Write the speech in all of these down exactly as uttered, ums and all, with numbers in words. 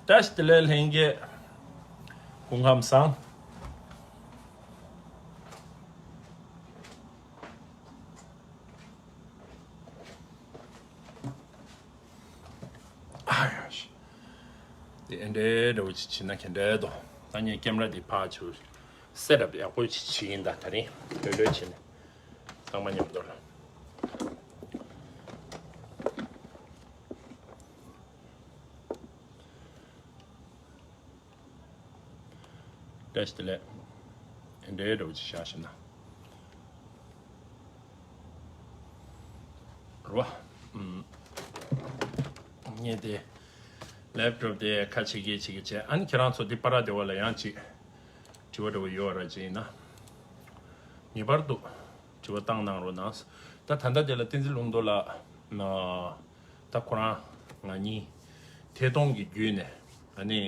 བཀྲ་ཤིས་བདེ་ལེགས་ལྷན་རྒྱས། སྐུ་ཁམས་བཟང་། ཨ་ཡ་ཤི། དེ་ཨེ་འདྲའི་འདྲ་བོ་ཅིག་བྱེད་ན་ག་འདྲ་འདུག་ད་ངས་ཀེམ་ར་དེ་ཕར་ཚུར་སེ་ཊབ་ཡག་པོ་ཅིག་བྱེད་ཡིན། ད་ད་རིང་ལྷོད་ལྷོད་བྱས་ནས་ཚང་མ་མཉམ་དུ་ལ། བཀྲ་ཤིས་བདེ་ལེགས། དེ་འདྲའི་འདྲ་བོ་ཅིག་བཞག་ཤེ་ན། རེད་བ། ཨུམ། ངས་དེ་ལེབ་ཊོབ་དེ་ཁ་ཕྱེ་གི་ཕྱེ་གི་བྱས། ཨ་ནི་ཁྱེད་རང་ཚོ་འདི་པར་ར་དེ་བ་ལ་ཡང་ཅིག་དྲི་བ་འདྲ་བོ་ཡོད་ར་ཅིག་ཡིན་ན། ངེས་པར་དུ་དྲི་བ་བཏང་གནང་རོགས་གནང་། ད་ད་ལྟ་དེ་ལ་བསྟན་འཛིན་ལུང་རྟོགས་ལགས། ད་ཁོ་རང་ང་གཉིས་ཐད་གཏོང་གི་བརྒྱུད་ནས་ཨ་ནི་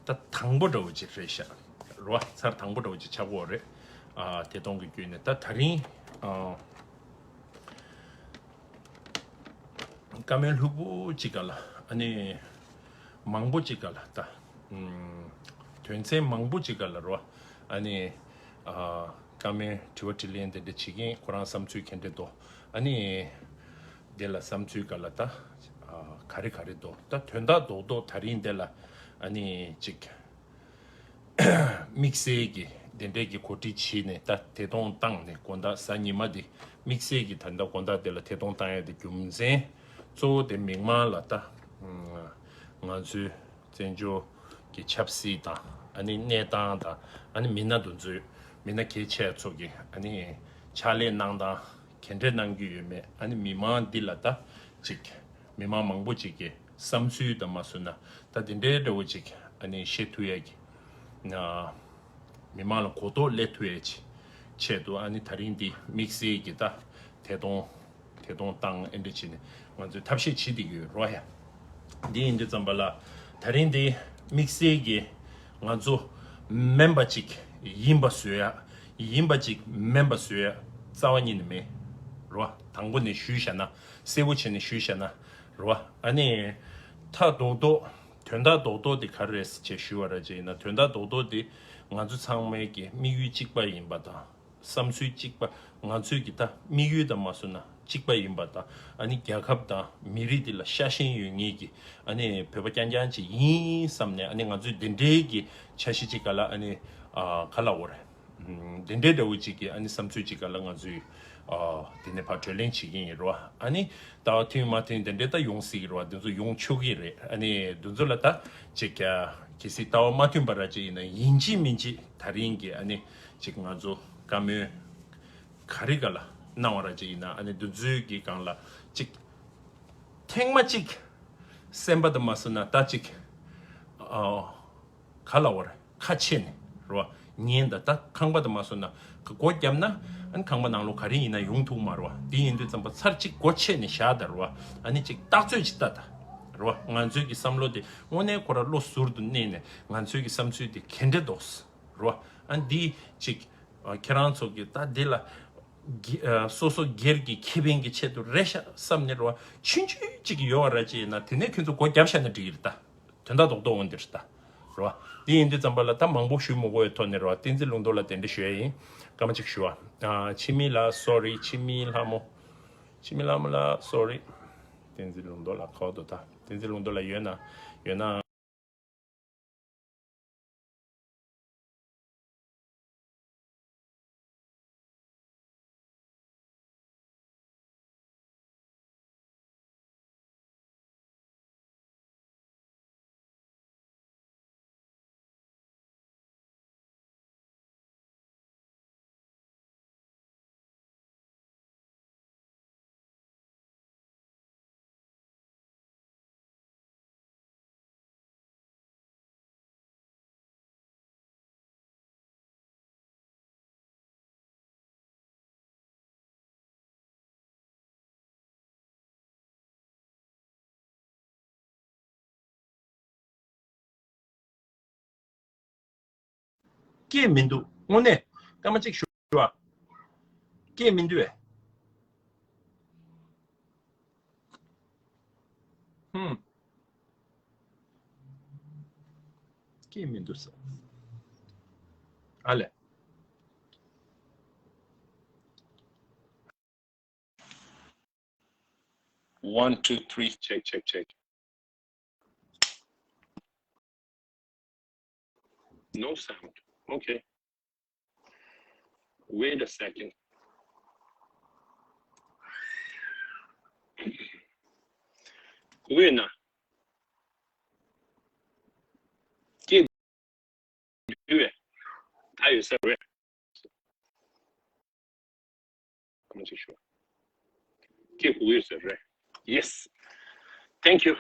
ད་དང་པོ་འདྲ་བོ་ཅིག་རེད་ཤག་རེད་བ། ཚར་དང་པོ་འདྲ་བོ་ཅིག་ཆགས་ཀྱི་ཡོད་རེད། ཨ་ཐད་གཏོང་གི་བརྒྱུད་ནས་ད་ད་རིང་ཨ་བཀའ་མོལ་ལྷུག་པོ་ཅིག་སྒང་ལ་ཨ་ནི་མང་པོ་ཅིག་སྒང་ལ་ད་ཨུམ་དོན་ཚན་མང་པོ་ཅིག་སྒང་ལ་རེད་བ། ཨ་ནི་ཨ་བཀའ་མོལ་དྲི་བ་དྲིས་ལན་དེ་འདྲ་བྱེད་མཁན་ཁོ་རང་བསམ་ཚུལ་ག་འདྲ་འདུག་ཨ་ནི་དེ་ལ་བསམ་ཚུལ་སྒང་ལ་ད་ཨ་ག་རེ་ག་རེ་འདུག་ད་དོན་དག་རྡོག་རྡོག་ད་རིང་དེ་ལ་ཨ་ནི་ཅིག་དམིགས་བསལ་གྱི་དེ་འདྲའི་གི་གོ་སྒྲིག་བྱས་ནས་ད་ཐད་གཏོང་བཏང་ནས་དགོང་དག་གཟའ་ཉི་མ་དེ་དམིགས་བསལ་གྱི་ད་ལྟ་དགོང་དག་དེ་ལ་ཐད་གཏོང་བཏང་ཡ་དེ་རྒྱུ་མཚན་གཙོ་བོ་དེ་མི་མང་ལ་ད་ང་ཚོའི་བཙན་བྱོལ་གྱི་ཆབ་སྲིད་དང་ཨ་ནི་གནས་སྟངས་དང་ཨ་ནི་མི་སྣ་དེ་ཚོའི་མི་སྣ་གལ་ཆེ་ཚོ་གི་ཨ་ནི་ཕྱག་ལས་གནང་སྟངས་ག་འདྲས་གནང་གི་ཡོད་མེད། ཨ་ནི་མི་མང་འདི་ལ་ད་ཅིག་མི་མང་མང་པོ་ཅིག་གི་བསམ་ཚུལ་དང་མ་སོང་ན་ད་དེ་འདྲའི་འདྲ་བོ་ཅིག་ཨ་ནི་བཤད་ཐུབ་ཡ་གི་ན། མི་མང་ལ་གོ་རྟོགས་སླེབས་ཐུབ་ཡ་ཆེད་དུ་ཨ་ནི་ད་རིང་འདི་དམིགས་བསལ་གྱི་ད་ཐད་གཏོང་ཐད་གཏོང་བཏང་ཨེ་འདྲ་བྱས་ནས་ང་ཚོས་ཐབས་ཤེས་བྱེད་བསྡད་ཀྱི་ཡོད་རོ་ཡ། འདི་ཡིན་དུས་ཙམ་པ་ལ་ད་རིང་འདི་དམིགས་བསལ་གྱི་ང་ཚོ་མིན་པ་ཅིག་ཡིན་པ་བཟོ་ཡ། ཡིན་པ་ཅིག་མིན་པ་བཟོ་ཡ་རྩ་བ་ཉིད་ནས་མེད་རོ། དང་པོ་ནས་ཞུས་བཞག་ན་གསལ་པོ་བྱས་ནས་ཞུས་བཞག་ན་རོ། ཨ་ནི་ད་རྡོག་རྡོག་དོན་དག་རྡོག་རྡོག་དེ་ག་རེ་རེད་ཅེས་ཞུས་པ་ར་ཅིག་ཡིན་ན། དོན་དག་རྡོག་རྡོག་དེ་ང་ཚོ་ཚང་མའི་གི་དམིགས་ཡུལ་གཅིག་པ་ཡིན་པ་དང་། བསམ་ཚུལ་གཅིག་པ། ང་ཚོའི་གི་ད་དམིགས་ཡུལ་དང་མ་སོང་ན་གཅིག་པ་ཡིན་པ་དང་། ཨ་ནི་རྒྱལ་ཁབ་དང་མི་རིགས་འདི་ལ་ཤ་ཞེན་ཡོད་མཁན་གྱི་ཨ་ནི་བོད་པ་རྐྱང་རྐྱང་ཅིག་ཡིན་བསམ་ནས། ཨ་ནི་ང་ཚོའི་འདི་འདྲའི་གི་འཆར་གཞི་ཅིག་ག་ལ་ཨ་ནི་ཨ་ག་ལ་འོ་རེད། འདི་འདྲའི་འདྲ་བོ་ཅིག་གི་ཨ་ནི་བསམ་ཚུལ་ཅིག་ག་ལ་ང་ཚོས་ཨ་དེ་ནས་ཕར་གྲོས་གླེང་བྱེད་ཀྱི་ཡིན་རོ། ཨ་ནི་ད་མཐུན་མ་མཐུན་དེ་འདྲའི་ད་ཡོང་སྲིད་ཀྱི་རོ། འདི་ཚོ་ཡོང་ཆོག་གི་རེད། ཨ་ནི་འདི་ཚོ་ལ་ད་ཅིག་གལ་སྲིད་ལྟ་བ་མ་མཐུན་པ་ར་ཅིག་ཡིན་ན་ཡིན་གཅིག་མིན་གཅིག་ད་རིང་གི་ཨ་ནི་ཅིག་ང་ཚོ་བཀའ་མོལ་ག་རེ་ག་ལ་གནང་བ་ར་ཅིག་ཡིན་ན། ཨ་ནི་འདི་ཚོའི་གི་སྒང་ལ་ཅིག་ཐེངས་མ་གཅིག་སེམས་པ་དང་མ་སོང་ན་ད་ཅིག་ཨ། ག་ལ་བར་ཁ་ཕྱེ་ནས་རོ། ཉན་ད་ད་ཁང་པ་དུ་མ་སོང་ན་སྒོ་བརྒྱབ་ན་ཨ་ནི་ཁང་པ་ནང་ལོགས་ག་རེ་ཡིན་ན་ཡོང་ཐུབ་མ་རོ། དེ་ཡིན་དུས་ཙམ་པ་ཚར་གཅིག་སྒོ་ཕྱེ་ནས་བཞག་ད་རོ། ཨ་ནི་གཅིག་བརྟག་དཔྱད་ཅིག་ལྟ་ད་རོ། ང་ཚོའི་གི་བསམ་བློ་དེ་དངོས་གནས་ཁོ་ར་བློ་ཟུར་དུ་གནས་ནས་ང་ཚོའི་གི་བསམ་ཚུལ་དེ་ག་འདྲ་འདུག་རོ། ཨ་ནི་འདི་གཅིག་ཁྱེད་རང་ཚོ་གི་ད་འདི་ལ་སོ་སོ་སྒེར་གྱི་ཁེ་ཕན་གྱི་ཆེད་དུ་རེད་ཤག་བསམ་ནས་རོ། ཆུང་ཆུང་གཅིག་ཡོད་པ་ར་ཅིག་ཡིན་ན་དེ་ནས་ཁྱོད་ཚོ་སྒོ་བརྒྱབ་བཞག་ན་འགྲིག་གི་རེད་ད། དོན་དག་རྡོག་རྡོག་འོང་འདིར་ལྟ། རོ། འདི་ཡིན་དུས་ཙམ་པ་ལ་ད་མང་པོ་ཞུ་མི་དགོས་པའི་ཐོག་ནས་རོ། བསྟན་འཛིན་ལུང་རྟོགས་ལ་དེ་འདྲ་ཞུ་ཡ་ཡིན། སྐར་མ་གཅིག་ཞུ་བ། ཨ། འཆི་མེད་ལགས་སོ་རི། འཆི་མེད་ལྷ་མོ། འཆི་མེད་ལྷ་མོ་ལགས་སོ་རི། བསྟན་འཛིན་ལུང་རྟོགས་ལགས་ཁོ་དོ་ད། བསྟན་འཛིན་ལུང་རྟོགས་ལགས་ཡོད་ན། ཡོད་ན། སྐད་མི་འདུག་དངོས་གནས་སྐར་མ་གཅིག་ཞུ་བ། སྐད་མི་འདུག་ཨེ། ཧུམ། སྐད་མི་འདུག་ས། ཨ་ལས། One, two, three, check, check, check. No sound. Okay. Wait a second. Wait a ད་ཡོད་ས་རེད། ཁམས་ཅིག་ཞུ། སྐད་གོ་ཡོད་ས་རེད། Yes. Thank you.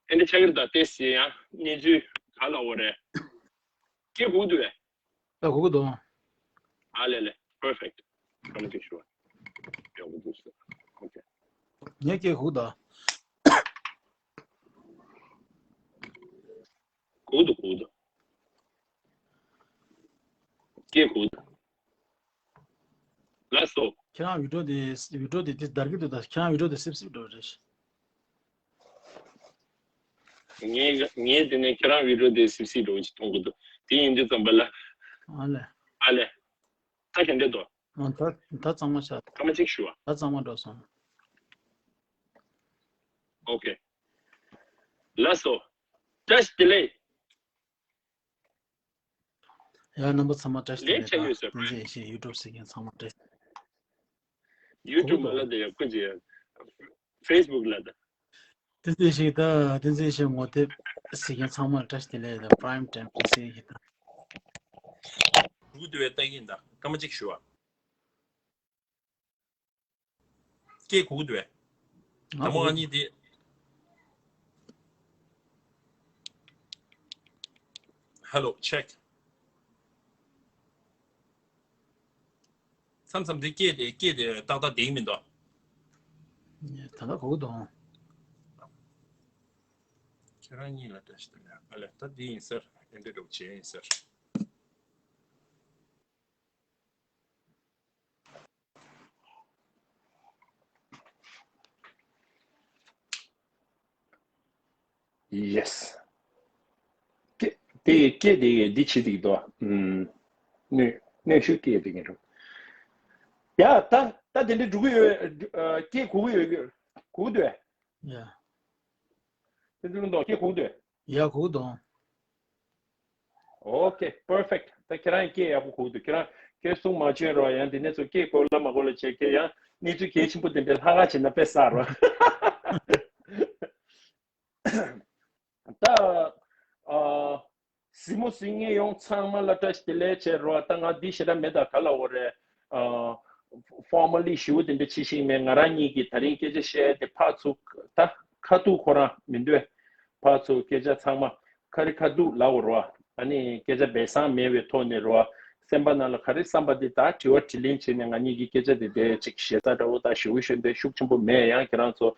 ཨེ་འདྲ་ཆགས་ཀྱི་རེད། ད་ཏོག་ཙམ་ཡང་གནས་ཚུལ་ག་ལ་འོ་རེད། སྐད་གོ་འདུག་བས། ད་གོ་གི་འདུག་ཨ་ལས་ལས། Perfect. ཁམས་ཅིག་ཞུ། ཡག་པོ་འདུག་ས། Okay. ངས་སྐད་གོ་གི་འདུག་གོ་འདུག་གོ་འདུག་སྐད་གོ་འདུག་ལགས་སོ། ཁྱེད་རང་བི་ཌིའོ་དེ་བི་ཌིའོ་དེ་དེ་འདར་གྱི་འདུག་ད་ཁྱེད་རང་བི་ཌིའོ་དེ་སིབ་སིབ་འགྲོ་རེད། ངས་ངས་དེ་ནས་ཁྱེད་རང་བི་ཌིའོ་དེ་སིབ་སིབ་འགྲོ་ཅིག་མཐོང་གི་འདུག་དེ་ཡིན་དུས་ཙམ་པ་ལ། ཨ་ལས། ཨ་ལས། ད་ག་འདྲ་འདུག་ཨ་ད་ད་གཙང་མ་ཆགས། སྐར་མ་གཅིག་ཞུ་བ། ད་གཙང་མ་འགྲོ་སོང་། Okay. ལགས་སོ། བཀྲ་ཤིས་བདེ་ལེགས། ཡ་རྣམ་པ་ཚང་མ་བཀྲ་ཤིས་བདེ་ལེགས། ལེགས་ཆགས་ཡོད་ཟེར། བསྟན་འཛིན་ཡེ་ཤེས་ཡུ་ཊུབ་གཟིགས་མཁན་ཚང་མ་བཀྲ་ཤིས། ཡུ་ཊུབ་མ་ལ་དེ་ཡ་ཁུ་ཅི་ཕེ་སི་བུག་ལ་ད། བསྟན་འཛིན་ཡེ་ཤེས་ད་བསྟན་འཛིན་ཡེ་ཤེས་ངོ་དེབ་གཟིགས་མཁན་ཚང་མ་བཀྲ་ཤིས་བདེ་ལེགས། ད་པ་རའིམ་ཊའིམ་བསྟན་འཛིན་ཡེ་ཤེས་ད། འགྲུག་འདུག་བས་ལྟ་གིན་ད་སྐར་མ་གཅིག་ཞུ་བ། སྐད་གོ་གི་འདུག་བས། ད་མོ་ཨ་ནི་དེ། Hello, check. མཚམས་མཚམས་དེ་སྐད་དེ་སྐད་དེ་ཏག་ཏག་བསྡད་ཀྱི་མི་འདུག་ད་ལྟ་གོ་གི་འདུག་ཁྱེད་རང་གཉིས་ལ་བཀྲ་ཤིས་བདེ་ལེགས། ཨ་ལས་ད་འདི་ཡིན་ཟེར། ཨེ་འདྲ་འདྲ་བོ་བྱས་ཡིན་ཟེར། Yes. སྐད་དེ་སྐད་དེ་འདི་བྱེད་ཀྱི་འདུག་ཨུམ། གནོན་གནོན་ཤུགས་སྐད་དེ་ངེས་རུང་། ཡ་ད་ད་དེ་འདྲ་འགྲོ་གི་ཡོད། ཨ་སྐད་གོ་གི་ཡོད། གོ་གི་འདུག་ཡ། དེ་ཚོ་ལུང་དང་སྐད་གོ་གི་འདུག་ཡ་གོ་གི་འདུག Okay, perfect. ད་ཁྱེད་རང་སྐད་ཡག་པོ་གོ་གི་འདུག་ཁྱེད་རང་སྐད་གསུང་མ་བྱོས་རོགས། ཡང་དེ་ནས་ཚོ་སྐད་གོ་ལ་མ་གོ་ལ་བྱས། ཁྱེད་ཡང་གནས་ཚུལ་གལ་ཆེན་པོ་དེ་འདྲའི་ལྷག་ག་བྱེད་ན་དཔེ་བསགས་རོགས། ད་ཨ་གཟིགས་མོ་གཟིགས་མཁན་ཡོངས་ཚང་མ་ལ་བཀྲ་ཤིས་བདེ་ལེགས་བྱས་རོགས། ད་ང་འདི་ཞེ་དྲག་མེད། ད་ག་ལ་འོ་རེད། ཨ་ཕོར་མ་ལི་ཞེ་པོ་དེ་འདྲ་བྱེད་ཤེས་མེད། ང་རང་གཉིས་ཀྱིས་ད་རིང་སྐད་ཆ་བཤད་དེ་ཕར་ཚུར་ད་ཁ་ཐུག་ཁོ་རང་མི་འདོད། ཕར་ཚུར་སྐད་ཆ་ཚང་མ་ཁ་རི་ཁ་ཐུག་ལབ་དགོས་རེད་བ། ཨ་ནི་སྐད་ཆ་སྦས་གསང་མེད་པའི་ཐོག་ནས་རེད་བ། སེམས་པ་ནང་ལ་ག་རེ་བསམ་པ་དེ་ད་དྲི་བ་དྲིས་ལན་བྱས་ནས་ང་གཉིས་ཀྱི་སྐད་ཆ་དེ་དེ་ཅིག་ཞེ་ས་འདྲ་བོ་ད་ཞེ་པོ་ཞེ་འདྲ་ཤུགས་ཆེན་པོ་མེད། ཡང་ཁྱེད་རང་ཚོ་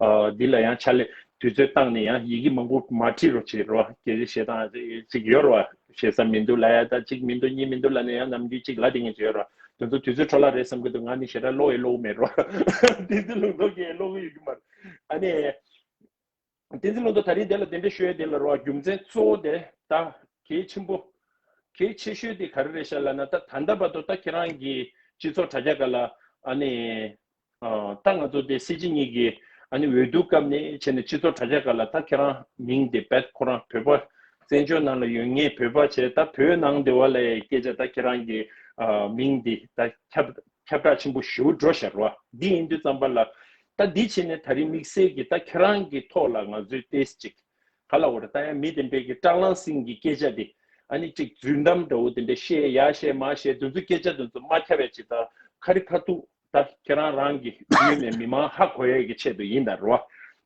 ཨ་འདི་ལ་ཡང་ཕྱག་ལས་དུས་ཚོད་བཏང་ནས་ཡང་ཡི་གེ་མང་པོ་མ་བྲིས་རོགས་བྱེད་རོགས། སྐད་ཆ་བཤད་སྟངས་ཅིག་ཡོད་རེད་བ། ཞེ་ས་མི་འདུག་ལབ་ཡ་ད་གཅིག་མི་འདུག་གཉིས་མི་འདུག་ལབ་ནས་ཡང་ནམ་རྒྱུན་གཅིག་ལབ་བསྡད་མཁན་ཅིག་ཡོད་རེད་བ། དེ་ཚོ་དུས་ཚོད་འཕྲོ་བརླག་རེད་བསམ་གྱི་འདུག་ང་ནི་ཞེ་དྲག་བློ་ཡི་བློ་མེད་རོགས། དེ་ཚོ་ལུང་རྟོགས་ཀྱི་བློ་ཡོད་ཀྱི་མ་རེད། ཨ་ནི། བསྟན་འཛིན་ལུང་རྟོགས་ད་རིང་དེ་ལ་དེ་འདྲ་ཤོད་དེ་ལ་རོ། རྒྱུ་མཚན་གཙོ་བོ་དེ་ད་གལ་ཆེན་པོ། གལ་ཆེ་ཤོས་དེ་ག་རེ་རེད་ཤག་ལབ་ན། ད་ད་ལྟ་བར་དུ་ད་ཁྱེད་རང་གི་སྤྱི་ཚོགས་དྲ་རྒྱ་སྒང་ལ་ཨ་ནི་ཨ་ད་ང་ཚོ་དེ་སྲིད་སྤྱི་གཉིས་ཀྱི་ཨ་ནི་འོས་བསྡུ་སྐབས་ནས་བྱས་ནས་སྤྱི་ཚོགས་དྲ་རྒྱ་སྒང་ལ་ད་ཁྱེད་རང་མིང་དེ་བེད་ཁོ་རང་བོད་པ་བཙན་བྱོལ་ནང་ལ་ཡོད་མཁན་བོད་པ་བྱས་ད་བོད་ནང་དེ་བ་ལ་སྐད་ཆ་ད་ཁྱེད་རང་གི་ཨ་མིང་དེ་ད་ཁྱབ་ཁྱབ་བསྒྲགས་ཆེན་པོ་ཞེ་པོ་འགྲོ་བཞག་རོ། འདི་ཡིན་དུས་ཙམ་པ་ལ་ད་འདི་བྱས་ནས་ད་རིང་དམིགས་བསལ་གྱི་ད་ཁྱེད་རང་གི་ཐོག་ལ་ང་ཚོའི་ཏེས་ཅིག་ག་ལ་འོ་ར་ད་ཡང་མི་དེ་འདྲས་ཀྱི་སྐྲག་ལངས་སེང་གི་སྐད་ཆ་དེ་ཨ་ནི་ཅིག་རྫུན་གཏམ་འདྲ་བོ་དེ་འདྲས་བཤད་ཡ་བཤད་མ་བཤད་དེ་ཚོ་སྐད་ཆ་དེ་ཚོ་མ་ཁྱབ་པའི་ཅིག་ད་ཁ་རི་ཁ་ཐུག་ད་ཁྱེད་རང་རང་གི་བརྒྱུད་ནས་མི་མང་ཧ་གོ་ཡས་ཀྱི་ཆེད་དུ་ཡིན་ད་རོ།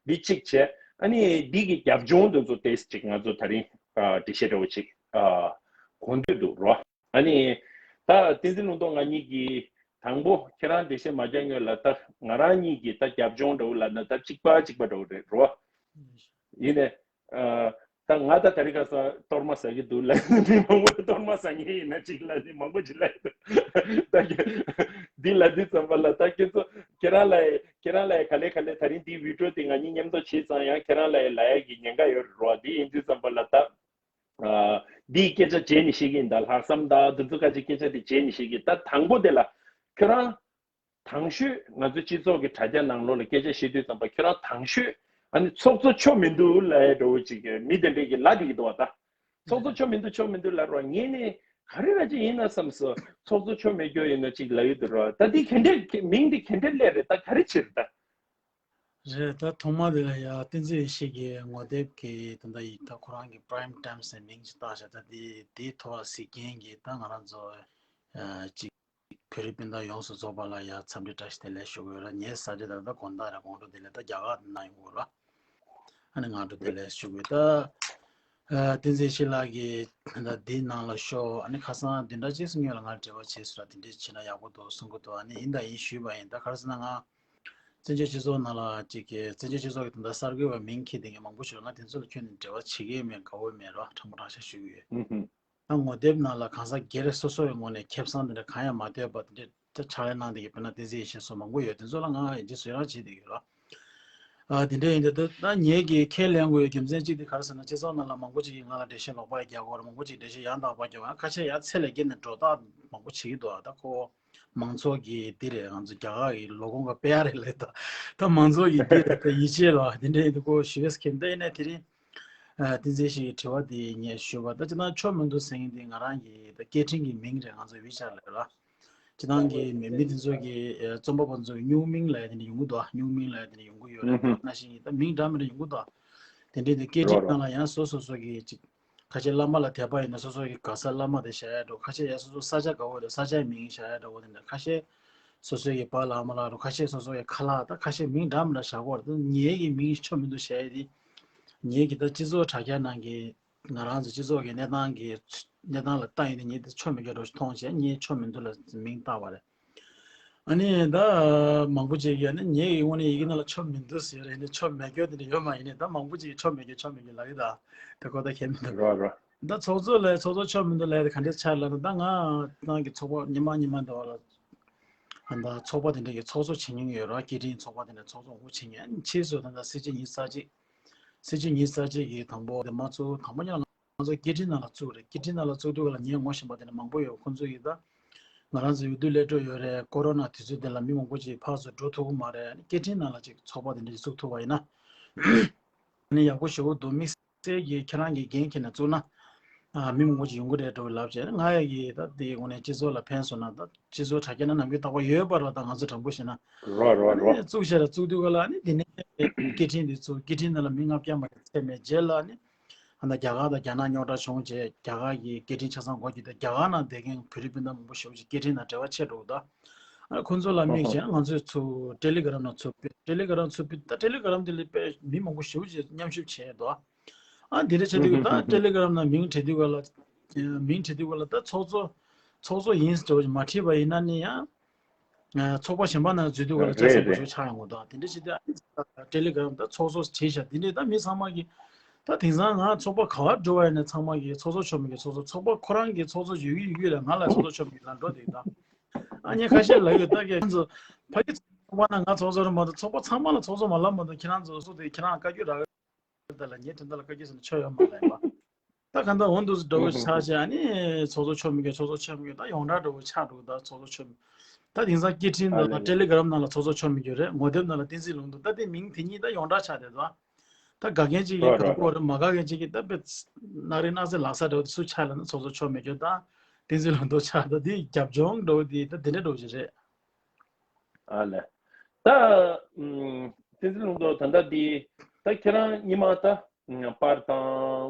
འདི་གཅིག་བྱས་ཨ་ནི་འདི་གི་རྒྱབ་ལྗོངས་དེ་ཚོ་ཏེས་ཅིག་ང་ཚོ་ད་རིང་འགྲེལ་བཤད་འདྲ་བོ་ཅིག་གོ་འདོད་འདུག་རོ། ཨ་ནི། ད་བསྟན་འཛིན་ལུང་རྟོགས་ང་གཉིས་ཀྱིས་དང་པོ་ཁྱེད་རང་འགྲེལ་བཤད་མ་རྒྱག་སྔོན་ལ་ད་ང་རང་གཉིས་ཀྱིས་ད་རྒྱབ་ལྗོངས་འདྲ་བོ་ལབ་ན་ད་གཅིག་པ་གཅིག་པ་འདྲ་བོ་རེད་རོ། ཡིན་ནས། ཨ། ད་ང་ད་ད་རི་ཁ་ས་གཏོར་མ་ཟ་གི་འདུག་ལབ་ནི་མང་པོ་གཏོར་མ་ཟ་ངེས་ཡིན་ན་གཅིག་ལབ་ནི་མང་པོ་ཅིག་ལབ་ཡོད། ད་གི་འདི་ལབ་དུས་ཙམ་པ་ལ་ད་ཁྱེད་ཚོ་ཁྱེད་རང་ལ་ཁྱེད་རང་ལ་ག་ལེ་ག་ལེ་ད་རིང་འདི་བི་ཌིའོ་དེ་ང་གཉིས་མཉམ་དུ་བྱས་ཙང་ཡང་ཁྱེད་རང་ལ་ལབ་ཡ་གི་ཉེན་ཁ་ཡོད་རེད་རོ། འདི་ཡིན་དུས་ཙམ་པ་ལ་ད། ཨ། འདིའི་སྐད་ཆ་རྗེས་ནས་བཤད་ཀྱི་ཡིན། ད་ལྷག་བསམ་དང་དེ་ཚོ་ཁ་ཅིག་སྐད་ཆ་དེ་རྗེས་ནས་བཤད་ཀྱི། ད་དང་པོ་དེ་ལ་ཁྱོད་རང་དང་ཤོས་ང་ཚོའི་སྤྱི་ཚོགས་ཀྱི་དྲ་རྒྱ་ནང་ལོགས་ལ་སྐད་ཆ་བཤད་དུས་ཙམ་པ་ཁྱོད་རང་དང་ཤོས་ཨ་ནི་ཚོགས་གཙོ་ཆོ་མི་འདུག་ལབ་ཡ་འདྲ་བོ་ཅིག་མི་དེ་འདྲས་ཀྱི་ལབ་བསྡད་ཀྱི་འདུག་བ། ད་ཚོགས་གཙོ་ཆོ་མི་འདུག་ཆོ་མི་འདུག་ལབ་རོགས། ངས་ནི་ག་རེ་ར་ཅིག་ཡིན་ན་བསམ་སོང་། ཚོགས་གཙོ་ཆོ་མེད་རྒྱུ་ཡིན་ན་ཅིག་ལབ་ཡོད་འདུག་རོགས། ད་འདི་ག་འདྲས་མིང་འདི་ག་འདྲས་སླེབས་རེད། ད་ག་རེ་བྱེད་རེད་ད། རེད། ད་ཐོག་མ་དེ་ལ་ཡ་བསྟན་འཛིན་ཡེ་ཤེས་ཀྱི་ངོ་དེབ་ཀྱི་ད་ལྟ་ཡི་ད་ཁོ་རང་གི་Prime Time ཟེར་མིང་ཅིག་བཏགས་བཞག་ད་དེ་དེའི་ཐོག་གཟིགས་མཁན་གྱི་ད་ང་རང་ཚོ་ཨ་ཅིག་བོད་རིགས་སྤུན་ཟླ་ཡོངས་སུ་རྫོགས་པ་ལ་ཡ་འཚམས་འདྲི་བཀྲ་ཤིས་བདེ་ལེགས་ཞུ་གི་ཡོད་ལ། ངའི་གཟའ་ཁྲི་ད་ལྟ་དགོང་དག་རེད། དགོང་དྲོ་དེ་ལ་ད་རྒྱ་གར་དུ་ན་ཡོང་གི་ཡོད་ར། ཨ་ནི་སྔ་དྲོ་བདེ་ལེགས་ཞུ་གི་ཡོད། ད་ཨ་བསྟན་འཛིན་ཡེ་ཤེས་ལགས་ཀྱིས་ད་འདིའི་ནང་ལ་ཤོག་ཨ་ནི་ཁ་སང་བདུན་ཕྲག་གཅིག་སྔོན་ལ་ང་ལ་འབྲེལ་བ་བྱས་སོང་ར། དེ་འདྲས་བྱས་ན་ཡག་པོ་འདུག་གསུང་གི་འདུག་ཨ་ནི་ཡིན་དང་ཡིན་ཞུས་པ་ཡིན། ད་ག་རེ་ཟེར་ན་ང་བཙན་བྱོལ་སྤྱི་ཚོགས་ནང་ལ་ཅིག་གི་བཙན་བྱོལ་སྤྱི་ཚོགས་ཀྱི་དོན་དག་གསར་འགོད་པ་མིང་འཁྱེར་བསྡད་མཁན་མང་པོ་ཞིག་ལ་ང་དེ་ཚོ་ལ་ཁྱོན་ནས་འབྲེལ་བ་བྱེད་ཀྱི་ཡོད་མེད་དགའ་བོ་མེད་རོགས། དྲང་པོ་དྲང་བཞག་ཞུ་གི་ཡོད། ཨུ་ཧུ། ད་ངོ་དེབ་ནང་ལ་གང་ཟག་སྒེར་སོ་སོའི་ངོས་ནས་ཁེ་བཟང་དེ་འདྲ་གང་ཡང་མ་ལྟོས་པ་དེ་འདྲ་ཕྱག་ལས་གནང་བསྡད་ཀྱི་དཔེར་ན་བསྟན་འཛིན་ཡེ་ཤེས་སོགས་མང་པོ་ཡོད། དེ་ཚོ་ལ་ང་ཡིན་གཅིག་བཟོད་རང་བྱེད་བསྡད་ཡོད་རོགས། ཨ་དེ་འདྲ་ཡིན་དུས་ད་ད་ངེད་ཀྱིས་ཁས་ལེན་དགོས་ཡོད་རྒྱུ་མཚན་གཅིག་དེ་ག་རེ་ཟེར་ན་སྤྱི་ཚོགས་ནང་ལ་མང་པོ་ཅིག་གིས་ང་ལ་འགྲེལ་བཤད་ལོག་པ་རྒྱག་གི་ཡོད་རེད། མང་པོ་ཅིག་འགྲེལ་བཤད་ཡང་དག་པ་རྒྱག་གི་ཡོད། ཁ་ཤས་ཡང་ཚད་ལས་བརྒལ་ནས་སྒྲོ་བཏགས་མང་པོ་བྱེད་ཀྱི་འདུག་ད་ཁོ་མང་ཚོགས་ཀྱི་འདི་རེད། ང་ཚོ་རྒྱ་གར་གྱི་ལོ་གོང་ག་པེ་ཡ་རེད་ལབ་ད། ད་མང་ཚོགས་ཀྱི་འདི་རེད། ད་ཡིད་ཆེས་ལ་དེ་འདྲ་ཡིན་དུས་ཁོ་ཞུ་ཡས་ཁྱེད་ད་ཡིན་ནའི་དེ་རིང་ཨ་བསྟན་འཛིན་ཡེ་ཤེས་ཀྱི་དྲི་བ་དེ་ངས་ཞུས་པ། ད་སྤྱིར་བཏང་ཆོ་མི་འདུག་ཟེར་མཁན་དེ་ང་རང་གི་ད་སྐད་འཕྲིན་གྱི་མིང་རེད། ང་ཚོ་ཝི་ཆེ་ཊི་ལབ་ལ། སྤྱིར་བཏང་གི་མི་མི་དེ་ཚོ་གི་ཨ་རྩོམ་པ་པོ་ཚོ་གི་སྨྱུག་མིང་ལབ་ཡ་དེ་འདྲ་ཡོང་གི་འདུག་སྨྱུག་མིང་ལབ་ཡ་དེ་འདྲ་ཡོང་གི་ཡོད་རེད། ད་ནང་བཞིན་གྱི་ད་མིང་འདྲ་མི་འདྲ་ཡོང་གི་འདུག་དེ་འདྲའི་དེ་སྐད་འཕྲིན་ནང་ལ་ཡང་སོ་སོ་སོ་གི་ཅིག་ཁ་ཤས་བླ་མ་ལ་དད་པ་ཡོད་ན་སོ་སོ་གི་ག་ས་བླ་མ་དེ་བཞག་ཡ་འདྲ་བོ། ཁ་ཤས་ཡང་སོ་སོ་ས་ཆ་དགའ་བོ་དེ་ས་ཆའི་མིང་བཞག་ཡ་འདྲ་བོ། དེ་འདྲ་ཁ་ཤས་སོ་སོ་གི་པཱ་ལགས་ཨ་མ་ལགས་འདྲ་བོ། ཁ་ཤས་སོ་སོ་གི་ཁ་ལག་ད་ཁ་ཤས་མིང་འདྲ་མི་འདྲ་བཞག་གི་ཡོད་རེད། ད་ངེད་ཀྱི་མིང་ཆོ་མི་འདུག་བཞག་ཡ་དེ་ངེད་ཀྱི་ད་སྤྱི་ཚོགས་དྲ་རྒྱ་ནང་གི་ང་རང་ཚོ་སྤྱི་ཚོགས་ཀྱི་གནས་སྟངས་ཀྱི་གནས་སྟངས་ལ་ལྟ་ཡིན་ན་ངེད་དེ་ཆོ་མི་འདུག་འདྲ་བོ་ཞིག་མཐོང་བྱས་ངེད་ཆོ་མི་འདུག་ལ་མིང་བཏགས་པ་རེད། ཨ་ནི་ད་མང་པོ་ཅིག་གིས་ཨ་ནི་ངེད་ཀྱི་དངོས་གནས་ཡི་གེ་ནང་ལ་ཆོ་མི་འདུག་ཟེར་རེད། ནི་ཆོ་མེད་རྒྱུ་དེ་འདྲ་ཡོད་མ་ཡིན་ནི། ད་མང་པོ་ཅིག་གིས་ཆོ་མེད་རྒྱུ་ཆོ་མེད་རྒྱུ་ལབ་ཡོད། ད་དེ་ཁོ་ད་ཁྱད་མི་འདུག་རོ་རོ། ད་ཚོགས་གཙོ་ལ་ཚོགས་གཙོ་ཆོ་མི་འདུག་ལབ་ཡ་དེ་ག་འདྲས་ཆགས་ལབ་ན། ད་ང་ཏང་གི་ཚོགས་པ་ཉི་མ་ཉི་མ་འདི་བ་ལ་ད་ཚོགས་པ་དེ་འདྲ་གི་ཚོགས་གཙོ་བྱེད་མྱོང་ཡོད་ར། སྐད་འཕྲིན་ཚོགས་པ་དེ་འདྲ་ཚོགས་གཙོ་འུ་ཆེ་ངན་ཕྱིས་སུ་ད་ལྟ་སྲིད་སྤྱི་ཉི་ཤུ་རྩ་གཅིག་སྲིད་སྤྱི་ཉི་ཤུ་རྩ་གཅིག་གི་དང་པོ་དེ་མ་ཚུགས་དང་པོ་ཉིད་ལ་ང་ཚོ་སྐད་འཕྲིན་ནང་ལ་བཙུགས་རེད། སྐད་འཕྲིན་ནང་ལ་བཙུགས་དུས་ག་ལ་ངས་ངོ་ཤེས་པ་དེ་འདྲ་མང་པོ་ཡོད། ཁོང་ཚོ་ཡིས་ད་ང་རང་ཚོ་འོས་བསྡུ་སླེབས་འགྲོ་ཡོད་རེད། ཀོ་རོ་ན་དུས་ཚོད་དེ་ལ་མི་མང་པོ་ཅིག་ཕར་ཚུར་འགྲོ་ཐུབ་ཀྱི་མ་རེད། སྐད་འཕྲིན་ནང་ལ་ཅིག་ཚོགས་པ་དེ་འདྲ་ཅིག་བཙུགས་ཐུབ་པ་ཡིན་ན་ནི་ཡག་པོ་ཞེ་པོ་འདུག་དམིགས་བསལ་གྱིས་ཁྱེད་རང་གིས་འགན་འཁྱེར་ནས་བཙུགས་ན་ཨ་མི་མང་པོ་ཅིག་ཡོང་གི་རེད་འགྲོ་ལབ་བྱས། ང་ཡ་གིས་ད་དེའི་ངོས་ནས་སྤྱི་ཚོགས་ལ་ཕན་སོང་ན་ད་སྤྱི་ཚོགས་དྲ་རྒྱ་ན་ནམ་རྒྱུན་རྟག་པར་ཡོད་པ་རེད་པ། ད་ང་ཚོ་དྲང་པོ་བཤད་ན་རོ་རོ་རོ། ཨ་ནི་བཙུགས་བྱས་ལ་བཙུགས་དུས་ག་ལ་ཨ་ནི་དེ་ནས་སྐད་འཕྲིན་དེ་བཙུགས། སྐད་འཕྲིན་ནང་ལ་མི་ལྔ་བརྒྱ་མ་ཚད་མེད་རྗེས་ལ་ཨ་ནི་ཨ་ད་རྒྱ་གར་དང་རྒྱ་ནག་རྙོག་དྲ་བྱུང་རྗེས་རྒྱ་གར་གྱི་སྐད་འཕྲིན་ཆ་ཚང་སྒོ་བརྒྱབ་སྟེ་རྒྱ་གར་ནང་བསྡད་མཁན་བོད་རིགས་སྤུན་ཟླ་མང་པོ་ཞེ་པོ་ཅིག་སྐད་འཕྲིན་ནང་འབྲེལ་བ་ཆད་འགྲོ་གི་འདུག་ཨ་ཁོང་ཚོ་ལ་དམིགས་བྱས་ང་ཚོས་ཚུར་ཊེ་ལི་གྷ་རམ་ནང་ཚུར་ཕུལ། ཊེ་ལི་གྷ་རམ་ཚུར་ཕུལ། ད་ཊེ་ལི་གྷ་རམ་དེ་ལ་དཔེ་མི་མང་པོ་ཞེ་པོ་ཅིག་མཉམ་ཞུགས་བྱས་འདུག་ཨ་དེ་འདྲ་བྱས་དུས་ད་ཊེ་ལི་གྷ་རམ་ནང་མིང་བྲིས་དུས་ག་ལ་མིང་བྲིས་དུས་ག་ལ་ད་ཚོགས་གཙོ་ཚོགས་གཙོ་ཡིན་ཟེར་བ་ཅིག་མ་བྲིས་པ་ཡིན་ན་ནི་ཡང་ཚོགས་པ་གཞན་པ་ནང་འཛུལ་དུས་ག་ལ་ལྕགས་སྲེག་པོ་ཞིག་ཆགས་ཡོང་གི་འདུག་དེ་འདྲ་བྱས་དུས་ཊེ་ལི་གྷ་རམ་ད་ཚོགས་གཙོ་བྲིས་ཤག་དེ་འདྲས་ད་མི་ཚང་མ་གིས་ད་དེང་སང་ང་ཚོགས་པ་ག་བར་འགྲོ་བ་ཡིན་ན་ཚང་མ་གིས་ཚོགས་གཙོ་ཆོ་མི་གི་ཚོགས་གཙོ། ཚོགས་པ་ཁོ་རང་གི་ཚོགས་གཙོ་ཡོད་ཀྱི་ཡོད་ཀྱི་ལ་ང་ལ་ཚོགས་གཙོ་ཆོ་མི་གི་ལ་འགྲོ་དེ་ད། ཨ་ནི་ཁ་ཤས་ལབ་ཡོད། ད་གས་ང་ཚོ་ཕ་གི་ཚོགས་པ་ན་ང་ཚོགས་གཙོ་རེད་མ་གཏོགས་ཚོགས་པ་ཚང་མ་ལ་ཚོགས་གཙོ་མ་ལབ་མ་གཏོགས་ཁྱེད་རང་ཚོ་སུ་དེ་ཁྱེད་རང་བཀའ་བཀྱོན་རག་ད་ལ་ངའི་དོན་དག་ལ་བཀའ་བཀྱོན་ཟེར་ན་ཆོ་ཡོད་མ་ལབ་ཡིན་པ། ད་ག་འདྲ་འོ་འདུག་སེ་འགྲོ་གི་ཆགས་བྱས་ཨ་ནི་ཚོགས་གཙོ་ཆོ་མི་གི་ཚོགས་གཙོ་ཆོ་མི་གི་ད་ཡོངས་གྲགས་འགྲོ་གི་ཆགས་འགྲོ་གི་ད་ཚོགས་གཙོ་ཆོ་མི་ད་དེང་སང་སྐད་འཕྲིན་ནང་ལ་ཊེ་ལི་གྷ་རམ་ནང་ལ་ཚོགས་གཙོ་ཆོ་མི་གི་རེད། ངོ་དེབ་ནང་ལ་བསྟན་འཛིན་ལུང་རྟོགས། ད་དེ་མིང་དེ་གཉིས་ད་ཡོངས་གྲགས་ཆགས་བསྡད་འདུག་ད་དགའ་མཁན་གཅིག་གིས་དགའ་པོ་རེད། མ་དགའ་མཁན་གཅིག་གིས་ད་དཔེ་གནག་རིག་གནག་རྫས་ལག་ས་འདྲ་བོ་དེ་སུ་ཆགས་ལབ་ན་ཚོགས་གཙོ་ཆོ་མི་གི་ད་བསྟན་འཛིན་ལུང་རྟོགས་ཆགས། ད་དེ་རྒྱབ་ལྗོངས་འདྲ་བོ་དེ་ད་དེ་འདྲ་འདྲ་བོ་ཅིག་རེད། ཨ་ལས། ད་ཨུམ། བསྟན་འཛིན་ལུང་རྟོགས་ད་ལྟ་འདི་ད་ཁྱེད་རང་སྔོན་མ་ད་ཨུམ། པར་དང་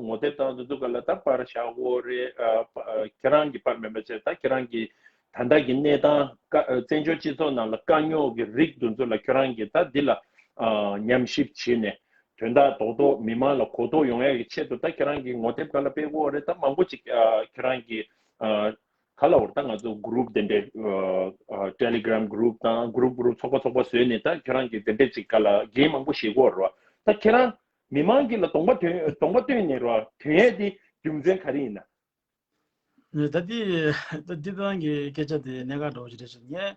ངོ་དེབ་དང་དེ་ཚོ་ག་ལ་ད་པར་བཞག་གོ་རེད། ཨ། པ། ཨ། ཁྱེད་རང་གི་པར་མིན་པ་བྱས་ད་ཁྱེད་རང་གི་ད་ལྟ་གི་གནས་སྟངས་ཀ། ཨ། བཙན་བྱོལ་སྤྱི་ཚོགས་ནང་ལ་དཀའ་རྙོག་གི་རིགས་དེ་ཚོ་ལ་ཁྱེད་རང་གིས་ད་འདི་ལ་ཨ། ཉམས་ཞིབ་བྱས་ནས་དོན་དག་རྡོག་རྡོག་མི་མང་ལ་གོ་རྟོགས་ཡོང་ཡག་གི་ཆེད་དུ་ད་ཁྱེད་རང་གི་ངོ་དེབ་ག་ལ་སྤེལ་གོ་རེད། ད་མང་པོ་ཅིག་ཨ། ཁྱེད་རང་གི་ཨ། ག་ལ་འོར་ད་ང་ཚོ་གུ་རུབ་དེ་འདྲའི་ཨ། ཨ། ཊེ་ལི་གྷ་རམ་གུ་རུབ་དང་གུ་རུབ་གུ་རུབ་ཚོགས་པ་ཚོགས་པ་བཟོས་ནས་ད་ཁྱོད་རང་གིས་དེ་འདྲའི་ཅིག་ག་ལ་འགན་མང་པོ་བཞེས་གོ་ར། ད་ཁྱེད་རང་མི་མང་གི་ལ་གདོང་པ་སྟོན་གདོང་པ་སྟོན་ནས་ར་དོན་ཡས་དེ་རྒྱུ་མཚན་ག་རེ་ཡིན་ན། ད་འདི་ད་འདི་ཏང་གི་སྐད་ཆ་དེ་གནད་འགག་འདྲ་བོ་ཅིག་རེད་ཤག་ངས་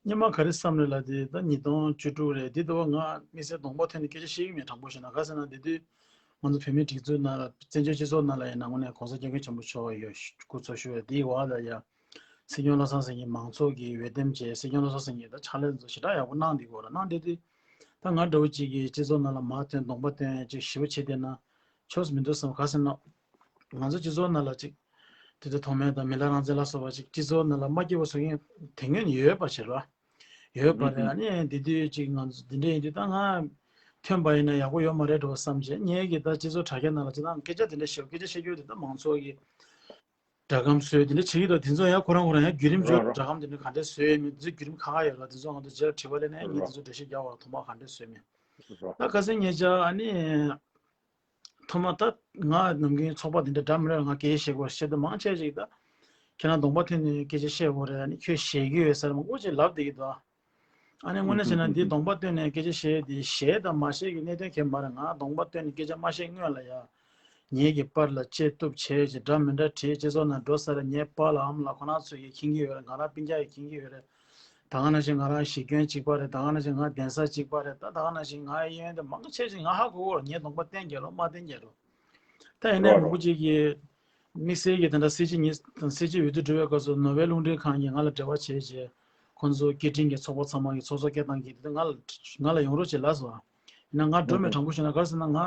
སྔོན་མ་ག་རེ་བསམ་རེད་ལབ་དེ་ད་ཉིས་སྟོང་བཅུ་དྲུག་རེད། དེ་ལྟ་བུ་ང་དམིགས་བསལ་གདོང་པ་ཐོན་ནས་སྐད་ཆ་བཤད་ཀྱི་མེད། དྲང་པོ་བཤད་ན་ག་ཟེར་ན་དེ་དུས་ ང་ཚོ་བོད་མིའི་སྒྲིག་འཛུགས་ནང་ལ་བཙན་བྱོལ་སྤྱི་ཚོགས་ནང་ལ་ཡང་ནང་ངོས་ནས་༸གོང་ས་༸སྐྱབས་མགོན་ཆེན་པོ་མཆོག་ཡོད། སྐུ་འཚོ་བཞུགས་ཡོད། དེའི་འོག་ལ་ཡང་སྲིད་སྐྱོང་བློ་བཟང་སེང་གེ་མང་ཚོགས་ཀྱི་འོས་འདེམས་བྱས། སྲིད་སྐྱོང་བློ་བཟང་སེང་གེ་ད་ཕྱག་ལས་ཚོ་ཞེ་དྲག་ཡག་པོ་གནང་བསྡད་ཡོད་རེད། གནང་བསྡད་དུས་ད་ང་འདྲ་བོ་ཅིག་གིས་སྤྱི་ཚོགས་ནང་ལ་མ་ཐོན་གདོང་པ་སྟོན་ཅིག་ཞེ་པོ་བྱེད་བསྡད་ན་ཆོག་ས་མི་འདུག་བསམ། ག་ཟེར་ན་ང་ཚོ་སྤྱི་ཚོགས་ནང་ལ་ཅིག་དེ་འདྲ་མཐོ་དམན་དང་མི་ལ་རང་བཙན་ལ་སོགས་པ་ཅིག་སྤྱི་ཚོགས་ནང་ལ་མ་སྐྱིད་པ་བཟོ་མཁན་དེ་སྔོན་ཡོད་པ་བྱེད་རོགས། ཡོད་པ་རེད། ཨ་ནི་དེ་དུས་ཅིག་ང་ཚོ་འདི་འདྲ་ཡིན་དུས་ད་ང་ཐོན་པ་ཡིན་ན་ཡག་པོ་ཡོད་མ་རེད་འགྲོ་བསམ་བྱས། ངས་ཀྱི་ད་སྤྱི་ཚོགས་དྲ་རྒྱ་ནང་ལ་ཅི་ད་སྐད་ཆ་དེ་འདྲ་བཤད། སྐད་ཆ་བཤད་རྒྱུ་དེ་ད་མང་ཚོགས་ཀྱི་སྒྲ་སྒམ་བཟོས་དེ་འདྲ་བྱེད་ཀྱི་འདུག་དེ་ཚོ་ཡང་ཁོ་རང་ཁོ་རང་ཡང་བརྒྱུད་རིམ་ཅིག་རོ་རོ། སྒྲ་སྒམ་དེ་འདྲ་ག་འདྲས་བཟོས་ཡོད་མེད་དེ་ཚོ་བརྒྱུད་རིམ་ཁག་ཁག་ཡོད་ལ། དེ་ཚོ་ང་ཚོ་རྗེས་ལ་དྲི་བ་སླེབས་ན་ངས་དེ་ཚོ་འགྲེལ་བཤད་རྒྱག་པ་ཐོག་མ་ག་འདྲས་བཟོས་མེད། རོ། ད་ཁ་སང་ཉེ་ཆར་ཨ་ནི་ཐོག་མ་ད་ང་ནམ་རྒྱུན་ཚོགས་པ་དེ་འདྲ་འདྲ་མི་འདྲ་ལ་ང་སྐད་ཆ་བཤད་དགོས་བཤད་དུ་མང་ཆེ་ཞིག་ད་ཁྱེད་རང་གདོང་པ་ཐོན་ནས་སྐད་ཆ་བཤད་དགོས་རེད། ཨ་ནི་ཁྱོད་ཞེད་ཀྱི་ཡོད་ཟེར་མང་པོ་ཅིག་ལབ་བསྡད་ཀྱི་འདུག་ཨ་ནི་དངོས་གནས་བྱས་ན་འདི་གདོང་པ་སྟོན་ནས་སྐད་ཆ་བཤད་དེ་ཞེད་དང་མ་ཞེད་ཀྱི་གནད་དོན་གང་ཡང་མ་རེད། ང་གདོང་པ་སྟོན་ནས་སྐད་ཆ་མ་བཤད་སྔོན་ལ་ཡ། ངེད་ཀྱི་པར་ལ་བཅད་གཏུབ་བྱས་ཅིག་འདྲ་མི་འདྲ་བྲིས། སྤྱི་ཚོགས་ནང་འགྲོ་ས་རེད། ངའི་པཱ་ལགས་ཨ་མ་ལགས་ཁོ་རང་ཚོ་ཡིས་མཁྱེན་གྱི་ཡོད་རེད། ང་རང་སྤུན་ཀྱག་ཡིས་མཁྱེན་གྱི་ཡོད་རེད། ད་ག་ནང་བཞིན་ང་རང་གཞིས་ཁྱོན་གཅིག་པ་རེད། ད་ག་ནང་བཞིན་ང་གདན་ས་གཅིག་པ་རེད། ད་ད་ག་ནང་བཞིན་ང་གཡས་གཡོན་དེ་མང་ཆེ་ཞིག་ང་ཧ་གོ་གི་རེད། ངའི་གདོང་པ་བསྟན་རྒྱལ་ལོ་མ་བསྟན་རྒྱལ་ལོ། ད་ཡིན་ནའི་རོ་མང་པོ་རོ། ཅིག་གིས་དམིགས་བསལ་གྱི་དེ་འདྲ་སྲིད་སྤྱི་གཉིས་དང་སྲིད་སྤྱི་འོས་བསྡུ་གྲུབ་པའི་སྐབས་སུ་ནོ་བེལ་རླུང་འཕྲིན་ཁང་གིས་ང་ལ་འབྲེལ་བ་བྱས་རྗེས་ཁོང་ཚོ་སྐད་འཕྲིན་གྱི་ཚོགས་པ་ཚང་མ་གིས་ཚོགས་གཙོ་སྐད་བཏང་གིས་དེ་ང་ལ་ང་ལ་ཡོང་རོགས་བྱེད་ལབ་སོང་། ཡིན་ན་ང་འགྲོ་མེད། དྲང་པོ་བཤད་ན་ག་རེ་ཟེར་ན་ང་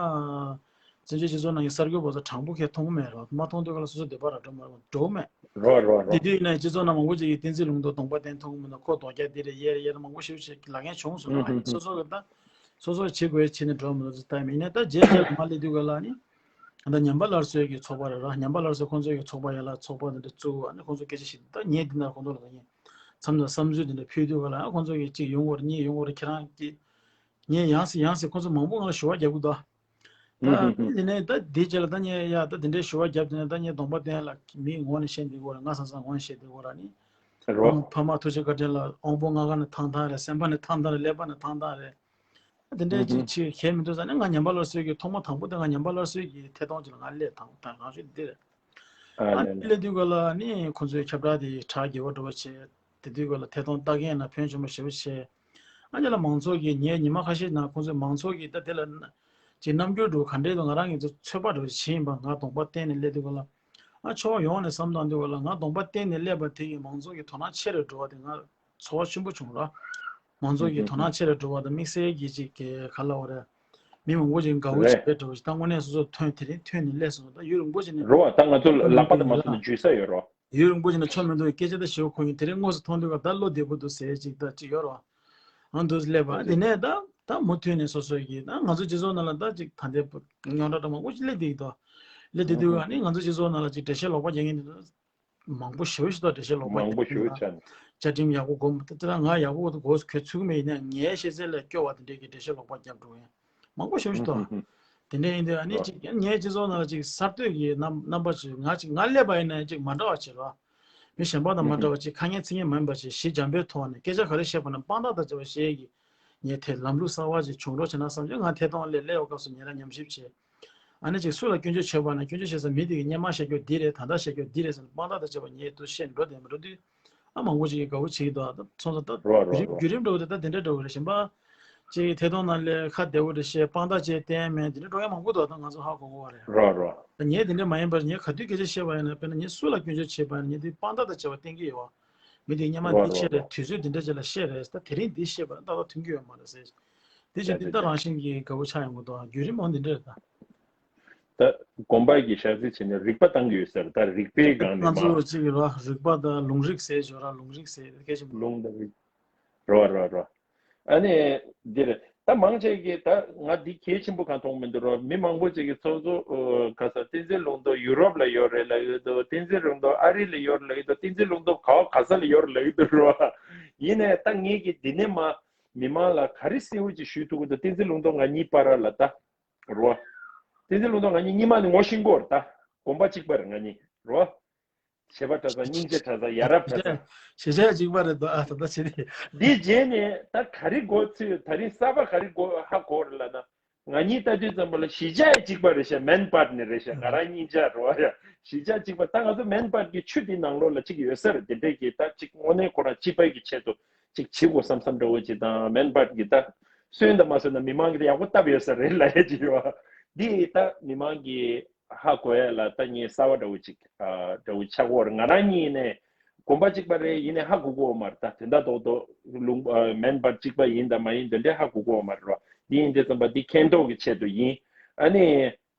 བཙན་བྱོལ་སྤྱི་ཚོགས་ནང་གི་གསར་འགོད་པ་ཚོ་དྲང་པོ་ཁས་མཐོང་གི་མེད་རོགས། མ་མཐོང་དུས་ག་ལ་སོ་སོ་སྡོད་པ་ར་འགྲོ་མ་རོགས་འགྲོ་གི་མེད། རོ་རོ་རོ། དེ་དུས་ཡིན་ན་སྤྱི་ཚོགས་ནང་མང་པོ་ཅིག་གིས་བསྟན་འཛིན་ལུང་རྟོགས་གདོང་པ་བསྟན་མཐོང་གི་མི་འདུག་ཁོ་རྡོག་རྒྱག་འདི་རེད་ཡེ་རེད་ཡེ་རེད་མང་པོ་ཞིག་ཅིག་ལབ་མཁན་བྱུང་སོང་ར། ཨ་ནི་སོ་སོ་གི་ད་སོ་སོ་བྱེད་དགོས་བྱེད་ནས་འགྲོ་མི་འདུག་ད་མིན་ནས་ད་རྗེས་རྗེས་ལ་མ་སླེབས་དུས་ག་ལ་ནི་ད་ཉམས་པ་སླར་གསོའི་གི་ཚོགས་པ་རེད་ར། ཉམས་པ་སླར་གསོ་ཁོང་ཚོའི་གི་ཚོགས་པ་ཡ་ལ་ཚོགས་པ་འདི་འདྲ་བཙུགས། ཨ་ནི་ཁོང་ཚོ་སྐད་ཆ་བཤད་དུས་ད་ངས་འདི་ན་ཁོང་ཚོ་ལ་ད་ངས་མཚམས་ནས་བསམ་ཚུལ་འདི་འདྲ་ཕུལ་དུས་ག་ལ་ཨ་ཁོང་ཚོ་གི་གཅིག་ཡོང་དགོས་རེད། གཉིས་ཡོང་དགོས་རེད། ཁྱེད་རང་གི་ངས་ཡང་སེ་ཡང་སེ་ཁོང་ཚོ་མང་པོ་ང་ལ་ཞུ་བ་རྒྱག་གི་འདུག་ད་ཨ་ནི་དེ་ནས་ད་དེ་རྗེས་ལ་ད་ངས་ཡ་ད་དེ་འདྲའི་ཞུ་བ་བརྒྱབ་དེ་ནས་ད་ངས་གདོང་པ་བསྟན་ལ་མིའི་ངོ་ནས་བཤད་འདི་གོ་ར། ང་སང་སང་ངོ་ནས་བཤད་འདི་གོ་ར་ནི། རོ། ཨང་། ཕ་མ་ཐུགས་རྗེ་བཀའ་དྲིན་ལ་དབང་པོ་ལྔ་ཀ་ནས་ཐང་ཐང་རེད། སེམས་པ་ནས་ཐང་ཐང་རེད། ཀླད་པ་ནས་ཐང་ཐང་རེད། དེ་འདྲའི་ཅིག་ཅིག་གལ་མི་འདུག་ཟེར་ནས་ང་ཉམས་པ་སླར་གསོའི་གི་ཐོག་མ་དང་པོ་དེ་ང་ཉམས་པ་སླར་གསོའི་གི་ཐད་གཏོང་ཅིག་ལ་ང་སླེབས་དང་དང་རང་ཤུགས་འདི་རེད། ཨ་ནི་སླེབས་དུས་ག་ལ་ནི་ཁོང་ཚོའི་ཁྱབ་བསྒྲགས་དེ་གྲགས་རྒྱས་པ་འགྲོ་བ་བྱས། དེ་དུས་ག་ལ་ཐད་གཏོང་ལྟ་མཁན་ན་ཕོན་ཆེན་པོ་ཞེ་པོ་བྱས། ཨ་ནི་ལ་མང་ཚོགས་ཀྱིས་ངས་ཉི་མ་ཁ་ཤས་ནང་ཁོང་ཚོས་མང་ཚོགས་ཀྱིས་ད་དེ་ལ་ཅིག་རྣམ་འགྱུར་འདྲ་བོ་ག་འདྲས་འདུག་ང་རང་གི་ཚོད་དཔག་འདྲ་བོ་བྱས་ཡིན་པ། ང་གདོང་པ་བསྟན་ནས་སླེབས་དུས་ག་ལ་ཨ་ཕྱོགས་ཡོངས་ནས་བསམ་བཏང་དུས་ག་ལ་ང་གདོང་པ་བསྟན་ནས་སླེབས་པ་དེ་ཡིས་མང་ཚོགས་ཀྱི་དོ་སྣང་ཆེ་རུ་འགྲོ་བ་དེ་ང་ཚོར་བ་ཆེན་པོ་བྱུང་ར། མང་ཚོགས་ཀྱི་དོ་སྣང་ཆེ་རུ་འགྲོ་བ་དང་དམིགས་བསལ་གྱི་ཅིག་གི་ག་ལབ་དགོས་རེད། མི་མང་པོ་ཅིག་དགའ་བོ་བྱེད་པའི་འགྲོ་བ་ཞིག་ད་དངོས་གནས་སོ་སོ་ཐོན་དེ་རིང་ཐོན་ནས་སླེབས་སོང་། ད་ཡུན་རིང་པོ་ཅིག་ནས་རོ། ད་ང་ཚོ་ལག་པ་དང་མ་ཐོན་ནས་འཇུས་ས་ཡོད་རོ། ཡུན་རིང་པོ་ཅིག་ནས་ཆོ་མི་འདུག་སྐད་ཆ་ད་ཞེ་པོ་གོ་ཡིན། དེ་རིང་དངོས་སུ་མཐོང་དུས་ག་ད་བློ་བདེ་པོ་འདུག་ཟེར་ཅིག་ད་ཅིག་ཡོད་རོ། ཨང་། འདུག་སླེབས་པ་དེ་ནས་ད་ད་མུ་མཐུད་ནས་སོ་སོ་གི་ད་ང་ཚོ་སྤྱི་ཚོགས་ནང་ལ་ད་ཅིག་ད་ལྟའི་རྙོག་དྲ་འདྲ་མང་པོ་ཅིག་སླེབས་བསྡད་ཀྱི་འདུག་སླེབས་བསྡད་དུས་ཨ་ནི་ང་ཚོ་སྤྱི་ཚོགས་ནང་ལ་ཅིག་འགྲེལ་བཤད་ལོག་པ་རྒྱག་མཁན་དེ་ཚོ་མང་པོ་ཞེ་པོ་ཞིག་འདུག་འགྲེལ་བཤད་ལོག་པ་མང་པོ་ཞེ་པོ་རྒྱག་མཁན་ཆགས་ནས། བཅའ་ཁྲིམས་ཡག་པོ་སྒོ་དེ་ལ་ང་ཡག་པོ་འགོ་ཁོས་ཚུགས་ཀྱི་མེད་ཡིན་ན་ངའི་ཤེས་ཚད་ལས་སྐྱོ་བ་དེ་འདྲས་ཀྱི་འགྲེལ་བཤད་ལོག་པ་རྒྱབ་འགྲོ་མཁན་མང་པོ་ཞེ་པོ་ཞིག་འདུག་དེ་འདྲ་ཡིན་དུས་ཨ་ནི་ཅིག་ངའི་སྤྱི་ཚོགས་ནང་ལ་ཅིག་གསར་གཏོད་ཀྱི་རྣམ་རྣམ་པ་ཅིག་ང་ཅིག་ང་སླེབས་པ་ཡིན་ན་ཅིག་མ་འདྲ་བ་བྱེད་རོགས། མི་གཞན་པ་དང་མ་འདྲ་བ་ཅིག་ཁ་ངན་ཚིག་ངན་མ་ཡིན་པ་ཅིག་ཞི་འཇམ་པོའི་ཐོག་ནས་སྐད་ཆ་ག་རེ་བཤད་པ་ན་དཔང་རྟགས་དང་བཅས་པ་བཤད་ཀྱི་ངས་དེ་ལམ་ལུགས་གསར་བ་ཅིག་བྱུང་རོགས་བྱས་ན་བསམ་བྱས་ང་ཐད་གཏོང་སླེབས་སླེབས་པའི་སྐབས་སུ་ངེད་རང་ཉམས་ཞིབ་བྱས། ཨ་ནི་ཅིག་སུ་ལ་སྐྱོན་བརྗོད་བྱས་པ་ན་སྐྱོན་བརྗོད་བྱས་ས་མི་དེ་གི་སྔོན་མ་བཤད་རྒྱུ་འདི་རེད། ད་ལྟ་བཤད་རྒྱུ་འདི་རེད་ཟེར་ནས་དཔང་རྟགས་དང་བཅས་པ་ངས་དུ་བཤད་འགྲོ་བསྡད་མི་འགྲོ་དུས། ཨ་མང་པོ་ཅིག་གིས་དགའ་བོ་བྱེད་ཀྱི་འདུག་ད་སོང་ཙང་ད་རོ་རོ་བརྒྱུད་རིམ་རོ། བརྒྱུད་རིམ་འདྲ་བོ་དེ་ད་དེ་འདྲ་འདྲ་བོ་རེད། གཞན་པ་ཅིག་ཐད་གཏོང་ནང་ལས་ཁ་བདེ་བོ་འདྲ་བཤད་དཔང་རྟགས་བཅས་བསྟན་མེད་དེ་འདྲ་འགྲོ་ཡ་མང་པོ་འདུག་ད་ང་ཚོ་ཧ་གོ་གོ་བ་རེད། རོ་རོ། ད་ངས་དེ་འདྲ་མ་ཡིན་པར་ངས་ག་དུས་སྐད་ཆ་བཤད་པ་ཡིན་ན་དཔེར་ན་ངས་སུ་ལ་སྐྱོན་བརྗོད་བྱས་པ་ཡིན་ན་ངས་དེ་དཔང་རྟགས་དང་བཅས་པ་བསྟན་གྱི་ཡོད་བ། མི་དེ་སྔོན་མ་རོ་འདི་རོ་བྱས་རེད། རོ། དུས་ཚོད་འདི་འདྲ་ཅིག་ལ་བཤད་རེད། ད་དེ་རིང་འདི་བཤད་པ་ན་ཏག་ཏག་མཐུན་གྱི་ཡོད་མ་རེད་ཟེར། དེ་བཞིན་ཡ་འདི་ད་ཡ་རང་བཞིན་གྱིས་དགའ་བོ་ཆགས་ཡོང་གི་འདུག་བརྒྱུད་རིམ་འོ་འདི་འདྲ་རེད་ད། ད་དགོན་པ་གི་ཞག་རྩི་བྱས་ནས་རིག་པ་བཏང་གི་ཡོད་ཟེར། ད་རིག་པའི་སྒང་ནས་ང་ཚོ་མ་ཅིག་ར་རིག་པ་ད་ལུང་རིགས་ཟེར་ཞོར་ར་ལུང་རིགས་ཟེར་སྐད་ཆ་མ། ལུང་དང་རིག་རོ་རོ་རོ། ཨ་ནི་འདིར་ད་མང་ཆེ་གིས་ད་ང་འདི་གལ་ཆེན་པོ་གང་མཐོང་མི་འདུག་རོ། མི་མང་པོ་ཅིག་གིས་ཚོགས་གཙོ་ཨོ་ག་ས་བསྟན་འཛིན་ལུང་རྟོགས་ཡུ་རོབ་ལ་ཡོད་རེད་ལབ་ཀྱི་འདུག་བསྟན་འཛིན་ལུང་རྟོགས་ཨ་རི་ལ་ཡོད་རེད་ལབ་ཀྱི་འདུག་བསྟན་འཛིན་ལུང་རྟོགས་ག་བ་ག་ས་ལ་ཡོད་རེད་ལབ་ཀྱི་འདུག་རོ། ཡིན་ནའི་ད་ངེད་ཀྱིས་འདི་ནས་མ་མི་མང་ལ་ག་རེ་གསལ་བོ་ཅིག་ཞུ་ཐུབ་ཀྱི་འདུག་བསྟན་འཛིན་ལུང་རྟོགས་ང་གཉིས་བར་ལ་ད་རོ། བསྟན་འཛིན་ལུང་རྟོགས་ང་གཉིས་གཉིས་མ་ནི་ངོ་ཤེས་ཀྱི་ཡོད་རེད། ད་དགོན་པ་གཅིག་པ་རེད་ང་གཉིས་རོ། བྱེད་པ་གྲྭ་ཚང་སྙིང་རྗེ་གྲྭ་ཚང་ཡ་རབས་གྲྭ་ཚང་། གཞིས་ཆགས་གཅིག་པ་རེད་འདུག་ཨ་ད་ལྟ་བྱེད་དེ། འདི་རྗེས་ནས་ད་ག་རེ་མགོ་ཚོས་ད་རིང་གསར་པ་ག་རེ་མགོ་ཧ་གོ་རེད་ལབ་ན། ང་གཉིས་ལྟ་དུས་ཙམ་པ་ལ་གཞིས་ཆགས་གཅིག་པ་རེད་ཤག་མན་པར་ནས་རེད་ཤག་ང་རང་གཉིས་ཆ་རེད་བ་ཡ། གཞིས་ཆགས་གཅིག་པ་ད་ང་ཚོ་མན་པར་གྱི་ཆུ་དེ་ནང་ལོགས་ལ་གཅིག་ཡོད་ས་རེད། དེ་འདྲས་ཀྱི་ད་གཅིག་དངོས་གནས་ཁོ་རང་སྤྱི་པའི་གི་ཆེད་དུ་གཅིག་བྱེད་དགོས་བསམ་བསམ་འདྲ་བོ་ཅིག་དང་མན་པར་གྱི་ད་སོན་དང་མ་སོན་ན་མི་མང་གི་ད་ཡག་པོ་བཏབ་ཡོད་ས་རེད་ལབ་ཡ་ཅིག་ཡོད་བ། འདི་ད་མི་མང་གི་ཧ་གོ་ཡ་ལ་ད་ངས་གསར་བ་འདྲ་བོ་ཅིག་ཨ་འདྲ་བོ་ཆགས་ཀྱི་ཡོད་རེད། ང་རང་གཉིས་ནས་དགོན་པ་གཅིག་པ་རེད། ཡིན་ནའི་ཧ་གོ་གི་ཡོད་མ་རེད། ད་དོན་དག་རྡོག་རྡོག་ལུང་ཨ་མེམ་བར་གཅིག་པ་ཡིན་དང་མ་ཡིན་དེ་འདྲའི་ཧ་གོ་གི་ཡོད་མ་རེད་རོ། འདི་ཡིན་དུས་ཙམ་པ་འདི་མཁྱེན་རྟོགས་ཀྱི་ཆེད་དུ་ཡིན། ཨ་ནི་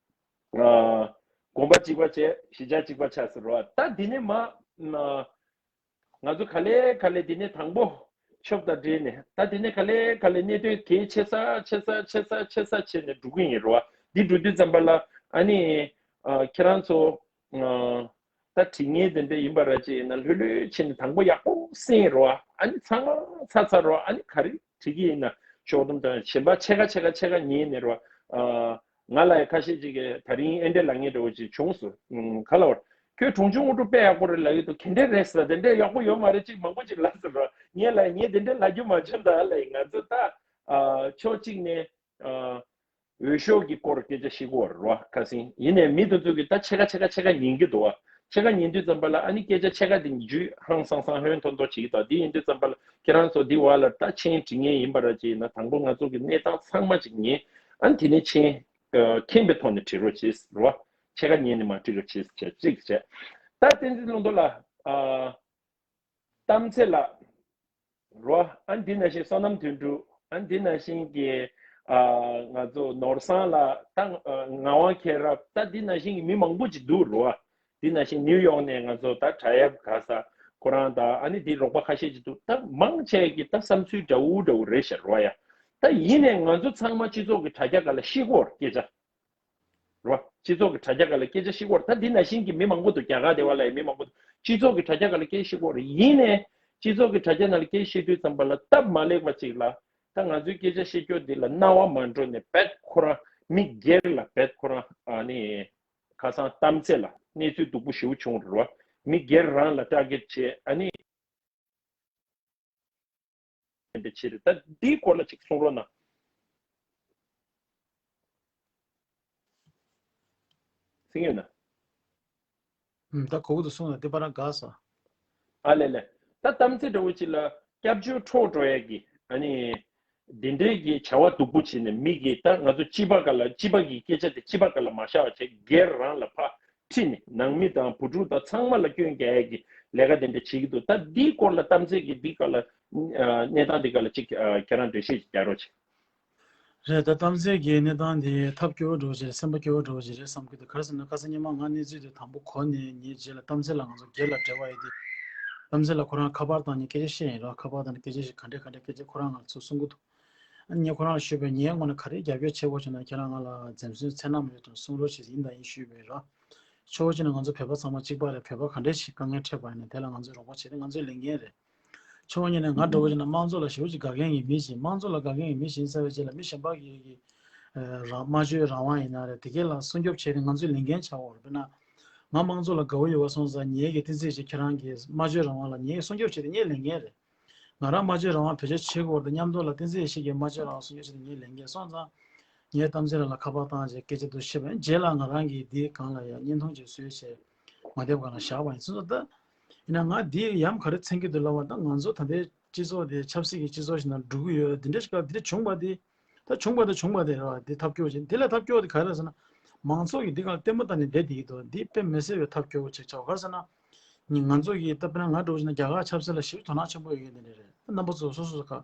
ཨ་དགོན་པ་གཅིག་པ་བྱས་གཞིས་ཆགས་གཅིག་པ་ཆགས་ཟེར་རོ། ད་འདི་ནས་མ་ང་ཚོ་ག་ལེ་ག་ལེ་འདི་ནས་དང་པོ་ཆོབ་དང་འབྲེལ་ནས་ད་འདི་ནས་ག་ལེ་ག་ལེ་གནད་དོན་གལ་ཆེ་ས་ཆེ་ས་ཆེ་ས་ཆེ་ས་བྱས་ནས་འགྲོ་གི་ཡིན་རོ། འདི་འགྲོ་དུས་ཙམ་པ་ལ་ཨ་ནི་ཨ་ཁྱེད་རང་ཚོ་ཨ་ད་དྲི་ངན་དེ་འདྲ་ཡིན་པ་ར་ཅིག་ཡིན་ན་ལྷོད་ལྷོད་བྱས་ནས་དང་པོ་ཡག་པོ་གསན་རོ། ཨ་ནི་ཚང་མ་ཚར་ཚར་རོ། ཨ་ནི་ག་རེ་དྲི་གི་ཡིན་ན་ཤོག་སྡོམ་དང་གཞན་པ་ཕྱེད་ཀ་ཕྱེད་ཀ་ཕྱེད་ཀ་ཉན་ནས་རོ། ཨ་ང་ལ་ཡང་ཁ་ཤས་ཅིག་གིས་ད་རིང་ཨེ་འདྲས་ལབ་མཁན་འདྲ་བོ་ཅིག་བྱུང་སོང་། ཨུམ། ག་ལབ་དགོས་རེད། ཁྱོད་གྲོང་ཆུང་དབུ་གྲུབ་དཔེ་ཡག་པོ་རེད་ལབ་ཡོད་དོ། ག་འདྲས་རེད་ཟེར། དེ་འདྲས་ཡག་པོ་ཡོད་མ་རེད། ཅིག་མང་པོ་ཅིག་ལབ་ཟེར་རོ། ངས་ལབ་ངས་དེ་འདྲས་ལབ་རྒྱུ་མ་བྱུང་། ད་ལབ་ཡིན། ང་ཚོ་ད་ཨ་ཕྱོགས་གཅིག་ནས་ཨ་འོས་ཤོག་གི་སྐོར་སྐད་ཆ་བཤད་ཀྱི་ཡོད་རེད་རོ། ཁ་སང་ཡིན་ནའི་མི་དེ་ཚོ་གིས་ད་ཕྱེད་ཀ་ཕྱེད་ཀ་ཕྱེད་ཀ་ཉན་གྱི་འདུག་བ། ཕྱེད་ཀ་ཉན་དུས་ཙམ་པ་ལ་ཨ་ནི་སྐད་ཆ་ཕྱེད་ཀ་དེ་རྒྱུས་ཧང་སང་སང་ཧོན་ཐོར་ཐོར་བྱེད་ཀྱི་འདུག་དེ་ཡིན་དུས་ཙམ་པ་ལ་ཁྱེད་རང་ཚོ་འདི་བ་ལ་ད་མཆན་འབྲི་མཁན་ཡིན་པ་ར་ཅིག་ཡིན་ན་དང་པོ་ང་ཚོ་གི་གནས་སྟངས་ཚང་མ་ཅིག་ཉན། ཨ་ནི་དེ་ནས་མཆན་ཨ་མཁྱེན་པའི་ཐོག་ནས་བྲིས་རོགས་བྱེད་རོ། ཕྱེད་ཀ་ཉན་ནས་མ་བྲིས་རོགས་བྱེད་ཅེས་གཅིག་བྱས། ད་བསྟན་འཛིན་ལྷུན་རྡོ་ལགས། ཨ་གཏམ་ཚེ་ལགས་རོ། ཨ་འདི་ནང་བཞིན་བསོད་ནམས་དོན་གྲུབ། ཨ་འདི་ནང་བཞིན་གྱི་ཨ་ང་ཚོ་ནོར་བཟང་ལགས། ད་ཨ་ངག་དབང་མཁྱེན་རབ། ད་འདི་ནང་བཞིན་གྱི་མི་མང་པོ་ཅིག་འདུག་རོ། འདི་ནང་བཞིན་ནིའུ་ཡོག་ནས་ང་ཚོ་ད་དྲ་ཡབ་ག་ས་ཁོ་རང་དང་ཨ་ནི་འདི་རོགས་པ་ཁ་ཤས་ཅིག་འདུག་ད་མང་ཆེ་གི་ད་བསམ་ཚུལ་འདྲ་བོ་འདྲ་བོ་རེད་ཤག་རོ་ཡ། ད་ཡིན་ནའི་ང་ཚོ་ཚང་མ་སྤྱི་ཚོགས་ཀྱི་དྲ་རྒྱ་སྒང་ལ་བཤད་ཀྱི་ཡོད་རེད་སྐད་ཆ། རོ། སྤྱི་ཚོགས་ཀྱི་དྲ་རྒྱ་སྒང་ལ་སྐད་ཆ་བཤད་ཀྱི་ཡོད་རེད། ད་འདི་ནང་བཞིན་གྱི་མི་མང་པོ་འདུག་རྒྱ་གར་དེ་བ་ལ་ཡང་མི་མང་པོ་འདུག་སྤྱི་ཚོགས་ཀྱི་དྲ་རྒྱ་སྒང་ལ་སྐད་བཤད་ཀྱི་ཡོད་རེད། ཡིན་ནའི་སྤྱི་ཚོགས་ཀྱི་དྲ་རྒྱ་ནང་ལ་སྐད་བཤད་དུས་ཙམ་པ་ལ་སྟབས་མ་ལེགས་པ་ཅིག་ལ་ད་ང་ཚོའི་སྐད་ཆ་བཤད་རྒྱུ་འདི་ལ་སྣང་བ་མ་འགྲོ་ནས་རྦད་ཁོ་རང་མི་སྒེར་ལ་རྦད་ཁོ་རང་ཨ་ནི་ཁ་སང་གཏམ་ཚེ་ལ་གནས་ཚུལ་སྡུག་པོ་ཞེ་པོ་བྱུང་རེད་བ། མི་སྒེར་རང་ལ་ཊར་གེཊ་བྱས་ཨ་ནི། དེ་འདྲ་བྱེད་རེད། ད་འདིའི་སྐོར་ལ་ཅིག་གསུང་རོགས་གནང་། གསན་ཡོད་ན། ཨུམ། ད་གོ་གི་འདུག་གསུང་ན་དེ་པ་རང་དགའ་ས། ཨ་ལེ་ལེ། ད་གཏམ་ཚེ་འདྲ་བོ་ཅིག་ལ་སྐྱབས་བཅོལ་འཕྲོག་འགྲོ་ཡ་གི་ཨ་ནི། འདི་འདྲའི་གི་བྱ་བ་སྡུག་པོ་བྱས་ནས་མི་གི་ད་ང་ཚོ་སྤྱི་པ་ག་ལ་སྤྱི་པ་གི་སྐད་ཆ་དེ་སྤྱི་པ་ག་ལ་མ་བཞག་པ་བྱས་སྒེར་རང་ལ་ཕར་ཁྲིད་ནས་ནང་མི་དང་བུ་ཕྲུག་དང་ཚང་མ་ལ་སྐྱོན་རྒྱག་ཡ་གི་ལས་ཀ་དེ་འདྲ་བྱེད་ཀྱི་འདུག་ད་འདིའི་སྐོར་ལ་གཏམ་ཚེ་གི་འདི་ག་ལ་གནས་སྟངས་འདི་ག་ལ་ཅིག་ཁྱེད་རང་འགྲེལ་བཤད་ཅིག་རྒྱག་རོགས་བྱེད། རེད། ད་གཏམ་ཚེ་གི་གནས་སྟངས་དེ་ཐབས་སྐྱོ་བོ་འདྲ་བོ་ཞིག་རེད། སེམས་པ་སྐྱོ་བོ་འདྲ་བོ་ཞིག་རེད་བསམ་གྱི་འདུག་ག་རེ་ཟེར་ན་ཁ་སང་སྔོན་མ་ང་གནས་ཚུལ་དེ་དང་པོ་གོ་ནས་ངའི་རྗེས་ལ་གཏམ་ཚེ་ལ་ང་ཚོ་སྒེར་ལ་འབྲེལ་བ་ཡོད་དེ། གཏམ་ཚེ་ལ་ཁོ་རང་ཁ་པར་བཏང་ནས་སྐད་ཆ་བཤད་ཡིན་རོགས། ཁ་པར་བཏང་ནས་སྐད་ཆ་ཞིག་ག་འདྲས་ག་འདྲས་སྐད་ཆ་ཁོ་རང་ང་ལ་ཚུར་གསུང་གི་འདུག་ཨ་ནི་ངས་ཁོ་རང་ལ་ཞུས་པས་ངའི་ངོས་ནས་ག་རེ་རྒྱབ་སྐྱོར་བྱེད་དགོས་བྱུང་ན་ཁྱེད་རང་ང་ལ་འཛེམ་ཟོན་འཚེར་སྣང་མེད་དུ་གསུང་རོགས་བྱེད་ཡིན་དང་ཡིན་ཞུས་པས་རོགས། ཕྱོགས་གཅིག་ནས་ང་ཚོ་བོད་པ་ཚང་མ་གཅིག་པ་རེད། བོད་པ་ག་འདྲས་ཞིག་དཀའ་ངལ་འཕྲད་པ་ཡིན་ན་དེ་ལ་ང་ཚོས་རོགས་པ་བྱེད་དེ་ང་ཚོའི་ལས་འགན་རེད། ཕྱོགས་གཉིས་ནས་ང་འདྲ་བོ་བྱས་ན་དམངས་གཙོ་ལ་ཞེ་པོ་ཅིག་དགའ་མཁན་གྱི་མི་ཞིག་དམངས་གཙོ་ལ་དགའ་མཁན་གྱི་མི་ཞིག་ཡིན་ས་བའི་རྗེས་ལ་མི་གཞན་པ་གི་གི་ཨ་རང་སྨྲ་བརྗོད་རང་དབང་ཡིན་ན་རེད། དེ་གས་ལ་སྲུང་སྐྱོབ་བྱས་ཏེ་ང་ཚོའི་ལས་འགན་ཆགས་ཡོད་རེད། དཔེར་ན་ང་དམངས་གཙོ་ལ་དགའ་བོ་ཡོད་པ་སོང་ཙང་ངེད་ཀྱི་བསྟན་འཛིན་ཡེ་ཤེས་ཁྱེད་རང་གི་སྨྲ་བརྗོད་རང་དབང་ལ་ངེད་ཀྱི་སྲུང་སྐྱོབ་བྱས་ཏེ་ངའི་ལས་འགན་རེད། ང་རང་སྨྲ་བརྗོད་རང་དབང་བེད་སྤྱོད་བྱེད་དགོས་རེད། མཉམ་དུ་ལ་བསྟན་འཛིན་ཡེ་ཤེས་ཀྱི་སྨྲ་བརྗོད་རང་དབང་སྲུང་སྐྱོབ་བྱས་ཏེ་ངའི་ལས་འགན་སོང་ཙང་། ངས་གཏམ་ཚེ་ལགས་ལ་ཁ་པར་བཏང་རྗེས་སྐད་ཆ་དུ་བཤད་པ་ཡིན། རྗེས་ལ་ང་རང་གིས་འདིའི་སྒང་ལ་ཡང་བརྙན་ཐུང་ཅིག་བཟོས་བྱས་མ་དེབ་སྒང་ལ་བཞག་པ་ཡིན། སོང་ཙང་ད་ཡིན་ན་ང་འདི་ཡ་མ་ག་རེ་མཚོན་གྱི་འདུག་ལབ་པ་ད་ང་ཚོ་ད་ལྟའི་སྤྱི་ཚོགས་དེ་ཆབ་སྲིད་ཀྱི་སྤྱི་ཚོགས་ཤིག་ནང་འགྲོ་གི་ཡོད། འདི་འདྲ་ཞིག་ག་འདི་འདྲ་བྱུང་བ་དེ་ད་བྱུང་བ་དེ་བྱུང་བ་དེ་རེད་བ། འདི་ཐབས་སྐྱོ་བོ་ཅིག་འདི་ལས་ཐབས་སྐྱོ་བོ་དེ་ག་རེ་རེད་ཟེར་ན་མང་ཚོགས་ཀྱིས་འདི་སྒང་ལ་ལྟད་མོ་བལྟས་ནས་བསྡད་བསྡད་ཀྱི་འདུག་འདི་དཔེ་མི་སྲིད་པའི་ཐབས་སྐྱོ་བོ་ཅིག་ཆགས། ག་རེ་ཟེར་ན། ང་ཚོ་གིས་ད་དཔེར་ན་ང་འདྲ་བོ་ཞིག་ན་རྒྱ་གར་ཆབ་སྲིད་ལ་ཞེ་པོ་དོ་སྣང་ཆེན་པོ་ཡོད་མཁན་དེ་འདྲ་རེད། རྣམ་པ་ཚོ་སོ་སོ་སོ་ག་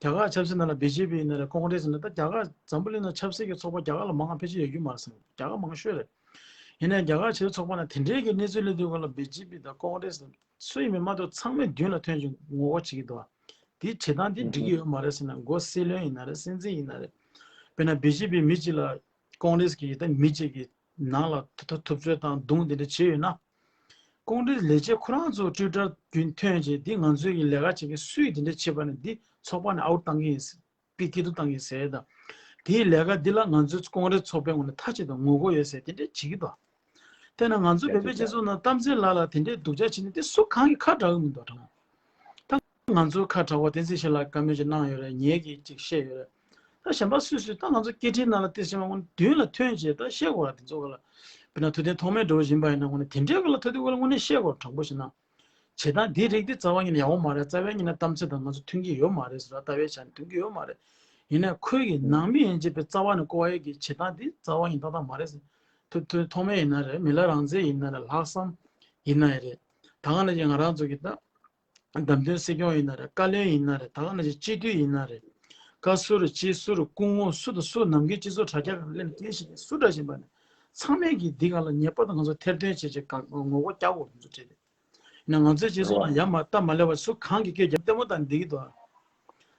རྒྱ་གར་ཆབ་སྲིད་ནང་ལ་བི་ཇེ་པི་ཡིན་ན་རེད། ཀོང་རེ་སི་ཡིན་ན། ད་རྒྱ་གར་འཛམ་བུ་གླིང་ནང་ཆབ་སྲིད་ཀྱི་ཚོགས་པ་རྒྱ་གར་ལ་མང་ང་ཕལ་ཆེར་ཡོད་རྒྱུ་མ་རེད་བསམ། རྒྱ་གར་མང་ཤོས་རེད། ཡིན་ནའི་རྒྱ་གར་ཆབ་སྲིད་ཚོགས་པ་ནང་དེ་འདྲའི་གི་གནས་ཚུལ་སླེབས་དུས་སྒང་ལ་བི་ཇེ་པི་དང་ཀོང་རེ་སི་སུ་ཡིན་མིན་མ་གཏོགས་ཚང་མས་མདུན་ལ་ཐོན་བྱུང་ངོ་རྒོལ་བྱེད་ཀྱི་འདུག་དེའི་བྱེད་སྟངས་དེ་འགྲིག་གི་ཡོད་མ་རེད་ཟེར་ན། མགོ་སྲིད་བློན་ཡིན་ན་རེད། སྲིད་འཛིན་ཡིན་ན་རེད། དཔེར་ན་བི་ཇེ་པི་མི་གཅིག་ལ་ཀོང་རེ་སི་གི་ད་མི་གཅིག་གི་ནང་ལ་ཐུབ་ཐུབ་ཚོད་དང་རྡུང་དེ་འདྲ་བྱས་ཡོད་ན། ཀོང་རེ་སི་ལས་བྱེད་ཁོ་རང་ཚོ་ཊུའི་ཊར་བརྒྱུད་ཐོན་རྗེས་འདི་ང་ཚོའི་གི་ལས་ཀ་བྱེད་མཁན་སུས་དེ་འདྲ་བྱས་པ་ན་འདི་ཚོགས་པ་ནས་ཨའུཊ་བཏང་གི་ཡིན། སྐྱིད་སྐྱིད་སྡུག་བཏང་གི་ཡིན་ཟེར་ཡ་དང་། དེའི་ལས་ཀ་འདི་ལ་ང་ཚོའི་ཀོང་རེ་སི་ཚོགས་པའི་ངོས་ནས་མཐའ་གཅིག་ཏུ་ངོ་རྒོལ་ཡོད་ཟེར་དེ་འདྲ་བྱེད་ཀྱི་འདུག་དེས་ན་ང་ཚོ་བོད་པའི་སྤྱི་ཚོགས་ནང་གཏམ་ཚེ་ལགས་ལ་དེ་འདྲའི་སྡུག་ཅག་བྱེད་ནི་དེ་སུ་གང་གིས་ཁ་གྲག་གི་མི་འདུག་དྲང་། ད་ང་ཚོ་ཁ་གྲག་པ་བསྟན་འཛིན་ཡེ་ཤེས་ལགས་བཀའ་མོལ་ཅིག་གནང་ཡོད་རེད། ངས་ཀྱིས་ཅིག་བཤད་ཡོད་རེད། ད་གཞན་པ་སུས་སུས་ད་ང་ཚོ་སྐད་འཕྲིན་ནང་ལ་དེ་བྱས་མ་དགོས་ན་མདུན་ལ་ཐོན་བྱས་ད་བཤད་དགོས་ར། དེ་ཚོ་ག་ལ་དཔེར་ན་ཐུབ་བསྟན་ཐོགས་མེད་འདྲ་བོ་ཡིན་པ་ཡིན་ན་དངོས་གནས་དེ་འདྲའི་ག་ལ་ཐུབ་དུས་ག་ལ་དངོས་གནས་བཤད་དགོས་ར། དྲང་པོ་བཤད་ན། བྱེད་སྟངས་འདི་རིགས་འདི་རྩ་བ་ཉིད་ནས་ཡག་པོ་མ་རེད། རྩ་བའི་ཉིད་ནས་གཏམ་ཚེ་དང་ང་ཚོ་མཐུན་གྱི་ཡོད་མ་རེད་ཟེར་བ། ལྟ་བའི་ཆ་ནས་མཐུན་གྱི་ཡོད་མ་རེད། ཡིན་ན་ཁོའི་གི་ནང་མི་ཡན་ཆད་པའི་རྩ་བ་ནས་བཀོལ་བ་ཡི་གི་བྱེད་སྟངས་དེ་རྩ་བ་ཡིན་ཏག་ཏག་མ་རེད་ཟེར། ཐོ་ཐོ་ཐོག་མེད་ཡིན་ན་རེད། མི་ལ་རང་བཙན་ཡིན་ན་རེད། ལྷག་བསམ་ཡིན་ན་ཡང་རེད། ད་ག་ནང་བཞིན་ང་རང་ཚོ་གི་ད་བདམས་ཐོན་སྲིད་སྐྱོང་ཡིན་ན་རེད། བཀའ་བློན་ཡིན་ན་རེད། ད་ག་ནང་བཞིན་སྤྱི་འཐུས་ཡིན་ན་རེད། བཀའ་ཟུར་སྤྱི་ཟུར་སྐུ་ངོ་སུ་དང་སུ་ནམ་རྒྱུན་སྤྱི་ཚོགས་དྲ་རྒྱ་སྒང་སླེབས་ནས་སྐད་བཤད་མཁན་སུ་འདྲ་ཞིག་ཡིན་པ་ནས་ཚང་མས་ཀྱིས་འདི་སྒང་ལ་ངེས་པར་དུ་ང་ཚོ་ཐེར་འདོན་བྱེད་ཆེད་ངོ་རྒོལ་རྒྱག་དགོས་རེད་ཚོ་བྲིས་ཏེ། ཡིན་ན་ང་ཚོའི་སྤྱི་ཚོགས་ནང་ཡ་མ་སྟབས་མ་ལེགས་པ་སུ་གང་གིས་སྐད་རྒྱབ་ལྟད་མོ་ལྟ་འདི་གི་འདུག་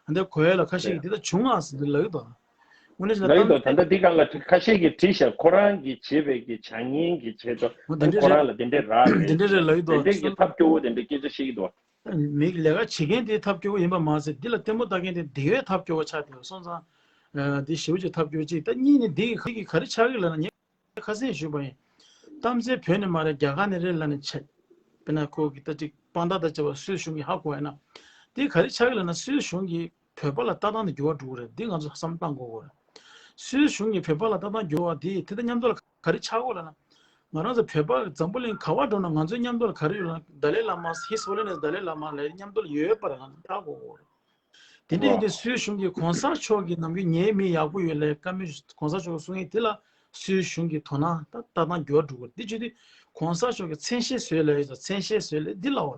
ཨ་འདི་གོ་ཡ་ལ་ཁ་ཤས་ཀྱིས་འདི་ལྟ་བྱུང་ང་ཟེར་འདི་ལབ་ཀྱི་འདུག་དངོས་གནས་ལབ་ཀྱི་འདུག་ད་ལྟ་འདི་སྒང་ལ་ཁ་ཤས་ཀྱིས་བྲིས་ཤག་ཁོ་རང་གིས་བྱས་པའི་གི་བྱ་ངན་གྱི་བྱས་ཏོ། འོ་འདི་འདྲ་ཁོ་རང་ལ་འདི་འདྲའི་རག་རེད། འདི་འདྲ་རེད་ལབ་ཀྱི་འདུག་འདི་འདྲའི་གི་ཐབས་སྐྱོ་བོ་འདི་འདྲའི་སྐད་ཆ་བཤད་ཀྱི་འདུག་མི་ལས་ཀ་བྱེད་མཁན་དེའི་ཐབས་སྐྱོ་བོ་ཡིན་པ་མ་ཟད་འདི་ལ་ལྟད་མོ་ལྟ་མཁན་དེ་དེ་བས་ཐབས་སྐྱོ་བོ་ཆགས་བསྡད་པ་སོང་ཙང་། འདི་ཞེ་པོ་ཅིག་ཐབས་སྐྱོ་བོ་ཅིག་ད་གཉིས་ནི་འདི་གི་ག་རེ་ཆགས་ཀྱི་ལབ་ན་ངས་ཁ་སང་ཞུས་པ་ཡིན། གཏམ་ཚེ་བོད་ནས་མ་རེད། རྒྱ་གར་ནས་རེད་ལབ་ནས་ཆད། དཔེར་ན་ཁོ་གི་ད་ཅིག་དཔང་རྟགས་དང་བཅས་པ་སུད་གཞུང་གིས་ཧ་གོ་ཡ་ན། འདི་ག་རེ་ཆགས་ཀྱི་ལབ་ན་སུད་གཞུང་གིས་བོད་པ་ལ་ལྟ་སྟངས་དེ་འགྱུར་བ་འགྲོ་གི་རེད། འདི་ང་ཚོ་བསམ་བློ་བཏང་དགོས་ཀྱི་རེད། སུད་གཞུང་གིས་བོད་པ་ལ་ལྟ་སྟངས་འགྱུར་བ་དེ་དེ་དང་མཉམ་དུ་ལ་ག་རེ་ཆགས་ཀྱི་ལབ་ན། ང་རང་ཚོ་བོད་པ་འཛམ་བུ་གླིང་ག་བར་འགྲོ་ན་ང་ཚོའི་མཉམ་དུ་ལ་ག་རེ་ཡོད་ལབ་ན་ཏཱ་ལའི་བླ་མ་His Holiness Dalai Lama ལབ་མཉམ་དུ་ལ་ཡོད་པ་རང་ཧ་གོ་དགོས་རེད། དེ་འདྲ་ཡིན་དུས་སུད་གཞུང་གིས་གོང་ས་མཆོག་གི་ནམ་རྒྱུན་ངའི་མི་ཡག་པོ་ཡོད་ལབ་བཀའ་མོལ་གོང་ས་མཆོག་གིས་གསུང་ཡས་དེ་ལ་སུད་གཞུང་གིས་དོ་སྣང་ད་ལྟ་སྟངས་འགྱུར་བ་འགྲོ་གི་རེད། འདི་བྱེད་དུས་གོང་ས་མཆོག་གིས་མཚན་ཤས་བཟོས་ལབ་ཡོད་ཙང་མཚན་ཤས་བཟོས་ལབ་འདི་ལབ་པ།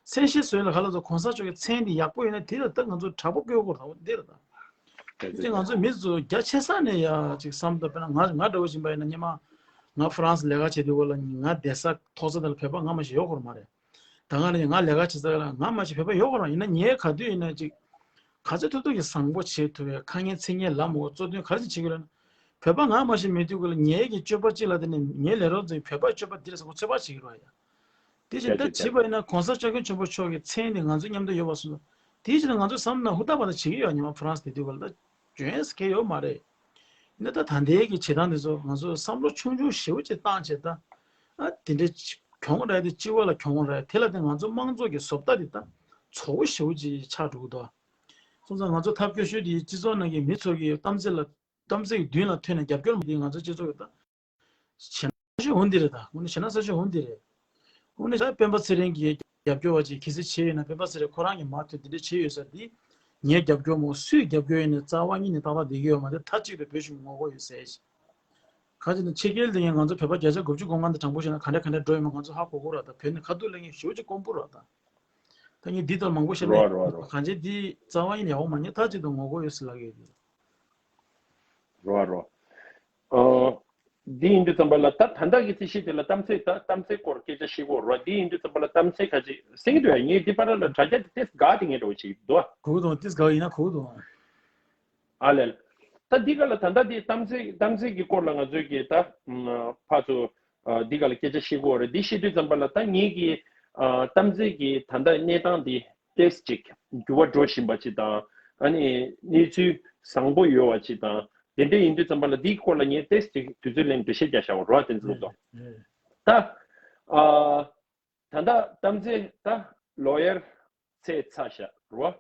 མཚན་ཤས་བཟོས་ལབ་ག་ལབ་ཙང་གོང་ས་མཆོག་གི་མཚན་འདི་ཡག་པོ་ཡོད་ན་དེ་ལ་ད་ང་ཚོ་དྲག་པོ་བཀོལ་དགོས་རེད་འདི་རེད་ད། དེ་ཚེ་ང་ཚོ་མི་ཚོ་རྒྱ་ཆེ་ས་ནས་ཡ་ཅིག་བསམ་ད་དཔེར་ན་ང་ང་འདྲ་བོ་ཞིག་ཡིན་པ་ཡིན་ན་སྔོན་མ་ང་ཧྥ་རན་སི་ལས་ཀ་བྱེད་དུས་སྐབས་ལ་ང་བསྡད་ས་ཐོག་ས་དེ་ལ་བོད་པ་སྔ་མ་ཞིག་ཡོད་ཁོ་ར་མ་རེད། ད་ག་ནས་ང་ལས་ཀ་བྱེད་ས་ལ་ང་མ་ཞིག་བོད་པ་ཡོད་ཁོ་རང་ཡིན་ན་ངས་ག་དུས་ཡིན་ན་ཅིག་ག་ཚོད་ཐུབ་ཐུབ་ཀྱི་བཟང་པོ་བྱེད་ཐུབ་པའི་ཁ་ངན་ཚིག་ངན་ལབ་མ་དགོས་གཙོ་དོན་ག་རེ་བྱེད་ཀྱི་རེད་ན། བོད་པ་ང་མ་ཞིག་མེད་དུས་ཀྱི་ལ་ངའི་གི་སྤྱོད་པ་གཅིག་ལ་དེ་ནས་ངའི་ལས་རོགས་ཚོས་བོད་པའི་སྤྱོད་པ་འདི་ལ་བཟང་པོ་ཚོད་དཔག་བྱེད་ཀྱི་རེད་ཡ། དེ་བཞིན་ད་བྱེད་པ་ཡིན་ན་གོང་ས་སྐྱབས་མགོན་ཆེན་པོ་མཆོག་གི་མཚན་ནི་ང་ཚོ་མཉམ་དུ་ཡོད་པ་སོང་ཙང་དེ་བཞིན་ང་ཚོས་བསམ་ན་ཧུར་ཐག་པ་ད་བྱེད་ཀྱི་ཡོད་ཉི་མ་ཧྥ་རན་སི་དེ་དུས་ཀྱི་ལ་ད་འཇོན་ས་གལ་ཡོད་མ་རེད། ཡིན་ན་ད་ད་ལྟའི་གི་བྱེད་སྟངས་དེ་ཚོ་ང་ཚོ་བསམ་བློ་ཆུང་ཆུང་ཞེ་པོ་ཅིག་བཏང་བྱས་ད། ཨ་དེ་འདྲའི་གྱོང་རེད་དེ་སྤྱི་བ་ལ་གྱོང་རེད་དེ་ལ་དེ་ང་ཚོ་དམངས་གཙོ་གི་བཟོ་ལྟ་དེ་ད་བཙོག་པོ་ཞེ་པོ་ཅིག་ཆགས་འགྲོ་གི་འདུག་སོང་ཙང་ང་ཚོ་ཐབས་སྐྱོ་ཤོས་དེ་སྤྱི་ཚོགས་ནང་གི་མི་ཚོ་གི་གཏམ་ཚེ་ལ་གཏམ་ཚེ་གི་མདུན་ལ་ཐོན་ནས་རྒྱབ་སྐྱོར་མ་དེ་ང་ཚོ་སྤྱི་ཚོགས་ཀྱི་ད་བྱེད་ན་ས་ཤོད་འོང་འདི་རེད། ད་དངོས་གནས་བྱེད་ན་ས་ཤོད་འོང་འདི་རེད། དངོས་གནས་ད་སྤེན་པ་ཚེ་རིང་གི་རྒྱབ་སྐྱོར་བ་ཅིག་གལ་སྲིད་བྱས་ཡོད་ན་སྤེན་པ་ཚེ་རིང་ཁོ་རང་གི་མ་ཐོན་འདི་འདྲ་བྱས་ཡོད་ས་འདི་ངའི་རྒྱབ་སྐྱོར་མོ་སུས་རྒྱབ་སྐྱོར་ཡིན་ནའི་རྩ་བ་ཉིད་ནས་ཏག་ཏག་བསྡད་ཀྱི་ཡོད་མ་རེད། མཐའ་གཅིག་ཏུ་བོད་གཞུང་ངོ་རྒོལ་ཡོད་ཟེར་ཞིག་ཁ་ཅིག་ནི་ཕྱི་རྒྱལ་དེ་ངས་ང་ཚོ་བོད་པ་བརྒྱ་ཆ་དགུ་བཅུ་གོ་ལྔ་འདི་དྲང་པོ་བཤད་ན་ག་འདྲ་ག་འདྲ་འགྲོ་ཡོད་མ་ང་ཚོ་ཧ་གོ་གོ་ར། ད་བོད་ནི་ཁ་ཐུག་ལ་ངས་ཞེ་པོ་ཅིག་དཀོན་པོ་ར། ད་ད་ངས་འདི་ལྟར་མང་པོ་བཤད་ན་རོ་རོ་རོ། གང་ཅི་འདི་རྩ་བ་ཉིད་ནས་ཡག་པོ་མ་རྙེད། མཐའ་གཅིག་ཏུ་ངོ་རྒོལ་ཡོད་ཟེར་ལབ་ཀྱི་ཡོད། རོ་རོ། ཨ། འདི་ཡིན་དུས་ཙམ་པ་ལ་ད་ད་ལྟ་གི་རྩིས་གཞི་དེ་ལ་གཏམ་ཚེ་ད་གཏམ་ཚེ་སྐོར་སྐད་ཆ་བཤད་དགོས་རོ། འདི་ཡིན་དུས་ཙམ་པ་ལ་གཏམ་ཚེ་ཁ་ཅིག་གསན་གྱི་འདུག་ཡ། ངས་འདི་པར་ལ་དྲ་རྒྱ་དེ་ཏེས་དགའ་དེ་ངས་འགྲོ་བྱེད་ཀྱི་འདུག་ཨ། གོ་གི་འདུག་ཏེས་དགའ་ཡིན་ན་གོ་གི་འདུག་ཨ། ཨ་ལས། ད་འདི་ག་ལ་ད་ལྟ་འདི་གཏམ་ཚེ་གཏམ་ཚེ་གི་སྐོར་ལ་ང་ཚོས་ཀྱི་ད་ཕར་ཚུར་འདི་ག་ལ་སྐད་ཆ་བཤད་དགོས་རེད། འདི་བཤད་དུས་ཙམ་པ་ལ་ད་ངེད་ཀྱི་གཏམ་ཚེ་གི་ད་ལྟ་གནས་སྟངས་འདི་ཏེས་ཅིག་འགྱུར་བ་འགྲོ་བཞིན་པ་ཅིག་དང་། ཨ་ནི་གནས་ཚུལ་བཟང་པོ་ཡོད་པ་ཅིག་དང་། དེ་འདྲ་ཡིན་དུས་ཙམ་པ་ལ་འདིའི་སྐོར་ལ་ངས་ཏེས་ཅིག་དུས་ཚོད་ལེན་འགྲེལ་བཤད་རྒྱག་བྱ་བ་རོགས་བསྟན་ཚུལ་དང་། ད་ཨ། ད་ལྟ་གཏམ་ཚེ་ད་ལོ་ཡར་ཚེ་ཚ་ཤག་རོ།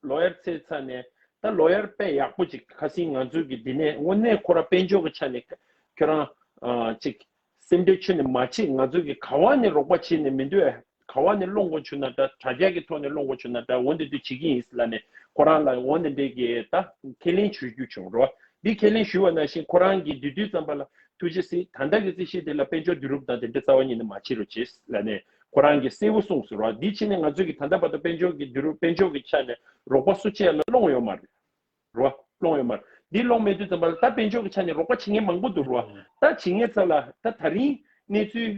ལོ་ཡར་ཚེ་ཚ་ནས་ད་ལོ་ཡར་དཔེ་ཡག་པོ་ཅིག་ཁ་སང་ང་ཚོ་གི་འདི་ནས་དངོས་གནས་ཁོ་ར་དཔལ་འབྱོར་གྱི་ཆ་ནས་ཁྱོད་རང་ཨ་ཅིག་སེམས་ཁྲལ་ཁྱོན་ནས་མ་བྱེད། ང་ཚོ་གི་ག་བ་ནས་རོགས་པ་བྱེད་ནས་མི་འདུག་ཨེ། ག་བ་ནས་སློང་དགོས་བྱུང་ན་འདྲ། དྲ་རྒྱ་གི་ཐོག་ནས་སློང་དགོས་བྱུང་ན་འདྲ། འོ་འདི་འདི་བྱེད་ཀྱི་ཡིན་ལབ་ནས་ཁོ་རང་ལ་འོ་འདི་འདྲའི་གི་ད་ཁས་ལེན་ཞུ་རྒྱུ་བྱུང་རོ། འདི་ཁས་ལེན་ཞུ་བ་ནང་བཞིན་ཁོ་རང་གི་དུས་དུས་ཙམ་པ་ལ་ཐུགས་རྗེ་གཟིགས། ད་ལྟ་གི་རྩིས་གཞི་དེ་ལ་དཔལ་འབྱོར་བསྡུ་རུབ་དང་དེ་འདྲ་རྩ་བ་ཉིད་ནས་མ་བྱེད་རོགས་བྱེད་ལབ་ནས་ཁོ་རང་གིས་གསལ་པོ་གསུངས་སོང་རོ། འདི་ཕྱིན་ནས་ང་ཚོས་ཀྱི་ད་ལྟ་བར་དུ་དཔལ་འབྱོར་གྱི་བསྡུ་རུབ་དཔལ་འབྱོར་གྱི་ཆ་ནས་རོགས་པ་སུ་གཅིག་ལ་སློང་ཡོད་མ་རེད་རོ། སློང་ཡོད་མ་རེད། འདི་སློང་མེད་དུས་ཙམ་པ་ལ་ད་དཔལ་འབྱོར་གྱི་ཆ་ནས་རོགས་པ་བྱེད་མཁན་མང་པོ་འདུག་རོ། ད་བྱེད་མཁན་ཚོ་ལ་ད་ད་རིང་གནས་ཚུལ་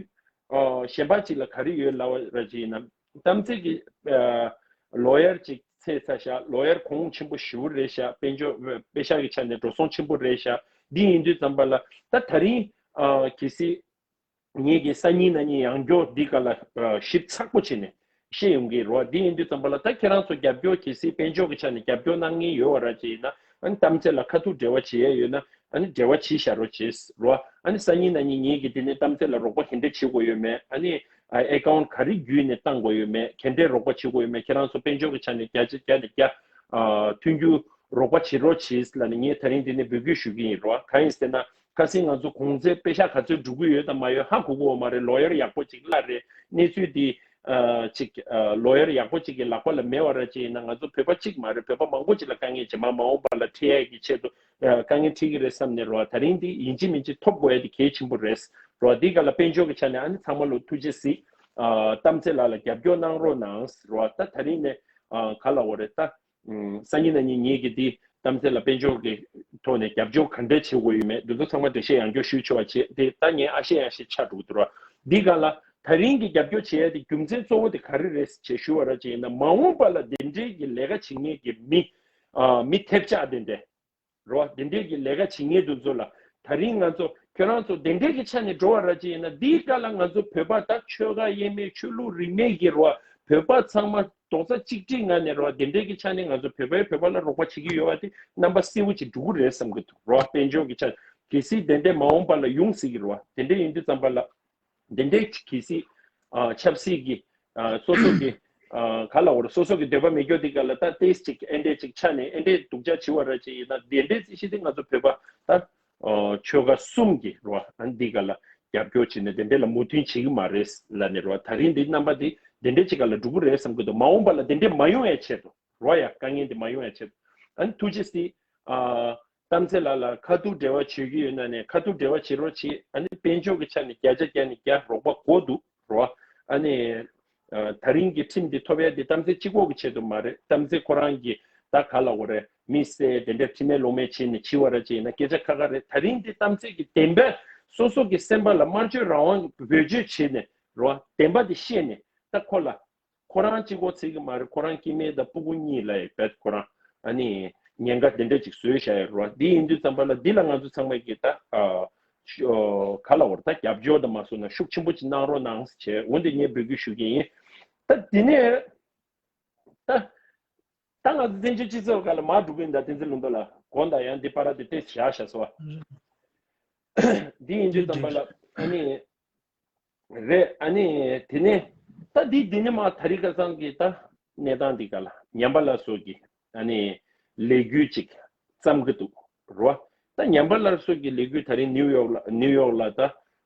ཨ་གཞན་པ་ཅིག་ལ་ག་རེ་ཡོད་ལབ་པ་ར་ཅིག་ཡིན་ན། གཏམ་ཚེ་གི་ཨ་ལོ་ཡར་ཅིག་ཚེ་ཚ་ཤག་ལོ་ཡར་གོང་ཆེན་པོ་ཞེ་པོ་རེད་ཤག་དཔལ་འབྱོར་པེ་ཤག་གི་ཆ་ནས་འགྲོ་སོང་ཆེན་པོ་རེད་ཤག་འདི་ཡིན་དུས་ཙམ་པ་ལ་ད་ད་རིང་ཨ་གལ་སྲིད་ངེད་ཀྱི་སང་ཉིན་གནངས་ཉིན་ཡང་བསྐྱར་འདི་ག་ལ་ཞིབ་ཚགས་པོ་བྱས་ནས་བཤད་ཡོང་གི་རེད་བ། འདི་ཡིན་དུས་ཙམ་པ་ལ་ད་ཁྱེད་རང་ཚོ་རྒྱབ་སྐྱོར་གལ་སྲིད་དཔལ་འབྱོར་གྱི་ཆ་ནས་རྒྱབ་སྐྱོར་གནང་མཁན་ཡོད་བ་ར་ཅིག་ཡིན་ན། ཨ་ནི་གཏམ་ཚེ་ལ་ཁ་ཐུག་འབྲེལ་བ་བྱེད་ཡ་ཡོད་ན་ཨ་ནི་འབྲེལ་བ་བྱེད་བཞག་རོགས་བྱེད་རོ། ཨ་ནི་སང་ཉིན་གནངས་ཉིན་ངེད་ཀྱིས་འདི་ནས་གཏམ་ཚེ་ལ་རོགས་པ་ག་འདྲས་བྱེད་དགོས་ཡོད་མེད། ཨ་ནི་ཨ་ཨེ་ཀའུན་ག་རེ་བརྒྱུད་ནས་བཏང་དགོས་ཡོད་མེད། ག་འདྲས་རོགས་པ་བྱེད་དགོས་ཡོད་མེད། ཁྱེད་རང་ཚོ་དཔལ་འབྱོར་གྱི་ཆ་ནས་བརྒྱ་ཆ་བརྒྱ་ནས་བརྒྱ་ཨ་མཐུན་འགྱུར་རོགས་པ་བྱེད་རོགས་བྱེད་ལབ་ནས་ངས་ད་རིང་འདི་ནས་འབོད་སྐུལ་ཞུ་གི་ཡིན་རོ། གང་ཡིན་ཟེར་ན། ཁ་སང་ང་ཚོ་གོང་ཚད་པེ་ཤག་ག་ཚོད་འགྲོ་གི་ཡོད་དང་མ་ཡོད་ཧ་གོ་གི་ཡོད་མ་རེད། ལོ་ཡར་ཡག་པོ་ཅིག་གླ་རེད། གནས་ཚུལ་འདི་ ཨ་ཅིག་ཨ་ལོ་ཡར་ཡག་པོ་ཅིག་གི་ལག་པ་ལ་མེད་པ་ར་ཅིག་ཡིན་ན། ང་ཚོ་བོད་པ་གཅིག་མ་རེད། བོད་པ་མང་པོ་ཅིག་ལ་དཀའ་ངལ་ཅིག་མ་མ་འོངས་པ་ལ་འཕྲད་ཡས་ཀྱི་ཆེད་དུ་ཨ་དཀའ་ངལ་འཕྲད་ཀྱི་རེད་བསམ་ནས་རོ། ད་རིང་འདི་ཡིན་གཅིག་མིན་གཅིག་ཐོབ་དགོས་ཡས་དེ་གལ་ཆེན་པོ་རེད་རོ། འདི་ག་ལ་དཔལ་འབྱོར་གྱི་ཆ་ནས་ཨ་ནི་ཚང་མ་ལ་ཐུགས་རྗེ་གཟིགས། ཨ་གཏམ་ཚེ་ལགས་ལ་རྒྱབ་སྐྱོར་གནང་རོགས་གནང་རོ། ད་ད་རིང་ནས་ཨ་ག་ལ་འོ་རེད། ད་ཨ་སང་ཉིན་གནངས་ཉིན་ངེད་ཀྱིས་འདི་གཏམ་ཚེ་ལ་དཔལ་འབྱོར་གྱི་ཐོག་ནས་རྒྱབ་སྐྱོར་ག་འདྲས་བྱེད་དགོས་ཡོད་མེད་འདི་ཚོ་ཚང་མ་འགྲེལ་བཤད་ཡང་བསྐྱར་ཞུ་ཆོག་པ་བྱེད་དེ། ད་ངས་ཨ་ཤེས་ཡང་ཤེས་ཆགས་འགྲོ་གི་འདུག་རོ། འདི་ག་ལ་ད་རིང་གི་རྒྱབ་སྐྱོར་བྱེད་ཡ་དེ་རྒྱུ་མཚན་གཙོ་བོ་དེ་ག་རེ་རེད་ཅེས་ཞུ་བ་ར་ཅིག་ཡིན་ན། མ་འོངས་པ་ལ་དེ་འདྲའི་གི་ལས་ཀ་བྱེད་མཁན་གྱི་མི་ཨ་མི་ཐེབས་ཆག་དེ་འདྲས་རོ། དེ་འདྲའི་གི་ལས་ཀ་བྱེད་མཁན་དེ་ཚོ་ལ་ད་རིང་ང་ཚོ་ཁྱོད་རང་ཚོ་དེ་འདྲའི་གི་ཆ་ནས་འགྲོ་བ་ར་ཅིག་ཡིན་ན། འདིའི་སྐབས་ལ་ང་ཚོ་བོད་པ་ད་ཆོལ་ཁ་དབྱེ་མེད་ཆོས་ལུགས་རིས་མེད་ཀྱི་རོ། བོད་པ་ཚང་མ་རྡོག་རྩ་གཅིག་སྒྲིལ་ངང་ནས་རོ། དེ་འདྲའི་གི་ཆ་ནས་ང་ཚོ་བོད་པས་བོད་པ་ལ་རོགས་པ་བྱེད་ཀྱི་ཡོད་པ་དེ་རྣམ་པ་གསལ་བོ་ཅིག་འགྲོ་གི་རེད་བསམ་གི་འདུག་རོ། དཔལ་འབྱོར་གྱི་ཆ་གལ་སྲིད་དེ་འདྲའི་མ་འོངས་པ་ལ་ཡོང་སྲིད་ཀྱི་རོ། དེ་འདྲའི་ཡིན་དུས་ཙམ་པ་ལ་དེ་འདྲའི་གལ་སྲིད་ཨ་ཆབ་སྲིད་ཀྱི་ཨ་སོ་སོ་གི་ཨ་ག་ལ་འོ་རེད། སོ་སོ་གི་འདོད་པ་མེད་རྒྱུ་དེ་ག་ལ་ད་ཏེས་ཅིག་ཨེ་འདྲས་ཅིག་ཆ་ནས་ཨེ་འདྲས་སྡུག་ཅག་བྱེད་པ་ར་ཅིག་ཡིན་ན། དེ་འདྲའི་རྩིས་གཞི་དེ་ང་ཚོ་བོད་པ་ད་ཨ་ཆོལ་ཁ་གསུམ་གྱི་རོ། ཨ་འདི་ག་ལ་རྒྱབ་སྐྱོར་བྱེད་ནས་དེ་འདྲས་ལ་མོས་མཐུན་བྱེད་ཀྱི་མ་རེད་ལབ་ནས་རོ། ད་རིང་འདི་རྣམ་པ་འདི་དེ་འདྲས་ཅིག་ག་ལ་འགྲོ་གི་རེད་བསམ་གི་འདུག་མ་འོངས་པ་ལ་དེ་འདྲས་མ་ཡོང་ཡ་ཆེད་དུ་རོ། ཡ་དཀའ་ངལ་འདི་མ་ཡོང་ཡ་ཆེད་དུ། ཨ་ནི་ཐུགས་རྗེ་གཟིགས། ཨ་གཏམ་ཚེ་ལགས་ལ་ཁ་ཐུག་འབྲེལ་བ་བྱེད་ཀྱི་ཡོད་ན་ནས་ཁ་ཐུག་འབྲེལ་བ་བྱེད་རོགས་བྱེད། ཨ་ནི་དཔལ་འབྱོར་གྱི་ཆ་ནས་བརྒྱ་ཆ་བརྒྱ་ནས་བརྒྱ་རོགས་པ་དགོས་འདུག་རོ། ཨ་ནི་ཨ་ད་རིང་གི་ཁྲིམས་འདི་ཐོབ་ཡ་འདི་གཏམ་ཚེ་གཅིག་པོ་གི་ཆེད་དུ་མ་རེད། གཏམ་ཚེ་ཁོ་རང་གི་ད་ག་ལ་འོ་རེད། མི་བསད་དེ་འདྲ་ཁྲིམས་མེད་ལུགས་མེད་བྱས་ནས་འཆི་བ་ར་ཅིག་ཡིན་ན་སྐད་ཆ་ཁ་ཁ་རེད། ད་རིང་འདི་གཏམ་ཚེ་གི་བདེན་པ་སོ་སོ་གི་སེམས་པ་ལ་དམར་མཆོད་རང་དབང་གི་བེད་སྤྱོད་བྱས་ནས་རོ། བདེན་པ་འདི་ཤེས་ནས་ད་ཁོ་ལ་ཁོ་རང་གཅིག་པོ་ཚིག་གི་མ་རེད། ཁོ་རང་སྐྱེ་དམན་དང་སྤུ་གུ་གཉིས་ལ་ཡི་བད་ཁོ་རང་ཨ་ནི་ཉེན་ཁ་དེ་འདྲ་ཅིག་བཟོས་བཞག་ཡོད་རེད་བ། འདི་ཡིན་དུས་ཙམ་པ་ལ་འདི་ལ་ང་ཚོ་ཚང་མ་གིས་ད་ཨ་ཤོ་ག་ལ་བར་ད་རྒྱབ་སྐྱོར་དང་མ་སོང་ན་ཤུགས་ཆེན་པོ་ཅིག་གནང་རོགས་གནང་ཟེར་བྱས་འོ་འདི་ངས་འབོད་སྐུལ་ཞུ་གི་ཡིན། ད་འདི་ནས་ད་ད་ང་ཚོ་བཙན་བྱོལ་སྤྱི་ཚོགས་སྒང་ལ་མར་འགྲོ་གི་ཡིན། ད་བསྟན་འཛིན་ལུང་རྟོགས་ལགས་དགོངས་དག་ཡང་འདི་པར་དེ་ཏེ་བཞག་བཞག་སོ། འདི་ཡིན་དུས་ཙམ་པ་ལ་ཨ་ནི། རེད། ཨ་ནི་དེ་ནས་ད་འདི་འདི་ནས་མ་དེ་རིང་ཁ་སང་གི་ད་གནས་སྟངས་འདི་ག་ལ་ཉམས་པ་སླར་གསོ་གི་ཨ་ནི་ལས་འགུལ་ཅིག་བརྩམས་གི་འདུག་རོ། ད་ཉམས་པ་སླར་གསོ་གི་ལས་འགུལ་ད་རིང་ནིའུ་ཡོག་ལ་ནིའུ་ཡོག་ལ་ད་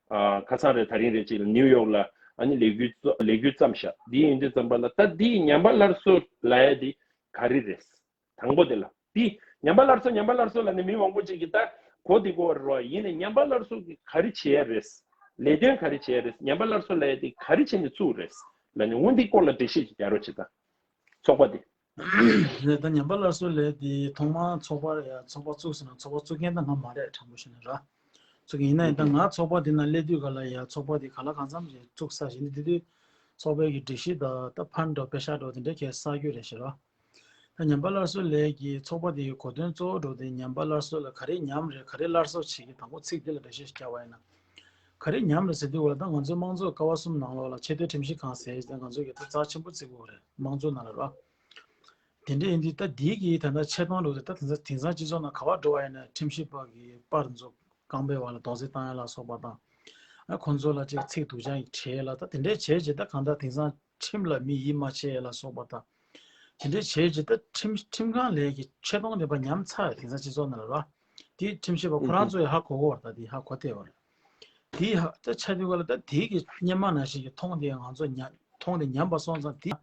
ཨ་ཁ་སང་རེད། ད་རིང་རེད་ཅིག་ལ་ནིའུ་ཡོག་ལ་ཨ་ནི་ལས་འགུལ་ལས་འགུལ་བརྩམས་ཤག་འདི་ཡིན་དུས་ཙམ་པ་ལ་ད་འདི་ཉམས་པ་སླར་གསོ་ལབ་ཡ་འདི་ག་རེ་རེད། དང་པོ་དེ་ལ། དེ་ཉམས་པ་སླར་གསོ་ཉམས་པ་སླར་གསོ་ལབ་ནས་མི་མང་པོ་ཅིག་གིས་ད་གོ་དེ་གོ་རེད་བ། ཡིན་ནའི་ཉམས་པ་སླར་གསོ་གི་ག་རེ་བྱེད་ཡ་རེད། ལས་དོན་ག་རེ་བྱེད་ཡ་རེད། ཉམས་པ་སླར་གསོ་ལབ་ཡ་དེ་ག་རེ་བྱས་ནས་བཙུགས་རེད་ལབ་ནས་འོ་འདི་སྐོར་ལ་འགྲེལ་བཤད་ཅིག་རྒྱག་རོགས་བྱེད་དང་། ཚོགས་པ་དེ། རེད། ད་ཉམས་པ་སླར་གསོ་ལབ་ཡ་དེ་ཐོག་མར་ཚོགས་པ་ཡ་ཚོགས་པ་བཙུགས་ཟེར་ན་ཚོགས་པ་བཙུགས་མཁན་ད་ང་མ་རེད། དྲང་པོ་བཤད་ན་ར། ཚོགས་ཀྱི་ཡིན་ན་ཡང་ད་ང་ཚོགས་པ་དེ་ན་སླེབས་དུས་ག་ལ་ཡ་ཚོགས་པ་དེ་ག་ལ་གང་འཚམ་ཞིག་བཙུགས་ས་ཞིག་ནི་དེ་དུས་ཚོགས་པའི་གི་སྒྲིག་གཞི་དང་ད་ཕན་འདྲ་པེ་ཤག་འདྲ་དེ་འདྲ་གས་བསགས་རྒྱུ་རེད་ཤག་ར། ད་ཉམས་པ་སླར་གསོ་ལས་ཀྱི་ཚོགས་པ་དེ་གི་གོ་དོན་གཙོ་བོ་འདྲ་དེ་ཉམས་པ་སླར་གསོ་ལ་ག་རེ་ཉམས་རེད། ག་རེ་སླར་གསོ་བྱེད་ཀྱི་དང་པོ་ཚིག་འདི་ལ་འགྲེལ་བཤད་ཞིག་བརྒྱབ་པ་ཡིན་ན། ག་རེ་ཉམས་རེད་ཟེར་དུས་ག་ལ་ད་ང་ཚོའི་དམངས་གཙོ་ཀ་བ་གསུམ་ནང་ལོགས་ལ་ཆེས་མཐོའི་ཁྲིམས་ཞིབ་ཁང་ཟེར་ཡ་ང་ཚོ་གི་ད་རྩ་ཆེན་པོ་བརྩི་དགོས་རེད། དམངས་གཙོའི་ནང་ལ་ར། དེ་འདྲ་ཡིན་དུས་ད་འདི་གི་ད་ལྟ་ཆེ་མཐོང་འདྲ་དེ་ད་དེང་སང་དེང་སང་སྤྱི་ཚོགས་ནང་ག་པར་འགྲོ་བ་ཡིན་ན་ཁྲིམས་ཞིབ་པ་གི་པར་ཚོ་རྐང་པའི་བར་ལ་རྡོག་རྫིས་བཏང་ཡ་ལ་སོགས་པ་དང་། ཨ་ཁོང་ཚོ་ལ་ཅིག་ཚིག་སྡུག་ཅག་ཡིག་བྲིས་ལ་ད་དེ་འདྲའི་བྱས་རྗེས་ད་གང་ལྟར་དེང་སང་ཁྲིམས་ལ་མི་ཡིད་མ་ཆེས་ལ་སོགས་པ་དང་། དེ་འདྲའི་བྱས་རྗེས་ད་ཁྲིམས་ཁྲིམས་ཁང་ལས་ཀྱི་ཆེ་མཐོང་དེ་པ་ཉམས་ཚར་དེང་སང་སྤྱི་ཚོགས་ནང་ལ་ར། དེ་ཁྲིམས་ཞིབ་པ་ཁོ་རང་ཚོ་ཡི་ཧ་གོ་གོ་བར་ད་དེ་ཧ་གོ་བསྡད་པ་རེད། དེ་ཧ་ད་ཆ་དུས་ག་ལ་ད་དེ་གི་སྙན་མ་ནང་བཞིན་གྱི་མཐོང་དེ་ང་ཚོ་ཉ་མཐོང་དེ་ཉམས་པ་སོང་ཙང་དེ་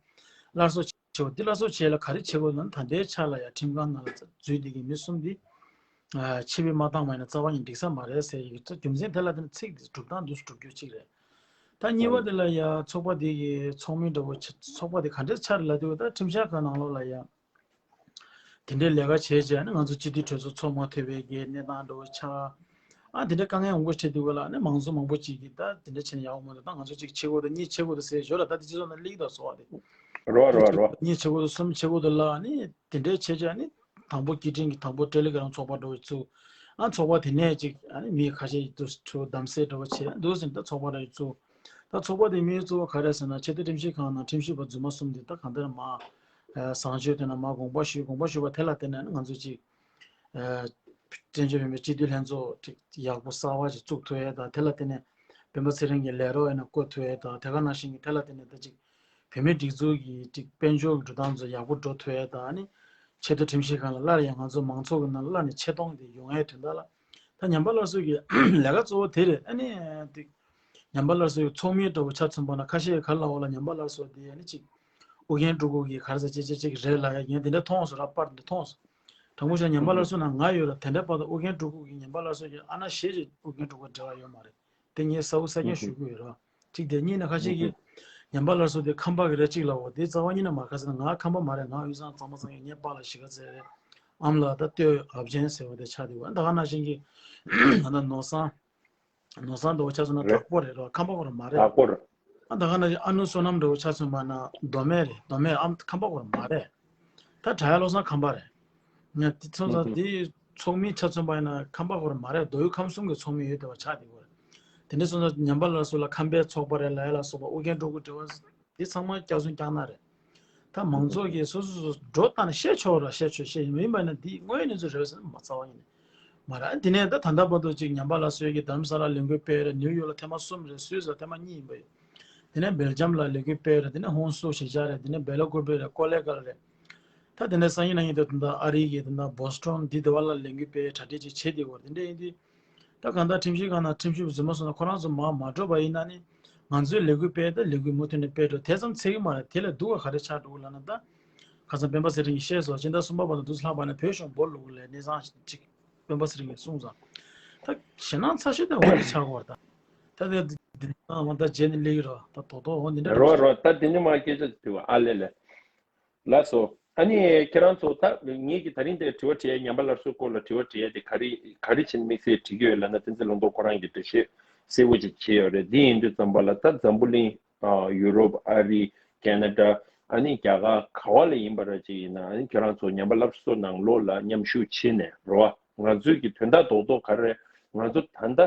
སླར་གསོ་བྱེད་དགོས། འདི་སླར་གསོ་བྱེད་ལ་ག་རེ་བྱེད་དགོས་ན་ད་ལྟའི་ཆ་ལ་ཡ་ཁྲིམས་ཁང་ནང་ལ་འཛུལ་བསྡད་ཀྱི་མི་གསུམ་འདི་ཆེད་དཔེ་མ་བཏང་བ་ཡིན་ན་རྩ་བ་ཉིད་འགྲིག་ས་མ་རེད་ཟེར་ཡི་རྒྱུ་མཚན་དེ་ལ་བརྟེན་ནས་ཚིག་འདི་སྒྲུབ་སྟངས་འདུག་སྒྲུབ་རྒྱུ་གཅིག་རེད། ད་གཉིས་པ་དེ་ལ་ཡ་ཚོགས་པ་འདི་གི་ཚོགས་མི་འདྲ་བོ་ཆ་ཚོགས་པ་དེ་ག་འདྲས་ཆགས་རེད་ལབ་དུས་ད་ཁྲིམས་འཆར་ཁང་ནང་ལོགས་ལ་ཡ། དེ་འདྲའི་ལས་ཀ་བྱས་རྗེས་ནི་ང་ཚོ་སྤྱི་འཐུས་གྲོས་ཚོགས་ཚོགས་མ་ཐུབ་པའི་གི་གནས་སྟངས་འདྲ་བོ་ཆགས། ཨ་དེ་འདྲའི་དཀའ་ངལ་འོང་གི་འཕྲད་དུས་ག་ལ་ནི་མང་ཚོགས་མང་པོ་ཅིག་གིས་ད་དེ་འདྲ་བྱས་ན་ཡག་པོ་མ་འདུག་ད་ང་ཚོ་གཅིག་བྱེད་དགོས་འདུག་གཉིས་བྱེད་དགོས་འདུག་ཟེར་ཞོར་ལ་ད་དེ་སྤྱི་ཚོགས་ནང་སླེབས་ཀྱི་འདུག་ཚོགས་པ་དེ། རོ་རོ་རོ། གཉིས་བྱེད་དགོས་འདུག་གསུམ་བྱེད་དགོས་འདུག་ལ་ནི་དེ་འདྲའི་བྱས་རྗེས་ནི་དང་པོ་སྐད་འཕྲིན་གྱི་དང་པོ་ཏེ་ལེ་གྷ་རམ་ཚོགས་པ་འདྲ་བོ་བཙུགས། ཨ་ཚོགས་པ་དེ་ནས་ཅིག་ཨ་ནི་མི་ཁ་ཤས་ཀྱིས་འདུག་ཚུར་གདམ་གསེས་འདྲ་བོ་བྱས་འདུག་ཟེར་ནས་ད་ཚོགས་པ་འདྲ་བཙུགས། ད་ཚོགས་པ་དེ་མིའི་གཙོ་བོ་ག་རེ་ཟེར་ན་ཆེས་མཐོའི་ཁྲིམས་ཞིབ་ཁང་ནང་ཁྲིམས་ཞིབ་པ་རྫུན་མ་གསུམ་དེ་ད་གང་ལྟར་མ་བཟང་སྤྱོད་དེ་ན་མ་དགོངས་པ་ཞུས། དགོངས་པ་ཞུས་པ་དེ་ལ་བརྟེན་ནས་ང་ཚོ་ཅིག་བཙན་བྱོལ་བོད་མིའི་སྤྱི་འཐུས་ལྷན་ཚོགས་ཅིག་ཡག་པོ་གསར་པ་ཅིག་བཙུགས་ཐུབ་ཡས་དང་དེ་ལ་བརྟེན་ནས་སྤེན་པ་ཚེ་རིང་གི་ལས་རོགས་ཡིན་ན་བསྐོ་ཐུབ་ཡས་དང་དེ་ག་ནང་བཞིན་གྱི་དེ་ལ་བརྟེན་ནས་ད་ཅིག་བོད་མིའི་སྒྲིག་འཛུགས་ཀྱི་ཅིག་དཔལ་འབྱོར་གྱི་འགྲོ་སྟངས་ཚོ་ཡག་པོ་འགྲོ་ཐུབ་ཡས་དང་ཨ་ནི་ཆེས་མཐོའི་ཁྲིམས་ཞིབ་ཁང་ལ་སླར་ཡང་ང་ཚོ་མང་ཚོགས་ཀྱི་ནང་སླར་ནས་ཆེ་མཐོང་དེ་ཡོང་ཡས་དོན་དག་ལ་ད་ཉམས་པ་སླར་གསོ་གི་ལས་ཀ་གཙོ་བོ་དེ་རེད། ཨ་ནི་དེ་ ཉམས་པ་སླར་གསོའི་ཚོགས་མི་འདྲ་བོ་ཆ་མཚོན་པ་ན། ཁ་ཤས་ག་ལ་འོ་ལ་ཉམས་པ་སླར་གསོ་དེ་ཡ་ནི་ཅིག་ཨུ་རྒྱན་སྤྲུལ་སྐུ་གི་ག་རེ་ཟེར་ཅིག་ཅིག་ཅིག་རེད་ལ་ཡ། ངས་དེ་འདྲ་མཐོང་སོང་ར། པར་འདི་མཐོང་སོང་། དྲང་པོ་བཤད་ན་ཉམས་པ་སླར་གསོ་ནང་ང་ཡོད་ར། དེ་འདྲ་བར་དུ་ཨུ་རྒྱན་སྤྲུལ་སྐུ་གི་ཉམས་པ་སླར་གསོ་གི་ཨ་ན་ཞེ་ཅིག་ཨུ་རྒྱན་སྤྲུལ་སྐུ་འབྲེལ་བ་ཡོད་མ་རེད། དེ་ངས་གསལ་པོ་གསལ་རྐྱང་ཞུ་གི་ཡོད་ར། གཅིག་དེ། གཉིས་ནས་ཁ་ཤས་ཀྱིས་ཉམས་པ་སླར་གསོ་དེ་ཁམས་པ་གི་རེད་གཅིག་ལབ་འོ། དེ་རྩ་བ་ཉིད་ནས་མ་རེད། ག་ཟེར་ན་ང་ཁམས་པ་མ་རེད། ང་དབུས་གཙང་གཙང་མ་གཙང་ཡོད། ངའི་པཱ་ལགས་གཞིས་ཀ་རྩེ་རེད། ཨ་མ་ལགས་ད་སྟོད་ཨབ་ཆེན་ཟེར་བ་དེ་ཆགས་བསྡད་ཡོད། ད་ག་ནང་བཞིན་གྱི་ད་ལྟ་ནོར་བཟང་། ནོར་བཟང་འདྲ་བོ་ཆ་མཚོན་ན་དྭགས་པོ་རེད་ར། ཁམས་པ་ཁོ་རང་མ་རེད། དྭགས་པོ་རེད། ཨ་ད་ག་ནང་བཞིན་ཨ་ནུ་བསོད་ནམས་འདྲ་བོ་ཆ་མཚོན་པ་ན་མདོ་སྨད་རེད། མདོ་སྨད། ཨ་ཁམས་པ་ཁོ་རང་མ་རེད། ད་བྲག་གཡབ་བློ་བཟང་ཁམས་པ་རེད། ང་དེ་སོང་ཙང་དེ་ཚོགས་མི་ཆ་མཚོན་པ་ཡིན་ན་ཁམས་པ་ཁོ་རང་མ་རེད། མདོ་དབུས་ཁམས་གསུམ་གྱི་ཚོགས་མི་ཡོད་བསྡད་པ་ཆགས་བསྡད་ཡོད་རེད། དེ་འདྲ་སོང་ཙང་ཉམས་པ་སླར་གསོ་ལ་ཁམས་པའི་ཚོགས་པ་རེད་ལབ་ཡ་ལ་སོགས་པ། ཨུ་རྒྱན་སྤྲུལ་སྐུ་འབྲེལ་བ་དེ་ཚང་མ་སྐྱག་རྫུན་སྐྱག་ནག་རེད། ད་མང་ཚོགས་ཀྱིས་སོ་སོ་སོ་འགྲོ་བཏང་ནས་བཤད་ཆོག་ར། བཤད་ཆོག་བཤད་མིན་པ་ཡིན་ན་འདི་དངོས་ཡོད་གནས་ཚུལ་རེད་ཟེར་ན་མ་རྩ་བ་ཡིན་ནས་མ་རེད། དེ་ནས་ད་ད་ལྟ་བར་དུ་ཅིག་ཉམས་པ་སླར་གསོའི་གི་རྡ་རམ་ས་ལ་ལས་འགུལ་སྤེལ་རེད། ནིའུ་ཡོག་ལ་ཐེངས་མ་གསུམ་རེད། སུད་སི་ལ་ཐེངས་མ་གཉིས་ཡིན་པ་ཡོད། དེ་ནས་སྦེལ་ཇམ་ལ་ལས་འགུལ་སྤེལ་རེད། དེ་ནས་ཧོན་སུར་གཞིས་ཆགས་རེད། དེ་ནས་སྦེ་ལ་ཀུར་བེ་རེད། ཀོ་ལེ་གལ་རེད། ད་དེ་ནས་སང་ཉིན་གནངས་ཉིན་དེ་ད་ལྟ་ཨ་རི་གི་ད་ལྟ་བོ་སི་ཊོན་འདི་དེ་བ་ལ་ལས་འགུལ་སྤེལ་གྲ་སྒྲིག་ཅིག་བྱེད་བསྡད་ཡོད་རེད། དེ་འདྲ་ཡིན་དུས་ད་གང་ལྟར་ཁྲིམས་ཞིབ་ཁང་ནང་ཁྲིམས་ཞིབ་རྫུན་མ་སོང་ན་ཁོ་རང་ཚོ་མར་མ་འགྲོ་བ་ཡིན་ན་ནི་ང་ཚོའི་ལས་འགུལ་སྤེལ། ད་ལས་འགུལ་མུ་མཐུད་ནས་སྤེལ་འགྲོ། དེ་ཙམ་ཚད་ཀྱི་མ་རེད། དེ་ལས་སྡུག་ག་ག་རེ་ཆགས་འགྲོ་གི་ལབ་ན། ད་ཁ་སང་སྤེན་པ་ཚེ་རིང་གིས་བཤད་སོང་། སྤྱི་ཟླ་གསུམ་པ་བར་དུ་དུས་ཚོད་ལྷག་པ་ནས་བོད་གཞུང་སྦོ་ལུག་ལས་གནས་ཚང་ཅིག་སྤེན་པ་ཚེ་རིང་གིས་གསུངས་ཙང་། ད་ཞེད་སྣང་ཚ་ཤོས་དེ་འོ་དེ་ཆགས་ཀྱི་ཡོད་རེད། ད་ད་དེ་འདི་ནང་མ་ད་རྗེས་ནས་སླེབས་ཀྱི་རེད། ད་དོ་དོ་འོ་འདི་འདྲ་རེད། རོ་རོ། ད་དེ་ནི་མ་སྐད་ཆ་དྲི་བ་ཨ་ལེ་ལེ། ལགས་སོ། ཨ་ནི་ཁྱེད་རང་ཚོ་ད་ངེད་ཀྱི་ད་རིང་དེ་དྲི་བ་དྲི་ཡ། ཉམས་པ་སླར་གསོའི་སྐོར་ལ་དྲི་བ་དྲི་ཡ་དེ་ག་རེ་ག་རེ་བྱས་ནས་དམིགས་བསལ་དྲི་གི་ཡོད་ལབ་ན། བསྟན་འཛིན་ལུང་རྟོགས་ཁོ་རང་གིས་འགྲེལ་བཤད་གསལ་བོ་ཅིག་བྱས་ཡོད་རེད། འདི་ཡིན་དུས་ཙམ་པ་ལ་ད་འཛམ་བུ་གླིང་། ཨ་ཡུ་རོབ། ཨ་རི། ཁེ་ན་ཌ། ཨ་ནི་རྒྱ་གར་ག་བ་ལ་ཡིན་པ་ར་ཅིག་ཡིན་ན། ཨ་ནི་ཁྱེད་རང་ཚོ་ཉམས་པ་སླར་གསོ་ནང་ལོགས་ལ་མཉམ་ཞུགས་བྱས་ནས་རོ། ང་ཚོའི་གི་དོན་དག་རྡོག་རྡོག་ག་རེ་རེད། ང་ཚོ་ད་ལྟ་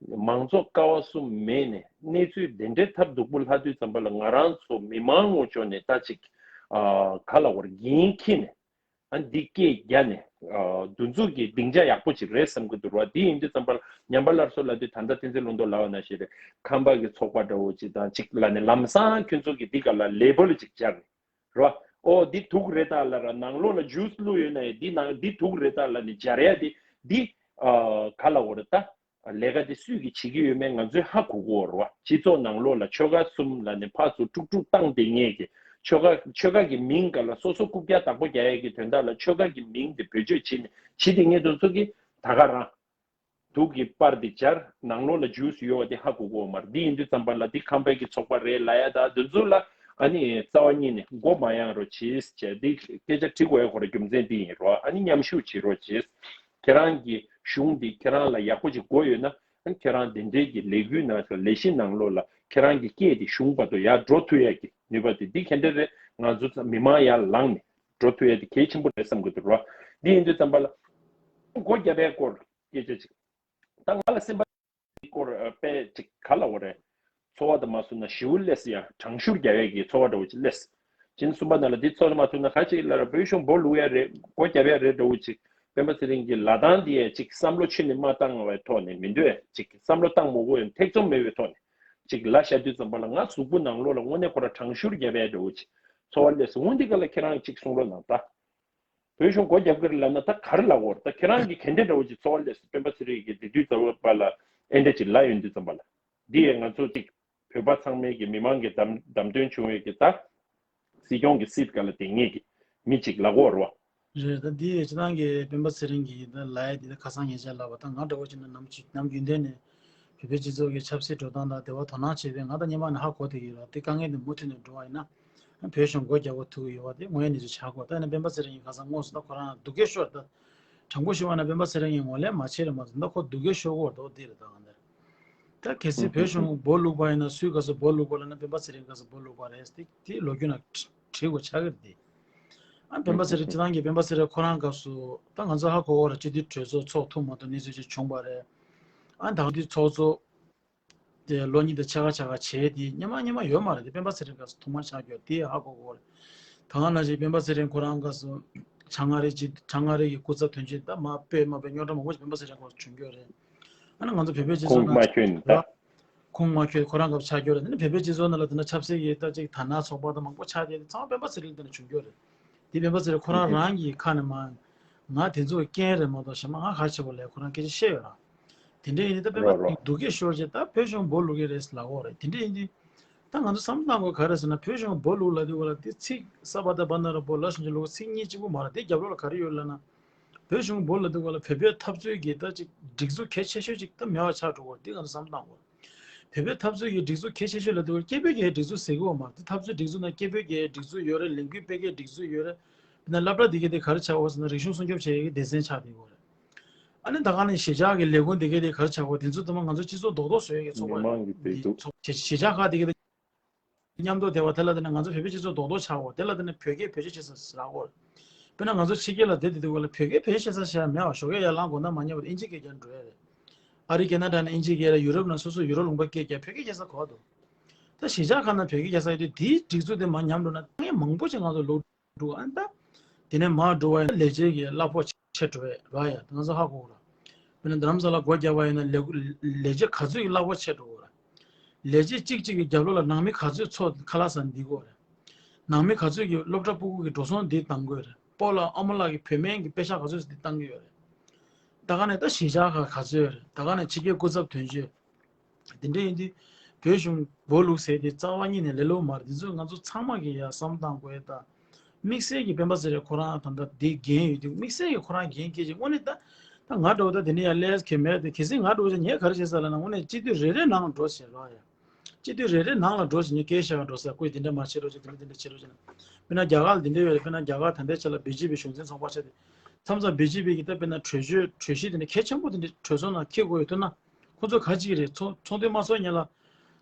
མང་གཙོ་ཀ་བ་གསུམ་མེད་ནས་གནས་ཚུལ་དེ་འདྲའི་ཐབས་སྡུག་པོ་ལྷག་དུས་ཙམ་པ་ལ་ང་རང་ཚོ་མི་མང་ངོས་ཕྱོགས་ནས་ད་ཅིག་ཨ་ག་ལ་བར་འགན་འཁྱེར་ནས། ཨ་འདི་སྐད་རྒྱག་ནས། ཨ་འདི་ཚོ་གི་སྡིངས་ཆ་ཡག་པོ་ཅིག་རེད་བསམ་གི་འདུག་ར། འདི་ཡིན་དུས་ཙམ་པ་ལ་ཉམས་པ་སླར་གསོ་ལབ་དུས་ད་ལྟ་བསྟན་འཛིན་ལུང་རྟོགས་ལབ་པ་ནང་བཞིན་རེད། ཁམས་པ་གི་ཚོགས་པ་འདྲ་བོ་ཅིག་དང་ཅིག་ལབ་ནས་ལམ་སང་ཁྱོད་ཚོ་གི་འདི་ག་ལ་ལེ་བལ་ཅིག་སྦྱར་ནས་ར། ཨོ་འདི་དུག་རེད་ད་ལབ་ར། ནང་ལོགས་ལ་ཇུས་བླུགས་ཡོད་ན་ཡང་འདི་ནང་འདི་དུག་རེད་ད་ལབ་ནས་སྦྱར་ཡ་འདི་འདི་ཨ་ག་ལ་འོ་རེད་ད། ལས་ཀ་དེ་སུས་ཀྱིས་བྱེད་ཀྱི་ཡོད་མེད་ང་ཚོས་ཧ་གོ་གི་ཡོད་རེད་བ། སྤྱི་ཚོགས་ནང་ལོགས་ལ་ཆོལ་ཁ་གསུམ་ལབ་ནས་ཕར་ཚུར་དཀྲུག་དཀྲུག་བཏང་བསྡད་མཁན་གྱི། ཆོལ་ཁ་ཆོལ་ཁ་གི་མིང་སྒང་ལ་སོ་སོ་རྐུབ་བཀྱག་བདག་པོ་རྒྱག་ཡས་ཀྱི་དོན་དག་ལ་ཆོལ་ཁ་གི་མིང་དེ་བེད་སྤྱོད་བྱེད་ནས་བྱེད་བསྡད་མཁན་དེ་ཚོ་གིས་ད་ག་རང་དུག་གི་པར་དེ་སྦྱར། ནང་ལོགས་ལ་ཇུས་ཡོད་པ་དེ་ཧ་གོ་གི་ཡོད་མ་རེད། འདི་ཡིན་དུས་ཙམ་པ་ལ་འདི་ཁམས་པའི་གི་ཚོགས་པ་རེད་ལབ་ཡ་ད་འདི་ཚོ་ལ་ཨ་ནི་རྩ་བ་ཉིད་ནས་མགོ་མ་གཡེང་རོགས་བྱེད་ཅེས་འདི་སྐད་ཆ་དྲི་དགོས་ཡ་ཁོ་ར་རྒྱུ་མཚན་འདི་ཡིན་རོགས། ཨ་ནི་མཉམ་ཞུགས་བྱེད་རོགས་བྱེད། ཁྱེད་རང་གི་གཞུང་འདི་ཁྱེད་རང་ལ་ཡག་པོ་ཅིག་དགོས་ཡོད་ན། ཨ་ནི་ཁྱེད་རང་དེ་འདྲའི་གི་ལས་འགུལ་ནང་ལས་གཞི་ནང་ལོགས་ལ་ཁྱེད་རང་གི་སྐད་དེ་གཞུང་བར་དུ་ཡར་འགྲོ་ཐུབ་ཡ་གི་ནུས་པ་དེ་འདི་ག་འདྲ་རེད། ང་ཚོ་ཚང་མི་མང་ཡར་ལངས་ནས་འགྲོ་ཐུབ་ཡ་དེ་གལ་ཆེན་པོ་རེད་བསམ་གི་འདུག་རོགས། འདི་ཡིན་དུས་ཙམ་པ་ལ་སྒོ་བརྒྱབ་པའི་སྐོར་སྐད་ཆ་ཅིག་ད་ང་ལ་སེམས་པ་སྐོར་དཔེ་ཅིག་ག་ལ་འོ་རེད། ཚོར་བ་དང་མ་བཟུང་ན་ཞེ་པོ་སླེབས་ཡ། གྲང་ཤུར་རྒྱག་ཡས་ཀྱི་ཚོར་བ་འདྲ་བོ་ཅིག་སླེབས། ཕྱི་ཟླ་གསུམ་པ་ནང་ལ་འདི་ཚོར་བ་མ་ཐུབ་ན་ག་ཅིག་ལ་ར་བོད་གཞུང་སྦོ་ལུག་ཡ་རེད། སྒོ་རྒྱབ་ཡ་རེད་འདྲ་བོ་ཅིག་སྤེན་པ་ཚེ་རིང་གི་ལ་དང་འདི་ཡ་ཅིག་བསམ་བློ་ཆུ་ནས་མ་བཏང་བའི་ཐོག་ནས་མི་འདོད་ཅིག་བསམ་བློ་བཏང་མ་དགོས་ཡ་ཐེ་ཚོམ་མེད་པའི་ཐོག་ནས་ཅིག་ལབ་བཞག་དུས་ཙམ་པ་ལ་ང་གཟུགས་པོ་ནང་ལོགས་ལ་དངོས་གནས་ཁོ་ར་གྲང་ཤུར་རྒྱག་ཡ་འདྲ་བོ་ཅིག་ཚོར་བ་སླེབས་སོང་། འོ་འདི་ག་ལ་ཁྱེད་རང་ཅིག་གསུང་རོགས་གནང་ད། བོད་གཞུང་སྒོ་རྒྱབ་ཀྱི་རེད་ལབ་ན་ད་ག་རེ་ལབ་དགོས་རེད། ད་ཁྱེད་རང་གིས་ག་འདྲ་འདྲ་བོ་ཅིག་ཚོར་བ་སླེབས་སོང་། སྤེན་པ་ཚེ་རིང་གིས་དེ་དུས་ཚོར་བ་ལ་ཨེ་འདྲ་ཅིག་ལབ་ཡོང་དུས་ཙམ་པ་ལ། འདི་ཡས་ང་ཚོ་ཅིག་བོད་པ་ཚང་མའི་གི་མི་མང་གི་བདམས་བདམས་ཐོན་བྱུང་བའི་གི་ད་སྲིད་སྐྱོང་གི་སྲིད་ག་ལ་དེ་ངེད་ཀྱི་མི་ཅིག་ལབ་དགོས་རེད་བ། རེད། ད་འདི་ཡས་སྤྱི་བཏང་གི་སྤེན་པ་ཚེ་རིང་གིས་ད་ལབ་ཡ་འདི་ད་ཁ་སང་ཉེ་ཆར་ལབ་པ་ད་ང་འདྲ་བོ་ཅིག་ན་ནམ་ཅིག་ནམ་རྒྱུན་ལྡན་ནས་བོད་པའི་སྤྱི་ཚོགས་ཀྱི་ཆབ་སྲིད་འགྲོ་སྟངས་དང་དེ་བ་དོ་སྣང་བྱེད་པའི་ང་ད་སྔོན་མ་ནས་ཧ་གོ་བསྡད་ཀྱི་ཡོད་ར། དེ་དཀའ་ངལ་འདི་མུ་མཐུད་ནས་འགྲོ་བ་ཡིན་ན། བོད་གཞུང་སྒོ་རྒྱག་དགོས་ཐུག་གི་ཡོད་པ་དེ་དངོས་ཡོད་གནས་ཚུལ་ཆགས་ཀྱི་ཡོད། ད་ནི་སྤེན་པ་ཚེ་རིང་གིས་ཁ་སང་དངོས་སུ་ད་ཁོ་རང་སྡུག་སྐད་ཤོར། ད་དྲང་པོ་ཞུས་པ་ན་སྤེན་པ་ཚེ་རིང་གིས་ངོས་ལེན་མ་བྱས་རེད་མ་གཏོགས་ད་ཁོ་སྡུག་སྐད་ཤོར་གྱི་ཡོད་རེད་དོ། འདི་རེད་ད་གང་ལྟར། ད་གལ་སྲིད་བོད་གཞུང་སྦོ་ལུག་པ་ཡིན་ན་སུའི་སྐབས་སུ་སྦོ་ལུག་པ་ལབ་ན་སྤེན་པ་ཚེ་རིང་སྐབས་སུ་སྦོ་ལུག་པ་རེད། དེ་དེ་ལོ་རྒྱུས་ནང་བྲིས་དགོས་ཆགས་ཀྱི་རེད་དེ། ཨ་སྤེན་པ་ཚེ་རིང་སྤྱི་བཏང་གི་སྤེན་པ་ཚེ་རིང་ཁོ་རང་སྐབས་སུ་ད་ང་ཚོ་ཧ་གོ་གི་ཡོད་ར། སྤྱི་འཐུས་གྲོས་ཚོགས་ཚོགས་ཐུབ་མ་ཐུབ་གནས་ཚུལ་ཅིག་བྱུང་བ་རེད། ཨ་ད་དེ་ཚོགས་གཙོ་དེ་ལོ་གཉིས་དང་ཕྱེད་ཀ་ཕྱེད་ཀ་བྱས་དེ་སྔོན་མ་སྔོན་མ་ཡོད་མ་རེད། དེ་སྤེན་པ་ཚེ་རིང་སྐབས་སུ་ཐོག་མར་ཆགས་ཀྱི་ཡོད་རེད། དེ་ཧ་གོ་གི་ཡོད་རེད། ད་ག་ནང་བཞིན་སྤེན་པ་ཚེ་རིང་ཁོ་རང་སྐབས་སུ་བྱང་ཨ་རི་ཅིག་བྱང་ཨ་རི་གི་སྐུ་ཚབ་དོན་གཅོད་ད་མར་སྤོས་མ་སྤོས་རྙོག་དྲ་མང་པོ་ཞིག་སྤེན་པ་ཚེ་རིང་སྐབས་སུ་བྱུང་ཀྱི་ཡོད་རེད། ཨ་ནི་ང་ཚོ་བོད་པའི་སྤྱི་ཚོགས་ཁུངས་མ་ནང་ཆོད་ནས་ད། ཁུངས་མ་ཆོད་ཁོ་རང་སྐབས་ཆགས་ཀྱི་ཡོད་རེད། དེ་ནི་བོད་པའི་སྤྱི་ཚོགས་ནང་ལ་དེ་ན་ཆབ་སྲིད་ཀྱི་ད་ཅིག་དར་ནག་ཚོགས་པ་དང་མང་པོ་ཆགས་བསྡད་དེ་ཚང་མ་སྤེན་པ་ཚེ་རིང་དེ་ནས་བྱུང་ཀྱི་ཡོད་རེད། དེ་སྤེན་པ་ཚེ་རིང་ཁོ་རང་རང་གི་ཁ་ནས་མ། ང་དེ་ཚོ་གི་རྐྱེན་རེད་མ་གཏོགས་གཞན་པ་ང་ག་རེ་བྱེད་དགོས་ལབ་ཁོ་རང་སྐད་ཆ་བཤད་ཡོད་ར། དེ་འདྲ་ཡིན་དུས་ད་དཔེ་རོ་མ་རོ། སྡུག་སྐད་ཤོར་རྗེས་ད་བོད་གཞུང་སྦོ་ལུག་གི་རེད་ལབ་ཀྱི་ཡོད་རེད། དེ་འདྲ་ཡིན་དུས་ད་ང་ཚོ་བསམ་བློ་བཏང་དགོས་ག་རེ་ཟེར་ན། བོད་གཞུང་སྦོ་ལུག་ལབ་དུས་སྒང་ལ་དེ་ཚིག་ས་པ་ད་བ་ན་རོ་བོ་ལ་ཞུན་ཅི་ལུག་ཚིག་གཉིས་གཅིག་པོ་མ་རེད། དེ་རྒྱབ་ལོགས་ལ་ག་རེ་ཡོད་ལབ་ན། བོད་གཞུང་སྦོ་ལབ་དུས་སྒང་ལ་བོད་པའི་འཐབ་རྩོད་ཀྱི་ད་ཅིག་སྒྲིག་འཛུགས་གལ་ཆེ་ཤོས་ཅིག་ད་མེད་པ་ཆགས་འགྲོ་གི་ཡོད་རེད། དེ་ང་ཚོ་བསམ་བློ་བཏང་དགོས། བོད་པའི་འཐབ་རྩོད་ཀྱི་སྒྲིག་འཛུགས་གལ་ཆེ་ཤོས་ལབ་དུས་སྐད་འབོད་ཀྱི་སྒྲིག་འཛུགས་ཟེར་གྱི་ཡོད་མ་རེད། དེ་འཐབ་རྩོད་སྒྲིག་འཛུགས་ནང་སྐད་འབོད་ཀྱི་སྒྲིག་འཛུགས་ཡོད་རེད། ལས་འགུལ་སྤེལ་མཁན་སྒྲིག་འཛུགས་ཡོད་རེད། དཔེར་ན་སློབ་གྲྭ་དེ་གའི་དེ་ག་རེ་ཆགས་ཡོད་ཟེར་ན་རིག་གཞུང་སྲུང་སྐྱོབ་བྱེད་ཡག་གི་སྡེ་ཚན་ཆགས་བསྡད་ཡོད་རེད། ཨ་ནི་ད་ག་ནང་གཞིས་ཆགས་ཀྱི་ལས་ཁུངས་དེ་གའི་དེ་ག་རེ་ཆགས་ཡོད། དེ་ཚོ་ཚང་མ་ང་ཚོ་སྤྱི་ཚོགས་རྡོག་རྡོག་བཟོ་ཡག་གི་ཚོགས་པ་མི་མང་གི་བདེ་སྡུག་གཞིས་ཆགས་ཁག་དེ་གའི་དེ་མཉམ་དུ་བསྡད་པ་དེ་ལ་བརྟེན་ནས་ང་ཚོ་བོད་པའི་སྤྱི་ཚོགས་རྡོག་རྡོག་ཆགས་ཡོད། དེ་ལ་བརྟེན་ནས་བོད་སྐད་བེད་སྤྱོད་བྱེད་ས་ཟེར་ཡག་ཡོད། དཔེར་ན་ང་ཚོ་ཕྱི་རྒྱལ་ལ་བསྡད་བསྡད་དུས་སྒང་ལ་བོད་སྐད་བེད་སྤྱོད་བྱེད་ས་ཞེ་དྲག་མེད་པ། ཞོགས་ཀས་ཡར་ལངས་དགོས་ན་མ་ཉལ་བར་ཨིན་ཇི་སྐད་རྒྱག་འགྲོ་ཡག་རེད། ཨ་རི་ཁེ་ན་ཌ་ནས་ཨིན་ཇི་སྐད་ལ། ཡུ་རོབ་ནང་སོ་སོ་ཡུ་རོབ་ལུང་པ་སྐད་རྒྱག་བོད་སྐད་རྒྱག་ས་ག་པར་འདུག་ད་གཞིས་ཆགས་ཁག་ནང་བོད་སྐད་རྒྱག་ས་ཡོད་དུས་དེའི་སྒྲིག་འཛུགས་དེ་མར་ཉམས་འགྲོ་ན་དཀའ་ངལ་མང་པོ་ཅིག་ང་ཚོ་ལུག་འགྲོ། ཨ་ནི་ད་དེ་ནས་མར་འགྲོ་བ་ཡིན་ན་ལས་བྱེད་ཀྱི་གླ་ཕོགས་ཆེ་འགྲོ་ཡག་རེད་ཡ། ད་ང་ཚོ་ཧ་གོ་གི་རེད། དཔེར་ན་རྡ་རམ་ས་ལ་སྒོ་བརྒྱབ་པ་ཡིན་ན་ལས་ལས་བྱེད་ག་ཚོད་ཀྱི་གླ་ཕོགས་ཆེ་འགྲོ་གི་རེད། ལས་བྱེད་གཅིག་གཅིག་གི་རྒྱབ་ལོགས་ལ་ནང་མི་ག་ཚོད་ཚོ་ཁ་ལག་ཟ་འདི་དགོས་རེད། ནང་མི་ག་ཚོད་ཀྱི་སློབ་གྲྭ་སྤུ་གུ་གི་འགྲོ་སོང་འདི་གཏང་དགོས་རེད། སྤོ་ལགས་ཨ་མ་ལགས་ཀྱི་བོད་སྨན་གྱི་པེ་ཤག་ག་ཚོད་འདི་གཏང་གི་ཡོད་རེད། ད་ག་ནས་ད་གཞིས་ཆགས་ཁག་ག་ཚོད་ཡོད་རེད། ད་ག་ནས་ཕྱི་རྒྱལ་སྐུ་ཚབ་དོན་གཅོད། དེ་འདྲ་ཡིན་དུས་བོད་གཞུང་སྦོ་ལུག་ཟེར་དེ་རྩ་བ་ཉིད་ནས་ལེགས་ལོས་མ་རེད། འདི་ཚོ་ང་ཚོ་ཚང་མ་གིས་ཡ་བསམ་བློ་བཏང་དགོས་ཡ། ད་དམིགས་བསལ་གྱི་སྤེན་པ་ཚེ་རིང་ཁོ་རང་ད་ལྟ་འདི་འགན་ཡོད་དུས་དམིགས་བསལ་གྱི་ཁོ་རང་འགན་འཁྱེར་བྱས་དངོས་གནས་ད་ད་ང་འདྲ་བོ་ད་དེ་ནས་ཡ་ལས་ཀ་མེད་དེ། གལ་སྲིད་ང་འདྲ་བོ་ཅིག་ངས་ག་རེ་བྱེད་ས་ལབ་ན། དངོས་གནས་སྤྱི་འཐུས་རེ་རེ་ནང་ལ་འགྲོ་བྱས་རོགས་ཡ། སྤྱི་འཐུས་རེ་རེ་ནང་ལ་འགྲོ་བྱས་ངས་སྐད་བཤད་ག་འགྲོ་ས། ཁོས་དེ་འདྲ་མ་བྱེད་རོགས་བྱེད། དེ་འདྲ་དེ་འདྲ་བྱེད་རོགས་བྱེད་ན། དཔེར་ན་རྒྱ་གར་ལ་དེ་འདྲ་ཡོད་རེད། དཔེར་ན་རྒྱ་གར་ད་ལྟའི་ཆ་ལ་བི་ཇེ་པི་གཞུང་འཛིན་ཚོགས་པ་བྱས་ཏེ། མཚམས་མཚམས་བི་ཇེ་པི་གི་ད་དཔེར་ན་གྲོས་ཆོད་གྲོས་གཞི་དེ་འདྲ་གལ་ཆེན་པོ་དེ་འདྲ་གྲོས་ཚོགས་ནང་འཁྱེར་དགོས་ཡོད་ཐུག་ན། ཁོ་ཚོ་ག་ཅིག་རེད། ཚོགས་ཚོགས་འདུ་མ་ཚོགས་སྔོན་ལ་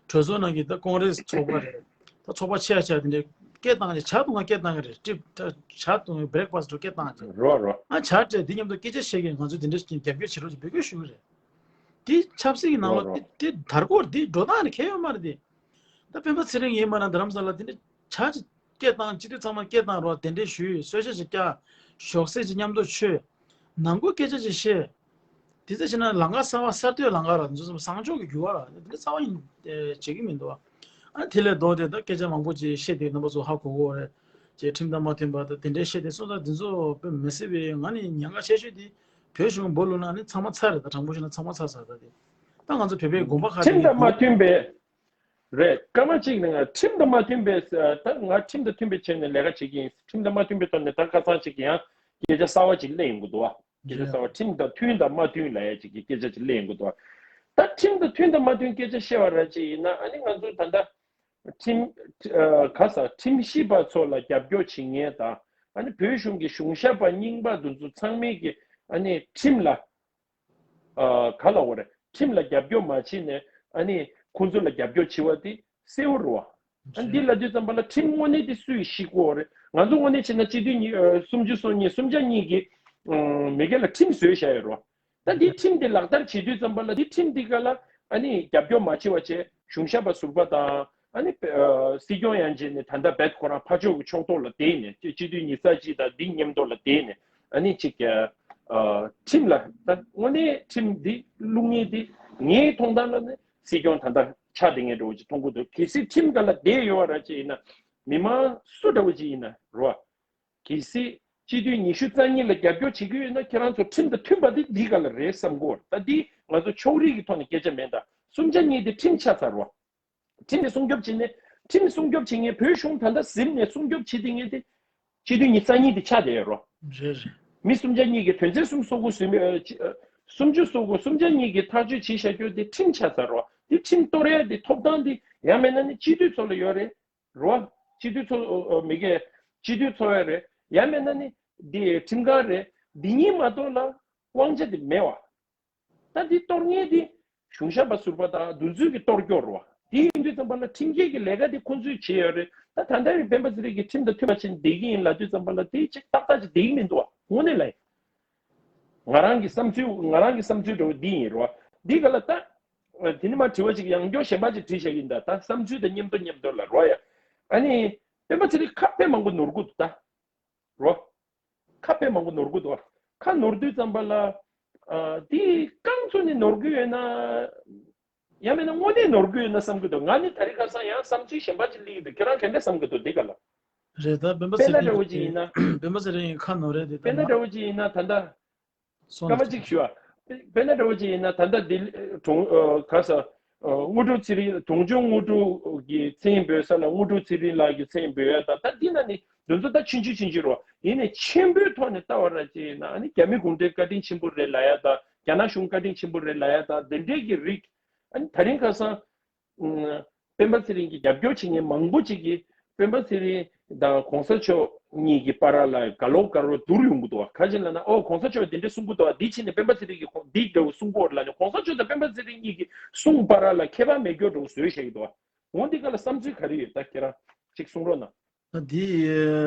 གྲོས་ཚོགས་ནང་གི་ད་ཀོང་རེས་ཚོགས་པ་རེད། ད་ཚོགས་པ་ཆེ་ཆེ་དེ་འདྲ་སྐད་བཏང་རེད། ཇ་འཐུང་ག་སྐད་བཏང་གི་རེད། ཊི་ད་ཇ་འཐུང་བྷི་རེག་ཕ་སི་ཊི་འགྲོ་སྐད་བཏང་གི་རེད། རོ་རོ། ཨ་ཇ་སྤྲད་འདི་མཉམ་དུ་སྐད་ཆ་བཤད་ཀྱི་རེད། ང་ཚོ་དེ་འདྲ་རྒྱབ་སྐྱོར་བྱེད་རོགས་ཅིག་འབོད་སྐུལ་ཞུ་གི་རེད། དེ་ཆབ་སྲིད་ཀྱི་ནང་ལོགས་དེ་དེ་དར་གོ་རེད། དེ་འགྲོ་སྟངས་ནི་ཁྱད་ཡོད་མ་རེད་དེ། ད་སྤེན་པ་ཚེ་རིང་ཡིན་པ་ན་རྡ་རམ་ས་ལ་དེ་འདྲ་ཇ་ཅིག་སྐད་བཏང་། སྤྱི་འཐུས་ཚང་མ་སྐད་བཏང་རོགས། དེ་འདྲ་ཞུས། གསོལ་ཇ་ཅིག་བཀྱག་ཞོགས་ཟས་ཅིག་མཉམ་དུ་མཆོད། ནང་ཁུལ་སྐད་ཆ་ཅིག་བཤད། དེ་ཚོ་བྱས་ན་ལམ་ཁ་གསར་པ། གསར་གཏོད་ལམ་ཁ་ར། འདི་ཚོ་བཟང་ཕྱོགས་ཀྱི་འགྱུར་བ་ར། དེ་འདྲ་རྩ་བ་ཉིད་ནས་བྱེད་ཀྱི་མི་འདུག་ཨ་དེ་ལས་ལྡོག་སྟེ་ད་སྐད་ཆ་མང་པོ་ཅིག་བཤད་དེ་རྣམ་པ་ཚོ་ཧ་གོ་གོ་རེད། ཅེས་ཁྲིམས་དང་མ་མཐུན་པ་དང་དེ་འདྲའི་བཤད་དེ་སོང་ཙང་། འདི་ཚོ་དཔེ་མི་སྲིད་པའི་ང་ནི་ཉེན་ཁ་ཆེ་ཤོས་དེ་བོད་གཞུང་སྦོ་ལུག་ན་ནི་ཚང་མ་ཚར་རེད། ད་དྲང་པོ་བཤད་ན་ཚང་མ་ཚར་ཚར། ད་དེ་ད་ང་ཚོ་བོད་པའི་དགོན་པ་ཁག་ཁྲིམས་དང་མ་མཐུན་པའི་རེད། སྐར་མ་གཅིག་ནང་ཁྲིམས་དང་མ་མཐུན་པའི། ད་ང་ཁྲིམས་དང་མཐུན་པའི་ཆ་ནས་ལས་ཀ་བྱེད་ཀྱི་ཡིན། ཁྲིམས་དང་མ་མཐུན་པའི་ཐོག་ནས་ད་ཁ་སང་ཅིག་ཡང་སྐད་ཆ་གསར་པ་ཅིག་སླེབས་ཡོང་གི་འདུག་བ། སྐད་ཆ་གསར་པ། ཁྲིམས་དང་མཐུན་དང་མ་མཐུན་ལབ་ཡ་ཅིག་གི་སྐད་ཆ་ཅིག་སླེབས་ཡོང་གི་འདུག་བ། ད་ཁྲིམས་དང་མཐུན་དང་མ་མཐུན་སྐད་ཆ་བཤད་པ་ར་ཅིག་ཡིན་ན། ཨ་ནི་ང་ཚོ་ད་ལྟ་ཁྲིམས་ཨ་ག་ས་ཁྲིམས་ཞིབ་པ་ཚོ་ལ་རྒྱབ་སྐྱོར་བྱེད་མཁན་དང་། ཨ་ནི་བོད་གཞུང་གི་གཞུང་ཞབས་པ་རྙིང་པ་འདི་ཚོ་ཚང་མས་ཀྱི་ཨ་ནི་ཁྲིམས་ལ་ཨ་ག་ལབ་དགོས་རེད། ཁྲིམས་ལ་རྒྱབ་སྐྱོར་མ་བྱས་ནས་ཨ་ནི་ཁོང་ཚོ་ལ་རྒྱབ་སྐྱོར་བྱེད་པ་དེ་གསལ་བོ་རེད་བ། ཨ་ནི་འདི་ལབ་དུས་ཙམ་པ་ལ་ཁྲིམས་དངོས་གནས་དེ་སུས་ཞིག་དགོས་རེད། ང་ཚོ་དངོས་གནས་བྱས་ན་སྤྱི་འཐུས་ཉི་ཨ་སུམ་ཅུ་སོ་གཉིས་སུམ་ཆ་གཉིས་ཀྱི་ཨ་མི་སྒེར་ལ་ཁྲིམས་བཟོས་བཞག་ཡོད་རེད་བ། ད་འདི་ཁྲིམས་དེ་ལག་བསྟར་བྱེད་དུས་ཙམ་པ་ལ་འདི་ཁྲིམས་འདི་ག་ལ་ཨ་ནི་རྒྱབ་སྐྱོར་མ་བྱེད་པ་བྱས། གཞུང་ཞབས་པ་ཟུར་པ་དང་། ཨ་ནི་ཨ་སྲིད་སྐྱོང་ཡང་བྱས་ནས་ད་ལྟ་རྦད་ཁོ་རང་ཕར་ཕྱོགས་ཀྱི་ཕྱོགས་གཏོགས་ལ་བསྡད་ནས། སྤྱི་འཐུས་ཉི་ཤུ་རྩ་གཅིག་དང་འདི་མཉམ་དུ་ལ་བསྡད་ནས། ཨ་ནི་ཅིག་ཨ་ཁྲིམས་ལ་ད་དངོས་གནས་ཁྲིམས་འདི་བླུག་མཁན་འདི་ངའི་མཐོང་སྟངས་ལ་ནི་སྲིད་སྐྱོང་ད་ལྟ་ཆགས་བསྡད་མཁན་འདྲ་བོ་ཅིག་མཐོང་གི་འདུག་གལ་སྲིད་ཁྲིམས་སྒང་ལ་བསྡད་ཡོད་པ་ར་ཅིག་ཡིན་ན། མི་མང་སུ་འདྲ་བོ་ཅིག་ཡིན་ན་རོ། གལ་སྲིད་སྤྱི་འཐུས་ཉི་ཤུ་རྩ་གཉིས་ལ་རྒྱབ་སྐྱོར་བྱེད་ཀྱི་ཡོད་ན། ཁྱེད་རང་ཚོ་ཁྲིམས་དང་མཐུན་པ་དེ་འདི་ག་ལ་རེད་བསམ་གྱི་ཡོད་རེད། ད་འདི་ང་ཚོ་ཕྱོགས་རིས་ཀྱི་ཐོག་ནས་སྐད་ཆ་མིན། ད་སུམ་ཆ་གཉིས་དེ་ཁྲིམས་ཆགས་ཚར་བ། ཁྲིམས་ནས་སྲུང་སྐྱོབ་བྱེད་ནས། ཁྲིམས་སྲུང་སྐྱོབ་བྱེད་མཁན། བོད་གཞུང་ད་ལྟ་གཟིམ་ནས་སྲུང་སྐྱོབ་བྱེད་བསྡད་མཁན་དེ་སྤྱི་འཐུས་ཉི་ཤུ་རྩ་གཉིས་དེ་ཆགས་བསྡད་ཡོད་རེད། རེད་རེད། མི་སུམ་ཆ་གཉིས་ཀྱིས་དོན་ཚན་གསུམ་སོ་དགུ་ཟིན་པའི་ཨ་སུམ་ཅུ་སོ་དགུ། སུམ་ཆ་གཉིས་ཀྱིས་ཐག་གཅོད་བྱས་བཞག་རྒྱུ་དེ་ཁྲིམས་ཆགས་ཚར་རེད་བ། དེ་ཁྲིམས་གཏོར་ཡ་དེ་ཐོབ་ཐང་དེ་ཡང་མིན་ན་ནི་སྤྱི་འཐུས་ཚོ་ལ་ཡོད་རེད། རེད་བ། སྤྱི་འཐུས་ཚོ་ཨ་མི་སྒེར་སྤྱི་འཐུས་ཚོ་ཡོད་རེད། ཡང་མིན་ན་ནི་འདི་ཁྲིམས་ཁང་རེད། འདི་གཉིས་མ་གཏོགས་ལ་དབང་ཆ་དེ་མེད་བ། ད་འདི་གཏོར་མཁན་དེ་གཞུང་ཞབས་པ་ཟུར་པ་དང་འདི་ཚོས་ཀྱི་གཏོར་སྐྱོར་རེད་བ། དེ་ཡིན་དུས་ཙམ་པ་ལ་ཁྲིམས་འགལ་གྱི་ལས་ཀ་དེ་ཁོང་ཚོས་བྱས་ཡོད་རེད། ད་ད་ལྟ་བའི་སྤེན་པ་ཚེ་རིང་གིས་ཁྲིམས་དང་མཐུན་པ་བྱས་ནས་བསྡད་ཀྱི་ཡིན་ལབ་དུས་ཙམ་པ་ལ་དེ་ཅིག་ཏག་ཏག་ཅིག་བསྡད་ཀྱི་མི་འདུག་བ། དངོས་གནས་ལ་ཡིན། ང་རང་གི་བསམ་ཚུལ། ང་རང་གི་བསམ་ཚུལ་འདྲ་བོ་འདི་ཡིན་རེད་བ། འདི་ག་ལ་ད་དེ་ནི་མ་དྲི་བ་ཅིག་ཡང་སྐྱར་གཞན་པ་ཅིག་དྲིས་བཞག་གི་ཡིན། ད་ད་བསམ་ཚུལ་དང་མཉམ་དུ་མཉམ་དུ་ལ་རེད་བ་ཡ། ཨ་ནི་སྤེན་པ་ཚེ་རིང་ཁ་དཔེ་མང་པོ་ནོར་གྱི་འདུག་ད། རོ། ཁ་དཔེ་མང་པོ་ནོར་གྱི་འདུག་ཁ་ནོར་དུས་ཙམ་པ་ལ། ཨ་དེ་རྐང་བཙུགས་ནས་ནོར་གྱི་ཡོད་ན། ཡང་མིན་ན་དངོས་གནས་ནོར་གྱི་ཡོད་ན་བསམ་གྱི་འདུག་ང་ནི་ད་རེས་ཁ་སང་ཡང་བསམ་ཚུལ་གཞན་པ་ཅིག་སླེབས་ཀྱི་འདུག་ཁྱེད་རང་ག་འདྲ་བསམ་གྱི་འདུག་འདི་ག་ལ། རེད། ད་སྤེན་པ་དཔེར་ན་ཚེ་འདྲ་བོ་ཅིག་ཡིན་ན། སྤེན་པ་ཚེ་རིང་གི་ཁ་ནོར་རེད་དེ། དཔེར་ན་འདྲ་བོ་ཅིག་ཡིན་ན་ད་ལྟ། སྐར་མ་གཅིག་ཞུ་ཨ། དཔེར་ན་འདྲ་བོ་ཅིག་ཡིན་ན་ད་ལྟ་འདི་གྲོང་ག་ས་དངོས་གྲུབ་ཚེ་རིང་དུང་ཕྱུར་དངོས་གྲུབ་ཀྱི་མཚན་འབོད་ས་ལ་དངོས་གྲུབ་ཚེ་རིང་ལགས་ཀྱི་མཚན་འབོད་ཡ་ད་ད་འདི་ན་ནི་འདི་ཚོ་ད་ཆུང་ཆུང་ཆུང་ཆུང་རོ། ཡིན་ནའི་ཆེན་པོའི་ཐོག་ནས་ལྟ་བ་ར་ཅིག་ཡིན་ན་ཨ་ནི་རྒྱ་མི་གུང་ཁྲན་བཀའ་དྲིན་ཆེན་པོ་རེད་ལབ་ཡ་ད་རྒྱ་ནག་གཞུང་བཀའ་དྲིན་ཆེན་པོ་རེད་ལབ་ཡ་ད་འདི་འདྲའི་གི་རིགས་ཨ་ནི་ད་རིང་ཁ་སང་སྤེན་པ་ཚེ་རིང་གི་རྒྱབ་སྐྱོར་བྱེད་མཁན་མང་པོ་ཅིག་གིས་སྤེན་པ་ཚེ་རིང་དང་གོང་ས་མཆོག་གཉིས་ཀྱི་བར་ལ་དགའ་ལོག་དགའ་རོགས་བསྡུར་ཡོང་གི་འདུག་བ། ག་ཅི་ལབ་ན་ཨོ་གོང་ས་མཆོག་འདི་འདྲ་གསུང་གི་འདུག་བ། འདི་ཕྱིན་ནས་སྤེན་པ་ཚེ་རིང་གིས་ཁོང་འདི་འདྲ་བོ་གསུང་གི་ཡོད་ལབ་ནས་གོང་ས་མཆོག་དང་སྤེན་པ་ཚེ་རིང་གཉིས་ཀྱི་གསུང་བར་ལ་ཁྱད་པར་མེད་སྐྱོར་འདྲ་བོ་བཟོས་བཞག་གི་འདུག་བ། འོ་འདི་ག་ལ་བསམ་ཚུལ་ག་རེ་ཡོད་ད་ཁྱེད་རང་ཅིག་གསུང་རོགས་གནང་། ད་འདི་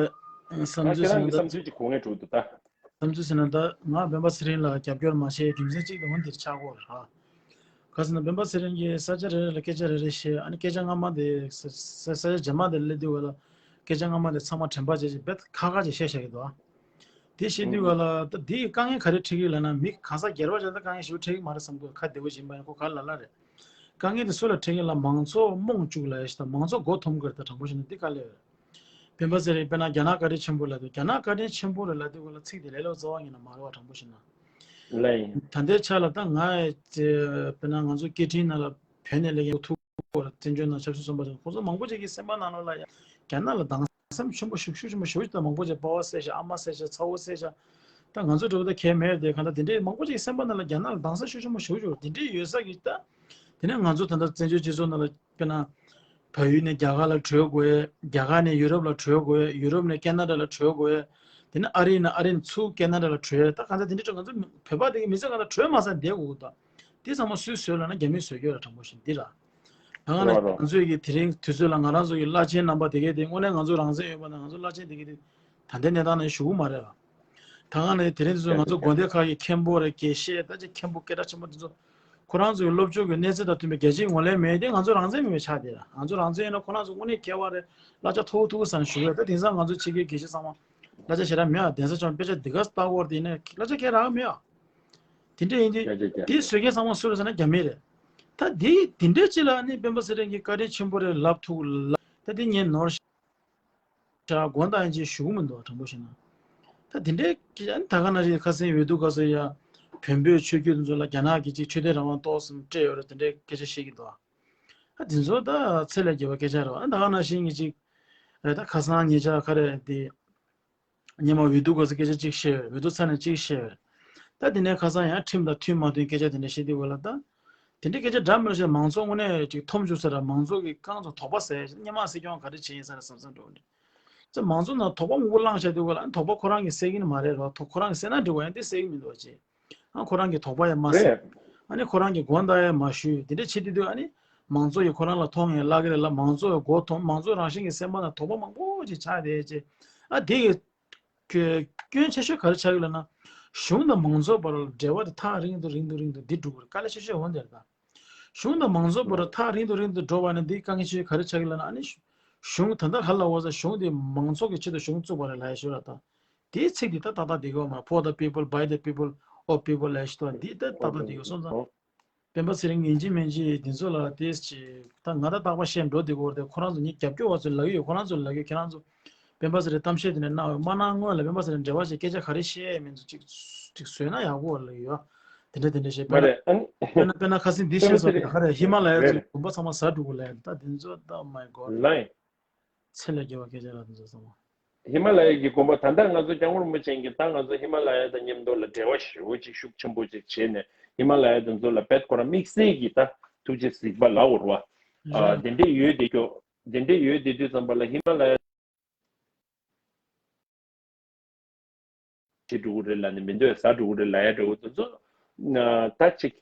བསམ་ད་ཚུལ་ཁྱེད་ཟེར་རང་ན་གི་ད་བསམ་ཚུལ་ཅིག་གོ་ངེས་འགྲོ་འདུག་ད། བསམ་ཚུལ་ཟེར་ན་ད་ང་སྤེན་པ་ཚེ་རིང་ལ་རྒྱབ་སྐྱོར་མ་བྱས་རྒྱུ་མཚན་གཅིག་ད་འོ་འདིར་ཆགས་ཀྱི་ཡོད་རེད། ག་ཟེར་ན་སྤེན་པ་ཚེ་རིང་གིས་ས་ཆ་རེ་རེ་ལ་སྐད་ཆ་རེ་རེ་བཤད། ཨ་ནི་སྐད་ཆ་སྔ་མ་དེ་ས་ས་ས་ཆ་རྗེས་མ་དེ་སླེབས་དུས་ག་ལ་སྐད་ཆ་སྔ་མ་དེ་ཚང་མ་དྲན་པ་བརྗེད་ཅིག་རྦད་ཁ་ཁ་ཅིག་བཤད་བཞག་གི་འདུག་ཨ། དེ་བཤད་དུས་ག་ལ་ད་འདི་ཡི་དཀའ་ངལ་ག་རེ་འཕྲད་ཀྱི་ཡོད་ལབ་ན་མི་གང་ཟག་སྒེར་བ་ཅིག་ད་དཀའ་ངལ་ཞེ་པོ་འཕྲད་ཀྱི་མ་རེད་བསམ་གི། ཁ་བདེ་པོ་ཅིག་ཡིན་པ་ཡིན་ཁོ་ག་ལ་ལ་རེད། དཀའ་ངལ་དེ་སུ་ལ་འཕྲད་ཀྱི་ལ་མང་ཚོགས་རྨོངས་བཅུག་ལབ་ཡ་ཞིག་དང་མང་ཚོགས་མགོ་འཐོམ་གི་རེད། ད་དྲང་པོ་བཤད་ན་འདི་དཀའ་ལས་རེད། སྤེན་པ་ཚེ་རིང་དཔེར་ན་རྒྱ་ནག་བཀའ་དྲིན་ཆེན་པོ་ལབ་དུས་རྒྱ་ནག་བཀའ་དྲིན་ཆེན་པོ་རེད་ལབ་དུས་ག་ལ་ཚིག་དེ་ལས་སླ་པོ་རྩ་བ་ཉིད་ནས་མ་རེད་བ། དྲང་པོ་བཤད་ན། ལགས་ཡིན། ད་ལྟའི་ཆ་ལ་ད་ང་ཡི་དཔེར་ན་ང་ཚོ་སྐད་འཕྲིན་ནང་ལ་བོད་ནས་སླེབས་མཁན་ཐུག་གོ་ར་བཙན་བྱོལ་ནང་ཆབ་སྲིད་བཙོན་པ་ཚོ་ཁོ་ཚོ་མང་པོ་ཅིག་གི་སེམས་པ་ནང་ལོགས་ལ་ཡ་རྒྱ་ནག་ལ་སྡང་སེམས་ཆེན་པོ་ཤུགས་ཤུགས་ཆེན་པོ་ཞེ་པོ་ཅིག་དང་མང་པོ་ཅིག་པ་ཕ་བསད་ཤག་ཨ་མ་བསད་ཤག་ཚ་བོ་བསད་ཤག་ད་ང་ཚོ་འདྲ་བོ་ད་གལ་མེད་དེ་གང་ལྟར་དེ་འདྲའི་མང་པོ་ཅིག་གི་སེམས་པ་ནང་ལ་རྒྱ་ནག་ལ་སྡང་ས་ཤུགས་ཆེན་པོ་ཞེ་པོ་ཅིག་དེ་འདྲའི་ཡོད་ས་གི་ད། དེ་ནས་ང་ཚོ་ད་ལྟ་བཙན་བྱོལ་སྤྱི་ཚོགས་ནང་ལ་དཔེར་ན། བལ་ཡུལ་ནས་རྒྱ་གར་ལ་བྲོས་དགོས། རྒྱ་གར་ནས་ཡུ་རོབ་ལ་བྲོས་དགོས། ཡུ་རོབ་ནས་ཁེ་ན་ཌ་ལ་བྲོས་དགོས། དེ་ནས་ཨ་རི་ནས་ཨ་རི་ནས་ཚུར་ཁེ་ན་ཌ་ལ་བྲོས། ད་གང་ལྟར་དེ་འདྲའི་ང་ཚོ་བོད་པ་དེ་གི་མི་ཚེ་གང་ལྟར་བྲོས་མ་ཟ་བསྡད་དགོས་ཀྱི་འདུག་དེ་ཚང་མ་སུས་བཟོས་ལབ་ན་རྒྱ་མིས་བཟོས་ཀྱི་ཡོད་ར། དྲང་པོ་བཤད་འདི་ར། ད་ག་ནང་བཞིན་ང་ཚོའི་གི་དེ་རིང་དུས་ཚོད་ལ་ང་རང་ཚོ་གི་བླ་ཆེན་རྣམ་པ་དེ་གས་དེ་དངོས་གནས་ང་ཚོ་རང་བཙན་ཡོད་པ་ན་ང་ཚོ་བླ་ཆེན་དེ་གས་དེ་ད་ལྟའི་གནས་སྟངས་ནང་བཞུགས་ཀྱི་མ་རེད་ར། ད་ག་ནང་བཞིན་དེ་རིང་དུས་ཚོད་ང་ཚོ་དགོན་སྡེ་ཁག་གི་མཁན་པོ་རེད། དགེ་བཤེས་ད་ཅི་མཁན་པོ་སྐད་གྲགས་ཆེན་པོ་དེ་ཚོ་ཁོ་རང་ཚོའི་སློབ་སྦྱོང་གི་གནས་ཚད་དང་མཐུན་པའི་རྒྱལ་སྤྱིའི་ངོས་ལེན་མེད་དེ་ང་ཚོ་རང་བཙན་མེད་པའི་ཆ་དེ་ར། ང་ཚོ་རང་བཙན་ཡིན་ན་ཁོ་རང་ཚོ་དངོས་གནས་མཁས་པ་རེད། གླ་ཆ་མཐོ་པོ་མཐོ་པོ་ཟ་ནས་བཞུགས་རེད། ད་དེང་སང་ང་ཚོ་ཕྱི་རྒྱལ་དགེ་བཤེས་ཚང་མ་གླ་ཆ་ཞེ་དྲག་མེད་ཨ། གདན་ས་ཆུང་དཔེ་ཆ་འདི་ག་ལྟ་བོར་དེ་ནས་གླ་ཆ་གས་རག་མེད་ཨ། དེ་འདྲ་ཡིན་དུས་རྒྱ་ཆ་རྒྱ་དེའི་བཟོ་མཁན་ཚང་མ་སུ་རེད་ཟེར་ན་རྒྱ་མི་རེད། ད་དེ་དེ་འདྲའི་ཅི་ལ་ནི་སྤེན་པ་ཚེ་རིང་གི་བཀའ་དྲིན་ཆེན་པོ་རེད་ལབ་ཐུབ་ལ། ད་དེ་ངས་ནོར་ཤག་དགོངས་དག་ཡིན་ཅེས་ཞུ་གི་མི་འདུག་དྲང་པོ་བཤད་ན། ད་དེ་འདྲའི་ཀྱི་ཨ་ནི་ད་ག་ནང་བཞིན་ཁ་སང་འོས་བསྡུ་སྐབས་སུ་ཡ་བོན་པོའི་ཆོས་བརྒྱུད་ཚོ་ལ་རྒྱ་ནག་གིས་ཅིག་ཆོས་དད་རང་དབང་ཏོག་ཙམ་སྤྲད་ཡོད་རེད། དེ་འདྲའི་སྐད་ཆ་བཤད་ཀྱི་འདུག་ཨ་དེ་ཚོ་ད་ཚད་ལས་བརྒལ་བ་སྐད་ཆ་རེད་བ། ཨ་ད་ག་ནང་བཞིན་གྱི་ཅིག་རེད། ད་ཁ་སང་ཉེ་ཆར་ག་རེ་དེ་སྔོན་མ་འོས་བསྡུ་སྐབས་སུ་སྐད་ཆ་གཅིག་བཤད་ཡོད། འོས་བསྡུ་ཚར་ནས་གཅིག་བཤད་ཡོད། ད་དེ་ནས་ཁ་སང་ཡང་ཁྲིམས་དང་མཐུན་མ་མཐུན་སྐད་ཆ་དེ་འདྲ་བཤད་དུས་ག་ལ་ད། དེ་འདྲའི་སྐད་ཆ་འདྲ་མི་འདྲ་བཤད། མང་ཚོགས་དངོས་གནས་ཅིག་འཐོམ་བཅུག་ས་ར། མང་ཚོགས་ཀྱི་རྐང་ཚོ་དོགས་པ་ཟ་ཡ་སྔོན་མ་སྲིད་སྐྱོང་ག་རེ་བྱས་ཡིན་ས་ར་བསམ་བསམ་འགྲོ་གི་འདུག་ཙེ་མང་ཚོགས་ནང་དོགས་པ་མང་པོ་བསླངས་བཞག་དུས་ག་ལ་ཨ་ནི་དོགས་པ་ཁོ་རང་གིས་སེལ་གྱི་ནི་མ་རེད་ར། ཁོ་རང་གིས་སེལ་ན་འགྲིག་པ་ཡང་དེ་སེལ་གྱི་མི་འདུག་ཅེ། ཨ་ཁོ་རང་གིས་དོགས་པ་ཡང་མ་སེལ། རེད། ཨ་ནི་ཁོ་རང་གིས་དགོངས་དག་ཡང་མ་ཞུས། དེ་འདྲ་བྱེད་དུས་དུས་ཨ་ནི་མང་ཚོགས་ཀྱིས་ཁོ་རང་ལ་མཐོང་ཡང་བརླག་གི་རེད་ལ། མང་ཚོགས་ཀྱི་མགོ་འཐོམ། མང་ཚོགས་རང་བཞིན་གྱི་སེམས་པ་ནང་དོགས་པ་མང་པོ་ཅིག་ཆགས་བསྡད་ཅེ། ཨ་དེ་གི་སྐྱོན་ཆེ་ཤོས་ག་རེ་ཆགས་ཀྱི་ལབ་ན། གཞུང་དང་མང་ཚོགས་བར་ལ་འབྲེལ་བ་དེ་ཐག་རིང་དུ་རིང་དུ་རིང་དུ་འདི་འགྲོ་གི་རེད། དཀའ་ལས་ཆེ་ཤོས་འོ་འདིར་ད། གཞུང་དང་མང་ཚོགས་བར་ལ་ཐག་རིང་དུ་རིང་དུ་འགྲོ་བ་ནི་འདི་དཀའ་ངལ་ཆེ་ཤོས་ག་རེ་ཆགས་ཀྱི་ལབ་ན། ཨ་ནི་གཞུང་ད་ལྟ་ཧ་ལ་འོ་ས་གཞུང་དེ་མང་ཚོགས་ཀྱི་ཆེད་དུ་གཞུང་བཙུགས་པ་རེད་ལབ་ཡ་ཞོར་ལ་ད། དེའི་ཚིག་འདི་ད་ཏག་ཏག་འདི་གོ་མ། For the people, by the people, of people ལབ་ཞིག་ཏོ་འདི་ད་ཏག་ཏག་འདི་གོ་སོང་ཙང་། སྤེན་པ་ཚེ་རིང་ཡིན་གཅིག་མིན་གཅིག་འདི་ཚོ་ལ་དེ་ཅི་ད་ང་ད་རྟག་པར་བཤད་འགྲོ་འདི་གོ་རེད། ཁོ་རང་ཚོ་ངའི་རྒྱབ་སྐྱོར་བ་ཚོ་ལབ་ཀྱི་ཡོད། ཁོ་རང་ཚོ་ལབ་ཀྱི་ཡོད། ཁྱེད་རང་ཚོ་སྤེན་པ་ཚེ་རིང་གཏམ་བཤད་དེ་ནས་གནང་བའི་མ་གནང་སྔོན་ལ་སྤེན་པ་ཚེ་རིང་འབྲེལ་བ་བྱས་སྐད་ཆ་ག་རེ་བཤད་མིན་ཚོ་ཅིག་ཅིག་བཟོས་ན་ཡག་པོ་ལབ་ཀྱི་ཡོད། དེ་འདྲ་དེ་འདྲ་བཤད། མ་དཔེར་ན་རེད། ཨ་ནི་དཔེར་ན་དཔེར་ན་ཁ་སང་འདི་སྤེན་པ་བཤད་ཚེ་སོང་། རིང་ག་རེ་ཧི་མ་ལ་ཡ་རེད་ཚོའི་རེད། དགོན་པ་ཚང་མ་ཟ་འགྲོ་གི་ལབ་ཡ་ད་འདི་ཚོ་ད་my god། ལབ་ཡིན། ཚད་ལས་བརྒལ་བ་སྐད་ཆ་ར་དེ་ཚོ་ཚང་མ། ཧི་མ་ལ་ཡ་གི་དགོན་པ་ད་ལྟ་ང་ཚོ་སྐྱབས་མགོན་རིན་པོ་ཆེ་གིས་ད་ང་ཚོ་ཧི་མ་ལ་ཡ་དང་མཉམ་དུ་ལ་འབྲེལ་བ་ཞེ་པོ་ཅིག་ཤུགས་ཆེན་པོ་ཅིག་བྱས་ནས་ཧི་མ་ལ་ཡ་དེ་ཚོ་ལ་རྦད་ཁོ་རང་དམིགས་བསལ་གྱི་ད་ཐུགས་རྗེ་གཟིགས་པ་ལབ་དགོས་རེད་བ། ཨ་རེད། དེ་འདྲས་ཡོད་དེ་སྐྱོ། དེ་འདྲས་ཡོད་དེ་དུས་ཙམ་པ་ལ་ཧི་མ་ལ་ཡ་བྱེད་འགྲོ་གི་རེད་ལབ་ནས་མི་འདོད་ཟ་འགྲོ་གི་རེད་ལབ་ཡ་འདྲ་བོ་དེ་ཚོ་ད་ཅིག་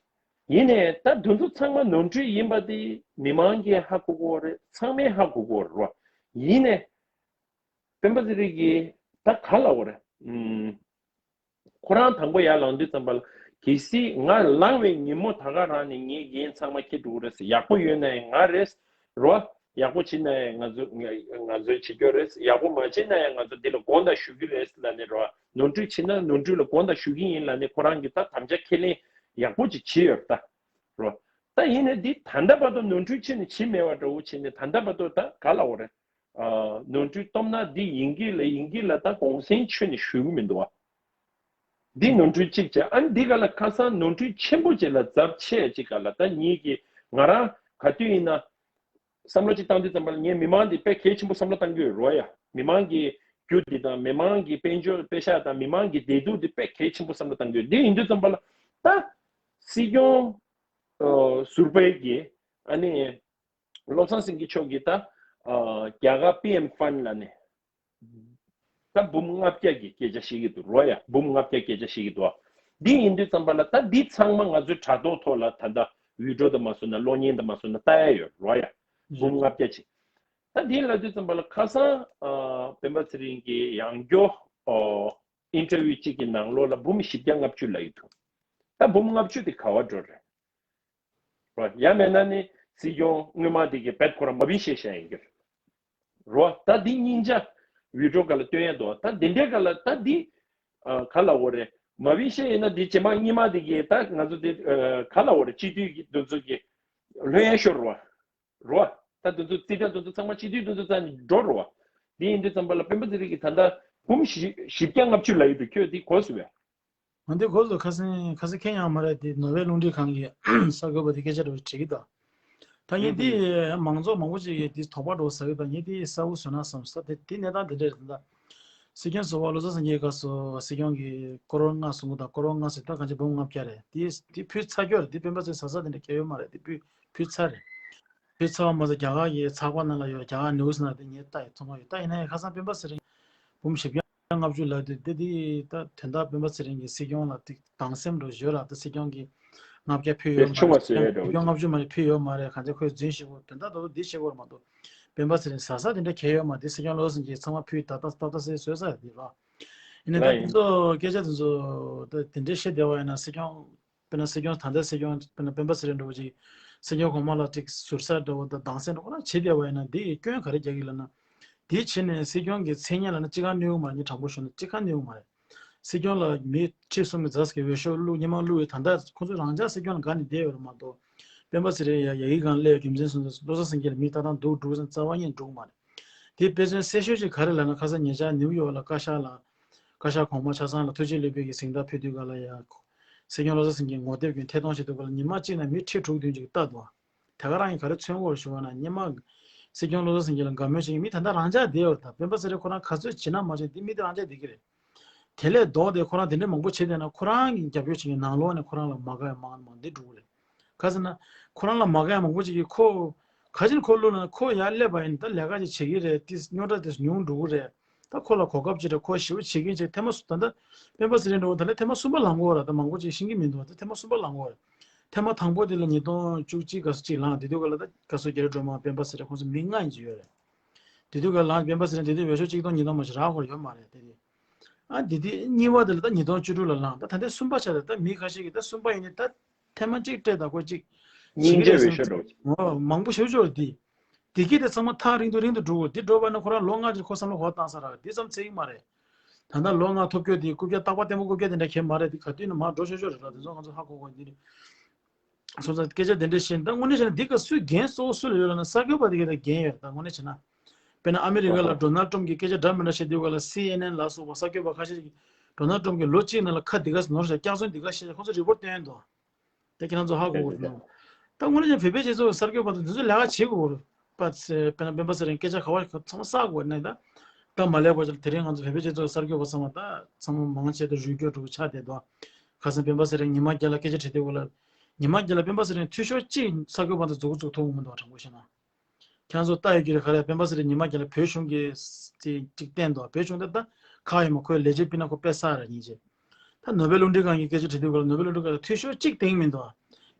ཡིན་ནའི་ད་དེ་ཚོ་ཚང་མ་ནོར་འཁྲུལ་ཡིན་པ་དེ་མི་མང་གིས་ཧ་གོ་གི་རེད། ཚང་མས་ཧ་གོ་གི་རེད་བ། ཡིན་ནའི་སྤེན་པ་ཚེ་རིང་གིས་ད་ག་ལབ་དགོས་རེད། ཨུམ། ཁོ་རང་དང་པོ་ཡར་ལངས་དུས་ཙམ་པ་ལ་གལ་སྲིད་ང་ལངས་པའི་ཉིན་མོ་ད་ག་རང་ནས་ངའི་འགན་ཚང་མ་འཁྱེར་འགྲོ་གི་རེད་ཟེར། ཡག་པོ་ཡོད་ན་ཡང་ང་རེད་རོ། ཡག་པོ་བྱེད་ན་ཡང་ང་ཚོ་ང་ང་ཚོས་བྱེད་རྒྱུ་རེད། ཡག་པོ་མ་བྱེད་ན་ཡང་ང་ཚོ་འདི་ལ་དགོངས་དག་ཞུ་རྒྱུ་རེད་ལབ་ནས་རོ། ནོར་འཁྲུལ་བྱེད་ན་ནོར་འཁྲུལ་ལ་དགོངས་དག་ཞུ་གི་ཡིན་ལབ་ནས་ཁོ་རང་གིས་ད་དམ་བཅའ་ཁས་ལེན་ཡག་པོ་ཅིག་བྱས་ཡོད་རེད་ད་རོ། ད་ཡིན་ནའི་འདི་ད་ལྟ་བར་དུ་ནོར་འཁྲུལ་བྱས་ནས་བྱེད་མེད་པ་འདྲ་བོ་བྱས་ནས་ད་ལྟ་བར་དུ་ད་ག་ལབ་དགོས་རེད། ཨ་ནོར་འཁྲུལ་སྟོབས་ན་འདི་ཡིན་གྱི་ལ་ཡིན་གྱི་ལ་ད་གུང་སེང་ཆུ་ནས་ཞུ་གི་མི་འདུག་བ། འདི་ནོར་འཁྲུལ་གཅིག་བྱས། ཨ་ནི་འདི་ག་ལ་ཁ་སང་ནོར་འཁྲུལ་ཆེན་པོ་ཅིག་ལ་ཛབ་ཆེ་ཅིག་ག་ལ། ད་ངེད་ཀྱིས་ང་རང་ག་དུས་ཡིན་ན་བསམ་བློ་ཅིག་བཏང་དུས་ཙམ་པ་ལ་ངས་མི་མང་འདི་དཔེ་གལ་ཆེན་པོ་བསམ་བློ་བཏང་གི་ཡོད་རོ་ཡ། མི་མང་གི་རྒྱུ་འདི་དང་མི་མང་གི་དཔལ་འབྱོར་པེ་ཤག་དང་མི་མང་གི་བདེ་སྡུག་འདི་དཔེ་གལ་ཆེན་པོ་བསམ་བློ་བཏང་གི་ཡོད། འདི་ཡིན་དུས་ཙམ་པ་ལ་ད་སྲིད་སྐྱོང་ཟུར་པའི་གི་ཨ་ནི་བློ་བཟང་སེང་གེ་མཆོག་གིས་ད་རྒྱ་གར་པི་ཨེམ་ཕན་ལ་ནས་ད་འབུམ་ལྔ་བརྒྱ་གི་སྐད་ཆ་བཤད་ཀྱི་འདུག་རོ་ཡ། འབུམ་ལྔ་བརྒྱ་སྐད་ཆ་བཤད་ཀྱི་འདུག་འདི་ཡིན་དུས་ཙམ་པ་ལ་ད་འདི་ཚང་མ་ང་ཚོའི་དྲ་ཐོག་ཐོག་ལ་ད་ལྟ་ཝི་ཌི་ཡོ་དང་མ་སོང་ན་གློག་བརྙན་དང་མ་སོང་ན་ལྟ་ཡ་ཡོད་རོ་ཡ། འབུམ་ལྔ་བརྒྱ་ཅིག་ད་འདི་ལ་དུས་ཙམ་པ་ལ་ཁ་སང་སྤེན་པ་ཚེ་རིང་གི་ཡང་སྐྱོ་ཨིན་ཊར་ཝིའུ་གཅིག་གི་ནང་ལོགས་ལ་འབུམ་བཞི་བརྒྱ་ལྔ་བཅུ་ལབ་ཀྱི་འདུག་ད་འབུམ་ལྔ་བཅུ་དེ་ག་བ་འགྲོ་རེད། རོ། ཡང་མེད་ན་ནི་སྲིད་སྐྱོང་སྔོན་མ་དེ་གི་བེད་ཁོ་རང་མ་བིན་ཤེས་བཤད་ཡིན་གྱི་རེད། རོ། ད་འདི་སྙིང་རྗེ་ཝི་ཌི་ཡོ་ག་ལ་སྟོན་ཡ་འདུག་ད་འདི་འདྲའི་ག་ལ་ད་འདི་ཨ་ག་ལ་འོ་རེད། མ་བིན་ཤེས་ཡིན་ན་འདི་རྗེས་མ་སྔོན་མ་དེ་གི་ད་ང་ཚོ་དེ་ཨ་ག་ལ་འོ་རེད། སྤྱི་འཐུས་ཀྱི་འདུ་ཚོགས་ཀྱི་ལྷོད་ཡ་ཤོར་རོ། རོ། ད་འདུ་ཚོགས་རྩིས་སྤྲད་འདུ་ཚོགས་ཚང་མ་སྤྱི་འཐུས་འདུ་ཚོགས་རྩ་ནས་འགྲོ་རོ། འདི་ཡིན་དུས་ཙམ་པ་ལ་སྤེན་པ་ཚེ་རིང་གི་ད་ལྟ་འབུམ་བཞི་བཞི་བརྒྱ་ལྔ་བཅུ་ལབ་ཡོད་འདུག་ཁྱོད་འདི་གོ་སོང་བས། ང་འདི་གོ་སོང་། ཁ་སང་ཁ་སང་ཁྱེད་ཡང་མ་རེད་དེ། ནོར་ཝེ་རླུང་འཕྲིན་ཁང་གི་གསར་འགོད་པ་དེ་སྐད་ཆ་འདྲ་བོ་དྲིས་ཀྱི་འདུག་ད་ངས་འདི་མང་ཚོགས་མང་པོ་ཅིག་གིས་འདི་དོགས་པ་འདྲ་བོ་ཟ་གི་འདུག་ངས་འདི་གསལ་པོ་བཟོས་ན་བསམ་ས། དེ་དེ་གནས་སྟངས་དེ་འདྲ་རེད། ད་སྲིད་སྐྱོང་ཟུར་པ་བློ་བཟང་སེང་གེའི་སྐབས་སུ་སྲིད་སྐྱོང་གི་ཀོ་རོར་ལྔ་གསུང་གི་འདུག་ཀོ་རོར་ལྔ་ཟེར་ད་གང་ཅི་འབུམ་ལྔ་བརྒྱ་རེད། དེ་དེ་ཕུལ་ཚར་རྒྱུ་རེད། དེ་སྤེན་པ་ཚེ་ཟ་ས་དེ་འདྲ་གལ་ཡོད་མ་རེད། དེ་ཕུལ་ཕུལ་ཚར་རེད། ཕུལ་ཚར་བ་མ་ཟད་རྒྱ་གར་གྱི་ཚགས་པར་ནང་ལ་ཡོད། རྒྱ་གར་ནིའུ་སི་ནང་དེ་ངས་ལྟ་ཡོད། ཚང་མ་ཡོད། ད་ཡིན་ན་ཡང་ཁ་སང་སྤེན་པ་ཚེ་རིང་འབུམ་བཞི་བརྒྱ་ལྔ་བཅུ་ལབ་དུས་དེ་དེ་ད་དོན་དག་སྤེན་པ་ཚེ་རིང་གིས་སྲིད་སྐྱོང་ལ་དེ་སྡང་སེམས་འདྲ་བོ་ཡོད་ར། ད་སྲིད་སྐྱོང་གིས་ལྔ་བརྒྱ་ཕུལ་ཡོད་མ་རེད། སྲིད་སྐྱོང་ལྔ་བཅུ་མ་རེད་ཕུལ་ཡོད་མ་རེད། གང་ཅི་ཁོས་རྫུན་བཤད་གོ། དོན་དག་ད་དུང་འདི་བཤད་གོ་ར་མ་གཏོགས་སྤེན་པ་ཚེ་རིང་ཟ་ས་དེ་འདྲ་གལ་ཡོད་མ་རེད། སྲིད་སྐྱོང་བློ་བཟང་སེང་གེས་ཚང་མ་ཕུལ་ད་ལྟ་ཏག་ཏག་ཟེར་བཟོས་ས་དེ་ར། ཡིན་ན་ད་དེ་ཚོ་སྐད་ཆ་དེ་ཚོ་ད་དེ་འདྲའི་བཤད་བསྡད་པ་ཡིན་ན་སྲིད་སྐྱོང་དཔེར་ན་སྲིད་སྐྱོང་ད་ལྟའི་སྲིད་སྐྱོང་དཔེར་ན་སྤེན་པ་ཚེ་རིང་འདྲ་བོ་ཅིག་སྲིད་སྐྱོང་གོང་མ་ལ་ཅིག་ཟུར་ཟ་འདྲ་བོ་དང་སྡང་སེམས་འདྲ་བོ་ཁོ་རང་བྱེད་བསྡད་པ་ཡིན་ན་དེ་ཡི་སྐྱོན་ག་རེ་རྒྱག་གི་ལབ་ན། དེའི་ཕྱི་ནས་སྲིད་སྐྱོང་གི་མཚན་སྙན་ལབ་ན་ཅི་གང་གནོད་ཡོང་མ་རེད། ངས་དྲང་པོ་ཞུ་ན་ཅི་གང་གནོད་ཡོང་མ་རེད། སྲིད་སྐྱོང་ལ་མི་ཁྲི་གསུམ་གྱི་རྫ་ས་གི་འོས་ཤོག་བླུགས་སྔོན་མ་བླུགས་ཡོད། ད་ལྟ་ཁོ་ཚོ་རང་ཅག་སྲིད་སྐྱོང་ལ་དགའ་ནས་བསྡད་ཡོད་རེད་མ་གཏོགས་སྤེན་པ་ཚེ་རིང་ཡ་ཡ་གི་སྒང་སླེབས་རྒྱུ་མཚན་སོང་ཙང་བློ་བཟང་སེང་གེ་ལ་མི་ལྟ་སྟངས་སྡུག་འགྲོ་ཟེར་རྩ་བ་ཉིད་འགྲོ་གི་མ་རེད། དེའི་དཔེ་མཚོན་གསལ་ཤོས་ཅིག་ག་རེ་ལབ་ན་ཁ་སང་ཉེ་ཆར་ནིའུ་ཡོག་ལ་བཀའ་ཤག་ལ་བཀའ་ཤག་གོང་མ་ཆ་ཚང་ལ་ཐུགས་རྗེ་ཆེ་ལབ་པའི་གི་གཟེངས་རྟགས་ཕུལ་དུས་ག་ལ་ཡ། སྲིད་སྐྱོང་བློ་བཟང་སེང་གེ་ངོ་དེབ་ཀྱི་ཐད་གཏོང་བྱེད་དུས་ག་ལ་ཉི་མ་གཅིག་ནང་མི་ཁྲི་དྲུག་བདུན་ཅིག་ལྟ་འདུག་དེ་ག་རང་གིས་ག་རེ་མཚོན་གྱི་ཡོད་ཞུ་བ་ན་སྔོན་མ་སྲིད་སྐྱོང་བློ་བཟང་སེང་གེ་ལ་དགའ་མོས་བྱེད་མཁན་མི་ད་ལྟ་རང་ཅག་བསྡད་ཡོད་རེད། ད་སྤེན་པ་ཚེ་རིང་ཁོ་རང་ག་ཚོད་བྱེད་ན་མ་བྱེད་འདི་མི་དེ་རང་ཅག་བསྡད་ཀྱི་རེད། དེ་ལས་ལྡོག་སྟེ་ཁོ་རང་དེ་འདྲ་མང་པོ་བྱེད་བསྡད་ན་ཁོ་རང་གིས་རྒྱབ་སྐྱོར་བྱེད་མཁན་ནང་ལོགས་ནས་ཁོ་རང་ལ་མ་དགའ་ཡ་མང་མང་འདི་འགྲོ་གི་རེད། ག་ཟེར་ན་ཁོ་རང་ལ་མ་དགའ་ཡ་མང་པོ་ཅིག་གིས་ཁོ་ག་ཅིག་ཁོ་བློ་ན་ཁོ་ཡར་སླེབས་པ་ཡིན་ད་ལས་ཀ་ཅིག་བྱེད་ཀྱི་རེད། དེ་རྙོག་དྲ་དེ་ཉུང་འགྲོ་གི་རེད། ད་ཁོ་ལ་གོ་སྐབས་ཅིག་རེད། ཁོ་ཞེ་པོ་བྱེད་མཁན་ཅིག་ཐེངས་མ་སུ་ད་ལྟ་སྤེན་པ་ཚེ་རིང་འདྲ་བོ་ད་ལྟ་ཐེངས་མ་གསུམ་པ་ལངས་ཀྱི་ཡོད་རེད། ད་མང་པོ་ཅིག་ཤེས་ཀྱི་མི་འདུག་ད་ཐེངས་མ་གསུམ་པ་ལངས་ཀྱི་ཡོད་རེད། ཐེངས་མ་དང་པོ་དེ་ལ་ཉིས་སྟོང་བཅུ་གཅིག་ག་ཚོད་ཅིག་ལངས། དེ་དུས་ག་ལ་ད་ག་ཚོད་རྒྱ་རི་སྒྲོལ་མ་སྤེན་པ་ཚེ་རིང་ཁོང་ཚོ་མི་ལྔ་ཡིན་གྱི་ཡོད་རེད། དེ་དུས་ག་ལངས་སྤེན་པ་ཚེ་རིང་དེ་དུས་འོས་ཤོག་གཅིག་སྟོང་ཉིས་སྟོང་མ་ཞིག་རག་ཁོ་ར་ཡོད་མ་རེད་དེ་དུས། ཨ་འདི་དེ་གཉིས་པ་དེ་ལ་ད་ཉིས་སྟོང་བཅུ་དྲུག་ལ་ལངས། ད་ད་ལྟའི་གསུམ་པ་ཆགས་རེད། ད་མི་ཁ་ཤས་ཀྱིས་ད་གསུམ་པ་ཡིན་ནི་ད་ཐེངས་མ་གཅིག་སྤྲད་ད་ཁོ་གཅིག་བྱེད་ཀྱི་རེད་བསམ། འོ་མང་པོ་ཞེ་པོ་ཅིག་ཡོད་རེད་དེ། དེ་གི་དེ་ཚང་མ་ཐག་རིང་དུ་རིང་དུ་འགྲོ་གི་རེད། འདི་འགྲོ་བ་ན་ཁོ་རང་ལོ་ལྔ་ཅིག་ཁོ་བསམ་བློ་གོ་བཏང་ས་ར་འདི་ཙམ་ཚད་ཀྱི་མ་རེད། ད་ལྟ་ལོ་ལྔ་ཐོབ་རྒྱུ་དེ་རྐུབ་བཀྱག་རྟག་པ་བརྟན་པོ་རྐུབ་བཀྱག་དེ་འདྲ་གས་མ་རེད། དེ་ག་དུས་ནས་མར་འགྲོ་ཆོག་ཆོག་རེད་ལ། དེ་ཚོ་ང་ཚོ་ཧ་གོ་གོ་འདི་རེད། སོང་ཙང་སྐད་ཆ་དེ་འདྲ་བཤད། ད་དངོས་གནས་བྱས་ན་འདི་ག་སུས་འགན་གཙོ་བོ་སུ་ལ་ཡོད་ལབ་ན་གསར་འགོད་པ་དེ་གས་ད་འགན་ཡོད་རེད། ད་དངོས་གནས་བྱས་ན། དཔེར་ན་ཨ་མི་རི་ཀ་ལ་ཌོ་ནལ་ཊམ་གྱིས་སྐད་ཆ་འདྲ་མི་འདྲ་བཤད་དུས་ག་ལ་སི་ཨེན་ཨེན་ལ་སོགས་པ་གསར་འགོད་པ་ཁ་ཤས་ཀྱིས་ཌོ་ནལ་ཊམ་གྱིས་ལོ་གཅིག་ནང་ལ་ཁ་འདི་ག་ནོར་བཞག་སྐྱག་རྫུན་འདི་ག་བཤད་ཁོང་ཚོ་རི་པོར་ཊ་བཏོན་འདུག་དེ་ཁྱེད་རང་ཚོ་ཧ་གོ་དགོས་ཀྱི་འདུག་ད་དངོས་གནས་ཀྱང་བོད་པའི་སྤྱི་ཚོགས་གསར་འགོད་པ་དང་འདི་ཚོས་ལས་ཀ་བྱེད་དགོས་རེད་པ། དཔེར་ན་སྤེན་པ་ཚེ་རིང་སྐད་ཆ་ག་བ་ཚང་མ་བསགས་དགོས་ནས་ད། ད་མ་ལས་པ་ཅིག་དེ་རིང་ང་ཚོ་བོད་པའི་སྤྱི་ཚོགས་གསར་འགོད་པ་ཚང་མ་ད་ཚང་མ་མང་ཆེ་ད་རུལ་སྐྱོར་འགྲོ་གི་ཆགས་བསྡད་འདུག་ཁ་སང་སྤེན་པ་ཚེ་རིང་ཉི་མ་བརྒྱད་ལ་སྐད་ཆ་དྲིས་དུས་ག་ལ། ཉི་མ་བརྒྱད་ལ་སྤེན་པ་ཚེ་རིང་འཐུས་ཤོར་གཅིག་གསར་འགོད་པ་དང་མཛུབ་གུ་བཙུགས་ཐུབ་ཀྱི་མི་འདུག་དྲང་པོ་བཤད་ན། ཁྱེད་ཚོ་ལྟ་ཡོད་ཀྱི་རེད། ག་རེ་སྤེན་པ་ཚེ་རིང་ཉི་མ་བརྒྱད་ལ་བོད་གཞུང་གི་ཅིག་བསྟན་འདུག་བོད་གཞུང་དེ་ད་ཁག་ཡོད་མ་ཁོའི་ལས་བྱེད་སྤུན་ཟླ་ཁོ་དཔེ་བསགས་ར་ཉིན་བྱེད། ད་ནོ་བེལ་རླུང་འཕྲིན་ཁང་གི་སྐད་ཆ་དྲིས་དུས་ག་ལ་ནོ་བེལ་རླུང་འཕྲིན་ཁང་ལ་འཐུས་ཤོར་གཅིག་བསྟན་གྱི་མི་འདུག་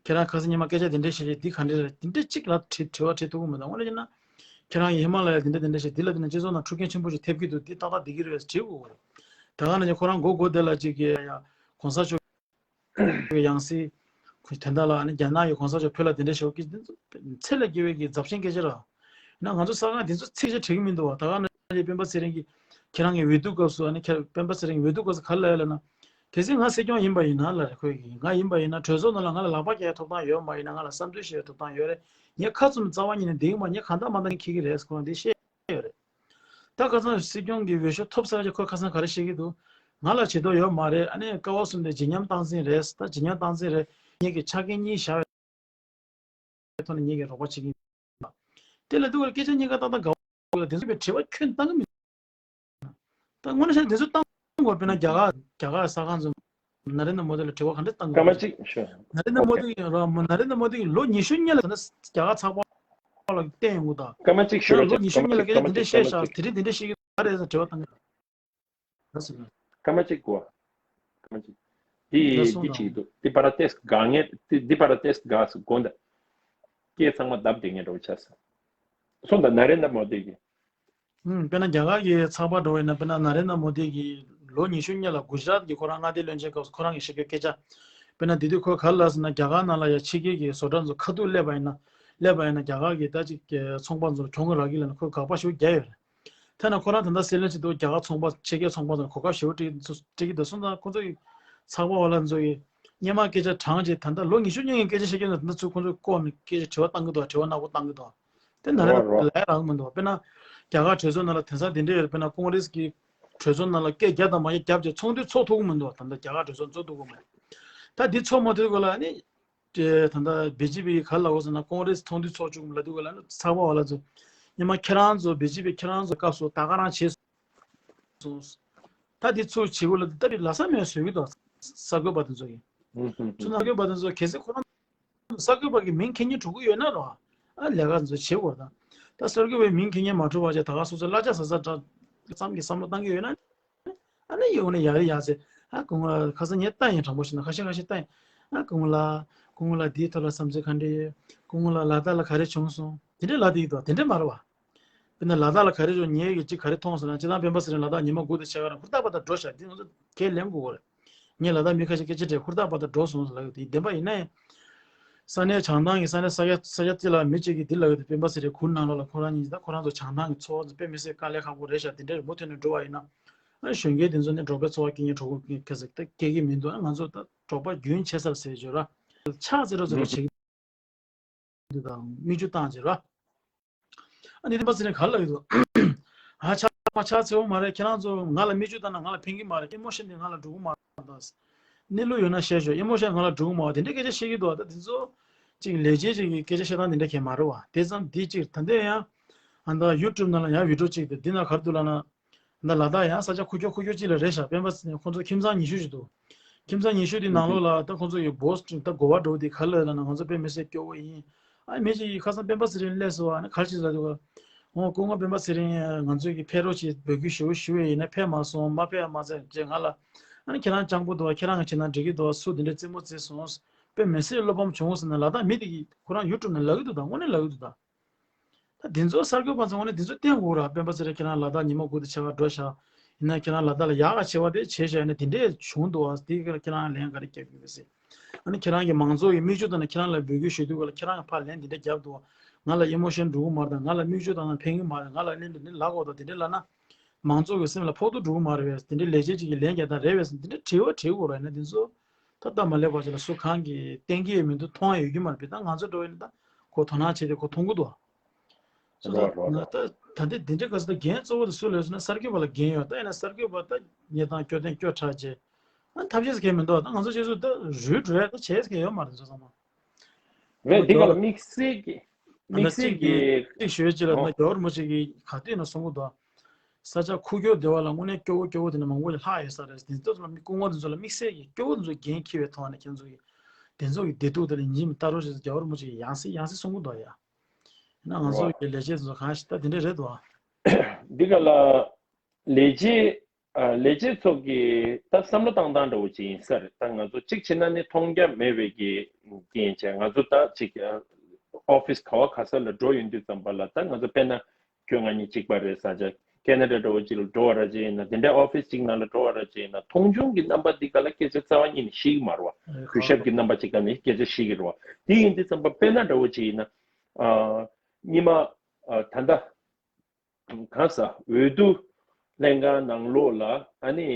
ཁྱེད་རང་ཁ་སང་ཉི་མ་སྐད་ཆ་དེ་འདྲ་བཤད་བྱས་འདི་ག་འདྲ་རེད་དེ་འདྲ་གཅིག་ལ་དྲི་དྲི་བ་དྲི་ཐུབ་ཀྱི་མི་འདུག་དངོས་གནས་བྱས་ན་ཁྱེད་རང་གི་ཧི་མ་ལ་ཡ་དེ་འདྲ་དེ་འདྲ་བཤད་འདི་ལ་བལྟས་ན་སྤྱི་ཚོགས་ནང་འཁྲུག་རྐྱེན་ཆེན་པོ་ཞིག་ཐེབས་ཀྱི་འདུག་འདི་ཏག་ཏག་བསྡད་ཀྱི་རེད་ཟེར་དྲིས་དགོས་ཀྱི་རེད། ད་ག་ནང་བཞིན་ཁོ་རང་མགོ་སྒུར་བསྡད་ལ་ཅིག་གི་ཡ་གོང་ས་མཆོག་གི་ཡང་སྲིད་དོན་དག་ལ་ཨ་ནི་རྒྱ་ནག་གི་གོང་ས་མཆོག་བོད་ལ་དེ་འདྲ་ཞུ་གི་འདི་ཚོ་ཚད་ལས་བརྒལ་བའི་གི་རྫབ་ཆེན་སྐད་ཆ་རེད། ན་ང་ཚོ་ས་གནས་འདི་ཚོ་ཚིག་ཅིག་དྲི་གི་མི་འདུག་བ། ད་ག་ནང་བཞིན་སྤེན་པ་ཚེ་རིང་གིས་ཁྱེད་རང་གི་འོས་བསྡུ་སྐབས་སུ་ཨ་ནི་ཁྱེད་སྤེན་པ་ཚེ་རིང་འོས་བསྡུ་སྐབས་སུ་ག་རེ་ལབ་ཡོད་ལབ་ན། གལ་སྲིད་ང་སྲིད་སྐྱོང་ཡིན་པ་ཡིན་ན་ལབ་རེད། ཁོས་གིས་ང་ཡིན་པ་ཡིན་ན་གྲོས་ཚོགས་ནང་ལ་ང་ལ་ལག་པ་རྒྱག་ཡའི་ཐོབ་ཐང་ཡོད་མ་ཡིན་ན་ང་ལ་བསམ་ཚུལ་བཤད་ཡའི་ཐོབ་ཐང་ཡོད་རེད། ངས་ཁ་བཙུམ་རྩ་བ་ཉིད་ནས་བསྡད་ཀྱི་མ། ངས་གང་ལྟར་མ་ལྟར་ངས་འཁྱེར་གྱི་རེད་ཟེར་ཁོ་རང་འདི་བཤད་ཡོད་རེད། ད་ཁ་སང་སྲིད་སྐྱོང་གི་འོས་ཤོག་ཐོབ་ཚར་རྗེས་ཁོས་ཁ་སང་ག་རེ་བཤད་ཀྱི་འདུག་ང་ལ་བྱེད་དོ་ཡོད་མ་རེད། ཨ་ནི་ཀ་བ་གསུམ་དེ་བརྗིད་ཉམས་སྟངས་འཛིན་རེད། ད་བརྗིད་ཉམས་སྟངས་འཛིན་རེད། ངེད་ཀྱི་ཆ་རྐྱེན་གཉིས་བཞག་པའི་ཐོག་ནས་ངེད་ཀྱིས་རོགས་པ་བྱེད་ཀྱི་ཡིན། དེ་ལ་འདུག་ག་སྐད་ཆ་གཉིས་ཀ་ཏག་ཏག་དགའ་བོ་ལ་དེ་ཚོ་བའི་དྲི་བ་ཁྱོན་བཏང་གི་མི། ད་དངོས་གནས་བཤད་ན་དེ་ཚོ་བཏང་དགོས། དཔེར་ན་རྒྱ་གར་རྒྱ་གར་ས་ཁང་ཚོ་ན་རེན་དྲ་མོ་དི་ལ་དྲི་བ་ག་འདྲ་བཏང་གི་སྐར་མ་འདུག་གཅིག་ཤོད། ན་རེན་དྲ་མོ་དི་གི་རོ་ན་རེན་དྲ་མོ་དི་གི་ལོ་ཉི་ཤུ་སྔོན་ལ་ད་ནི་རྒྱ་གར་ཚགས་པར་ལ་བསྟན་ཡོང་གི་འདུག་སྐར་མ་གཅིག་ཤོད་རོགས་ལོ་བྱེད། ཉི་ཤུ་སྐར་མ་སྔོན་ལ་གཅིག་སྐད་ཆ་དེ་འདྲ་བཤད་ཤག་དེ་རིང་དེ་འདྲ་བཤད་ཀྱི་ག་རེ་ཟེར་དྲི་བ་བཏང་གི་འདུག་སྐར་མ་གཅིག་གོ། སྐར་མ་གཅིག་འདི་འདི་གཅིག་འདུག་འདི་པར་ཏེས་དགའ་ངེས། འདི་འདི་པར་ཏེས་དགའ་སུ་དགོན་ད་སྐད་ཚང་མ་བརྡབ་བསྡད་ངེས་འགྲོ་ཆགས་སོང་། སོང་ད་ན་རེན་དྲ་མོ་དི་གི་ཨུམ། དཔེར་ན་རྒྱ་གར་གྱི་ཚགས་པར་འགྲོ་བས་ན། དཔེར་ན་ན་རེན་དྲ་མོ་དི་གིས་ལོ་ཉི་ཤུ་སྔོན་ལ་གུ་ཇི་རཱཏ་གི་ཁོ་རང་མངའ་སྡེའི་བློན་ཆེན་སྐབས་སུ་ཁོ་རང་གིས་བཤད་རྒྱུ་སྐད་ཆ། དཔེར་ན་དེ་དུས་ཁོས་ག་རེ་ལབ་ཟེར་ན། རྒྱ་གར་ནང་ལ་ཡ་ཕྱི་རྒྱལ་གྱི་བཟོ་གྲྭ་ཚོ་ཁ་ཐུག་སླེབས་པ་ཡིན་ན། སླེབས་པ་ཡིན་ན་རྒྱ་གར་གྱི་ད་ཅིག་ཚོང་པ་ཚོར་གྱོང་གུན་རག་གི་ལབ་ནས་ཁོས་དགག་པ་ཞེ་པོ་བརྒྱབ་ཡོད་རེད། ཐ་ན་ཁོ་རང་ད་ལྟ་སྲིད་བློན་ཆེན་དུས་རྒྱ་གར་ཚོང་པ་ཕྱི་རྒྱལ་ཚོང་པ་ཚོར་གོ་སྐབས་ཞེ་པོ་སྤྲད་སྤྲད་ཀྱི་འདུག་སོང་ཙང་ཁོ་ཚོ་གི་ཚགས་པར་བ་ལ་ཚོ་གི་སྔོན་མ་སྐད་ཆ་དྲངས་རྗེས་ད་ལྟ་ལོ་ཉི་ཤུ་སྔོན་གྱི་སྐད་ཆ་བཤད་རྒྱུ་ན། ད་ལྟ་ཚུར་ཁོ་ཚོ་ལྐོག་ནས་སྐད་ཆ་དྲི་བ་བཏང་གི་འདུག་དྲི་བ་ནག་པོ་བཏང་གི་འདུག་དེ་ན་རེ་རོ་རོ། ལས་རག་མི་འདུག་དཔེར་ན་རྒྱ་གར་གྲོས་ཚོགས་ནང་ལ་དེང་སང་དེ་འདྲ་ཡོད་རེད། དཔེར་ན་ཀོང་རེས་ཀྱི་གྲོས་ཚོགས་ནང་ལ་སྐད་བརྒྱབ་དང་མ་བརྒྱབ་བརྒྱབ་བྱས་ཚོགས་འདུ་ཚོགས་ཐུབ་ཀྱི་མི་འདུག་ད་ལྟ་རྒྱ་གར་གྲོས་ཚོགས་ཚོགས་ཐུབ་ཀྱི་མ་རེད། ད་འདི་ཚོགས་མ་ཐུབ་སྐོར་ལ་ཨ་ནི་དེ་ད་ལྟ་བི་ཇེ་པི་ག་ལ་འོ་ཟེར་ན་ཀོང་རེས་ཚོགས་འདུ་ཚོགས་བཅུག་ལབ་དུས་ག་ལ་ཚགས་པར་བ་ལ་ཚོ་སྔོན་མ་ཁྱེད་རང་ཚོ་བི་ཇེ་པི་ཁྱེད་རང་ཚོ་སྐབས་སུ་ད་ག་རང་བྱས་སོང་། ད་འདི་ཚོ་བྱེད་དགོས་ལ་ད་རེས་ལ་ས་མེད་བཟོས་ཀྱི་འདུག་གསར་འགོད་པ་དེ་ཚོ་གིས། ཚོ་གསར་འགོད་པ་དེ་ཚོ་གལ་སྲིད་ཁོ་རང་གསར་འགོད་པ་གི་མིང་འཁྱེར་མཁན་འགྲོ་གི་ཡོད་ན་རོ། ཨ་ལས་ཀ་ཚོ་བྱེད་དགོས་དང་། ད་གསར་འགོད་པའི་མིང་འཁྱེར་མཁན་མ་འགྲོ་བ་བྱས་ད་ག་སོ་སོ་གླ་ཆ་ཟ་ས་འདྲ་ཙམ་གྱི་བསམ་བློ་བཏང་གི་ཡོད་ན། ཨ་ནི་ཡོང་ནས་ཡག་རེད་ཡག་ཟེར། ཨ་སྐུ་ངོ་ལ་ཁ་སང་ངས་ལྟ་ཡིན། དྲང་པོ་བཤད་ན་ཁ་ཤས་ཁ་ཤས་ལྟ་ཡིན། ཨ་སྐུ་ངོ་ལ་སྐུ་ངོ་ལ་འདིའི་ཐོག་ལ་བསམ་ཚུལ་ག་འདྲ་ཡོད། སྐུ་ངོ་ལ་ལ་དྭགས་ལ་ག་རེ་བྱུང་སོང་། དེ་འདྲས་ལབ་བསྡད་ཀྱི་འདུག་དེ་འདྲས་མ་རེད་བ། དཔེར་ན་ལ་དྭགས་ལ་ག་རེ་བྱུང་། ངས་ཀྱི་ཅིག་ག་རེ་མཐོང་སོང་ན། སྤྱིར་བཏང་སྤེན་པ་ཚེ་རིང་ལ་དྭགས་ཉི་མ་དགུ་དང་ཕྱེད་ཀ་རིང་ཧུར་ཐག་པ་དང་འགྲོ་ཤག་འདི་ང་ཚོ་ཁས་ལེན་དགོས་ཀྱི་རེད། ངས་ལ་དྭགས་མི་ཁ་ཤས་སྐད་ཆ་དྲིས། ཧུར་ཐག་པ་དང་འགྲོ་སོང་ལབ་ཡོད། དེ་བདེན་པ་ཡིན་ན་ཡང་། ས་གནས་བྱང་ཐང་གི་ས་གནས་ས་སྐྱ་ས་སྐྱ་རྩེ་ལ་མི་གཅིག་གིས་འདི་ལབ་ཡོད་དེ། སྤེན་པ་ཚེ་རིང་གུར་ནང་ལོགས་ལ་ཁོ་རང་གཉིས་ད་ཁོ་རང་ཚོ་བྱང་ཐང་གི་འཚོ་བ་དཔེ་མི་སྲིད་དཀའ་ལས་ཁག་པོ་རེད་ཤག་དེ་འདྲའི་རི་མོ་ཐོན་ནས་འགྲོ་བ་ཡིན་ན། ཨ་གཞོན་སྐྱེས་དེ་ཚོ་ནི་འབྲོག་པའི་འཚོ་བ་སྐྱེལ་མཁན་གྲོགས་པོ་གི་ཁ་ཟིག་ད་སྐྱེལ་གི་མི་འདུག་ཨ་ང་ཚོ་ད་འབྲོག་པ་རྒྱུན་ཆད་ཚར་ཟེར་བརྗོད་ར། ཕྱག་འཚལ་རོགས་ཚོ་བྱེད་ཀྱི་འདུག་དང་། མིག་ཆུ་བཏང་བྱེད་ར། ཨ་ནི་སྤེན་པ་ཚེ་རིང་ག་ལ་ཡོད་དོ། ཨ་ཕྱག་མ་ཕྱག་འཚལ་བོ་མ་རེད། ཁྱེད་རང་ཚོ་ང་ལ་མིག་ཆུ་བཏང་ན་ང་ལ་ཕན་གི་མ་རེད། ཨེ་མོ་ཤན་དེ་ང་ལ་འགྲོ་གི་མ་རེད། གནས་ལུགས་ཡོད་ན་བཤད་ཤོག་ཨེ་མོ་ཤན་ང་ལ་འགྲོ་གི་མ་རེད། དེ་འདྲའི་སྐད་ཆ་བཤད་ཀྱི་འདུག་ད་དེ་ཚོ་ཅིག་ལས་བྱེད་ཅིག་གི་སྐད་ཆ་བཤད་སྟངས་དེ་འདྲ་གས་མ་རེད་བ། དེ་ཙམ་དེ་ཅིག་ད་ལྟ་ཡང་ཨ་ད་ཡུ་ཊུབ་ནང་ལ་ཡང་བི་ཌིའོ་ཅིག་དེ་འདི་ན་ག་རེ་འདུག་ལབ་ན། ད་ལ་དྭགས་ཡང་ས་ཆ་ཁུག་ཀྱོག་ཁུག་ཀྱོག་ཅིག་ལ་རེད་ཤག་སྤེན་པ་ཚེ་རིང་ཁོང་ཚོ་ཁྱིམ་ཚང་ཉི་ཤུ་ཞིག་འདུག་ཁྱིམ་ཚང་ཉི་ཤུ་དེའི་ནང་ལོགས་ལ་ད་ཁོང་ཚོ་ཡི་སྦོ་སི་ད་གོ་བ་འགྲོ་དེ་ག་ལ་ལབ་ན། ང་ཚོ་དཔེ་མི་སྲིད་སྐྱོ་བོ་ཡིན། ཨ་མི་ཅིག་ཡིས་ཁ་སང་སྤེན་པ་ཚེ་རིང་སླེབས་སོང་བ་ནི་ག་རེ་བྱས་ཟེར་དུས། འོ་སྐུ་ངོ་སྤེན་པ་ཚེ་རིང་ང་ཚོ་གི་ཕེབས་རོགས་བྱེད་འབོད་སྐུལ་ཞུ་ཞུ་བས་ཡིན་ན་ཕེབས་མ་སོང་། མ་ཕེབས་མ་ཚད་རྗེས་ང་ལ་ཨ་ནི་ཁྱེད་རང་སྤྱང་པོ་འདུག་བ། ཁྱེད་རང་གི་བྱེད་ན་འགྲིག་གི་འདུག་བ། སུ་དེ་འདྲའི་རྩེད་མོ་རྩེས་སོང་། དཔེ་མི་སྲིད་བློ་ཕམ་བྱུང་ཟེར་ན་ལ་དྭགས་མི་དེ་གིས་ཁོ་རང་ཡུ་ཊུབ་ནང་ལབ་གི་འདུག་ད་དངོས་གནས་ལབ་གི་འདུག་ད། ད་འདི་ཚོ་གསར་འགོད་པ་ཚོ་ངོས་ནས་འདི་ཚོ་བསྟན་དགོས་ར། སྤེན་པ་ཚེ་རིང་ཁྱེད་རང་ལ་དྭགས་ཉི་མ་དགུ་དང་ཕྱེད་ཀ་འགྲོ་ཤག་ཡིན་ན་ཁྱེད་རང་ལ་དྭགས་ལ་ཡག་ག་བྱེད་པ་དེ་བྱས་ཤག་ཡིན་ན་དེ་འདྲས་བྱུང་འདུག་བ། དེ་ཁྱེད་རང་ལན་ག་རེ་བརྒྱབ་ཀྱི་ཡོད་ཟེར། ཨ་ནི་ཁྱེད་རང་གི་མང་ཚོགས་ཀྱི་མིག་ཆུ་བཏང་ནས་ཁྱེད་རང་ལ་འབོད་སྐུལ་ཞུ་དུས་ག་ལ་ཁྱེད་རང་གི་ཕར་ལན་དེ་འདྲས་བརྒྱབ་འདུག་བ། ང་ལ་ཨེ་མོ་ཤན་འགྲོ་གི་མ་རེད་དང་། ང་ལ་མིག་ཆུ་བཏང་ན་ཕན་གི་མ་རེད། ང་ལ་ལན་དེ་འདྲས་ལབ་དགོས་དང་དེ་འདྲས་ལབ་ན། མང་ཚོགས་ཀྱི་སེམས་ལ་ཕོག་ཐུག་འགྲོ་གི་མ་རེད་པས། དེ་འདྲས་ལས་བྱེད་ཅིག་གིས་ལན་རྒྱག་སྟངས་རེད་པས་ཟེར་དེ་འདྲས་དྲི་བ་དྲི་དགོས་ར། ཡིན་ན་དེ་ཚོ་ད་སྟབས་མ་ལེགས་པ་ཅིག་ལ་སུ་གང་གིས་བསྟན་གྱི་ཡོད་མི་འདུག་མཐོང་ཡ་ཡོད་ཀྱི་མ་རེད་པས། ད་ང་ཚོ་འགྲོ་བས་ན་ད་ཁོ་དོ་སྣང་བྱས་ཏེ་ཁོ་མཐོང་གི་འདུག་སོ་རོ་ད་རོ། ད་ད་ལྟ་དེ་འདྲའི་སྐབས་སུ་ད་འགན་གཙོ་བོ་དེ་སུ་ལ་ཡོད་ཟེར་ན་གསར་འགོད་པ་ལ་འགན་ཡོད། ད་ཡིན་ན་གསར་འགོད་པ་ད་ཉེས་དང་སྐྱོན་ཐོན་སྐྱོན་ཁྲག་བྱས། ཨ་ཐབས་ཤེས་གང་མི་འདུག་ད་ང་ཚོ་རྗེས་སུ་ད་རུལ་འགྲོ་ཡ་ད་བྱས་མཁན་ཡོད་མ་རེད། ཚོ་ཚང་མ། རེད། འདི་ག་ལ་དམིགས་བསལ་གྱི་དམིགས་བསལ་གྱི་གཅིག་ཞུ་ཡ་ཅིག་ལ་ན་རྒྱལ་བ་རིན་པོ་ཆེ་གིས་ག་དུས་ན་གསུང་གི་འདུག་ས་ཆ་ཁུག་ཀྱོག་སྡེ་བ་ལ་དངོས་གནས་སྐྱོ་བོ་སྐྱོ་བོ་དེ་འདྲ་མང་པོ་ལྷག་ཡོད་ས་རེད། དེ་ཚོ་ལ་མི་སྐུ་ངོ་དེ་ཚོ་ལ་དམིགས་བསལ་གྱི་སྐྱོ་བོ་དེ་ཚོ་འགན་འཁྱེར་བའི་ཐོག་ནས་ཁྱེད་ཚོ་གིས་དེ་ཚོ་གི་བདེ་སྡུག་དེ་ལ་ཡིན་གཅིག་མིན་ལྟ་རོགས་བྱེད་ཟེར་རྒྱལ་བ་རིན་པོ་ཆེ་གིས་ཡང་སེ་ཡང་སེ་གསུང་གི་འདུག་ཡ། ཡིན་ན་ང་ཚོ་གི་ལས་བྱེད་དེ་ཚོ་གང་ཞིག་ད་དེ་འདྲ་རེད་འདུག་ཨ། འདི་ག་ལ་ལས་བྱེད་ཨ་ལས་བྱེད་ཚོ་གི་ད་བསམ་བློ་བཏང་སྟངས་འདྲ་བོ་ཅིག་ཡིན་ས་རེད། ད་ང་ཚོ་གཅིག་བྱས་ན་ནི་མཐོང་རྒྱ་མེད་པའི་གི་རྐྱེན་བྱས་ང་ཚོ་ད་ཅིག་ཨ་ཨོ་ཕིས་ག་བ་ག་ས་ལ་འགྲོ་ཡོང་དུས་ཙམ་པ་ལ་ད་ང་ཚོ་དཔེར་ན་ཁྱོད་ང་གཉིས་གཅིག་པ་རེད་ས་ཆ་ཁེ་ན་ཌ་འདྲ་བོ་ཅིག་ལ་འགྲོ་བ་ར་ཅིག་ཡིན་ན། དེ་འདྲའི་ཨོ་ཕིས་ཅིག་ནང་ལ་འགྲོ་བ་ར་ཅིག་ཡིན་ན་མཐོང་ཆུང་གི་རྣམ་པ་འདི་ག་ལ་སྐད་ཆ་རྩ་བ་ཉིད་ནས་བཤད་ཀྱི་མ་རེད་བ། གུས་ཞབས་ཀྱི་རྣམ་པ་ཅིག་ག་ནས་སྐད་ཆ་བཤད་ཀྱི་རེད་བ། དེ་ཡིན་དུས་ཙམ་པ་དཔེར་ན་འདྲ་བོ་ཅིག་ཡིན་ན། ཨ་སྔོན་མ་ཨ་ད་ལྟ་གང་ཟག་འོས་བསྡུ་ལྷན་ཁང་ནང་ལོགས་ལ་ཨ་ནི་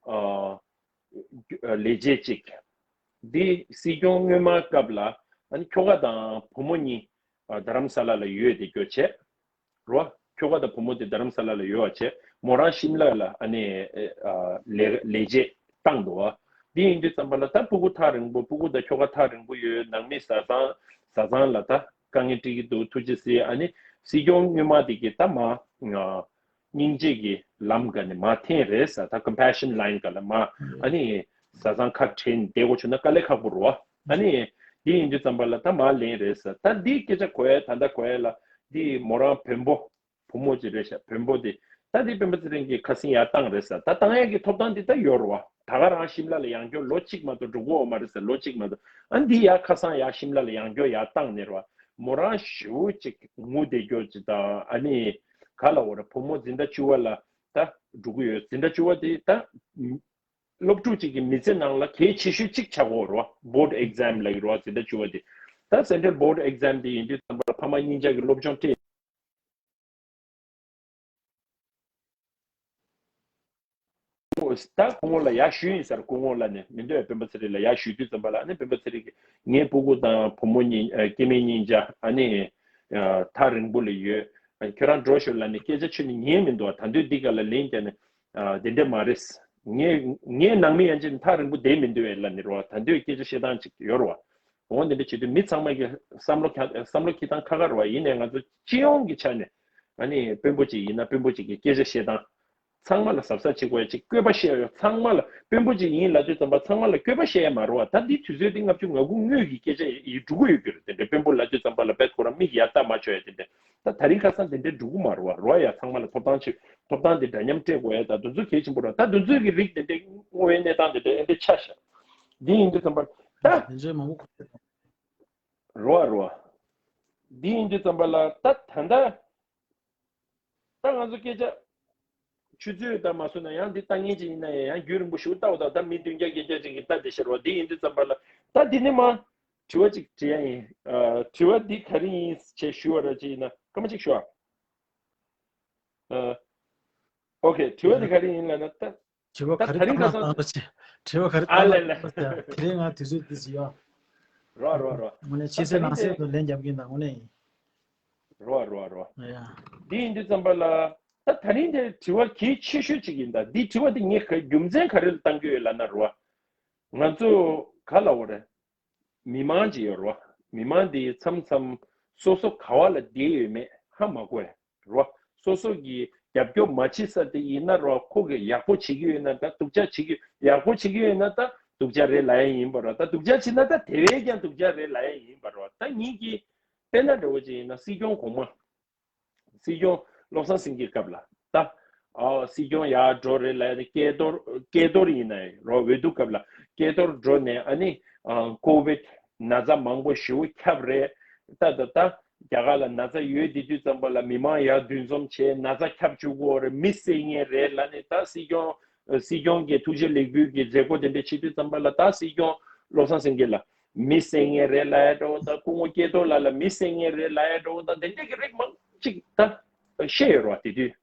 ཨ་ལས་བྱེད་ཅིག་འདི་སྲིད་སྐྱོང་སྔོན་མ་སྐབས་ལ་ཨ་ནི་ཁྱོ་ག་དང་བུ་མོ་གཉིས་ཨ་རྡ་རམ་ས་ལ་ལ་ཡོད་དེ་སྐྱོ་བྱས་རོ། ཁྱོ་ག་དང་བུ་མོ་དེ་རྡ་རམ་ས་ལ་ལ་ཡོད་པ་བྱས། མོ་རང་ཤིམ་ལ་ལ་ཨ་ནི་ཨ་ལས་ལས་བྱེད་བཏང་འདུག་བ། འདི་ཡིན་དུས་ཙམ་པ་ལ་ད་སྤུ་གུ་ཐག་རིང་པོ། སྤུ་གུ་དང་ཁྱོ་ག་ཐག་རིང་པོ་ཡོད། ནང་མི་བཟའ་ཚང་བཟའ་ཚང་ལ་ད་དཀའ་ངལ་འཕྲད་ཀྱི་འདུག་ཐུགས་རྗེ་གཟིགས། ཨ་ནི་སྲིད་སྐྱོང་སྔོན་མ་དེ་གི་ད་མ་ང་སྙིང་རྗེ་གི་ལམ་ག་ནས་མ་འཐེན་རེད་ཟེར། ད་compassion line་ག་ལ་མ་ཨ་ནི་བཟའ་ཚང་ཁ་བྲལ་ནས་བསྡད་དགོས་བྱུང་ན་དཀའ་ལས་ཁག་པོ་རེད་བ། ཨ་ནི་འདི་ཡིན་དུས་ཙམ་པ་ལ་ད་མ་ལེན་རེད་ཟེར། ད་འདི་སྐད་ཆ་གོ་ཡ་ད་ལྟ་གོ་ཡ་ལ་འདི་མོ་རང་བོན་པོ། བུ་མོ་ཅིག་རེད་ཤག་བོན་པོ་དེ། ད་དེ་སྤེན་པ་ཚེ་རིང་གིས་ཁ་སང་ཡར་བཏང་རེད་ཟེར། ད་བཏང་ཡག་གི་ཐོབ་ཐང་དེ་ད་ཡོད་རེད་བ། ད་ག་རང་ཤིམ་ལ་ལ་ཡང་བསྐྱར་ལོ་གཅིག་མ་གཏོགས་འགྲོ་གི་ཡོད་མ་རེད་ཟེར། ལོ་གཅིག་མ་གཏོགས། ཨ་འདི་ཡར་ཁ་སང་ཡར་ཤིམ་ལ་ལ་ཡང་བསྐྱར་ཡར་བཏང་ནས་རེད་བ། མོ་རང་ཞེ་པོ་ཅིག་ངུ་བསྡད་རྒྱུ་ཅིག་དང་། ཨ་ནི་ག་ལབ་དགོས་རེད། བུ་མོ་འཛིན་གྲྭ་བཅུ་པ་ལ་ད་འགྲོ་གི་ཡོད། འཛིན་གྲྭ་བཅུ་པ་དེ་ད་སློབ་ཕྲུག་ཅིག་གི་མི་ཚེ་ནང་ལ་གལ་ཆེ་ཤོས་གཅིག་ཆགས་ཀྱི་ཡོད་རེད་བ། board exam་ལབ་ཀྱི་རེད་བ། འཛིན་གྲྭ་བཅུ་པ་དེ། ད་central board exam་དེ་ཡིན་དུས་ཙམ་པ་ལ་ཕ་མ་གཉིས་ཆ་གི་སློབ་སྦྱོང་སྤྲད། ད་སྐུ་ངོ་ལ་ཡར་ཞུས་ཡིན་ཟེར། སྐུ་ངོ་ལ་ནས་མི་འདོད། སྤེན་པ་ཚེ་རིང་ལ་ཡར་ཞུས་དུས་ཙམ་པ་ལ་ནི་སྤེན་པ་ཚེ་རིང་གིས་ངའི་སྤུ་གུ་དང་བུ་མོ་གཉིས་ཨ་སྐྱེ་དམན་གཉིས་ཆ་ཨ་ནི་ཨ་ཐག་རིང་པོ་ལ་ཡོད། ཨ་ཁྱོད་རང་འགྲོ་ཤོག་ལབ་ནས་སྐད་ཆ་ཁྱོན་ནས་ཉན་མི་འདུག་ད་དུང་འདི་ག་ལ་ལན་བརྒྱབ་ནས་ཨ་དེ་འདྲ་མ་རེད། ངས་ངའི་ནང་མི་ཡན་ཆད་ནས་ཐག་རིང་པོ་བསྡད་མི་འདོད་པས་ལབ་ནས་རེད་བ། ད་དུང་སྐད་ཆ་བཤད་སྟངས་ཅིག་ཡོད་རེད་བ། འོ་འདི་འདྲ་བྱེད་དུས་མི་ཚང་མ་གི་བསམ་བློ་ཁ་བསམ་བློ་འཁྱེར་སྟངས་ཁ་ཁ་རེད་བ། ཡིན་ནའི་ང་ཚོ་སྤྱི་ཡོངས་ཀྱི་ཆ་ནས་ཨ་ནི་དཔོན་པོ་ཅིག་ཡིན་ན་དཔོན་པོ་ཅིག་གི་སྐད་ཆ་བཤད་སྟངས། ཚང་མ་ལ་གཟབ་གཟབ་བྱེད་དགོས་ཡ་ཅིག་བཀོད་པ་བཤད་ཡོད། ཚང་མ་ལ་དཔོན་པོ་ཅིག་ཡིན་ལབ་དུས་ཙམ་པ་ཚང་མ་ལ་བཀོད་པ་བཤད་ཡ་མ་རེད་བ། ད་འདི་དུས་ཚོད་འདི་ལྔ་བཅུ་ང་དགུ་སྔོན་གྱི་སྐད་ཆ་ཡིན་འགྲོ་གི་ཡོད་ཀྱི་རེད། དེ་འདྲའི་དཔོན་པོ་ལབ་དུས་ཙམ་པ་ལ་བེད་ཁོ་རང་མིག་ཡར་ལྟ་མ་ཆོག་ཡ་དེ་འདྲ། ད་ད་རིང་ཁ་སང་དེ་འདྲའི་འགྲོ་གི་མ་རེད་བ། རེད་བ། ཡ་ཚང་མ་ལ་ཐོབ་ཐང་ཆེ། ཐོབ་ཐང་དེ་འདྲ་མཉམ་སྤྲད་དགོས་ཡ། ད་དེ་ཚོ་གལ་ཆེན་པོ་རེད། ད་དེ་ཚོའི་གི་རིགས་དེ་འདྲའི་དངོས་ཡོད་གནས་སྟངས་དེ་འདྲ་ཨེ་འདྲ་ཆགས་ཤག་འདི་ཡིན་དུས་ཙམ་པ་ད་དེ་ཚོའི་མང་པོ་གོ་རེད་བ། རེད་བ། འདི་ཡིན་དུས་ཙམ་པ་ལ་ད་ད་ལྟ་ད་ང་ཚོ་སྐད་ཆ་ཆུ་ཚོད་ད་མ་སོང་ན་ཡང་འདི་ལྟ་མཁན་ཅིག་ཡིན་ན་ཡང་ཡང་རྒྱུན་རིང་པོ་ཞིག་ལྟ་བ་དང་། ད་མི་བདུན་བརྒྱ་བརྒྱད་བརྒྱ་ཅིག་གིས་ལྟ་བསྡད་ཤག་རེད་བ། འདི་ཡིན་དུས་ཙམ་པ་ལ་ད་འདི་ནས་མ་དྲི་བ་ཅིག་དྲི་ཡ་ཡིན། ཨ་དྲི་བ་འདི་ག་རེ་ཡིན་ཞེས་ཞུ་བ་ར་ཅིག་ཡིན་ན་སྐར་མ་གཅིག་ཞུ་ཨ། ཨ་ཨོ་ཁེ། དྲི་བ་འདི་ག་རེ་ཡིན་ལབ་ན་ད། དྲི་བ་ད་ག་ད་རེ་རིང་ཁ་བཏང་སང་ན་ལྟ་བ་ཅི། དྲི་བ་ག་རེ་ཨ་བཏང་ལེ་ན་ལེ། ལྟ་བ་ཅི། དེ་རིང་ང་དུས་ཚོད་འདི་ཅི་ཡོད། རོ་རོ་རོ། དངོས་གནས་ཕྱི་ད་གསལ་ད་རིང་ནང་གསལ་དེ་དུ་ལན་རྒྱབ་ཀྱིན་དང་དངོས་གནས་ཡིན། རོ་རོ་རོ། ཡ། འདི་ཡིན་དུས་ཙམ་པ་ལ་ད་ད་རིང་དེ་དྲི་བ་གལ་ཆེ་ཤོས་ཅིག་ཡིན། ད་འདི་དྲི་བ་འདི་ངས་ག་རྒྱུ་མཚན་ག་རེ་ལ་བཏང་གི་ཡོད་ལབ་ན་རོ། ང་ཚོ་ག་ལབ་དགོས་རེད། མི་མང་ཅིག་ཡོད་རེད་བ། མི་མང་འདི་མཚམས་མཚམས་སོ་སོ་ག་བ་ལ་བསྡད་ཡོད་མེད་ཧ་མ་གོ་ཡ་རེད་བ། སོ་སོ་གི་རྒྱབ་སྐྱོར་མ་བྱེད་ས་དེ་ཡིན་ན་རེད་བ། ཁོ་གི་ཡག་པོ་བྱེད་ཀྱི་ཡོད་ན་འདྲ། སྡུག་ཅག་བྱེད་ཀྱི་ཡག་པོ་བྱེད་ཀྱི་ཡོད་ན་ད་སྡུག་ཅག་རེད་ལབ་ཡ་ཡིན་པ་རེད་བ། ད་སྡུག་ཅག་བྱེད་ན་ད་དེ་བས་ཀྱང་སྡུག་ཅག་རེད་ལབ་ཡ་ཡིན་པ་རེད་བ། ད་ངེད་ཀྱི་དཔེར་ན་འདྲ་བོ་ཅིག་ཡིན་ན་སྲིད་སྐྱོང་གོང་མ། སྲིད་སྐྱོང་བློ་བཟང་སེང་གེའི་སྐབས་ལ་ད་ཨ་སྲིད་སྐྱོང་ཡར་འགྲོ་རེད་ལབ་ནས་སྐལ་རྡོར་སྐལ་རྡོར་ཡིན་ནའི་རོ་འོས་བསྡུ་སྐབས་ལ་སྐལ་རྡོར་འགྲོ་ནས་ཨ་ནི་ཨ་ཀོ་ཝིད་ན་ཚ་མང་པོ་ཞེ་པོ་ཁྱབ་རེད། ད་ད་ད་རྒྱ་གར་ལ་ན་ཚ་ཡོད་དེ་དུས་ཙམ་པ་ལ་མི་མང་ཡར་འདུ་འཛོམས་བྱས་ན་ཚ་ཁྱབ་བཅུག་གི་ཡོད་རེད། མི་བསད་མཁན་རེད་ལབ་ནས་ད་སྲིད་སྐྱོང་སྲིད་སྐྱོང་གི་ཐུགས་རྗེ་ལེགས་འབུལ་གྱི་མཛད་སྒོ་དེ་འདྲ་བྱེད་དུས་ཙམ་པ་ལ་ད་སྲིད་སྐྱོང་བློ་བཟང་སེང་གེ་ལ། མི་བསད་མཁན་རེད་ལབ་ཡ་འདྲ་བོ་དང་། སྐུ་ངོ་སྐལ་རྡོར་ལགས་ལ་མི་བསད་མཁན་རེད་ལབ་ཡ་འདྲ་བོ་དང་། དེ་འདྲས་ཀྱི་རིགས་མང་ཅིག་ད་བཤད་ཡོད་རེད་བ། དེ་དུས་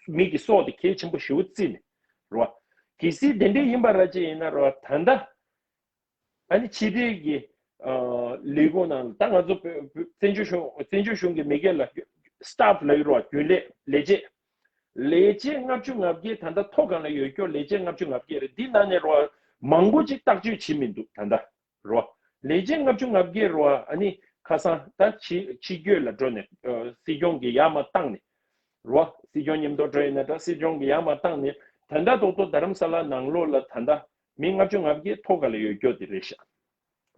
མི་གི་སྲོག་དེ་གལ་ཆེན་པོ་ཞེ་པོ་བརྩིས་ནས་རེད་བ། གལ་སྲིད་དེ་འདྲས་ཡིན་པ་ར་ཅིག་ཡིན་ན་རེད་བ། ད་ལྟ་ཨ་ནི་ཕྱི་དྲིལ་གྱི་ཨ་ལས་ཁུངས་ནང་ད་ང་ཚོ་བོད་བོད་བཙན་བྱོལ་གཞུང་བཙན་བྱོལ་གཞུང་གི་མི་སྒེར་ལ་སི་ཊཕ་ལབ་ཀྱི་རེད་བ། རྒྱུན་ལས་ལས་བྱེད་ལས་བྱེད་ལྔ་བཅུ་ང་བརྒྱད་ད་ལྟ་ཐོ་སྒང་ལ་ཡོད་རྒྱུ་ལས་བྱེད་ལྔ་བཅུ་ང་བརྒྱད་རེད། འདི་ནང་ནས་རེད་བ། མང་པོ་ཅིག་བརྟག་དཔྱད་བྱེད་མི་འདུག་ད་ལྟ། རོ། ལས་བྱེད་ལྔ་བཅུ་ང་བརྒྱད་རོ། ཨ་ནི་ཁ་སང་ད་ཕྱི་ཕྱི་སྐྱོད་ལ་འགྲོ་ནས་ཨ་སྲིད་སྐྱོང་གིས་ཡར་མར་བཏང་ནས། རོ། སྲིད་སྐྱོང་མཉམ་དུ་འགྲོ་ཡིན་ན་འདྲ། སྲིད་སྐྱོང་གིས་ཡར་མར་བཏང་ནས། ད་ལྟ་ཏོག་ཏོ་རྡ་རམ་ས་ལ་ནང་ལོགས་ལ་ད་ལྟ་མི་ལྔ་བཅུ་ང་བརྒྱད་ཐོག་ཁ་ལ་ཡོད་རྒྱུ་དེ་རེད་ཤག་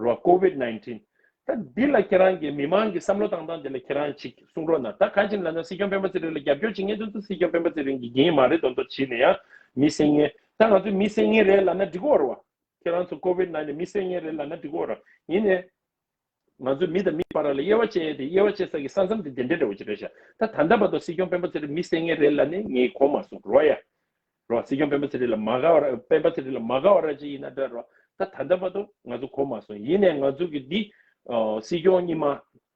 རོ། ཀོ་ཝིད་ནའིན་ཊིན། ད་འདི་ལ་ཁྱེད་རང་གིས་མི་མང་གི་བསམ་བློ་བཏང་སྟངས་འདི་ལ་ཁྱེད་རང་ཅིག་གསུང་རོགས་གནང་། ད་གང་ཡིན་ལབ་ན་སྲིད་སྐྱོང་སྤེན་པ་ཚེ་རིང་ལ་རྒྱབ་སྐྱོར་བྱེད་མཁན་དེ་ཚོ་སྲིད་སྐྱོང་སྤེན་པ་ཚེ་རིང་གི་འགན་མ་རེད་མདོག་མདོག་བྱས་ནས་ཡང་མི་བསད་མཁན། ད་ང་ཚོས་མི་བསད་མཁན་རེད་ལབ་ན་འགྲིག་གི་ཡོད་རེད་བ། ཁྱེད་རང་ཚོ་ཀོ་ཝིད་ནའིན་ཊིན་མི་བསད་མཁན་རེད་ལབ་ན་འགྲིག་གི་ཡོད་རེད། ཡིན་ནའི། ང་ཚོ་མི་དང་མི་བར་ལ་དབྱེ་བ་ཕྱེ་ཡས་དེ། དབྱེ་བ་ཕྱེ་ས་གི་ས་མཚམས་དེ་དེ་འདྲ་འདྲ་བོ་ཅིག་རེད་ཤག་ད་ད་ལྟ་བར་དུ་སྲིད་སྐྱོང་སྤེན་པ་ཚེ་རིང་མི་བསད་མཁན་རེད་ལབ་ནས་ངས་གོ་མ་སོང་རོ་ཡ། རོ། སྲིད་སྐྱོང་སྤེན་པ་ཚེ་རིང་ལ་མ་དགའ་བ་ར། སྤེན་པ་ཚེ་རིང་ལ་མ་དགའ་བ་ར་ཅིག་ཡིན་ན་འདྲ་རོ། ད་ད་ལྟ་བར་དུ་ང་ཚོ་གོ་མ་སོང་། ཡིན་ནའི་ང་ཚོ་གི་འདི་ཨ་སྲིད་སྐྱོང་རྙིང་མ་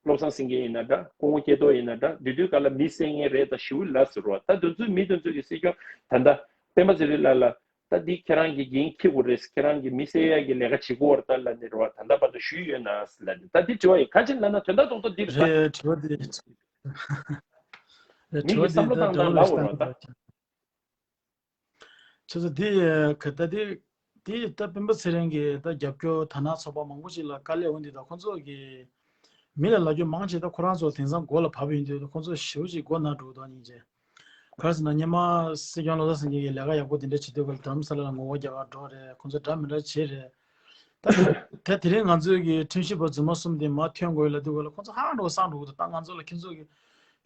བློ་བཟང་སེང་གེ་ཡིན་ན་འདྲ། སྐུ་ངོ་སྐལ་རྡོར་ཡིན་ན་འདྲ། དེ་དུས་སྐབས་ལ་མི་བསད་མཁན་རེད་ད་ཞེ་པོ་ལབ་སོང་རོ། ད་དེ་ཚོའི་མི་དེ་ཚོ་གི་སྲིད་སྐྱོང་ད་ལྟ་སྤེན་པ་ཚེ་རིང་ལགས་ལ། ད་འདི་ཁྱེད་རང་གི་འགན་འཁྱེར་དགོས་རེད། ཁྱེད་རང་གིས་མི་བསད་ཡག་གི་ལས་ཀ་བྱེད་དགོས་རེད་ད་ལབ་ནས་རེད་བ། ད་ལྟ་བར་དུ་ཞུས་ཡོད་ན་ལབ་ནས། ད་འདི་དྲི་བ་ཡིན། ག་ཅི་ལབ་ན་དོན་དག་རྡོག་རྡོག་འདི་རེད། རེད། དྲི་བ་འདི་ མི་གི་བསམ་བློ་བཏང་སྟངས་ལ་འོ་རོགས་ད། ཁྱེད་ཚོ་འདི་ག་ད་འདི་འདི་ད་སྤེན་པ་ཚེ་རིང་གི་ད་རྒྱབ་སྐྱོར་དར་ནག་ཚོགས་པ་མང་པོ་ཞིག་ལ་དཀའ་ལས་འོང་འདི་ད་ཁོང་ཚོ་གི་མི་ལ་ལབ་རྒྱུ་མང་ཆེ་ད་ཁོ་རང་ཚོ་དེང་སང་མགོ་ལ་བབས་ཡོང་དུས་ད་ཁོང་ཚོ་ཞེ་པོ་ཅིག་མགོ་ན་འགྲོ་གི་འདུག་སྙིང་རྗེ། ག་རེ་ཟེར་ན་སྔོན་མ་སྲིད་སྐྱོང་བློ་བཟང་སེང་གེ་གིས་ལས་ཀ་ཡག་པོ་དེ་འདྲ་བྱེད་དུས་སྐབས་ལ་རྡ་རམ་ས་ལ་ལ་ངོ་རྒོལ་རྒྱག་གར་འགྲོ་རེད། ཁོང་ཚོ་འདྲ་མི་འདྲ་བྱེད་རེད། ད་དེ་དེ་རིང་ང་ཚོའི་གི་ཁྲིམས་ཞིབ་པ་རྫུན་མ་གསུམ་དེ་མར་ཐོན་དགོས་ལབ་དུས་སྐབས་ལ་ཁོང་ཚོ་ཧ་ལས་པ་སངས་འགྲོ་གི་འདུག་ད་ང་ཚོ་ལ་ཁྱེད་ཚོ་གི་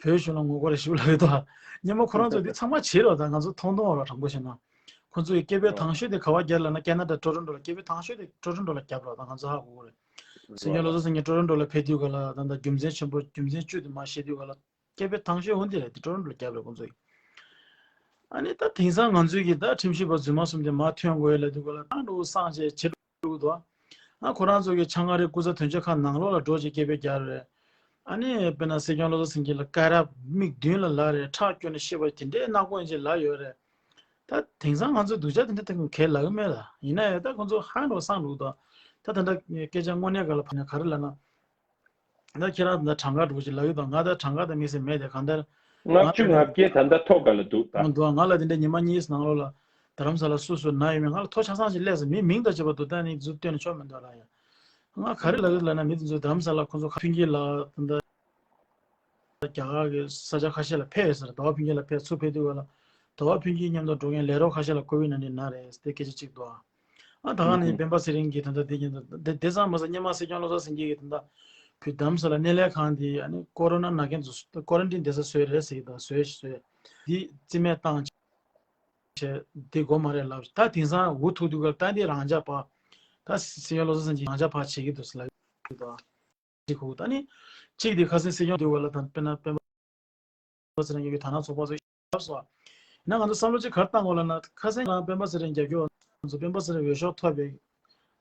བོད་གཞུང་ལ་ངོ་རྒོལ་རེད་ཞེ་པོ་ལབ་ཀྱི་འདུག་སྔོན་མ་ཁོ་རང་ཚོ་འདི་ཚང་མ་བྱེད་རོགས། ད་ང་ཚོ་མཐོང་མཐོང་རོགས་དྲང་པོ་བཤད་ན། ཁོང་ཚོ་གི་སྐད་འབོད་དང་ཤོས་དེ་ག་པར་རྒྱབ་ལབ་ན་ཁེ་ན་ཌ་ཊོ་རོན་ཊོ་ལ་སྐད་འབོད་དང་ཤོས་དེ་ཊོ་རོན་ཊོ་ལ་རྒྱབ་རོགས། ད་ང་ཚོ་ཧ་གོ་གི་རེད། སྲིད་སྐྱོང་བློ་བཟང་སེང་གེ་ཊོ་རོན་ཊོ་ལ་ཕེབས་དུས་སྐབས་ལ་ད་ལྟ་རྒྱུ་མཚན་ཆེན་པོ་རྒྱུ་མཚན་བཅུ་དེ་མར་བཤད་དུས་སྐབས་ལ། སྐད་འབོད་དང་ཤོས་འོ་འདི་རེད། འདི་ཊོ་རོན་ཊོ་ལ་རྒྱབ་རེད་ཁོང་ཚོ་ཡིས། ཨ་ནི་ད་དེང་སང་ང་ཚོའི་གི་ད་ཁྲིམས་ཞིབ་པ་རྫུན་མ་གསུམ་དེ་མར་ཐོན་དགོས་ལབ་དུས་སྐབས་ལ་ད་འགྲོ་སངས་རྒྱས་བྱེད་འགྲོ་གི་འདུག་ཨ་ཁོ་རང་ཚོ་གི་ཆང་ཁ་རེ་སྐུ་ཚབ་དོན་གཅོད་ཁང་ནང་ལོགས་ལ་འགྲོ་བྱས་སྐད་འབོད་རྒྱག་རེད། ཨ་ནི་དཔེར་ན་སྲིད་སྐྱོང་བློ་བཟང་སེང་གེ་ལ་སྐ་རགས་མིག་མདུན་ལ་ལབ་རེད། ཁྲག་སྐྱོན་ནས་ཤི་བ་དེ་འདྲའི་ནག་པོ་ཡིན་ཅེས་ལབ་ཡོད་རེད། ད་དེང་སང་ང་ཚོ་སྡུག་ཅག་དེ་འདྲ་ཐེངས་གས་ལབ་གི་མེད་ལ། ཡིན་ན་ཡང་ད་ཁོང་ཚོ་ཧ་འགྲོ་སངས་འགྲོ་གི་འདུག་ད་ད་ལྟ་སྐད་ཆ་དངོས་གནས་སྒང་ལ་ཕར་ནས་ག་རེ་ལབ་ན། ད་ཁྱེད་རང་ད་གྲངས་ཀ་འགྲོ་ཅིག་ལབ་ཡོད་དང་ང་ད་གྲངས་ཀ་ད་དམིགས་བསལ་མེད་དེ་གང་ལྟར། ལྔ་བཅུ་ང་བརྒྱད་ད་ལྟ་ཐོག་ག་ལ་འདུག་ད། ང་འདུག་ང་ལ་དེ་འདྲ་ཉི་མ་གཉིས་ནང་ལོགས་ལ་རྡ་རམ་ས་ལ་སུ་སུ་ན་ཡོད་མེད་ང་ལ་ཐོ་ཆ་ཚང་ཞིག་སླེབས་སོང་། མི་མིང་དང་བཅས་པ་འདུག་ད་ནི་ཟུར་བཏོན་ནས་ཆོག་མི་འདུག་ལ་ཡ། ང་ག་རེ་ལབ་ཡོད་ལབ་ན་མི་དེ་ཚོ་རྡ་རམ་ས་ལ་ཁོང་ཚོ་ཁ་ཕུན་སྐྱིད་ལ་ད་ལྟ་རྒྱ་གར་གྱི་ས་ཆ་ཁ་ཤས་ལ་ཕེབས་ཡོད་ཟེར། ཟླ་བ་ཕུན་སྐྱིད་ལ་ཕེབས་ཚུར་ཕེབས་དུས་སྐབས་ལ་ཟླ་བ་ཕུན་སྐྱིད་མཉམ་དུ་འགྲོ་མཁན་ལས་རོགས་ཁ་ཤས་ལ་ཀོ་ཝིཌ་ནའིན་ཊིན་ན་རེད་ཟེར་དེ་སྐད་ཆ་གཅིག་འདུག་ཨ། ད་ག་ནས་སྤེན་པ་ཚེ་རིང་གིས་ད་ལྟ་དེ་ཉིན་དེ་དེ་ཙམ་མ་ཟད་སྔོན་མ་སྲིད་སྐྱོང་བློ་བཟང་སེང་གེ་གིས་ད་ལྟ་བོད་རྡ་རམ་ས་ལ་གནས་ལས་ཁང་དེ་ཨ་ནི་ཀོ་རོ་ན་ན་མཁན་ཚོ་ཀོ་རན་ཊིན་བསྡད་ས་བཟོས་རེད་ཟེར་གྱི་འདུག་བཟོས་བཟོས་དེ་རྩིས་མེད་བཏང་བྱས་དེ་དགོས་མ་རེད་ལབ། ད་དེང་སང་འུ་ཐུག་དུས་སྐབས་ད་འདི་རང་འཇགས་པ། ད་སྲིད་སྐྱོང་བློ་བཟང་སེང་གེ་རང་འཇགས་པ་བྱེད་ཀྱི་འདུག་ཟེར་ལབ་ཀྱི་འདུག་གཅིག་གོ་ད་ནི་གཅིག་དེ་ཁ་སང་སྲིད་སྐྱོང་དུས་སྐབས་ལ་ད་དཔེར་ན་སྤེན་པ་ཚེ་རིང་གི་དར་ནག་ཚོགས་པ་ཚོ་ཡབ་སོ། ཡིན་ན་ང་ཚོ་བསམ་བློ་གཅིག་ག་རེ་བཏང་དགོས་ལབ་ན་ཁ་སང་ང་སྤེན་པ་ཚེ་རིང་རྒྱབ་སྐྱོར་ང་ཚོ་སྤེན་པ་ཚེ་རིང་འོས་ཤོག་ཐོབ་པའི་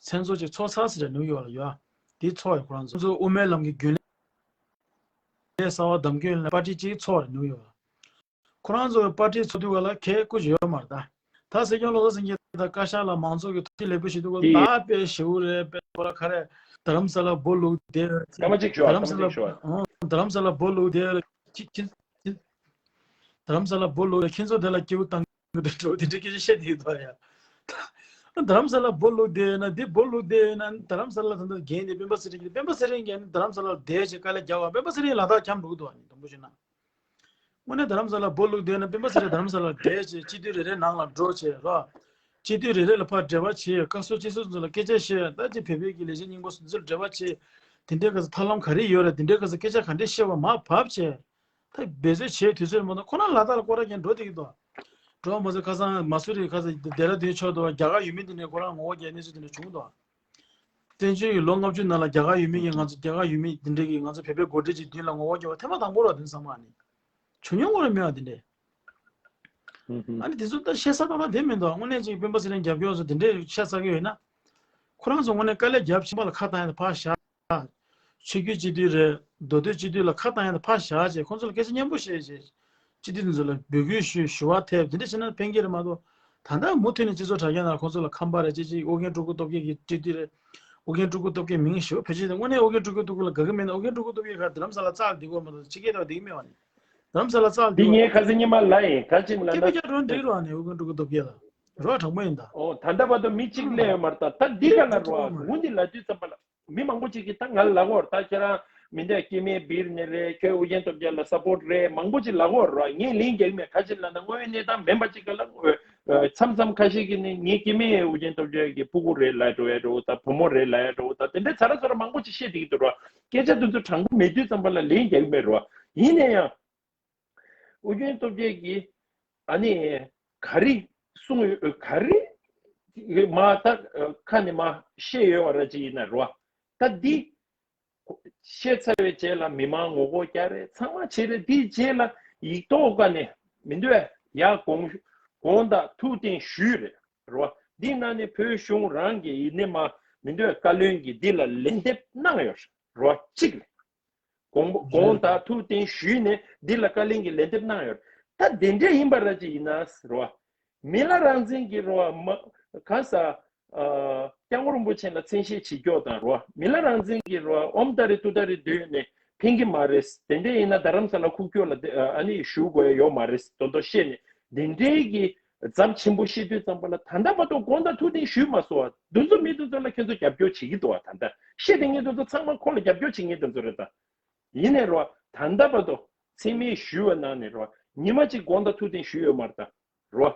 མཚན་ཚོགས་ཅིག་ཚོགས་ཚར་ཟེར་རེད་ནིའུ་ཡོག་ལ་ཡོད། དེ་ཚོགས་ཡོད་ཁོ་རང་ཚོ་ཚོ་དབུ་མའི་ལམ་གྱི་རྒྱུན་ལས་གསར་བ་བདམས་ཐོན་ལ་པར་ཊི་གཅིག་ཚོགས་རེད་ནིའུ་ཡོག་ལ། ཁོ་རང་ཚོ་པར་ཊི་ཚོགས་དུས་སྐབས་ལ་ཁས་བཀུར་ཅིག་ཡོད་མ་རེད་ད། ད་སྲིད་སྐྱོང་བློ་བཟང་སེང་གེ་དང་བཀའ་ཤག་ལ་མང་ཚོགས་ཀྱི་ཐུགས་རྗེ་ལེགས་འབུལ་ཞུ་དུས་སྐབས་ལ་ད་དཔེ་ཞེ་པོ་རེད། དཔེ་ཁོ་ལ་ག་རེ་རྡ་རམ་ས་ལ་སྦོ་ལུག་དེ་སྐར་མ་གཅིག་ཞུ་ཨ། རྡ་རམ་ས་ལ་སྐར་མ་གཅིག་ཞུ་ཨ། རྡ་རམ་ས་ལ་སྦོ་ལུག་དེ་ཁྱི་ཁྱི་ཁྱི། རྡ་རམ་ས་ལ་སྦོ་ལུག་ཁྱེད་ཚོ་དེ་ལ་སྐྱིད་པོ་བཏང་གི་འདུག་འགྲོ་དེ་འདྲའི་སྐད་ཆ་བཤད་བསྡད་ཡོད་ད་ཡ། རྡ་རམ་ས་ལ་སྦོ་ལུག་དེ་ན་འདི་སྦོ་ལུག་དེ་ན་རྡ་རམ་ས་ལ་ད་ལྟ་འགན་དེ་སྤེན་པ་ཚེ་རིང་གི་སྤེན་པ་ཚེ་རིང་གིས་རྡ་རམ་ས་ལ་བསྡད་བྱས་དཀའ་ལས་རྒྱག་པ་སྤེན་པ་ཚེ་རིང་ལ་དྭགས་འཁྱམས་འགྲོ་གི་འདུག་ཨ་ནི་དང་པོ་བྱས་ན། དངོས་གནས་རྡ་རམ་ས་ལ་སྦོ་ལུག་བསྡད་ན་སྤེན་པ་ཚེ་རིང་རྡ་རམ་ས་ལ་བསྡད་བྱས་སྤྱི་འཐུས་རེ་རེ་ནང་ལ་འགྲོ་བྱས་རོགས། སྤྱི་འཐུས་རེ་རེ་ལ་ཕར་འབྲེལ་བ་བྱས་བཀའ་ཟུར་སྤྱི་ཟུར་ཚོ་ལ་སྐད་ཆ་བཤད་ད་ཅི་བོད་པའི་གི་ལས་བྱེད་རྙིང་པ་སུ་ཚོར་འབྲེལ་བ་བྱས། དེ་འདྲའི་སྐབས་སུ་ཐབས་ལམ་ག་རེ་ཡོད་རེད། དེ་འདྲའི་སྐབས་སུ་སྐད་ཆ་ག་འདྲས་བཤད་པ་མར་བབས་བྱས། ད་འབད་རྩོལ་བྱས་དུས་ཚོད་མ་གཏོགས་ཁོ་རང་ལ་དྭགས་ལ་སྐོར་ར་རྒྱག་འགྲོ་བསྡད་ཀྱི་འདུག་འགྲོ་བ་མ་ཟད་ཁ་སང་མ་སུ་རི་ཁ་སང་ལྡེ་ར་ལྡུན་ཕྱོགས་དུ་རྒྱ་གར་ཡུལ་མི་འདི་ནས་ཁོ་རང་ངོ་རྒོལ་རྒྱག་གནས་ཚུལ་དེ་འདྲ་བྱུང་འདུག་བཙན་བྱོལ་གྱི་ལོ་ལྔ་བཅུ་ནང་ལ་རྒྱ་གར་ཡུལ་མི་གིས་ང་ཚོ་རྒྱ་གར་ཡུལ་མི་འདི་འདྲས་ཀྱིས་ང་ཚོ་བོད་པའི་འགོ་ཁྲིད་ཅིག་མདུན་ལ་ངོ་རྒོལ་རྒྱག་པ་ཐེངས་མ་དང་པོ་རེད་དེ་ཚང་མ་ནི། བྱུང་མྱོང་ངོ་ར་མེད་པ་འདི་འདྲས། ཨ་ནི་དེ་ཚོ་ད་བཤད་ས་ཏག་ཏག་དེ་མི་འདུག་དངོས་གནས་ཅིག་སྤེན་པ་ཚེ་རིང་རྒྱབ་སྐྱོར་ཚོ་དེ་འདྲས་བཤད་ས་གི་ཡོད་ན། ཁོ་རང་ཚོ་དངོས་གནས་དཀའ་ལས་རྒྱབ་ཆེན་པོ་ལ་ཁ་བཏང་ཡ་དེ་ཕར་བཞག་ཆོས་བརྒྱུད་སྤྱི་འཐུས་རེད། མདོ་སྟོད་སྤྱི་འཐུས་ལ་ཁ་བཏང་ཡ་དེ་ཕར་བཞག་བྱས་ཁོང་ཚོ་ལ་སྐད་ཆ་སྙན་པོ་བཤད་བྱས། སྤྱི་འཐུས་དེ་ཚོ་ལ་འབོད་སྐུལ་ཞུ་ཞུ་བ་ཐེབས་དེ་འདྲ་བྱས་ན་ཕན་གྱི་རེད་མ་གཏོགས། ད་ལྟ་མུ་མཐུད་ནས་སྤྱི་ཚོགས་དྲ་རྒྱ་ནང་ཁོང་ཚོ་ལ་ཁམས་པ་རེད་ཅེས་ཅིག་ཨོ་རྒྱན་སྤྲུལ་སྐུ་སྟོབས་རྒྱལ་གྱི་སྤྱི་འཐུས་རེད། ཨོ་རྒྱན་སྤྲུལ་སྐུ་སྟོབས་རྒྱལ་མིང་ཞེ་པོ་བེད་སྤྱོད་དེ་དངོས་གནས་ཨོ་རྒྱན་སྤྲུལ་སྐུ་སྟོབས་རྒྱལ་ལ་དགའ་གི་མེད་ན་ཨོ་རྒྱན་སྤྲུལ་སྐུ་སྟོབས་རྒྱལ་ག་རྡ་རམ་ས་ལ་རྩ་ལ་བསྡད་དགོས་མ་གཏོགས་ཕྱི་རྒྱལ་དུ་བསྡད་ཀྱི་མེད་པ་ནི། རྡ་རམ་ས་ལ་རྩ་ལ་འདི་བསྡད་ངས་ཁ་སང་ཉི་མ་ལབ་ཡིན་ག་ཅིག་ལབ་ན། སྐད་ཆ་འགྲོ་འགྲིག་རོགས་ནས་ཨོ་རྒྱན་སྤྲུལ་སྐུ་སྟོབས་རྒྱལ་ལ་རོགས་དྲང་པོ་ཡིན་ད། ཨོ་ད་ལྟ་བར་དུ་མི་གཅིག་སླེབས་ཡོད་མ་རེད་ད། ད་འདི་ག་ལ་རོགས་འུ་འདི་ལབ་དུས་ཙམ་པ་ལ། མི་མང་པོ་ཅིག་གིས་ད་ང་ལ་ལབ་ཀྱི་ཡོད་རེད། ད་ཁྱེད་རང་མི་འདོད་སྐྱེ་དམན་སྦིར་ནས་རེད། ཁྱོད་ཨོ་རྒྱན་སྟོབས་རྒྱལ་ལ་སཔོར་ཊི་རེད། མང་པོ་ཅིག་ལབ་ཀྱི་ཡོད་རེད། ངས་ལན་རྒྱག་གི་མེད། ག་ཅི་ལབ་ན་དངོས་ཡོད་གནས་སྟངས་མིན་པ་ཅིག་ག་ལ། མཚམས་མཚམས་ཁ་ཤས་ཀྱིས་ནི་ངའི་སྐྱེ་དམན་ཨོ་རྒྱན་སྟོབས་རྒྱལ་གྱི་སྤུ་གུ་རེད་ལབ་འགྲོ་ཡ་འགྲོ་ད། བུ་མོ་རེད་ལབ་ཡ་འགྲོ་ད། དེ་འདྲའི་ཚ་ར་ཚ་ར་མང་པོ་ཅིག་བཤད་བསྡད་ཀྱི་འདུག་རེད། སྐད་ཆ་དེ་ཚོ་དྲང་པོ་མེད་དུས་ཙམ་པ་ལ་ལན་རྒྱག་གི་མེད་རེད། ཡིན་ན་ཡང་། ཨོ་རྒྱན་སྟོབས་རྒྱལ་གྱིས་ཨ་ནི་ག་རེ་གསུངས་ཡོད། ག་རེ་མ་ད་ཁ་ནས་མ་བཤད་ཡོད་པ་ར་ཅིག་ཡིན་ན་རོ། ད་འདི་བཤད་ཚར་བའི་རྗེས་ལ་མི་མང་ངོ་རྒོལ་རྒྱག་རེད། ཚང་མ་བྱེད་རེད། འདིའི་རྗེས་ལ་ཡིག་ཐོག་ཀ་ནས་མི་འདོད་ཡ་དགོངས་དགོངས་དག་ཐུགས་བདེན་ཞུས་རེད་རོ། འདི་ནང་ནས་བོད་གཞུང་རང་གིས་ཡིན་ནས་མ་མི་འདོད་བཀའ་བློན་གྱིས་འདི་ལ་ལན་འདེབས་གནང་ཡོད་རོ། གཅིག་ལས། དགོངས་དགོངས་དག་ཐུགས་བདེན་ཞུས་ནས་འདི་ལ་བཀའ་ལན་གྱི་ལན་འདེབས་གནང་ཡོད། ད་དེ་འདྲས་ཡིན་པ་ར་ཅིག་ཡིན་ན་རོ། མི་ལ་རང་བཙན་གྱི་རོ་མ། ག་ས། སྐྱབས་མགོན་རིན་པོ་ཆེ་ལ་མཚན་ཤས་བྱེད་ཀྱོག་དང་རོ། མི་ལ་རང་བཙན་གྱི་རོ་ཨོམ་ཏ་རི་ཏུ་ཏ་རི་བསྡུས་ནས་ ཕན་གྱི་མ་རེད། དེ་འདྲ་ཡིན་ན་རྡ་རམ་ས་ལ་ཁུག་ཀྱོག་ལ་དེ་ཨ་ནི་བཞུགས་དགོས་ཡ་ཡོད་མ་རེད་དོན་དུ་བཤད་ནས་དེ་འདྲའི་གི་ཚབས་ཆེན་པོ་བཤད་དུས་ཙམ་པ་ལ་ད་ལྟ་བར་དུ་དགོངས་དག་ཐུགས་བདེན་ཞུས་མ་སོང་བ། འདི་ཚོ་མི་འདི་ཚོ་ལ་ཁྱེད་ཚོ་རྒྱབ་སྐྱོར་བྱེད་ཀྱི་འདུག་བ། ད་ལྟ་བཤད་དེ་ངེད་འདི་ཚོ་ཚང་མ་ཁོ་ལ་རྒྱབ་སྐྱོར་བྱེད་མཁན་འདི་ཚོ་རེད་ད། ཡིན་ནའི་རོ། ད་ལྟ་བར་དུ་མཚན་སྨད་ཞུས་པ་ནང་ནས་རོ། ཉི་མ་གཅིག་དགོངས་དག་ཐུགས་བདེན་ཞུས་ཡོད་མ་རེད་ད། རོ།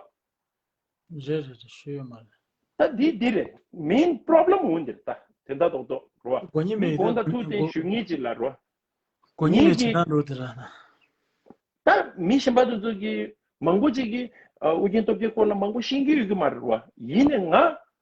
རེད་རེད་རེད། ཞུས་ཡོད་མ་རེད། ད་འདི་འདི་རེད། མེན་པོ་རོབ་ལེམ་འོང་འདིར་ད་དེ་འདྲ་རྡོག་རྡོག་རོ། གོ་ཉི་མེད་དགོངས་དག་ཐུགས་བདེན་ཞུ་མཁན་གཅིག་ལ་རོ། གོ་ཉི་མེད་ཅི་ན་འགྲོ་དེ་ར་ན། ད་མི་གཞན་པ་དེ་ཚོ་གི་མང་པོ་ཅིག་གིས་ཨ་ཨོ་རྒྱན་སྟོབས་རྒྱལ་སྐོར་ལ་མང་པོ་ཤེས་ཀྱི་ཡོད་ཀྱི་མ་རེད་བ། ཡིན་ནའི་ང་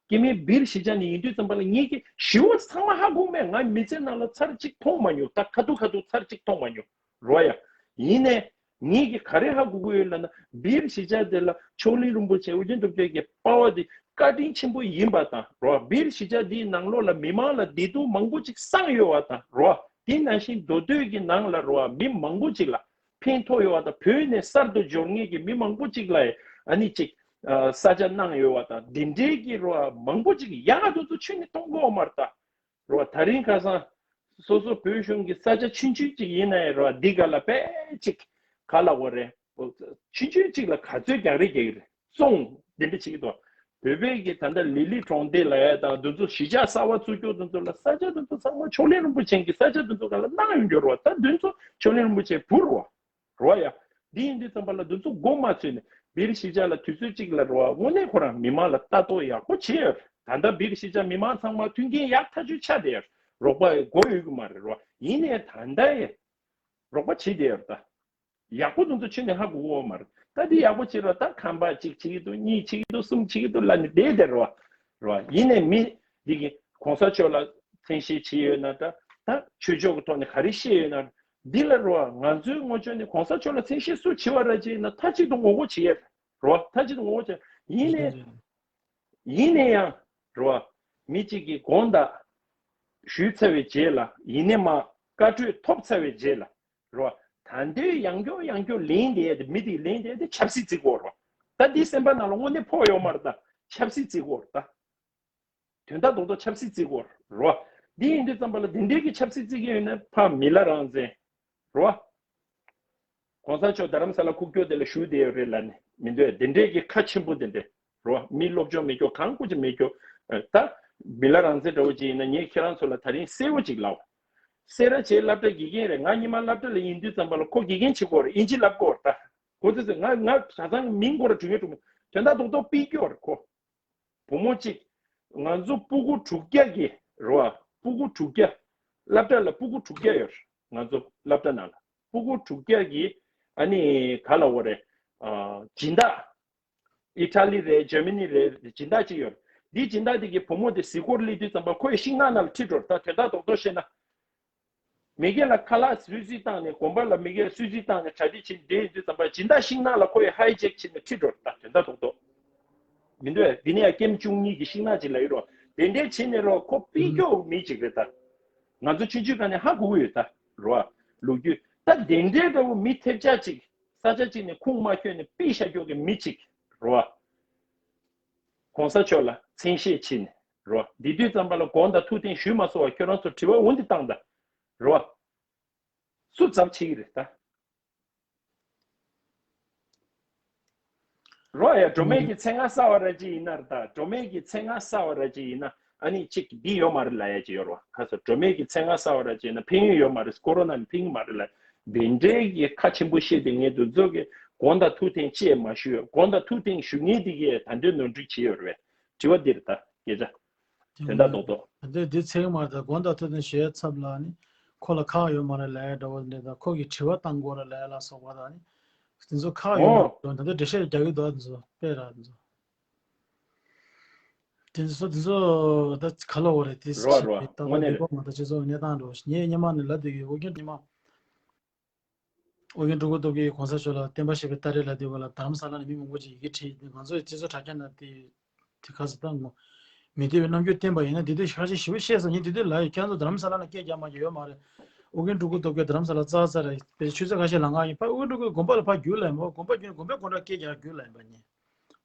སྐྱེ་དམན་སྦིར་གཞིས་ཆགས་ནས་ཡིན་དུས་ཙམ་པ་ལ་ངེད་ཀྱི་ཞི་བ་ཚང་མ་ཧ་གོ་མེད། ང་མི་ཚེ་ནང་ལ་ཚར་གཅིག་མཐོང་མ་མྱོང་། ད་ཁ་ཐུག་ཁ་ཐུག་ཚར་གཅིག་མཐོང་མ་མྱོང་རོ་ཡ། ཡིན་ནའི་ངེད་ཀྱི་ག་རེ་ཧ་གོ་གི་ཡོད་ལབ་ན་སྦིར་གཞིས་ཆགས་དེ་ལ་མཆོག་གླིང་རིན་པོ་ཆེ་ཨོ་རྒྱན་སྟོབས་རྒྱལ་གྱི་དཔའ་བ་དེ་བཀའ་དྲིན་ཆེན་པོ་ཡིན་པ་དང་རོ། སྦིར་གཞིས་ཆགས་དེའི་ནང་ལོགས་ལ་མི་མང་ལ་བདེ་སྡུག་མང་པོ་ཅིག་བསངས་ཡོད་པ་དང་རོ། དེ་ནང་བཞིན་མདོ་སྟོད་ཀྱི་ནང་ལ་རོ་མི་མང་པོ་ཅིག་ལ་ཕན་ཐོགས་ཡོད་པ་དང་བོད་ནས་གསར་དུ་འབྱོར་མཁན་གྱི་མི་མང་པོ་ཅིག་ལ་ཨ་ནི་ཅིག་ས་ཆ་གནང་ཡོད་པ་དང་དེ་འདྲའི་གི་རོ་མང་པོ་ཅིག་ཡག་དུ་ཚོ་ཆུ་ནས་གཏོང་གི་ཡོད་མ་རེད་ད། རོ། ད་རིང་ཁ་སང་སོ་སོ་བོད་གཞུང་གི་ས་ཆ་ཆུང་ཆུང་ཅིག་ཡིན་ན་ཡང་རོ་འདི་ག་ལ་དཔེ་ཅིག་ག་ལ་འོ་རེད། ཆུང་ཆུང་ཅིག་ལ་ག་ཚོད་རྒྱག་རེས་རྒྱག་གི་རེད། སོང་འདི་འདྲ་བྱེད་ཀྱི་འདུག་བོད་པའི་གི་ད་ལྟ་ལི་ལི་གྲོང་སྡེ་ལ་ཡ་དང་འདི་ཚོ་གཞིས་ཆགས་གསར་བ་བཙུགས་རྒྱུ་འདི་ཚོ་ལ་ས་ཆ་འདི་ཚོ་ཚང་མ་མཆོག་གླིང་རིན་པོ་ཆེ་གི་ས་ཆ་འདི་ཚོ་ག་ལ་གནང་ཡོང་རྒྱུ་རོ། ད་འདི་ཚོ་མཆོག་གླིང་རིན་པོ་ཆེ་བུ་རོ། རོ་ཡ། འདི་ཡིན་དུས་ཙམ་པ་ལ་འདི་ཚོ་མགོ་མ་ཚོས་ནས་སྦིར་གཞིས་ཆགས་ལ་དུས་ཚོད་གཅིག་ལ་རོ་དངོས་གནས་ཁོ་རང་མི་མང་ལ་ལྟ་རྟོག་ཡག་པོ་བྱས་ཡོད་རེད། ད་ལྟ་སྦིར་གཞིས་ཆགས་མི་མང་ཚང་མ་མཐུན་རྐྱེན་ཡག་ཐག་ཆོད་ཆགས་བསྡད་ཡོད་རེད། རོགས་པ་མགོ་ཡོད་ཀྱི་མ་རེད་རོ། ཡིན་ནའི་ད་ལྟ་ཡ་རོགས་པ་བྱེད་བསྡད་ཡོད་རེད་ད། ཡག་པོ་དེ་ཚོ་ཁྱོན་ནས་ཧ་གོ་གི་ཡོད་མ་རེད། ད་འདི་ཡག་པོ་བྱེད་རོགས། ད་ཁང་པ་གཅིག་བྱེད་ཀྱི་འདུག་གཉིས་བྱེད་ཀྱི་འདུག་གསུམ་བྱེད་ཀྱི་འདུག་ལབ་ནས་བསྡད་བསྡད་རོགས། རོགས། ཡིན་ནའི་མི་འདི་གི་གོང་ས་མཆོག་ལ་མཚན་ཤས་བྱེད་ཡོད་ན་ད་ད་ཆོས་ཕྱོགས་ཀྱི་ཐོག་ནས་ག་རེ་བཤད་ཡོད་ན་འདི་ལ་རོགས། ང་ཚོའི་ངོ་ཕྱོགས་ནས་གོང་ས་མཆོག་ལ་མཚན་ཤས་སུ་བྱེད་པ་ར་ཅིག་ཡིན་ན་མཐའ་གཅིག་ཏུ་ངོ་རྒོལ་བྱེད་ཡས་རོགས། མཐའ་གཅིག་ཏུ་ངོ་རྒོལ་བྱེད། ཡིན་ནའི་ཡིན་ནའི་ཡང་རོགས། མི་གཅིག་གིས་དགོངས་དག་ཞུས་ཚར་བའི་རྗེས་ལ་ཡིན་ནའི་མ་བཀའ་གྲོས་ཐོབ་ཚར་བའི་རྗེས་ལ་རོ། ད་འདོད་ཡང་སྐྱོ་ཡང་སྐྱོ་ལེན་བསྡད་དེ་མི་དེ་ལེན་བསྡད་དེ་ཆབ་སྲིད་བརྩི་གི་ཡོད་རེད་བ། ད་འདི་སེམས་པ་ནང་ལ་དངོས་གནས་ཕོག་ཡོད་མ་རེད་ད། ཆབ་སྲིད་བརྩི་གི་ཡོད་རེད་ད། དོན་དག་རྡོག་རྡོག་ཆབ་སྲིད་བརྩི་གི་ཡོད་རེད་བ། འདི་ཡིན་དུས་ཙམ་པ་ལ་དེ་འདྲའི་གི་ཆབ་སྲིད་བརྩི་གི་ཡོད་ན་ཕ་མི་ལ་རང་བཙན་རེད་བ། གོང་ས་མཆོག་རྡ་རམ་ས་ལ་ཁུག་ཀྱོག་དེ་ལ་བཞུགས་བསྡད་ཡོད་རེད་ལབ་ནས་མི་འདོད་དེ་འདྲའི་གི་ཁ་ཆེན་པོ་དེ་འདྲ་རོ། མི་སློབ་སྦྱོང་མེད་ཀྱོག་གང་སྐུ་ཅི་མེད་ཀྱོག་ད་མི་ལ་རང་བཙན་འདྲ་བོ་ཅིག་ཡིན་ན་ངས་ཁྱེད་རང་ཚོ་ལ་ད་རིང་གསལ་བོ་ཅིག་ལབ། སེ་ར་བྱེས་སློབ་གྲྭ་དགེ་རྒན་རེད། ང་སྔོན་མ་སློབ་གྲྭ་ལ་ཡིན་དུས་ཙམ་པ་ལ་ཁོ་དགེ་རྒན་བྱེད་ཀྱི་ཡོད་རེད། དབྱིན་ཇི་ལབ་ཀྱི་ཡོད་རེད་ད། ཁོ་ཚོས་ང་ང་གྲྭ་ཚང་གི་མིང་སྐོར་ལ་དྲི་བ་དྲི་མོ་དོན་དག་རྡོག་རྡོག་སྤེལ་ཀྱི་ཡོད་རེད་ཁོ། བུ་མོ་གཅིག་ང་ཚོ་སྤུ་གུ་དྲུག་བརྒྱ་གི་རེད་བ། སྤུ་གུ་དྲུག་བརྒྱ། སློབ་གྲྭ་ལ་སྤུ་གུ་དྲུག་བརྒྱ་ཡོད་རེད། ང་ཚོ་སློབ་གྲྭ་ནང་ལ་སྤུ་གུ་དྲུག་བརྒྱ་གི་ཨ་ནི་ག་ལ་འོ་རེད། ཨ་སྦྱིན་བདག་ཨི་ཊ་ལི་རེད། འཇར་མ་ནི་རེད། སྦྱིན་བདག་ཅིག་ཡོད་རེད། འདིའི་སྦྱིན་བདག་དེ་གི་བུ་མོ་དེ་གཟིགས་སྐོར་སླེབས་དུས་ཙམ་པ་ཁོ་ཡི་ཤིང་ནགས་ནང་ལ་ཁྲིད་འགྲོ་རེད་ད། དོན་དག་རྡོག་རྡོག་བཤད་ན། མི་སྒེར་ལ་ཁ་ལག་སུད་སི་བཏང་ནས་དགོན་པ་ལ་མི་སྒེར་སུད་སི་བཏང་ནས་གྲ་སྒྲིག་བྱེད་བསྡད་ཡོད་དུས་ཙམ་པ་སྦྱིན་བདག་ཤིང་ནགས་ལ་ཁོ་ཡི་ཧའི་ཇེག་བྱས་ནས་ཁྲིད་འགྲོ་རེད་ད། དོན་དག་རྡོག་རྡོག་མི་འདུག་གས། འདི་ནས་ཡང་ཀེམ་བཅུ་གཉིས་ཀྱི་ཤིང་ནགས་ཅིག་ལ་ཡོད་རོ། དེ་འདྲའི་བྱས་ནས་རོ་ཁོ་སྤེལ་སྐྱོ་མི་ཅིག་རེད་ད། ང་ཚོ་ཆུང་ཆུང་སྒང་ནས་ཧ་གོ་གི་ཡོད་ད། རོ། ལོ་རྒྱུས་ད་དེ་འདྲའི་འདྲ་བོ་མི་ཐེབས་ཆག་ཅིག་ས་ཆ་གཅིག་ནས་ཁུངས་མ་འཁྱོལ་ནས་སྤེལ་བཞག་རྒྱུ་གི་མི་ཅིག་རོ། གོང་ས་མཆོག་ལ་མཚན་ཤས་བྱས་ནས་རོ། འདི་དུས་ཙམ་པ་ལ་དགོངས་དག་ཐུགས་བདེན་ཞུས་མ་སོང་བ་ཁྱོད་རང་ཚོ་དྲི་བ་འོ་འདི་བཏང་ད། རོ། སུ་ཚབ་བྱེད་ཀྱི་རེད་ད། རོ་ཡ། སྒྲོལ་མའི་གི་མཚན་སྔགས་གསར་བ་ར་ཅིག་ཡིན་ན་རེད་ད། སྒྲོལ་མའི་གི་མཚན་སྔགས་གསར་བ་ར་ཅིག་ཡིན་ན་ཨ་ནི་ཅིག་འདི་ཡོད་མ་རེད་ལབ་ཡ་ཅིག་ཡོད་རེད་བ། ཁ་སང་སྒྲོལ་མའི་གི་མཚན་སྔགས་གསར་བ་ར་ཅིག་ཡིན་ན་ཕན་ཡོན་ཡོད་མ་རེད། ཀོ་རོ་ན་ནི་ཕན་གྱི་མ་རེད་ལབ། དེ་འདྲའི་གི་ཁ་ཆེན་པོ་བཤད་དེ་ངས་འདི་ཚོ་གི་དགོངས་དག་ཐུགས་བདེན་ཅིག་མ་ཞུས། དགོངས་དག་ཐུགས་བདེན་ཞུ་མཁན་དེ་གིས་ད་འདོད་ནོར་འཁྲུལ་བྱས་ཡོད་རེད་བས། དྲི་བ་འདི་རེད་ད་སྐད་ཆ། དོན་དག་རྡོག་རྡོག་ད་ལྟ་འདི་ཚེ་གི་མ་ད་དགོངས་དག་ཐུགས་བདེན་ཞུ་ཡའི་ཚབ་ལ་ནི་ཁོ་ལ་ཁག་ཡོད་མ་རེད་ལབ་ཡ་འདྲ་བོ་འདི་དང་ཁོ་གིས་དྲི་བ་བཏང་དགོས་རེད་ལབ་ཡ་ལ་སོགས་པ་དང་ནི་དེ་ཚོ་ཁག་ཡོད་མ་རེད། ད་ལྟ་འགྲེལ་བཤད་རྒྱག་གི་འདུག་དེ་ཚོ་དཔེ་ར་དེ་ཚོ་དེ་ཚོ་དེ་ཚོ་ད་ག་ལ་འོ་རེད། དེ་རོ་རོ་ད་དངོས་གནས་རེད། ད་ང་ད་སྤྱི་ཚོགས་གནས་སྟངས་འགྲོ་ངས་སྔོན་མ་ནས་ལབ་བསྡད་ཡོད། ཨོ་རྒྱན་སྔོན་མ། ཨོ་རྒྱན་སྤྲུལ་སྐུ་སྟོབས་རྒྱལ་གྱིས་གོང་ས་མཆོག་ལ་བསྟན་པ་ཞེས་པའི་སྟ་རེ་ལབ་དུས་སྐབས་ལ་རྡ་རམ་ས་ལ་ནས་མི་མང་པོ་ཅིག་ཡི་གེ་བྲིས་ཏེ་ང་ཚོའི་སྤྱི་ཚོགས་དྲ་རྒྱ་ནང་དེ་དེ་ག་ཟེར་ད་ངོ་མི་བདེ་བའི་རྣམ་འགྱུར་བསྟན་པ་ཡིན་ན་དེ་དུས་ཤག་ཤག་ཞིབ་པོ་བཤད་སོང་། ངས་དེ་དུས་ལབ་ཡོད། ཁྱེད་ཚོ་རྡ་རམ་ས་ལ་ནས་སྐད་རྒྱག་མ་རྒྱག་ཡོད་མ་རེད། ཨོ་རྒྱན་སྤྲུལ་སྐུ་སྟོབས་རྒྱལ་རྡ་རམ་ས་ལ་ཙག་ཙག་རེད། དཔེ་ཆུ་ཚོད་ཁ་ཤས་ལ་ང་ཡིན་ཕ་ཨོ་རྒྱན་སྤྲུལ་སྐུ་དགོན་པ་ལ་ཕ་རྒྱུགས་ལ་ཡིན་པ་དགོན་པ་རྒྱུགས་ནས་དགོན་པའི་སྒོ་འགྲམ་སྐད་རྒྱག་རྒྱུགས་ལ་ཡིན་པ་ཉེ།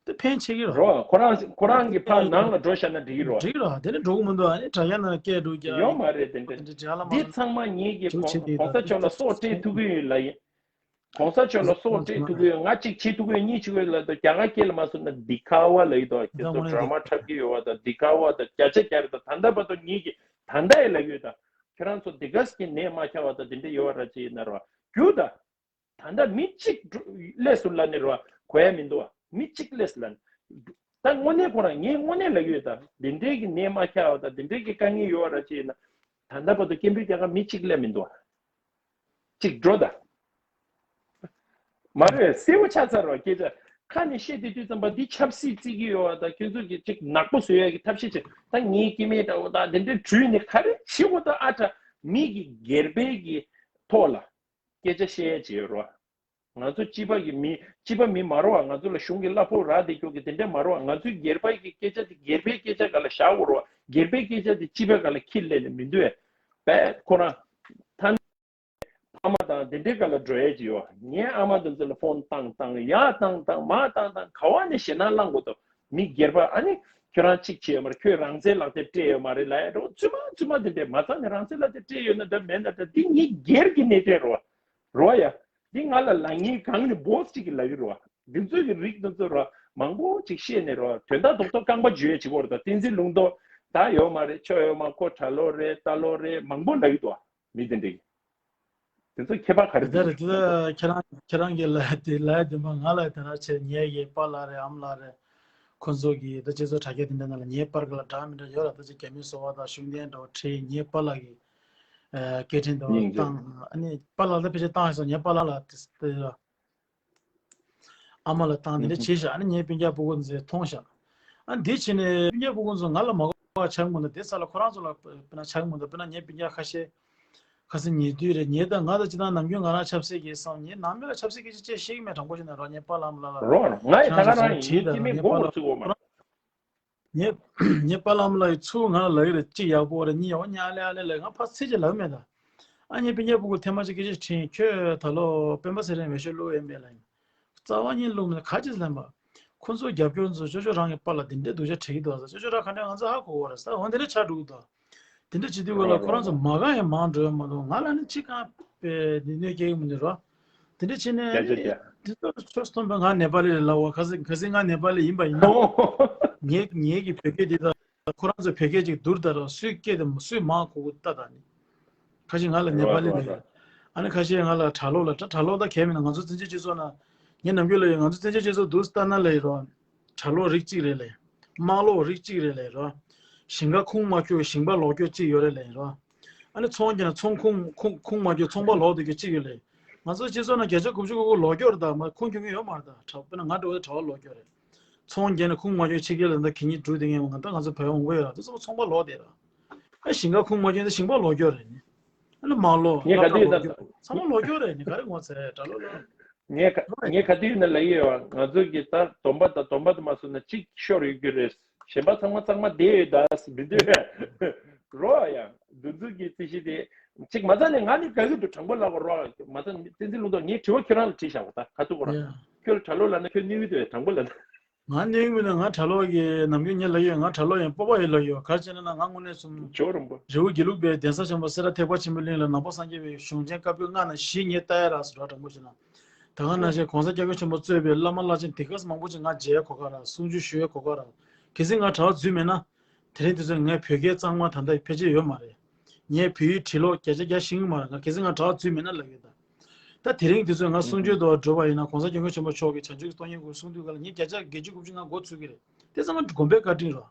དེ་ཕན་ཆེ་གི་རོ། རོ། ཁོ་རང་ཁོ་རང་གི་ཕར་ནང་ལ་འགྲོ་བཞག་ན་འགྲིག་གི་རོ། འགྲིག་གི་རོ། དེ་ནི་འགྲོ་གི་མི་འདུག་ཨ་ནི་དྲ་རྒྱ་ནང་སྐད་འགྲོ་རྒྱ། ཡོད་མ་རེད་དེ་འདྲ། དེ་འདྲ་རྒྱ་ལ་མ་འདི་ཚང་མ་ངེད་ཀྱི་༸གོང་ས་མཆོག་ལ་སྲོག་སྤྲད་ཐུབ་ཀྱི་ཡོད་ལ་ཡིན། ༸གོང་ས་མཆོག་ལ་སྲོག་སྤྲད་ཐུབ་ཀྱི་ཡོད། ང་གཅིག་བྱེད་ཐུབ་ཀྱི་ཡོད། གཉིས་བྱེད་ཀྱི་ཡོད་ལ་དོ་རྒྱ་གར་སྐད་ལ་མ་སོང་ན་འདི་ཁ་བ་ལ་ཡིན་དོ། ཁྱེད་ཚོ་ཌ་ར་མ་འཁྲབ་ཀྱི་ཡོད་བ་དང་འདི་ཁ་བ་དང་བརྒྱ་ཆ་བརྒྱ་རེད་དོ། ད་ལྟ་བར་དུ་ངེད་ཀྱི་ད་ལྟ་ཡི་ལ་ཡོད་ད། ཁྱེད་རང་ཚོ་འདི་ག་སྐྱེ་ནད་མ་ཁྱབ་བ་དང་དེ་འདྲ་ཡོད་བ་ར་ཅི་ཡིན་ན་རོ། རྒྱུ་ད། ད་ལྟ་མི་གཅིག་ལས་སུ་ལ་ནི་རོ་གོ་ཡ་མི་འདུག་བ། མི་གཅིག་ལས་ལ་ནི། ད་དངོས་གནས་ཁོ་རང་ངས་དངོས་གནས་ལ་ཡོད་ད། འདི་འདྲའི་གི་ནད་མ་ཁྱབ་བ་དང་འདི་འདྲའི་གི་དཀའ་ངལ་ཡོད་བ་ར་ཅི་ཡིན་ན། ད་ལྟ་བར་དུ་སྐད་འབོད་རྒྱག་ག་མི་གཅིག་ལས་མི་འདུག་བ། གཅིག་འགྲོ་ད། མ་རེད། གསལ་པོ་ཆགས་ཚར་བ་སྐད་ཆ། ཁ་ནས་བཤད་དེ་དུས་ཙམ་པ་འདི་ཆབ་སྲིད་བརྩི་གི་ཡོད་བ་དང་ཁྱོད་ཚོ་གི་གཅིག་ནག་པོ་བཟོ་ཡ་གི་ཐབས་ཤེས་བྱེད། ད་ངའི་སྐྱེ་དམན་འདྲ་བོ་དང་དེ་འདྲའི་དྲུད་ནས་ག་རེ་བྱེད་དགོས་ད། ཨ་ཁྲ་མི་གི་སྒེར་པའི་གི་ཐོག་ལ་སྐད་ཆ་བཤད་ཡ་བྱེད་ཡོད་རོ། ང་ཚོ་སྤྱི་པ་གི་མི་སྤྱི་པ་མི་མ་རོ་བ། ང་ཚོ་ལ་གཞུང་གི་གླ་ཕོགས་རག་བསྡད་ཀྱོག་གི་དེ་འདྲ་མ་རོ་བ། ང་ཚོའི་སྒེར་པ་གི་སྐད་ཆ་དེ་སྒེར་པའི་སྐད་ཆ་སྒང་ལ་བཞག་དགོས་རོ་བ། སྒེར་པའི་སྐད་ཆ་དེ་སྤྱི་པའི་སྒང་ལ་ཁྱེར་སླེབས་ནས་མི་འདུག་བས། ཁོ་རང་ཐ་ཕ་མ་དང་དེ་འདྲའི་སྒང་ལ་འགྲོ་ཡས་ཅིག་ཡོད། ངའི་ཨ་མ་དེ་ཚོ་ལ་ཕོན་བཏང་བཏང་ཡར་བཏང་བཏང་མར་བཏང་བཏང་ག་བ་ནས་ཞེད་སྣང་བསླང་དགོས་དོ། མི་སྒེར་པ་ཨ་ནི་ཁྱོད་རང་གཅིག་བྱས་ཡོད་མ་རེད། ཁྱོད་རང་བཙན་ལག་དེབ་སྤྲད་ཡོད་མ་རེད་ལབ་ཡ་འགྲོ། བཙུན་མ་བཙུན་མ་དེ་འདྲས་མ་ཚང་ནས་རང་བཙན་ལག་དེབ་སྤྲད་ཡོད་ན་འདྲ་མེད་ན་འདྲ། འདི་ངའི་སྒེར་གྱི་གནད་དོན་རེད་བ། རེད་བ་ཡ། འདི་ང་ལ་ལབ་མཁན་གང་ནས་བོས་གཅིག་གིས་ལབ་ཀྱི་རེད་བ། འདི་ཚོ་གི་རིགས་འདི་ཚོ་རེད་བ། མང་པོ་ཅིག་བཤད་ནས་རེད་བ། དོན་དག་རྡོག་རྡོག་རྐང་པ་འཇུ་ཡས་ཅིག་གོ་རེད་ད། བསྟན་འཛིན་ལུང་རྟོགས་ད་ཡོད་མ་རེད། ཆོ་ཡོད་མ། ཁོ་གྲྭ་ལོག་རེད། རྟ་ལོག་རེད། མང་པོ་ལབ་ཀྱི་འདུག་བ། མི་དེ་འདྲས། དེ་ཚོ་ཁྱད་པར་ག་རེ་འདུག་དེ་རེད། དེ་ད་ཁྱེད་རང་ཁྱེད་རང་གིས་ལབ་དེ་ལབ་དེ་མ་ང་ལ་དེ་ར་ཆེ། ངའི་གི་པཱ་ལགས་རེད། ཨ་མ་ལགས་རེད། ཁོ་ཚོ་གི་ད་སྤྱི་ཚོགས་དྲ་རྒྱ་དེ་འདྲ་ནང་ལ་ངའི་པར་ག་ལ་འདྲ་མི་འདྲ་ཡོད་ར། ད་ཅི་རྒྱ་མི་བཟོ་བ་དང་ཤུགས་ལྡན་འདྲ་བོ་ཁྲིད། ངའི་པཱ་ལགས་གི་སྐད་འཕྲིན་འདྲ་བོ་བཏང་། ཨ་ནི་པཱ་ལགས་ད་ཕལ་ཆེར་བཏང་ཡོད་སོང་། ངའི་པཱ་ལགས་ལ་དེ་དེ་ར། ཨ་མ་ལ་བཏང་། དེ་འདྲ་བྱས་ཤག་ཨ་ནི་ངའི་སྤུན་ཀྱག་སྤུ་གུ་ཚོས་མཐོང་ཤག་ཨ་འདི་བྱས་ནས་སྤུན་ཀྱག་སྤུ་གུ་ཚོ་ང་ལ་མ་གོ་བ་ཆགས་མི་འདུག་དེ་ས་ལ་ཁོ་རང་ཚོ་ལ་དཔེར་ན་ཆགས་མི་འདུག་དཔེར་ན་ངའི་སྤུན་ཀྱག་ཁ་ཤས་ཁ་སང་ཉེ་དུས་རེད། ངས་ད་ང་ད་ཅི་ད་ནམ་རྒྱུན་ང་རང་ཆབ་སྲིད་ཀྱི་བསམ། ངས་ནམ་རྒྱུན་ལ་ཆབ་སྲིད་ཀྱི་ཅི་བྱེད་ཤེས་ཀྱི་མེད། དྲང་པོ་བཤད་ན་རོ། ངའི་པཱ་ལགས་ཨ་མ་ལགས་ལ་རོ། ང་ཡི་ད་ག་རང་ཡིན། སྐྱེ་དམན་མགོ་མ་ཚུགས་གོ་མ། ངས་ངས་པཱ་ལགས་ཨ་མ་ལགས་ཡི་ཚུར་ང་ལ་ལབ་ཀྱི་རེད། གཅིག་ཡག་པོ་རེད། གཉིས་ཡག་པོ་ཉག་ལེ་ཨ་ལེ་ལབ། ང་ཕར་ཚིག་གཅིག་ལབ་མེད་ད། ཨ་ནི་སྤུན་ཀྱག་སྤུ་གུ་ཐེངས་མ་གཅིག་སྐད་ཆ་དྲིས། ཁྱོད་ད་ལོ་སྤེན་པ་ཚེ་རིང་འོས་ཤོག་བླུགས་ཡོད་མེད་ལབ་ཡིན། རྩ་བ་ཉིད་བླུགས་མེད། ག་ཅི་ལབ་པ། ཁོ་ཚོ་རྒྱབ་སྐྱོར་ཚོ་ཅོ་ཅོ་རང་གི་པཱ་ལགས་དེ་འདྲའི་སྡུག་ཅག་བྲིས་ཀྱི་འདུག་ཟེར། ཅོ་ཅོ་རང་ག་འདྲ་ང་ཚོ་ཧ་གོ་གི་རེད་ཟེར། འོ་དེ་འདྲ་ཆགས་འགྲོ་གི་འདུག་དེ་འདྲ་བྱེད་དུས་ག་ལ་ཁོ་རང་ཚོ་མ་དགའ་ཡང་མང་འགྲོ་ཡ་མ་གཏོགས་ང་ལ་ནི་ཅི་གང་པའི་ནི་གནོད་སྐྱེལ་གི་མི་འདུག་རོ། དེ་འདྲ་བྱས་ནས་ནི་དེ་ཚོ་ཆོས་སྟོན་པ་ང་ནེ་པ་ལི་རེད་ལབ་བ། ག་ཚོད་ག་ཚོད་ང་ནེ་པ་ལི་ཡིན་པ་ཡིན་ན། ངའི་ངའི་གི་བོད་སྐད་འདི་དང་ཁོ་རང་ཚོ་བོད་སྐད་ཅིག་བསྡུར་ད་རོགས། སུའི་སྐད་དེ་སུས་མང་གོ་གི་ལྟ་ད་ནི། ཁ་ཤས་ང་ལ་ནེ་པ་ལི་ལབ་ཡོད། ཨ་ནི་ཁ་ཤས་ང་ལ་གྲྭ་ལོག་ལབ། གྲྭ་གྲྭ་ལོག་ད་གལ་མིན་ན། ང་ཚོ་བཙན་བྱོལ་སྤྱི་ཚོགས་ན་ངས་ནམ་རྒྱུན་ལབ་ཡོད། ང་ཚོ་བཙན་བྱོལ་སྤྱི་ཚོགས་འདུག་ལྟ་ན་ལབ་ཡོད་རོགས། གྲྭ་ལོག་རིགས་གཅིག་རེད་ལབ། དམག་ལོག་རིགས་གཅིག་རེད་ལབ་རོགས། ཞིང་ཁ་ཁུངས་མ་འཁྱོལ་ཞིང་པ་ལོག་འཁྱོལ་གཅིག་ཡོད་རེད་ལབ་རོགས། ཨ་ནི་ཚོང་རྒྱག་ན་ཚོང་ཁུངས་ཁུངས་ཁུངས་མ་འཁྱོལ་ཚོང་པ་ལོག་སྡོད་རྒྱུ་གཅིག་ཡོད་ལབ། ང་ཚོ་སྤྱི་ཚོགས་ནང་བརྒྱ་ཆ་དགུ་བཅུ་གོ་དགུ་ལོག་སྐྱོར་དང་མ་ཁུངས་འཁྱོལ་མཁན་ཡོད་མ་རེད་ད། དཔེར་ན་ང་འདྲ་བོ་དེ་གྲྭ་པ་ལོག་སྐྱོར་རེད། ཚོང་བརྒྱབ་ནས་ཁུངས་མ་འཁྱོལ་ཕྱི་རྒྱལ་ལ་ད་གད་སྙིགས་བསྒྲུགས་བསྡད་མཁན་ང་ད་ང་ཚོ་བོད་པ་འོང་གི་ཡོད་ར། དེ་ཚོ་ཚོང་པ་ལོག་བསྡད་ར། ཨ་ཞིང་ཁ་ཁུངས་མ་འཁྱོལ་ད་ཞིང་པ་ལོག་སྐྱོར་རེད་ནི། ཨ་ནི་མ་ལོག་ངས་ག་དུས་ད་ཚང་མ་ལོག་སྐྱོར་རེད་ནི། ག་རེ་ངོ་ཚ་རེད་གྲྭ་ལོག་ལོག་ངས་ག་ངས་ག་དུས་ན་ལབ་ཡོད་བ། ང་ཚོ་གི་ད་སྡོམ་པ་ད་སྡོམ་པ་ད་མ་སོང་ན་གཅིག་ཤོར་ཡོད་རྒྱུ་རེད། གཞན་པ་ཚང་མ་གཙང་མ་བསྡད་ཡོད་ད་མི་འདུག་རོ་ཡ། འདི་ཚོ་གི་རྩིས་གཞི་དེ་གཅིག་མ་ཚང་ནས་ང་ནི་དགའ་གི་འདུག་དྲང་པོ་ལབ་པ་རོ། མ་ཚང་བསྟན་འཛིན་ལུང་རྟོགས་ངས་དྲི་བ་ཁྱོད་རང་ལ་དྲིས་བཞག་པ་ད་ག་ཚོད་གོ་ར། ཁྱོད་ལ་གྲྭ་ལོག་ལབ་ན་ཁྱོད་གནོད་གི་འདུག་དྲང་པོ་ལབ་ན། ང་གནོད་གི་མིན་ན། ང་གྲྭ་ལོག་གི་ནམ་རྒྱུན་ངས་ལབ་ཡོད། ང་གྲྭ་ལོག་ཡིན་སྤོབས་པ་ཡོད་ལབ་ཡོད། ག་རེ་བྱས་ན་ང་དངོས་གནས་སུ་ཇོ་རིན་པོ་རི་བོ་དགེ་ལུགས་པའི་གདན་ས་ཆེན་པོ་སེ་ར་ཐེག་པ་ཆེན་པོའི་གླིང་ལ་ནང་པ་སངས་རྒྱས་པའི་གཞུང་ཆེན་བཀའ་པོད་ལྔ་ནང་བཞི་ངས་ལྟ་ཡ་རག་སོང་ར། དྲང་པོ་བྱས་ན། ད་ག་ནང་བཞིན་༸གོང་ས་༸སྐྱབས་མགོན་ཆེན་པོ་གཙོས་པའི་བླ་མ་བླ་ཆེན་དེ་ག་མང་པོ་ཅིག་ང་མཇལ་གོ་ག་ར། གསུང་ཆོས་ཞུ་ཡ་གོ་ག་ར། གལ་སྲིད་ང་གྲྭ་པ་འཛུལ་མེད་ན། དེ་རིང་དུས་ཚོད་ངས་བོད་སྐད་གཙང་མ་ད་ལྟ་ཕལ་ཆེར་ཡོད་མ་རེད། ངས་བོད་ཡིག་བྲིས་ཀློག་བརྒྱ་ཆ་བརྒྱ་ཤེས་ཀྱི་མ་རེད། ང་གལ་སྲིད་ང་གྲྭ་པ་འཛུལ་མེད་ན་ལབ་ཡོད་ད། ད་དེ་རིང་དུས་ཚོད་ང་གསུང་ཆོས་དུ་བ་འགྲོ་བ་ཡིན་ན་༸གོང་ས་༸སྐྱབས་མགོན་ཆེན་པོ་མཆོག་གི་བྱང་ཆུབ་ཀྱི་སྟོང་ཉིད་སྐོར་གསུང་དུས་ག་ལ་ངས་བརྒྱ་ཆ་བརྒྱད་ཅུ་དགུ་བཅུ་ང་མགོ་ཚོས་ཀྱི་རེད། དེ་ཚང་མ་དགོན་པའི་བཀའ་དྲིན་རོ།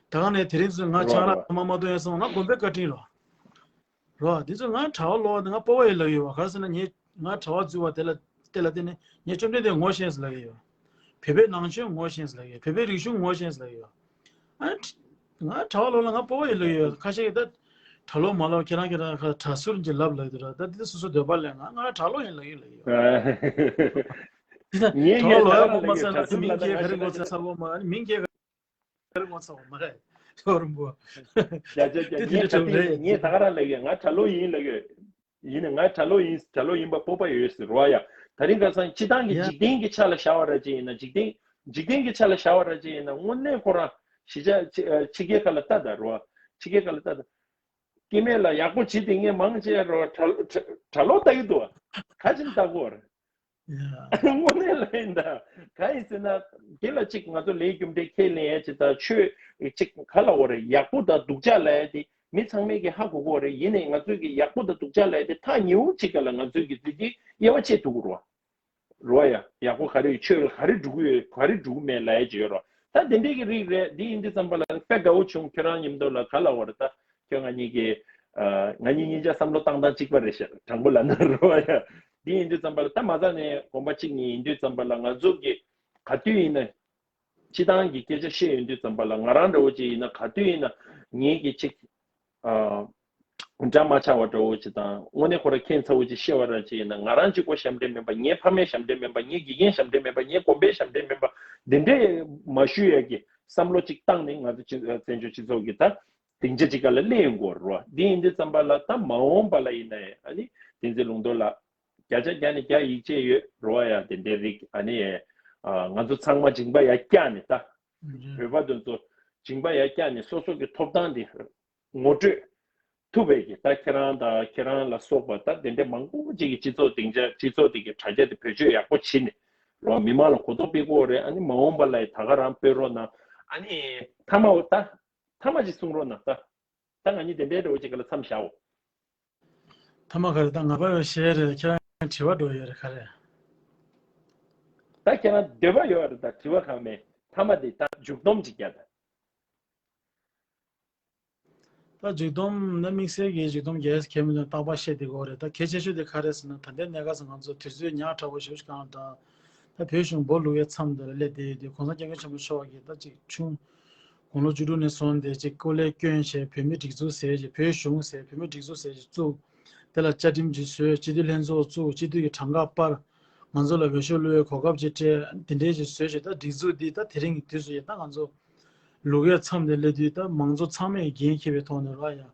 ད་ག་ནས་དེ་རིང་དུས་ཚོད་ང་ཆང་རག་མ་མ་འཐུང་ཡ་སོང་ང་དགོན་པའི་བཀའ་དྲིན་རོ། རོ། དེ་ཚོ་ང་གྲྭ་པ་ལོག་ང་སྤོབས་པ་ཡོད་ལབ་ཡོད་བ། ག་རེ་ཟེར་ན་ངས་ང་གྲྭ་པ་འཛུལ་བ་དེ་ལ་དེ་ལ་བརྟེན་ནས་ངས་བཅོམ་ལྡན་འདས་ངོ་ཤེས་ཟེར་ལབ་ཡོད། བོད་པའི་ནང་ཆོས་ངོ་ཤེས་ཟེར་ལབ་ཡོད། བོད་པའི་རིག་གཞུང་ངོ་ཤེས་ཟེར་ལབ་ཡོད། ཨ་ང་གྲྭ་པ་ལོག་ལ་ང་སྤོབས་པ་ཡོད་ལབ་ཡོད། ཁ་ཤས་ཀྱིས་ད་གྲྭ་ལོག་མ་ལོག་ཁྱེད་རང་ཁྱེད་རང་གྲྭ་ཟུར་གྱི་ལབ་ལབ་འདུག་ར། ད་དེ་སོ་སོ་འདོད་པ་ལས་ང་ང་གྲྭ་ལོག་ཡིན་ལབ་ཡོད་ལབ་ཡོད། དེ་ད་ངས་གྲྭ་པ་ལོག་ཡ་ངས་ངོ་མ་ཚ་ན་མིང་རྒྱལ་ག་རེ་ངོ་ཚ་ས་བོ་མ་མིང་རྒྱལ་ག་རེ་ངོ་ཚ་བ་མ་རེད། ཇོ་རིན་པོ། རྒྱ་ཆ་རྒྱ་ངས་ད་ག་རང་ལབ་ཡོད། ང་གྲྭ་ལོག་ཡིན་ལབ་ཡོད། ཡིན་ན་ང་གྲྭ་ལོག་ཡིན། གྲྭ་ལོག་ཡིན་པ་སྤོབས་པ་ཡོད་ཟེར་རོ་ཡ། ད་རིང་ཁ་སང་སྤྱི་བཏང་གི་འཇིག་རྟེན་གྱི་ཆ་ལ་བཞག་པ་ར་ཅིག་ཡིན་ན་འཇིག་རྟེན་ འཇིག་རྟེན་གྱི་ཆ་ལ་བཞག་པ་ར་ཅིག་ཡིན་ན་དངོས་གནས་ཁོ་རང་གཞིས་ཆགས་ཕྱི་ཕྱི་རྒྱལ་ཁག་ལ་ལྟ་ད་རོ། ཕྱི་རྒྱལ་ཁག་ལ་ལྟ་ད། སྐྱེ་དམན་ལ་ཡག་པོ་བྱེད་དེ་ངས་མང་ཆེ་རོ་གྲྭ་གྲྭ་གྲྭ་ལོག་ལྟ་གི་འདུག་བ། ག་ཅིན་ལྟ་གོ་ར། དངོས་གནས་ལ་ཡིན་ད། ག་ཡིན་ཟེར་ན། དེ་ལ་གཅིག་ང་ཚོ་ལས་རྒྱུ་འབྲས་ཁས་ལེན་ཡ་ཅིག་དང་ཆོས་གཅིག་ག་ལ་འོ་རེད་ཡག་པོ་དང་སྡུག་ཅག་ལ་ཡ་དེ་མི་ཚང་མས་ཀྱི་ཧ་གོ་གོ་རེད། ཡིན་ནའི་ང་ཚོས་ཀྱི་ཡག་པོ་དང་སྡུག་ཅག་ལ་ཡ་དེ་ཐག་ཉེ་བོ་གཅིག་ག་ལ་ང་ཚོས་ཀྱི་དེ་དེ་དབྱེ་བ་ཕྱེ་ཐུབ་ཀྱི་རེད་བ། རེད་བ་ཡ། ཡག་པོ་ག་རེ་ཡོད་ཆོས་ལ་ག་རེ་འགྲོ་གི་ཡོད་ག་རེ་འགྲོ་གི་མེད་ལ་ཡ་ཅིག་ཡོད་རེད་བ། ད་དེ་འདྲས་ཀྱི་རིགས་རེད། འདི་ཡིན་དུས་ཙམ་པ་ལ་དཔེ་དགའ་བོ་བྱུང་། ཁྱོད་རང་མཉམ་དུ་ལ་ག་ལ་འོ་རེད་ད། ཁྱོད་ང་གཉིས་ཀྱི། ཨ། ང་གཉིས་གཉིས་ཆ་བསམ་བློ་བཏང་སྟངས་གཅིག་པ་རེད་ཤག་དྲང་པོ་ལབ་ན་རེད་བ་ཡ། འདི་ཡིན་དུས་ཙམ་པ་ལ་ད་མ་རྩ་ནས་དགོངས་པ་གཅིག་གཉིས་ཡིན་དུས་ཙམ་པ་ལ་ང་ཚོ་གི་ག་དུས་ཡིན་ན། སྤྱི་བཏང་གི་སྐད་ཆ་བཤད་ཡོང་དུས་ཙམ་པ་ལ་ང་རང་འདྲ་བོ་ཅིག་ཡིན་ན་ག་དུས་ཡིན་ན་ངེད་ཀྱི་གཅིག་ཨ། འདྲ་མ་ཆགས་པ་འདྲ་བོ་ཅིག་དང་དངོས་གནས་ཁོ་རང་ཁྱད་མཚར་བོ་ཅིག་བཤད་པ་རང་ཅིག་ཡིན་ན་ང་རང་གཅིག་པོ་ཞབས་འདྲེན་མིན་པ། ངའི་ཕ་མའི་ཞབས་འདྲེན་མིན་པ། ངའི་དགེ་རྒན་ཞབས་འདྲེན་མིན་པ། ངའི་གོམ་པའི་ཞབས་འདྲེན་མིན་པ། འདི་འདྲས་མ་ཞུ་ཡ་གི་བསམ་བློ་ཅིག་བཏང་ནས་ང་ཚོ་སྤྱི་བཙན་བྱོལ་སྤྱི་ཚོགས་ཀྱི་ད་སྡིངས་ཆ་ཅིག་ག་ལ་སླེབས་ཡོང་གི་ཡོད་རེད་བ། འདི་ཡིན་དུས་ཙམ་པ་ལ་ད་མ་འོངས་པ་ལ་ཡིན་ན་ཡང་ཨ་ནི་བསྟན་འཛིན་ལུང་རྟོགས་ལགས་བརྒྱ་ཆ་བརྒྱ་ནས་བརྒྱ་ཡིད་ཆེས་ཡོད་རེད་བ་ཡ། དེ་འདྲའི་རིགས་ཨ་ནི་ཨ་ང་ཚོ་ཚང་མ་མཇིང་པ་ཡར་བཀྱགས་ནས་ད་བོད་པ་དེ་ཚོ་མཇིང་པ་ཡར་བཀྱགས་ནས་སོ་སོ་གི་ཐོབ་ཐང་དེ་ངོ་སྤྲོད་ཐུབ་པའི་གི་ད་ཁྱེད་རང་དང་ཁྱེད་རང་ལ་སོགས་པ་ད་དེ་འདྲའི་མང་པོ་ཅིག་གི་སྤྱི་ཚོགས་སྡིངས་ཆ་སྤྱི་ཚོགས་དེ་གི་དྲ་རྒྱ་དེ་བེད་སྤྱོད་ཡག་པོ་བྱེད་ནས་རོ། མི་མང་ལ་གོ་རྟོགས་སྤེལ་དགོས་རེད། ཨ་ནི་མ་འོངས་པ་ལ་ཡི་ད་ག་རང་སྤེལ་རོགས་གནང་། ཨ་ནི་མཐའ་མ་འོ་ད་མཐའ་མ་ཅིག་གསུང་རོགས་གནང་ད། ད་ང་གཉིས་དེ་འདྲའི་འདྲ་བོ་ཅིག་ག་ལ་མཚམས་བཞག་འོ། མཐའ་མ་ག་རེ་ད་ང་པ་ཡོད་ཞེས་རེད། ཁྱེད་རང་དྲི་བ་འགྲོ་ཡོད་རེད་ག་རེ། ད་ཁྱེད་རང་འདོད་པ་ཡོད་རེད་ད་དྲི་བ་གང་མེད། མཐའ་མ་དེ་ད་མཇུག་སྡོམ་ཅིག་རྒྱག་ད། ད་མཇུག་སྡོམ་ན་དམིགས་བསལ་གྱི་མཇུག་སྡོམ་རྒྱག་གལ་མི་འདུག་རྟག་པར་བཤད་བསྡད་ཀྱི་ཡོད་རེད། ད་གལ་ཆེ་ཤོས་དེ་ག་རེ་ཟེར་ན་ད་ལྟའི་གནས་སྐབས་སུ་ང་ཚོ་དུས་ཚོད་ཉག་ཕྲ་བོ་ཞེ་པོ་ཞིག་སྒང་ལ་ད་ད་བོད་གཞུང་སྦོ་ལུག་པའི་མཚམས་དེ་ལ་སླེབས་བསྡད་ཡོད་དུས་གོང་ས་སྐྱབས་མགོན་ཆེན་པོ་མཆོག་གིས་ད་ཅིག་ཆུང་དགུང་ལོ་བཅུ་དྲུག་ནས་བཟུང་སྟེ་ཅིག་སྐུ་ལས་བསྐྱོན་བྱས་བོད་མིའི་སྒྲིག་འཛུགས་ཟེར་བྱས་བོད་གཞུང་ཟེར་བོད་མིའི་སྒྲིག་འཛུགས་ཟེར་བྱས་བཙུགས། དེ་ལ་བཅའ་ཁྲིམས་ཅིག་བཟོས། སྤྱི་འཐུས་ལྷན་ཚོགས་བཙུགས། སྤྱི་འཐུས་ཀྱི་གྲངས་ཀ་སྤར། ང་ཚོ་ལ་འོས་ཤོག་བླུག་པའི་གོ་སྐབས་ཅིག་སྤྲད། དེ་འདྲའི་ཅིག་བཟོས་བྱས་ད་སྒྲིག་འཛུགས་འདི་ད་དེ་རིང་གི་དུས་སུ་ཡིན་ད་ང་ཚོ་ལུག་པའི་མཚམས་དེ་སླེབས་དུས་ད་མང་གཙོ་ཚང་མས་འགན་འཁྱེར་བའི་ཐོག་ནས་ར་ཡ།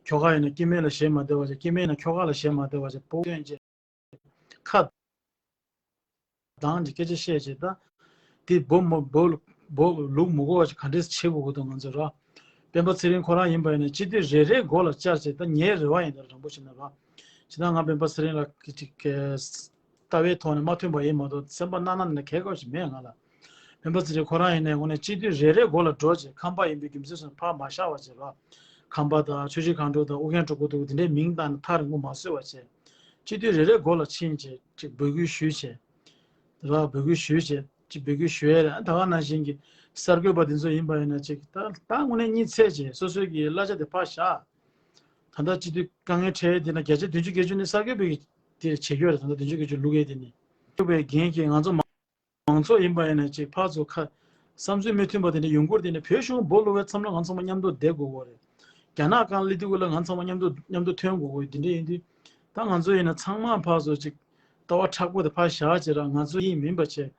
ཁྱོ་ག་ཡིན་ན་སྐྱེ་དམན་ལ་ཞེད་མ་བདེ་བ་བྱས། སྐྱེ་དམན་ཡིན་ན་ཁྱོ་ག་ལ་ཞེད་མ་བདེ་བ་བྱས་ཕོག་སྟོན་བྱས། ཁ་གདངས་ཀྱི་སྐད་ཆ་བཤད་བྱས་ད། དེ་སྦོ་མོ་སྦོ་སྦོ་ལུག་མི་དགོས་པ་ཞིག་ག་འདྲས་བྱེད་དགོས་ཀྱི་འདུག་ང་ཚོས་ར། སྤེན་པ་ཚེ་རིང་ཁོ་རང་ཡིན་པ་ཡིན་ན་སྤྱི་འཐུས་རེ་རེའི་མགོ་ལ་བཅར་བྱས་ད་ངའི་རེ་བ་ཡིན་ད་ར་དྲང་པོ་བཤད་ན་ར། ཇི་ལྟར་ང་སྤེན་པ་ཚེ་རིང་ལ་ཅིག་ལྟ་བའི་ཐོག་ནས་མ་མཐུན་པ་ཡིན་མ་གཏོགས་སེམས་པ་གནག་གནག་ནས་གལ་དགོས་ཞིག་མེད་ང་ལ། སྤེན་པ་ཚེ་རིང་ཁོ་རང་ཡིན་ནའི་དངོས་གནས་སྤྱི་འཐུས་རེ་རེའི་མགོ་ལ་འགྲོ་བྱས་ཁམས་པ་ཡིན་པའི་རྒྱུ་མཚན་སོགས་ཕར་མ་བཞག་པ་བྱས་ར། ཁམས་པ་དང་ཆུ་བཞི་སྒང་དྲུག་དང་ཨུ་རྒྱན་སྤྲུལ་སྐུ་དུ་འདི་འདྲའི་མིང་བཏགས་ནས་ཐག་རིང་པོ་མ་བཟོས་པ་བྱས། སྤྱི་འཐུས་རེ་རེའི་མགོ་ལ་ཕྱིན་བྱས་ཅིག་འབོད་སྐུལ་ཞུས་བྱས། ར་འབོད་སྐུལ་ཞུས་བྱས་ཅིག་འབོད་སྐུལ་ཞུས་ཡས་རེད། ད་ག་ནང་བཞིན་གྱི་གསར་འགོད་པ་འདི་ཚོ་ཡིན་པ་ཡིན་ན་ཅིག་ད་ད་དངོས་གནས་གཉིད་སད་བྱས་སོ་སོའི་གི་གླ་ཆ་དེ་ཕར་བཞག་ད་ལྟ་སྤྱི་འཐུས་དཀའ་ངལ་འཕྲད་དེ་ན་བརྒྱ་ཆ་བདུན་ཅུ་བརྒྱད་ཅུ་ནི་གསར་འགོད་པའི་དེ་བྱེད་རྒྱུ་རེད། ད་ལྟ་བདུན་ཅུ་བརྒྱད་ཅུ་ལུག་ཡས་དེ་ནི་ཐུབ་པའི་འགན་གྱིས་ང་ཚོ་མང་ཚོགས་ཡིན་པ་ཡིན་ན་ཅིག་ཕར་ཚུར་ཁ་བསམ་ཚུལ་མི་མཐུན་པ་དེ་འདྲ་ཡོང་གི་རེད། དེ་ནི་བོད་གཞུང་སྦོ་ལུག་པའི་མཚམས་ལ་ང་ཚང་མ་མཉམ་དུ་བསྡད་དགོས་ཀྱི་རེད། རྒྱ་ནག་སྒང་སླེབས་དུས་ལ་ང་ཚང་མ་མཉམ་དུ་མཉམ་དུ་ཐོན་དགོས་ཀྱི་རེད། དེ་འདྲ་ཡིན་དུས་ད་ང་ཚོ་ཡིན་ན་ཚང་མ་ཕར་ཚུར་ཅིག་ལྟ་བ་མཁྲེགས་པོ་དེ་ཕར་བཞག་བྱས་ར་ང་ཚོ་ཡིན་མིན་པ་བྱས།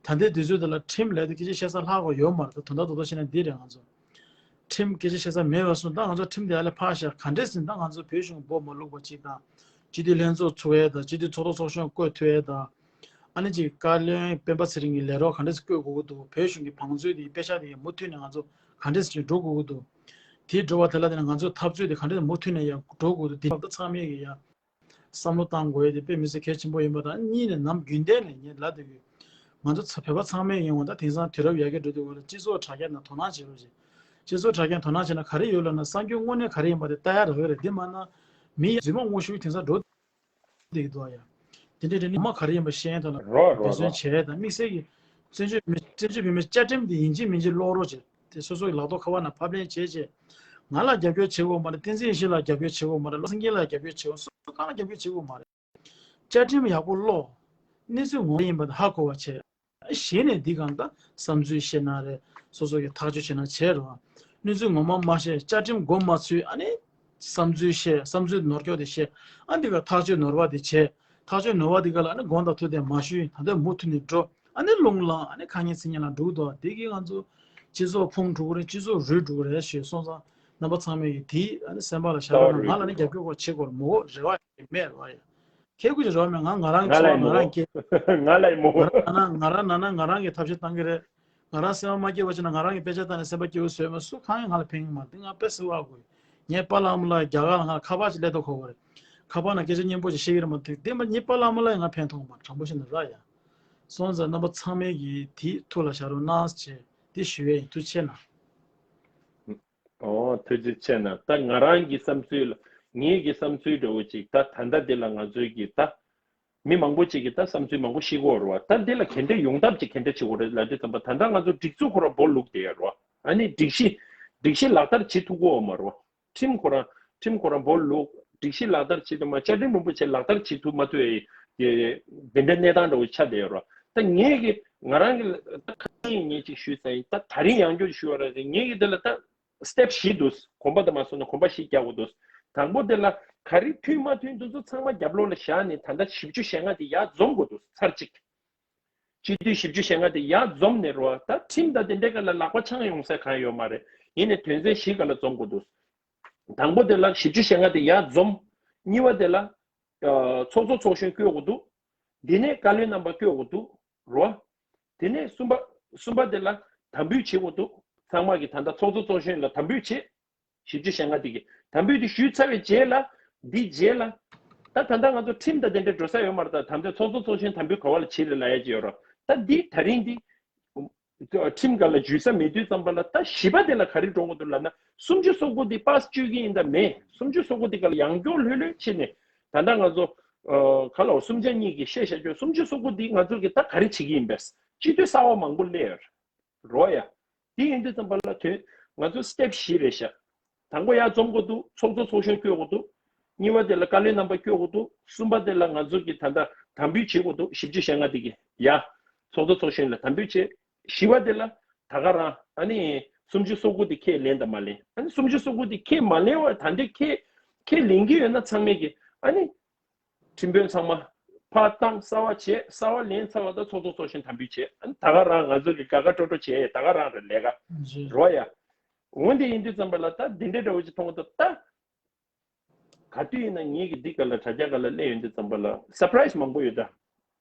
ད་ལྟའི་དུས་ཚོད་འདི་ལ་ཁྲིམས་ལས་དེ་སྐད་ཆ་བཤད་ས་ལྷག་པ་ཡོད་མ་རེད། ད་དོན་དག་རྡོག་རྡོག་བཤད་ན་འདི་རེད། ང་ཚོ་ཁྲིམས་སྐད་ཆ་བཤད་ས་མེད་པ་སོང་ད་ང་ཚོ་ཁྲིམས་དེ་ཨ་ལས་ཕར་བཞག་ག་འདྲས་ཟིན་ད་ང་ཚོ་བོད་གཞུང་སྦོ་མ་ལུག་པ་གཅིག་དང་སྤྱི་འཐུས་ལྷན་ཚོགས་ཚུགས་ཡས་དང་སྤྱི་འཐུས་ཚོགས་གཙོ་ཚོགས་གཞོན་བསྐོ་ཐུབ་ཡས་དང་ཨ་ནི་ཅིག་བཀའ་བློན་སྤེན་པ་ཚེ་རིང་གི་ལས་རོགས་ག་འདྲས་བསྐོ་དགོས་ཀྱི་འདུག་བོད་གཞུང་གི་བང་མཛོད་དེ་པེ་ཤག་དེ་མུ་མཐུད་ནས་ང་ཚོ་ག་འདྲས་ཅིག་འགྲོ་དགོས་ཀྱི་འདུག་དེ་འགྲོ་བ་དེ་ལ་དེ་ནས་ང་ཚོ་འཐབ་རྩོད་དེ་ག་འདྲས་མུ་མཐུད་ནས་ཡང་འགྲོ་དགོས་འདུག་དེ་ཚང་མས་ཀྱི་ཡང་བསམ་བློ་བཏང་དགོས་ཡས་དེ་དཔེ་མི་སྲིད་གལ་ཆེན་པོ་ཡིན་པ་དང་གཉིས་ནས་ནམ་རྒྱུན་ལྡན་ནས་ངས་ལབ་བསྡད་ཡོད། ང་ཚོ་ཚ་བོད་པ་ཚང་མས་ཡིན་འོང་ད་དེང་སང་དུས་རབས་ཡར་རྒྱས་འགྲོ་དུས་འོང་ལ་སྤྱི་ཚོགས་དྲ་རྒྱ་ནང་དོ་སྣང་བྱེད་རོགས་བྱེད། སྤྱི་ཚོགས་དྲ་རྒྱ་ནང་དོ་སྣང་བྱེད་ན་ག་རེ་ཡོད་ལབ་ན་གསར་འགྱུར་དངོས་གནས་ག་རེ་ཡིན་པ་དེ་ལྟ་ཡ་རག་གི་རེད། དེ་མ་ན་མི་ཡ་རྫུན་མ་དངོས་ཤུགས་དེང་སང་འགྲོ་བསྡད་ཀྱི་འདུག་ཡ། དེ་འདྲའི་རེད་ནི་མ་ག་རེ་ཡིན་པ་ཤེས་ཡོན་ཐོག་ལ་རོ་རོ་འབད་བརྩོན་རོ། བྱས་དང་དམིགས་བསལ་གྱི་བཙན་བྱོལ་མི་བཙན་བྱོལ་བོད་མིའི་བཅའ་ཁྲིམས་དེ་ཡིན་གཅིག་མིན་གཅིག་ཀློག་རོགས་བྱེད་དེ་སོ་སོ་གི་ལག་ཐོག་ཁ་པར་ནང་ཕབ་ལེན་བྱས་བྱས། ང་ལ་རྒྱབ་སྐྱོར་བྱེད་དགོས་མ་རེད། བསྟན་འཛིན་ཡེ་ཤེས་ལ་རྒྱབ་སྐྱོར་བྱེད་དགོས་མ་རེད། བློ་བཟང་སྐྱིད་ལ་རྒྱབ་སྐྱོར་བྱེད་དགོས། སུ་གང་ལ་རྒྱབ་སྐྱོར་བྱེད་དགོས་མ་རེད། བཅའ་ཁྲིམས་ཡག་པོ་ཀློག་གནས་ཚུལ་ངོ་མ་ཡིན་པ་དེ་ཧ་གོ་བ་བྱས། གཞི་ནས་འདི་གང་ལྟར་བསམ་ཚུལ་བཤད་ན་རེད། སོ་སོ་གི་ཐག་གཅོད་བྱེད་ན་བྱས་རོགས། གནས་ཚུལ་ངོ་མ་མ་བཤད། བཅའ་ཁྲིམས་མགོ་མ་ཚོས་ཨ་ནི་བསམ་ཚུལ་བཤད། བསམ་ཚུལ་ནོར་སྐྱོག་དེ་བཤད། ཨ་འདི་ག་ཐག་གཅོད་ནོར་བ་དེ་བྱས། ཐག་གཅོད་ནོར་བ་དེ་ག་ལ་ཨ་ནི་དགོངས་དག་ཐུགས་བདེ་མ་ཞུས། ད་ལྟ་མུ་མཐུད་ནས་འགྲོ། ཨ་ནི་རླུང་ལངས། ཨ་ནི་ཁ་ངན་ཚིག་ངན་ལ་འགྲོ་གི་འདུག་དེ་གིས་ང་ཚོ་སྤྱི་ཚོགས་ཕུང་འགྲོ་གི་རེད། སྤྱི་ཚོགས་རུལ་འགྲོ་གི་རེད་ཞེས་སོང་ཙང་རྣམ་པ་ཚང་མས་ཀྱི་དེ་ཨ་ནི་སེམས་པ་ལ་བཞག་རོགས་གནང་། ང་ལ་ནི་རྒྱབ་སྐྱོར་སྐོར་བྱེད་དགོས་མོ་རེ་བ་ཡང་མེད་རོགས་ཡ། ཁྱེད་ཀྱི་རོགས་མེད། ང་ང་རང་ང་ཚོ་ལ་ང་མོ། རང་སྐྱེ། ང་ལ་མོ། ང་རང་ན་ན་ང་རང་ང་རང་གི་ཐབས་ཤེས་བཏང་གི་རེད། ང་རང་སེམས་པ་མ་སྐྱིད་པ་བྱས་ན་ང་རང་གི་དཔེ་ཆ་བལྟས་ནས་སེམས་པ་སྐྱིད་པོ་བཟོས་མ། སུ་གང་ཡང་ང་ལ་ཕན་གི་མ་རེད། འདི་ང་དཔེ་སྲིད་པ་དགོས། ངའི་པཱ་ལགས་ཨ་མ་ལགས་རྒྱ་གར་ལ་ང་ལ་ཁ་པར་ཅིག་སླེབས་ཐུབ་ཁོ་བ་རེད། ཁ་པར་ནང་སྐད་ཆ་སྙན་པོ་ཅིག་བཤད་ཀྱི་རེད་མ་གཏོགས། དེ་མ་ངའི་པཱ་ལགས་ཨ་མ་ལགས་ང་ལ་ཕན་ཐོགས་མ་རེད། དྲང་པོ་བཤད་ན་ར་ཡ། སོང་ཙང་རྣམ་པ་ཚང་མས་ཀྱིས་དེ་ཐུགས་ལ་བཞག་རོགས་གནང་ཞེས་དེ་ཞུ་ཡས་ཡིན། ཐུགས་རྗེ་ཆེ་གནང་། ཨོ་ཐུགས་རྗེ་ཆེ་གནང་། ད་ང་རང་གི་བསམ་ཚུལ་ལ། ངེད་ཀྱི་བསམ་ཚུལ་འདྲ་བོ་ཅིག་ད་ད་ལྟ་འདི་ལ་ང་ཚོའི་གི་ད་མི་མང་པོ་ཅིག་གིས་ད་བསམ་ཚུལ་མང་པོ་བཤད་ཀྱི་ཡོད་རེད་བ། ད་འདི་ལ་ག་འདྲ་ཡོང་ཐབས་ཅིག་ག་འདྲ་བྱེད་དགོས་རེད་ལབ་དུས་ཙམ་པ། ད་ལྟ་ང་ཚོ་སྒྲིག་འཛུགས་ཁོ་རང་སྦོ་ལུག་བསྡད་ཡོད་རེད་བ། ཨ་ནི་སྒྲིག་གཞི་སྒྲིག་གཞི་ལག་བསྟར་བྱེད་ཐུབ་ཀྱི་ཡོད་མ་རེད་བ། ཁྲིམས་ཁོ་རང་ཁྲིམས་ཁོ་རང་སྦོ་ལུག་སྒྲིག་གཞི་ལག་བསྟར་བྱེད་ཐུབ་མ། བཅའ་ཁྲིམས་རིན་པོ་ཆེ་ལག་བསྟར་བྱེད་ཐུབ་མ་ཐུབ་ཡ་དེ་འདྲ་གནས་སྟངས་འདྲ་བོ་ཆགས་བསྡད་ཡོད་རེད་བ། ད་ངས་གི་ང་རང་གི་ད་ཁ་ངེས་ངེས་ཅིག་ཞུས་ཚར་ཡིན། ད་ད་རིང་ཡང་བསྐྱར་ཞུ་བ་རེད། ངས་གི་འདི་ལ་ད་སི་ཊེབ་བཞི་འདུག་གོམ་པ་དང་མ་སོང་ན་གོམ་པ་བཞི་རྒྱག་དགོས་འདུག་དང་པོ་དེ་ལ་ག་རེ་མཐུན་མ་མཐུན་འདུག་ཚོ་ཚང་མ་རྒྱབ་ལོགས་ལ་བཞག་ནས། ད་ལྟ་བཞི་བཅུ་ཞེ་ལྔ་དེ་ཡར་འཛོམས་དགོས་འདུག་ཚར་གཅིག་སྤྱི་འཐུས་བཞི་བཅུ་ཞེ་ལྔ་དེ་ཡར་འཛོམས་ནས་རོ། ད་ཁྲིམས་དང་དེ་འདྲའི་སྒང་ལ་ལག་པ་འཆང་ཡོང་ས་གང་ཡོད་མ་རེད། ཡིན་ནའི་དོན་ཚན་བཞི་སྒང་ལ་འཛོམས་དགོས་འདུག་དང་པོ་དེ་ལ་བཞི་བཅུ་ཞེ་ལྔ་དེ་ཡར་འཛོམས། གཉིས་པ་དེ་ལ་ཨ་ཚོགས་གཙོ་ཚོགས་གཞོན་བསྐོ་དགོས་འདུག་དེ་ནས་བཀའ་བློན་རྣམ་པ་བསྐོ་དགོས་འདུག་རོ། དེ་ནས་གསུམ་པ། གསུམ་པ་དེ་ལ་དམ་འབུལ་བྱེད་དགོས་འདུག་ཚང་མ་གིས་ད་ལྟ་ཚོགས་གཙོ་ཚོགས་གཞོན་ལ་དམ་འབུལ་བྱེད། བཞི་བཅུ་ཞེ་ལྔ་དེ་གིས་དམ་འབུལ་དེ་ཞུས་ཚར་བའི་རྗེས་ལ། འདི་རྗེས་ལ་ད་ད་ལྟ་ང་ཚོ་ཁྲིམས་དང་དེ་འདྲ་འགྲོ་ས་ཡོད་མ་རེད། ད་ད་ལྟ་ཚོགས་གཙོ་ཚོགས་གཞོན་དམ་འབུལ་ག་བ་ལ་བྱེད་རེད་ལབ་ཡ་ཅིག་ཡོད་རེད། ད་འདི་ད་རིང་འདི་ཁྲིམས་སྒང་ལ་འཇུས་ས་མེད་དུས་ཙམ་པ་ལ། ད་བཞི་པ་དེ་ལ་ག་རེ་འགྲོ་དགོས་འདུག་ལབ་ན། སུམ་ཅུ་སོ་དགུ་འདི་པཱ་སི་བཅུག་གི་ཡིན་ད་མེད། སུམ་ཅུ་སོ་དགུ་འདི་སྒང་ལ་ཡང་བསྐྱར་ལྷོད་ལྷོད་བྱས་ནས། ད་ལྟ་ང་ཚོ་ཨ་ག་ལ་སུམ་ཆ་གཉིས་ཀྱིས་བཤད་བཞག་རྒྱུ། སུམ་ཅུ་སོ་དགུ་འདི་ང་ཚོ་གིས་ད་ག་རེ་བྱེད་ཀྱི་ཡིན་པས། སྤྱི་འཐུས་གསར་པ་མང་པོ་སླེབས་ཡོད་རེད། རོ་ཡ། དེ་ཡིན་དུས་ཙམ་པ་ལ་དོན་ང་ཚོ་སི་ཊེབ་བཞི་རེད་ཤག་དང་པོ་ཡར་འཛོམས་དགོས་འདུག་ཚོགས་གཙོ་ཚོགས་གཞོན་བསྐོ་དགོས་འདུག་གཉིས་པ་དེ་ལ་བཀའ་བློན་རྣམ་པ་བསྐོ་དགོས་འདུག་གསུམ་པ་དེ་ལ་ང་ཚོ་གིས་ད་ལྟ་དམ་འབུལ་བྱེད་དགོས་འདུག་བཞི་བཅུ་ཞེ་ལྔ་དེ་གིས་ཡ། ཚོགས་གཙོ་ཚོགས་གཞོན་ལ་དམ་འབུལ་བྱེད། བཞི་པ་དེ་ལ་ད་ག་རང་ཨ་ནི་སུམ་ཅུ་སོ་དགུ་དེ་ཁས་ལེན་དང་མ་ལེན། ཨ་ནི་སུམ་ཅུ་སོ་དགུ་དེ་ཁས་མ་ལེན་བར། ད་འདི་ཁས་ཁས་ལེན་གྱི་ཡོད་ན་ཚང་མས་ཀྱིས་ཨ་ནི་ཁྲིམས་དཔོན་ཚང་མ་ཕར་བཏང་། གསར་པ་བྱས། གསར་པ་ལེན་ཚར་བ་དང་ཚོགས་གཙོ་ཚོགས་གཞོན་དམ་འབུལ་བྱས། ཨ་ནི་ད་ག་རང་ང་ཚོ་གི་དགའ་དགའ་སྤྲོ་སྤྲོ་བྱས། ད་ག་རང་རེད་ལས་ཀ་རོ་ཡ། འོན་ཏེ་ཡིན་དུས་ཙམ་པ་ལ་ད་འདི་འདྲའི་འདྲ་བོ་ཅིག་མཐོང་གི་འདུག་ད་ག་དུས་ཡིན་ན་ངེད་ཀྱི་འདི་སྒང་ལ་དྲ་རྒྱ་སྒང་ལ་སླེབས་ཡོང་དུས་ཙམ་པ་ལ་སར་པ་རའི་སི་མང་པོ་ཡོད་ད།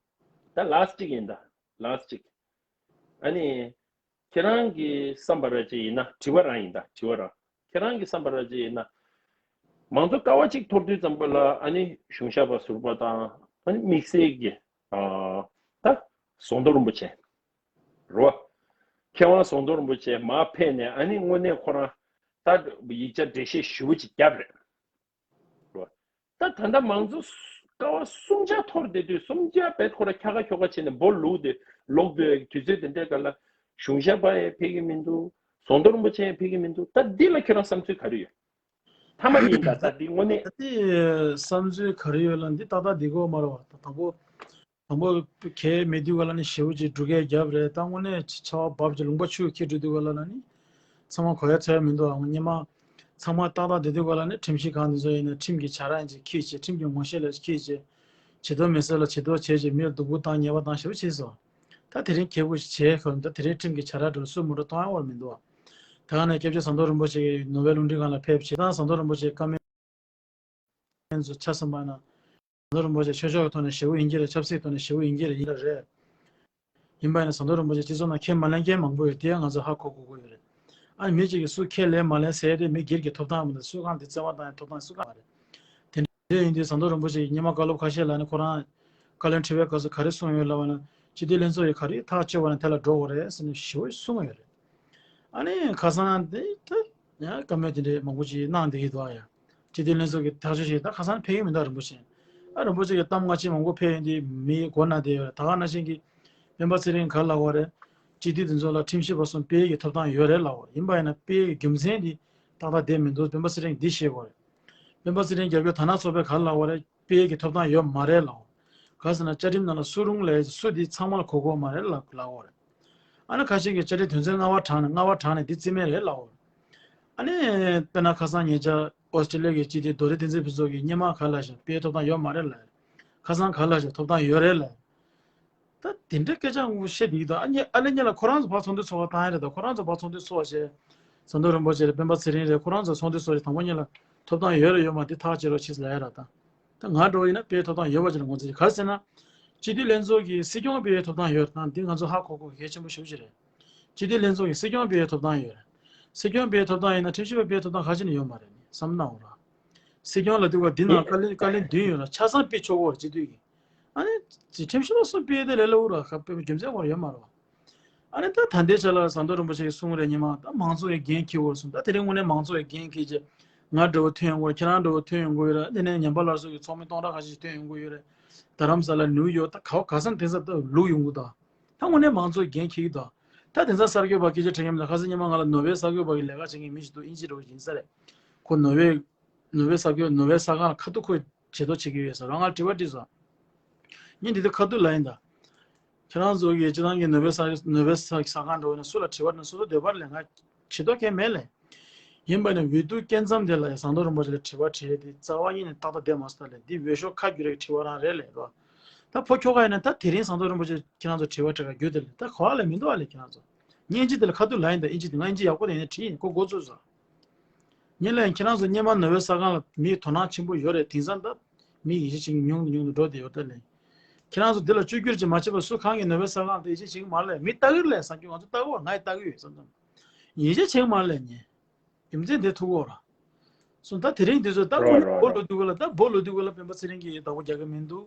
ད་ལཱ་སི་ཊི་གཅིག་ཡིན་ད། ལཱ་སི་ཊི་གཅིག་ཨ་ནི་ཁྱེད་རང་གི་བསམ་པ་ར་ཅིག་ཡིན་ན། དྲི་བ་རང་ཡིན་ད། དྲི་བ་རང་། ཁྱེད་རང་གི་བསམ་པ་ར་ཅིག་ཡིན་ན། མང་གཙོ་ཀ་བ་གཅིག་འཐོར་དུས་ཙམ་པ་ལ་ཨ་ནི་གཞུང་ཞབས་པ་ཟུར་པ་དང་། ཨ་ནི་དམིགས་བསལ་གྱི་ཨ་ད་ཟམ་གདོང་རིན་པོ་ཆེ་རོ། མཁས་དབང་ཟམ་གདོང་རིན་པོ་ཆེ་མར་ཕེབས་ནས་ཨ་ནི་དངོས་གནས་ཁོ་རང་ད་ཡིག་ཆ་འགྲེལ་བཤད་ཞེ་པོ་ཅིག་བརྒྱབ་རེད། རོ། ད་ད་ལྟ་མང་གཙོ་ཀ་བ་གསུམ་ཆ་འཐོར་བསྡད་དུས། གསུམ་ཆ་བེད་ཁོ་ར་ཁྱ་ཁ་ཁྱོ་ཁ་བྱས་ནས་སྦོ་ལུག་དེ་ལོག་སྡོད་དུས་ཚོད་དེ་འདྲའི་སྒང་ལ་གཞུང་ཞབས་པ་ཡང་ཕེབས་ཀྱི་མི་འདུག་ཟམ་གདོང་རིན་པོ་ཆེ་ཡང་ཕེབས་ཀྱི་མི་འདུག་ད་འདི་ལ་ཁྱེད་རང་བསམ་ཚུལ་ག་རེ་ཡོད། མཐའ་མ་ཡིན་ད། ད་འདི་དངོས་གནས། ད་དེ་བསམ་ཚུལ་ག་རེ་ཡོད་ལབ་ན། འདི་ཏག་ཏག་འདི་གོ་མ་རེད་བ། ད་དང་པོ་དང་པོ་གལ་མེད་དུས་སྒང་ལ་ནི་ཞེ་པོ་ཅིག་འབྲུག་སྐད་བརྒྱབ་རེད། ད་དངོས་གནས་ཆར་པ་བབས་ཀྱི་ལུང་པ་ཆུ་འཁྱིལ་འགྲོ་དུས་སྒང་ལ་ནི་ཚང་མ་གོ་ཡ་ཚོར་ཡ་མི་འདུག་ཨ། སྔོན་མ་ཚང་མ་ཏག་ཏག་བསྡད་དུས་སྒང་ལ་ནི་ཁྲིམས་ཞིབ་ཁང་འདི་ཚོ་ཡིན་ན་ཁྲིམས་ཀྱི་བྱ་ར་ཡིན་ཅིག་འཁྱེར་བྱས། ཁྲིམས་ཀྱི་ངོ་ཤེས་ལ་འཁྱེར་བྱས། བྱེད་དོ་མེད་ས་ལ་བྱེད་དོ་བྱས་བྱས། མི་ལ་སྡུག་པོ་བཏང་། ཉེས་པ་བཏང་། ཞེ་པོ་བྱས་སོང་། ད་དེ་རིང་ཁེ་པོ་ཞིག་བྱས་ཁོ། ད་དེ་རིང་ཁྲིམས་ཀྱི་བྱ་ར་འགྲོ་སུ་མོ་ཊ་གཏོང་ཡ་བར་མི་འདུག་ད་ག་ནས་སྐྱབས་རྗེ་ཟམ་གདོང་རིན་པོ་ཆེ་གིས་ནོ་བེལ་རླུང་འཕྲིན་ཁང་ལ་ཕེབས་བྱས། ད་ཟམ་གདོང་རིན་པོ་ཆེ་བཀའ་མོལ་ཚོ་ཆ་བཞག་པ་ན། ཟམ་གདོང་རིན་པོ་ཆེ་ཆོས་ཕྱོགས་ཀྱི་ཐོག་ནས་ཞེ་པོ་ཡིན་གྱི་རེད། ཆབ་སྲིད་ཐོག་ནས་ཞེ་པོ་ཡིན་གྱི་རེད། ཡིན་ལ་རེད། ཡིན་པ་ཡིན་ན་ཟམ་གདོང་རིན་པོ་ཆེ་སྤྱི་ཚོགས་ནང་ཁས་མ་ལེན་མཁན་མང་པོ་ཡོད། དེ་ཡང་ང་ཚོས་ཧ་གོ་དགོས་ཀྱི་ཡོད་རེད། ཨ་ནི་མི་གཅིག་གིས་སུ་ཁས་ལེན་མ་ལེན་ཟེར་དེ་མི་སྒེར་གྱི་ཐོབ་ཐང་མི་འདུག་སུ་གང་དེ་བརྩེ་བ་བཏང་ཡ་ཐོབ་ཐང་སུ་གང་རེད། དེ་འདྲ་ཡིན་དུས་ཟམ་གདོང་རིན་པོ་ཆེ་གིས་སྔོན་མ་བཀའ་སློབ་ཁ་ཤས་ལ་ནི་ཁོ་རང་བཀའ་བློན་ཁྲི་པའི་སྐབས་སུ་ག་རེ་གསུངས་ཡོད་ལབ་པ་ན། སྤྱི་འཐུས་ལྷན་ཚོགས་ཀྱིས་ག་རེ་ཐག་གཅོད་པ་ན་དེ་ལ་འགྲོ་དགོས་རེད་ཟེར་ནས་ཞེ་པོ་གསུངས་ཡོད་རེད། ཨ་ནི་ཁ་སང་དེ་ད་ཡང་བཀའ་མོལ་དེ་འདྲའི་མང་པོ་ཅིག་གནང་བསྡད་ཀྱི་འདུག་ཨ། ཡ། སྤྱི་འཐུས་ལྷན་ཚོགས་ཀྱི་ཐག་གཅོད་ཞིག་ད་ཁ་སང་ཕེབས་ཀྱི་མི་འདུག་རིན་པོ་ཆེ། ཨ་རིན་པོ་ཆེ་གི་གཏམ་སྔ་ཕྱི་མང་པོ་ཕེབས་ཡོང་དུས་མི་མགོ་ན་བསྡད་ཡོད་རེད། ད་ག་ནང་བཞིན་གྱི་སྤེན་པ་ཚེ་རིང་ག་རེ་ལབ་པ་རེད། སྤྱི་འཐུས་དེ་ཚོ་ལ་ཁྲིམས་ཞིབ་པ་གསུམ་སྤེལ་ཡས་ཀྱི་ཐོབ་ཐང་ཡོད་རེད་ལབ་པ་རེད། ཡིན་པ་ཡིན་ན་སྤེལ་ཡས་ཀྱི་རྒྱུ་མཚན་དེ་ཏག་ཏག་བསྡད་མི་འདུག་སྤེན་པ་ཚེ་རིང་འདི་བཤད་དགོས་རེད། སྤེན་པ་ཚེ་རིང་རྒྱབ་སྐྱོར་དར་ནག་ཚོགས་པས་ག་རེ་ལབ་པ་རེད། སྤེལ་ཡས་ཀྱི་ཐོབ་ཐང་ཡོད་མ་རེད་ལབ་པ་རེད། ག་ཟེར་ན་བཅའ་ཁྲིམས་ནང་ལ་སུ་རུང་ལས་སུ་དེ་ཚང་མ་ལ་གོ་གོ་མ་རེད་ལབ་ལབ་པ་རེད། ཨ་ནི་ཁ་ཤས་ཀྱིས་བཅའ་ཁྲིམས་དོན་ཚན་ལྔ་པ་དྲངས་ནས་ལྔ་པ་དྲངས་ནས་འདི་རྩིས་མེད་རེད་ལབ་པ་རེད། ཨ་ནི་དཔེར་ན་ཁ་སང་ཉེ་ཆར་ཨོ་སི་ཀྲི་ལི་ཡ་གི་སྤྱི་འཐུས་རྡོ་རིང་བསྟན་འཛིན་ཕུན་ཚོགས་ཀྱིས་སྔོན་མ་ག་རེ་ལབ་ཤག་སྤེལ་ཐོབ་ཐང་ཡོད་མ་རེད་ལབ། ཁ་སང་ག་རེ་ལབ་ཤག་ཐོབ་ཐང་ཡོད་རེད་ལབ། ད་དེ་འདྲའི་སྐད་ཆ་དངོས་བཤད་བསྡད་ཀྱི་འདུག་ཨ་ནི་ཨ་ལེ་ཉིད་ལ་ཁོ་རང་ཚོ་ཕར་ཚོགས་འདུ་ཚོགས་པ་བཏང་ཡ་རེད། ད་ཁོ་རང་ཚོ་ཕར་ཚོགས་འདུ་ཚོགས་བྱས། ཟམ་གདོང་རིན་པོ་ཆེ་རེད། སྤེན་པ་ཚེ་རིང་རེད། ཁོ་རང་ཚོ་ཚོགས་འདུ་ཚོགས་བྱས་དང་པོ་ཉིད་ལ་ཐོབ་ཐང་ཡོད་རེད་ཡོད་མ་རེད་དེ་ཐག་བཅད་རོགས་བྱེད་ཟེར་ལབ་ཡ་ར། ད་ ང་འདྲ་བོ་ཡིན་ན་སྤེལ་ཐོབ་ཐང་ཡོད་པ་ཅིག་ལ་ངོས་འཛིན་བྱེད། ག་རེ་ཟེར་ན། སྤྱི་འཐུས་ལྷན་ཚོགས་ཀྱིས་སྲིད་སྐྱོང་སྤེལ་ཐོབ་ཐང་ཡོད་དང་འདི་ང་ཚོ་ཧ་གོ་དགོས་གལ་ཆེན་པོ་ཞེ་པོ་ཅིག་རེད། སྤྱི་འཐུས་ལྷན་ཚོགས་ཀྱིས་སྲིད་སྐྱོང་སྤེལ་ཐོབ་ཐང་ཡོད་རེད། སྲིད་སྐྱོང་སྤེལ་ཐོབ་ཐང་ཡིན་ན་ཁྲིམས་ཞིབ་པ་སྤེལ་ཐོབ་ཐང་ག་ཅི་ནས་ཡོད་མ་རེད་ནི་བསམ་བློ་བཏང་འོ་ར། སྲིད་སྐྱོང་ལབ་དུས་ཀ་འདི་ནང་བཀའ་བློན་བཀའ་བློན་བདུན་ཡོད་ར་ཆ་ཚང་སྤེལ་ཆོག་གོ་ར་སྤྱི་འཐུས་ཀྱིས། ཨ་ནི་ཁྲིམས་ཞིབ་པ་སུ་སྤེལ་དེ་ལས་སླ་བོ་ར་ཁ་སྤེལ་རྒྱུ་མཚན་བར་ཡོད་མ་རེད། ཨ་ནི་ད་ད་ལྟའི་ཆ་ལ་ཟམ་གདོང་རིན་པོ་ཆེ་གིས་གསུངས་རེད། ཉི་མ་ད་མང་གཙོ་ཡི་འགན་འཁྱེར་དགོས་གསུངས། ད་དེ་རིང་དངོས་གནས་མང་གཙོ་ཡི་འགན་འཁྱེར་རྗེས་ང་འདྲ་བོ་ཐོན་ཡོང་གི་ཡོད་རེད། ཁྱེད་རང་འདྲ་བོ་ཐོན་ཡོང་གི་ཡོད་རེད། དེ་ནས་ཉམས་པ་སླར་གསོ་གི་ཚོགས་མི་སྟོང་ཕྲག་ཁ་ཤས་ཤིག་ཐོན་ཡོང་གི་ཡོད་རེད། རྡ་རམ་ས་ལ་ནིའུ་ཡོག་ད་ག་བ་ག་ས་ནས་དེང་སང་ད་ལུག་ཡོང་གི་ད། ད་དངོས་གནས་མང་གཙོ་ཡི་འགན་འཁྱེར་གི་ད། ད་དེང་སང་གསར་འགོད་པ་སྐད་ཆ་དྲི་མཁན་མེད་ད། ཁ་སང་ཉི་མ་ང་ལ་ནོར་ཝེ་གསར་འགོད་པ་གི་ལས་ཀ་བྱེད་མཁན་མི་ཞིག་འདུག་དབྱིན་ཇི་འདྲ་བོ་ཡིན་ས་རེད། ཁོ་ནོར་ཝེ་ནོར་ཝེ་གསར་འགོད་ནོར་ཝེ་གསར་ཁང་ལ་ཁ་ཐུག་ཁོས་བྱེད་ཐུབ་བྱེད་ཀྱི་ཡོད་ས་རང་ང་ལ་དྲི་བ་དྲིས་སོང་། ངས་འདི་དུས་ཁ་ཐུག་ལབ་ཡིན་ད། ཁྱེད་རང་ཚོ་གིས་སྤྱི་བཏང་གི་ནོར་ཝེ་ས་ནོར་ཝེ་ས་ས་ཁང་འགྲོ་ན་སུ་ལ་དྲི་བ་ན་སོ་སོ་འདོད་པ་ལས་ང་བྱེད་ཐུབ་མཁན་མེད་ལས། ཡིན་པ་ནི་འོས་བསྡུ་སྐབས་མཚམས་དེ་ལ་ཡང་ཟམ་གདོང་རིན་པོ་ཆེ་ལ་དྲི་བ་དྲིས་དེ་རྩ་བ་ཉིད་ནས་ཏག་ཏག་བསྡད་མ་སོང་ད་ལས། འདི་འོས་ཤོག་ཁ་བསྒྱུར་རེ་དྲི་བ་རང་རེད་ལས་རོ། ད་ཕོ་ཁྱོ་ག་ཡིན་ན་ད་དེ་རིང་ཟམ་གདོང་རིན་པོ་ཆེ་ཁྱེད་རང་ཚོ་དྲི་བ་དྲི་ག་རྒྱུ་དེ་ལས་ད་གོ་བ་ལས་མི་འདུག་ཨ་ལས་ཁྱེད་རང་ཚོ། ངས་ཨིན་ཇི་དེ་ལ་ཁ་ཐུག་ལབ་ཡིན་ད། ཨིན་ཇི་དེ་ང་ཨིན་ཇི་ཡག་པོ་དེ་ཡིན་ན་བྲིས་ཡིན། ཁོ་མགོ་ཚོས་སོང་། ངས་ལན་ཁྱེད་རང་ཚོ་སྔོན་མ་ནོར་ཝེ་གསར་ཁང་ལ་མིའི་དོ་སྣང་ཆེན་པོ་ཡོད་རེད། དེང་སང་ད་མི་ཡིད་ཆེས་བྱེད་མཁན་ཉུང་དུ་ཉུང་དུ་འགྲོ་བསྡད་ཡོད་ད་ལན། ཁྱེད་རང་ཚོ་འདི་ལ་བཅོས་བསྒྱུར་ཅིག་མ་བྱས་པར་སུ་གང་གིས་ནོར་ཝེ་གསར་ཁང་དེ་ཡིད་ཆེས་བྱེད་ཀྱི་མ་རེད་ལས། མི་ལྟ་གི་རེད་ལས་བསམ་རྒྱུ་ང་ཚོ་ལྟ་གི་ཡོད། ང་ཡི་ལྟ་གི་ཡོད་བསམ་བསམ། ཡིད་ཆེས་བྱེད་ཀྱི་མ་རེད་ལས་ངས། རྒྱུ་མཚན་དེ་ཐུག་གོ་ར། སོང་ད་དེ་རིང་འདི་ཚོ་ད་རོ་ཁོ་རོ་སྦོ་རོ། ལོ་དུས་ག་ལ་ད་སྦོ་ལོ་དུས་ག་ལ་སྤེན་པ་ཚེ་རིང་གིས་བདག་པོ་རྒྱག་གི་མི་འདུག་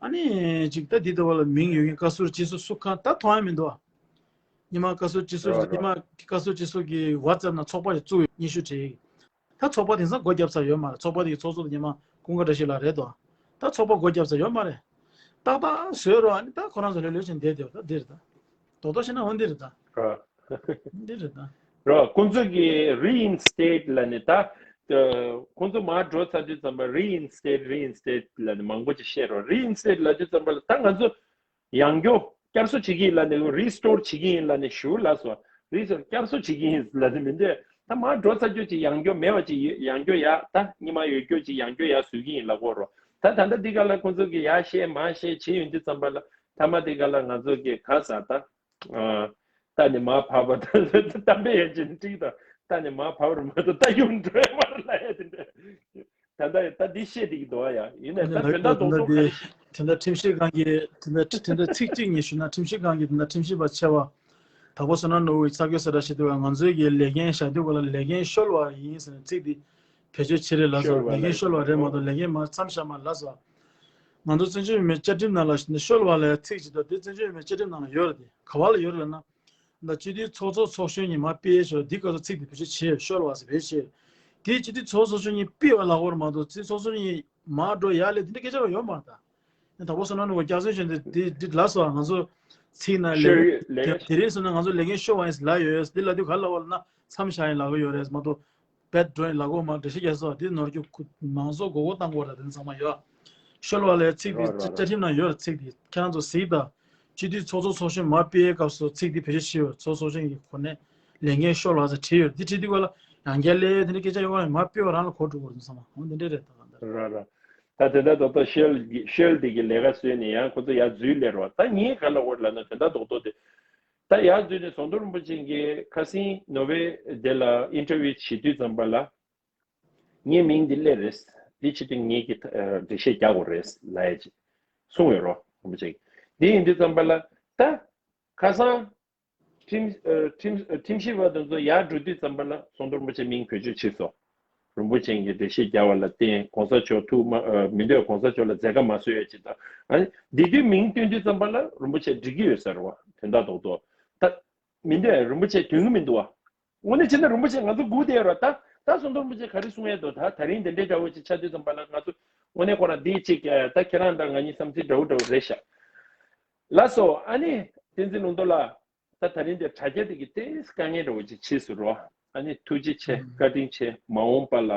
ཨ་ནི་ཅིག་ད་འདི་ལྟ་བུ་ལ་མིང་ཡོད་མཁན་བཀའ་ཟུར་སྤྱི་ཟུར་སུ་གང་ད་མཐོང་ཡ་མི་འདུག་ཨ། ཉི་མ་བཀའ་ཟུར་སྤྱི་ཟུར་རོ་ཉི་རོ། མ་བཀའ་ཟུར་སྤྱི་ཟུར་གྱི་ཝ་ཙེབ་ནང་ཚོགས་པ་ཞིག་བཙུགས་ཡོད་སྙན་ཞུ་བྲིས། ད་ཚོགས་པ་དེང་སང་སྒོ་བརྒྱབ་ཚར་ཡོད་མ་རེད། ཚོགས་པ་དེ་གི་ཚོགས་གཙོ་དེ་ཉི་མ་ཀུན་དགའ་བཀྲ་ཤིས་ལགས་རེད་དོ། ད་ཚོགས་པ་སྒོ་བརྒྱབ་ཚར་ཡོད་མ་རེད། ཏག་ཏག་བཟོས་རོགས། ཨ་ནི་ད་ཁོ་རང་ཚོ་ལྷོད་ལྷོད་བྱས་བསྡད་དེ་ད་འདི་རེད་ད། རྡོག་རྡོག་བཤད་ན་འོ་འདི་རེད་ད། རོ། འདི་རེད་ད། རོ་ཁོང་ཚོ་གི་རི་ཨིན་སི་ཊེཊ་ལབ་ནས་ད། ཁོང་ཚོ་མར་འགྲོ་ཚར་དུས་ཙམ་པ་རི་ཨིན་སི་ཊེཊ་རི་ཨིན་སི་ཊེཊ་ལབ་ནས་མང་པོ་ཅིག་བཤད་རོགས། རི་ཨིན་སི་ཊེཊ་ལབ་དུས་ཙམ་པ་ལ་ད་ང་ཚོ་ཡང་སྐྱོ་བསྐྱར་གསོ་བྱེད་ཀྱི་ཡིན་ལབ་ནས་རི་སི་ཊོར་བྱེད་ཀྱི་ཡིན་ལབ་ནས་ཞུ་ལབ་སོང་། རི་སི་ཊོར་བསྐྱར་གསོ་བྱེད་ཀྱི་ཡིན་ལབ་ནས་མི་འདོད། ད་མར་འགྲོ་ཚར་རྒྱུ་ཅིག་ཡང་སྐྱོ་མེད་པ་ཅིག་ཡོད། ཡང་སྐྱོ་ཡག་ད་སྔོན་མ་ཡོད་རྒྱུ་ཅིག་ཡང་སྐྱོ་ཡག་བཟོ་གི་ཡིན་ལབ་དགོས་རོགས། ད་ད་ལྟ་འདི་ག་ལ་ཁོང་ཚོ་གི་ཡར་བཤད་མར་བཤད་བྱེད་ཡོང་དུས་ཙམ་པ་ལ་ཐ་མ་འདི་ག་ལ་ང་ཚོ་གི་གང་ཟག་ད། ད་ནི་མར་བབས་པ་ད་གཏམ་དཔེ་ཡན་ཆད་འགྲིག་ད། ད་ནི་མར་བབས་རུ་མ་གཏོགས་ད་ཡུམ་འགྲོ་ཡ་མ་རེད་ལབ་ཡ་དེ་འདྲ། ད་ལྟ་ད་འདི་བཤད་བསྡད་ཀྱི་འདུག་ཨ་ཡ། ཡིན་ནའི་ད་དོན་དག་རྡོག་རྡོག་ག་རེ་ཞིག་དེ་འདྲ་ཁྲིམས་ཞིབ་ཁང་གི་དེ་འདྲ་དེ་འདྲ་ཚིག་གཅིག་ཉིད་ཞུས་ན་ཁྲིམས་ཞིབ་ཁང་གི་དེ་འདྲ་ཁྲིམས་ཞིབ་པ་ཆེ་བ། དྭགས་པོ་བསོད་ནམས་ནོར་བུ་ཡིས་གསར་འགོད་གསལ་བསྒྲགས་བྱེད་དུས་ང་ཚོའི་གི་ལས་འགན་བཞག་དུས་ག་ལ་ལས་འགན་ཤོར་བ་ཡིན་ཟེར་ནས་ཚིག་འདི་བེད་སྤྱོད་བྱེད་རེད་ལབ་སོང་། ལས་འགན་ཤོར་བ་རེད་མ་གཏོགས་ལས་འགན་མ་མཚམས་བཞག་མ་ལབ་སོང་། ང་ཚོ་བཙན་བྱོལ་བོད་མིའི་བཅའ་ཁྲིམས་ནང་ལ་ཤོར་བ་ལབ་ཚིག་ཅིག་འདུག་དེ་བཙན་བྱོལ་བོད་མིའི་བཅའ་ཁྲིམས་ནང་ལ་ཡོད་རེད་དེ་ག་བ་ལ་ཡོད་རེད་ལབ་ན། ད་སྤྱི་འཐུས་ཚོགས་གཙོ་ཚོགས་གཞོན་གཉིས་མར་ཕུད་ཆོག་འདི་སྐབས་སུ་ཚིག་འདི་བེད་སྤྱོད་བྱས་ཤོར་བ་ཟེར་བེད་སྤྱོད། དེ་སྤྱི་འཐུས་ཚོགས་གཙོ་ཚོགས་གཞོན་གཉིས་ཕུད་པ་ལབ་དགོས་རེད་མ་གཏོགས་སྤྱི་ཚོགས་གཙོ་གཉིས་མར་འགྲོ་ཡར་སླེབས་དེ་འདྲ་སྐད་ཆ་ཡོད་མ་རེད་ད། ཡང་དྭགས་པོ་བསོད་ནམས་ནོར་བུ་སྐྱག་རྫུན་བཤད་འདི་འདི་འདི་ལབ་སོང་། ང་ཚོ་ཚིག་ན་ལས་ཤོར་ཡོད་ལས་དེ་ཀ་དེ་རིང་སོང་ན་ང་ཚོ་ལས་འགན་ཤོར་བ་ཡིན་ལབ་ཡོད། འདི་ལབ་དུས་ག་ལབ་པ་ལབ་ན་མཚམས་བཞག་ཡིན་ལབ་གི་ཡོད་རེད་མ་གཏོགས། བེད་ཌོ་ཡིན་ལབ་དགོས་མ་འགྲེལ་བཤད་རྒྱག་སོང་། འདི་ནོར་རྒྱུ་ཁུ་མང་ཚོགས་མགོ་སྐོར་བཏང་དགོས་རེད། དེ་ཚང་མ་ཡོད། ཤོར་བ་ལས་ཚིག་འདི་རོ་རོ་རོ། བཅའ་ཁྲིམས་ནང་ཡོད་རེད་ཚིག་འདི་ཁྱེད་རང་ཚོ་གཟིགས་དང་། སྤྱི་འཐུས་ཚོགས་གཙོ་ཚོགས་གཞོན་མར་ཕུད་པའི་སྐབས་སུ་ཚིག་འདི་བེད་སྤྱོད་བྱས་ཡོད། ཚོགས་གཙོ་ཚོགས་གཞོན་གྱི་གོ་གནས་ལས་འགན་ཤོར་བ་ཟེར་བྲིས་ཡོད། འདི་བྲིས་དུས་ག་ལ་ཡང་བསྐྱར་ལས་དེ་འདྲ་སྐད་ཆ་ཡོད་པ་རེད། མར་ཕུད་པ་རང་ལ་གོ་འགྲོ་དགོས་རེད་ཚང་མ། འོ་འདི་འདྲ་རེད་ད་གང་ལྟར། ར་ར། ད་དེ་འདྲ་རྡོག་རྡོག་ཤེལ་གྱི་ཤེལ་དེ་གི་ལས་ཀ་བཟོས་ནས་ཡང་ཁོ་ཚོ་ཡར་འཛུལ་སླེབས་རོགས། ད་ངས་ག་ལབ་དགོས་ལབ་ན་དོན་དག་རྡོག་རྡོག་དེ། ད་ཡར་འཛུལ་ནས་ཟམ་གདོང་རིན་པོ་ཆེ་གིས་ཁ་སང་ནོར་ཝེ་དེ་ལ་ཨིན་ཊར་བིའུ་བྱེད་དུས་ཙམ་པ་ལ། ངའི་མིང་འདི་སླེབས་རེད། འདི་བྱེད་དུས་ངེད་ཀྱིས་ཨ་འགྲེལ་བཤད་རྒྱག་དགོས་རེད་ལབ་ཡ་ཅིག་གསུངས་ཡོད་རོགས་རིན་པོ་ཆེ་གིས། འདི་ཡིན་དུས་ཙམ་པ་ལ་ད་ཁ་སང་། ཁྲིམས་ཨ་ཁྲིམས་ཨ་ཁྲིམས་ཞིབ་པ་དེ་ཚོ་ཡར་འགྲོ་དུས་ཙམ་པ་ལ་ཟམ་གདོང་རིན་པོ་ཆེ་མིང་བེད་སྤྱོད་བྱས་སོང་། རིན་པོ་ཆེ་གིས་འགྲེལ་བཤད་རྒྱག་པ་ལ་བརྟེན་གོང་ས་མཆོག་ཐུགས་མ་ཨ་མི་འདོད་གོང་ས་མཆོག་ལ་མཛད་དཀའ་མ་བཟོ་ཡ་ཅིག་དང་། ཨ་ནི་འདི་དུས་མིང་བཏོན་དུས་ཙམ་པ་ལ་རིན་པོ་ཆེ་འགྲིག་གི་ཡོད་ས་རེད་བ། དོན་དག་རྡོག་རྡོག་ད་མི་འདོད་རིན་པོ་ཆེ་དོན་གི་མི་འདུག་བ། དངོས་གནས་བྱས་ན་རིན་པོ་ཆེ་ང་ཚོ་སྒུག་བསྡད་ཡོད་རེད། ད་ད་ཟམ་གདོང་རིན་པོ་ཆེ་ག་རེ་གསུང་ཡས་འདུག་ད་ད་རིང་འདི་འདྲའི་འདྲ་བོ་ཅིག་ཆགས་དུས་ཙམ་པ་ལ་ང་ཚོ་དངོས་གནས་ཁོ་རང་འདི་ཅིག་ད་ཁྱེད་རང་དང་ང་གཉིས་བསམ་ཚུལ་འདྲ་བོ་འདྲ་བོ་རེད་ཤག་ལགས་སོ། ཨ་ནི་བསྟན་འཛིན་ལུང་རྟོགས་ལགས། ད་ད་རིང་འདིར་དྲ་རྒྱ་དེ་གི་ཏོག་ཙམ་དཀའ་ངལ་འདྲ་བོ་ཅིག་ཕྱིས་སོང་རོ། ཨ་ནི་ཐུགས་རྗེ་ཆེ་བཀའ་དྲིན་ཆེ། མ་འོངས་པ་ལ་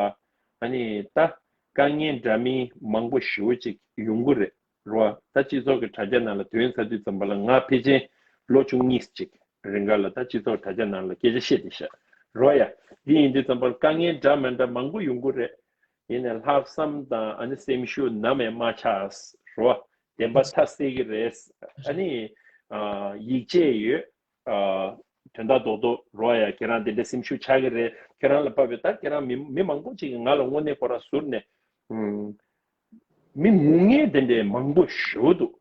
ཨ་ནི་ད་དཀའ་ངལ་འདྲ་མིན་མང་པོ་ཞེ་པོ་ཅིག་ཡོང་གི་རེད་རོ། ད་སྤྱི་ཚོགས་ཀྱི་དྲ་རྒྱ་ནང་ལ་ཐོན་ཚར་དུས་ཙམ་པ་ལ་ང་ཕལ་ཆེར་ལོ་བཅུ་གཉིས་ཅིག་རིང་ག་ལ་ད་སྤྱི་ཚོགས་དྲ་རྒྱ་ནང་ལ་སྐད་ཆ་བཤད་བསྡད་ཤག་རོ་ཡ། འདི་ཡིན་དུས་ཙམ་པར་དཀའ་ངལ་འདྲ་མི་འདྲ་མང་པོ་ཡོང་གི་རེད། ཡིན་ནའི་ལྷག་བསམ་དང་ཨ་ནི་སེམས་ཤུགས་ནམ་ཡང་མ་ཆག་རོ། བདེན་པ་མཐའ་གསལ་གྱི་རེད། ཨ་ནི་ཨ་ཡིད་ཆེས་ཡོད། ཨ་དོན་དག་རྡོག་རྡོག་རོ་ཡ། ཁྱེད་རང་དེ་འདྲ་སེམས་ཤུགས་ཆག་གི་རེད། ཁྱེད་རང་ལ་དཔག་པའི་ད་ཁྱེད་རང་མི་མི་མང་པོ་ཅིག་གིས་ང་ལ་དངོས་གནས་ཁོ་རང་ཟུར་ནས་ཨུམ། མི་ངུ་མཁན་དེ་འདྲའི་མང་པོ་ཞེ་པོ་འདུག་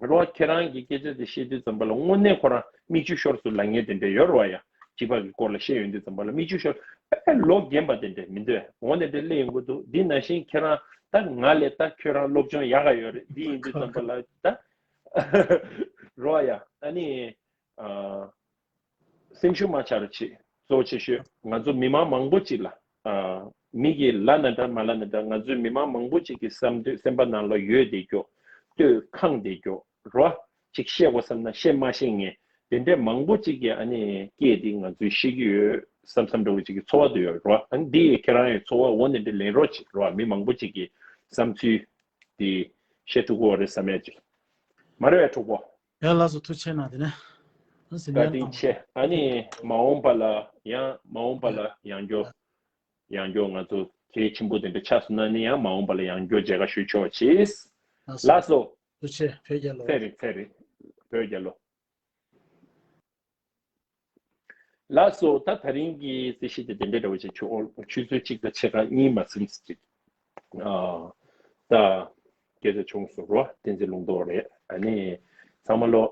རོ། ཁྱེད་རང་གི་སྐད་ཆ་དེ་བཤད་དུས་ཙམ་པ་ལ་དངོས་གནས་ཁོ་རང་མིག་ཆུ་ཤོར་སུ་ལང་ངེས་དེ་འདྲ་ཡོད་རོ་ཡ། སྤྱི་པ་གི་སྐོར་ལ་བཤད་ཡོང་དུས་ཙམ་པ་ལ་མིག་ཆུ་ཤོར། ཨེ་ལོ་རྒན་པ་དེ་འདྲ་མི་འདོད་འོ་ནས་དེ་སླེབས་ཡོང་གི་འདུག་འདི་ནང་བཞིན་ཁྱེད་རང་ད་ང་ལས་ད་ཁྱོད་རང་སློབ་སྦྱོང་ཡག་ག་ཡོད་རེད། འདི་ཡིན་དུས་ཙམ་པ་ལ་ད་རོ་ཡ་ཨ་ནི་ཨ། སེམས་ཤུགས་མ་ཆག་རོགས་བྱེད། གཙོ་ཆེ་ཤོས་ང་ཚོ་མི་མང་མང་པོ་ཅིག་ལ། ཨ། མི་གིས་ལབ་ན་འདྲ་མ་ལབ་ན་འདྲ་ང་ཚོའི་མི་མང་མང་པོ་ཅིག་གི་བསམ་འདོད་སེམས་པ་ནང་ལ་ཡོད་བསྡད་རྒྱུ། ལྟོས་ཁེངས་བསྡད་རྒྱུ། རོ། ཅིག་བཤད་དགོས་བསམ་ན་བཤད་མ་ཤེས་མཁན། དེ་འདྲས་མང་པོ་ཅིག་གིས་ཨ་ནི་སྐད་འདི་ང་ཚོས་ཤེས་ཀྱི་ཡོད་བསམ་བསམ་འདྲ་བོ་ཅིག་གི་ཚོར་བ་དུ་ཡོད་རོ། ཨ་ནི་འདི་ཡིས་ཁྱེད་རང་ཡི་ཚོར་བ་འོ་ནས་འདི་ལེན་རོགས་བྱེད་རོ། མི་མང་པོ་ཅིག་གི་བསམ་ཚུལ་འདི་བཤད་ཐུབ་ཀྱི་ཡོད་རེད་བསམ་ཡ་ཅིག་མ་རེད་པས་གྲོགས་པོ། ཡ་ལགས་སོ། ཐུགས་རྗེ་གནང་། དེ་ནས་ཨ་ཟིན་བཀའ་ཡང་དྲིན་གནང་ཆེ། ཨ་ནི་མ་འོངས་པ་ལ་ཡང་མ་འོངས་པ་ལ་ཡང་བསྐྱར་ཡང་བསྐྱར་ང་ཚོ་གལ་ཆེན་པོ་དེ་འདྲ་ཆགས་སོང་ན་ནི་ཡང་མ་འོངས་པ་ལ་ཡང་བསྐྱར་མཇལ་ཁ་ཞུ་ཆོག་ཅིག་ལགས་སོ། ལགས་སོ། ཐུགས་རྗེ་ཆེ། བོད་རྒྱལ་ལོ། ཚེ་རིང་ཚེ་རིང་། བོད་རྒྱལ་ལོ། ལགས་སོ། ད་ད་རིང་གི་རྩིས་གཞི་དེ་དེ་འདྲ་འདྲ་བོ་ཅིག་ཆུ་ཨོ་ཆུ་ཚོད་གཅིག་དང་ཕྱེད་ཀ་གཉིས་མ་ཟིན་ཅིག་ཨ། ད་སྐད་ཆ་བྱུང་སོང་རོ། བསྟན་འཛིན་ལུང་རྟོགས་རེད། ཨ་ནི་ཚང་མ་ལོ་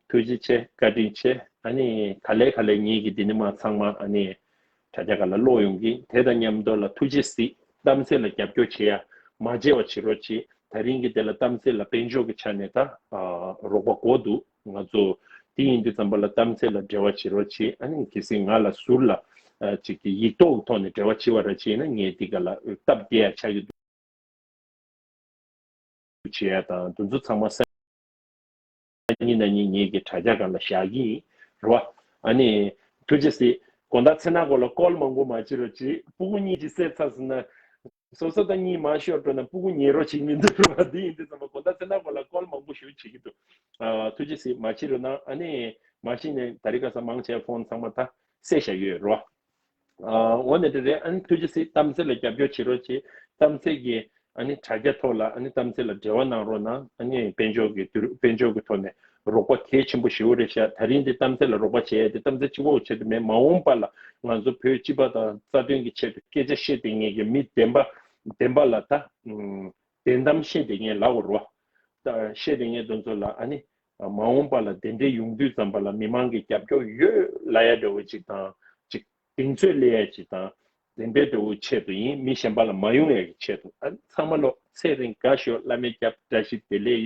ཐུགས་རྗེ་ཆེ་བཀའ་དྲིན་ཆེ། ཨ་ནི་ག་ལེ་ག་ལེ་ངེད་ཀྱི་འདི་ནས་མ་ཚང་མ་ཨ་ནི་དྲ་རྒྱ་སྒང་ལ་ཀློག་ཡོང་གི། དེ་དང་མཉམ་དུ་ལ་ཐུགས་རྗེ་གཟིགས། གཏམ་ཚེ་ལ་རྒྱབ་སྐྱོར་བྱེད་ཡ་མ་བརྗེད་པ་བྱེད་རོགས་གྱིས། ད་རིང་གི་དེ་ལ་གཏམ་ཚེ་ལ་དཔལ་འབྱོར་གྱི་ཆ་ནས་ད་ཨ་རོགས་པ་དགོས་འདུག་ང་ཚོ་དེ་ཡིན་དུས་ཙམ་པ་ལ་གཏམ་ཚེ་ལ་འབྲེལ་བ་བྱེད་རོགས་གྱིས། ཨ་ནི་གལ་སྲིད་ང་ལ་ཟུར་ལ་ཨ་ཅིག་གི་ཡིག་ཐོག་གི་ཐོག་ནས་འབྲེལ་བ་བྱེད་པ་ར་བྱས་ན་ངས་འདི་ག་ལ་སྟབས་བདེ་ཡ་ཆགས་ཀྱི་འདུག་བྱེད་ཡ་དང་དེ་ཚོ་ཚང་མ་སང་ཉིན་གནངས་ཉིན་ངེད་ཀྱི་དྲ་རྒྱ་སྒང་ལ་བཞག་གི་ཡིན་རོ། ཨ་ནི་ཐུགས་རྗེ་གཟིགས། དགོང་དག་ཚེ་ནག་གོ་ལ་ཀོལ་མང་པོ་མ་བྱེད་རོགས་གྱིས། སྤུ་གུ་གཉིས་ཀྱིས་བསད་ཚར་སོང་ན། སོ་སོ་དང་གཉིས་མ་ཤོར་འགྲོ་ན་སྤུ་གུ་ཉེ་རོ་ཞིག་མི་འདུག་རོ། འདི་ཡིན་དུས་ཙམ་པ་དགོང་དག་ཚེ་ནག་གོ་ལ་ཀོལ་མང་པོ་ཞིག་བྱེད་ཀྱི་འདུག་ཨ། ཐུགས་རྗེ་གཟིགས། མ་བྱེད་རོགས་གནང་། ཨ་ནི་མ་བྱེད་ནས་ད་རིང་ཁ་སང་མང་ཆེ་ཕོན་ཚང་མ་ད་བསད་བཞག་ཡོད་རོ། ཨ། འོ་ནས་དེ་རེད། ཨ་ནི་ཐུགས་རྗེ་གཟིགས། གཏམ་ཚེ་ལ་རྒྱབ་སྐྱོར་བྱེད་རོགས་གྱིས། གཏམ་ཚེ་གི་ཨ་ནི་དྲ་རྒྱ་ཐོག་ལ་ཨ་ནི་གཏམ་ཚེ་ལ་འབྲེལ་བ་གནང་རོགས་གནང་། ཨ་ནི་དཔལ་འབྱོར་གྱི་དུ་དཔལ་འབྱོར་གྱི་ཐོག་ནས་རོགས་པ་གལ་ཆེན་པོ་ཞེ་པོ་རེད་ཤག་ད་རིང་འདི་གཏམ་ཚེ་ལ་རོགས་པ་བྱེད་ཡ་དེ་གཏམ་ཚེ་གཅིག་པོ་ཆེད་དུ་མེད། མ་འོངས་པ་ལ་ང་ཚོ་བོད་སྤྱི་པ་དང་རྩ་དོན་གྱི་ཆེད་དུ་སྐད་ཆ་བཤད་བསྡད་མཁན་གྱི་མི་བདེན་པ་བདེན་པ་ལ་ད་ཨུམ། བདེན་གཏམ་བཤད་བསྡད་མཁན་ལབ་དགོས་རེད་བ། ད་བཤད་བསྡད་མཁན་དེ་ཚོ་ལ་ཨ་ནི་མ་འོངས་པ་ལ་དེ་འདྲའི་ཡོང་དུས་ཙམ་པ་ལ་མི་མང་གི་རྒྱབ་སྐྱོར་ཡོད་ལབ་ཡ་འདྲ་བོ་ཅིག་དང་ཅིག་གདེང་ཚོད་སླེབས་ཡ་ཅིག་དང་། དེ་འདྲའི་འདྲ་བོའི་ཆེད་དུ་ཡིན། མི་གཞན་པ་ལ་མ་ཡོང་ཡ་གི་ཆེད་དུ། ཨ། ཚང་མ་ལོ་ཚེ་རིང་དགའ་ཤོག་བླ་མའི་སྐྱབས། བཀྲ་ཤིས་བདེ་ལེགས།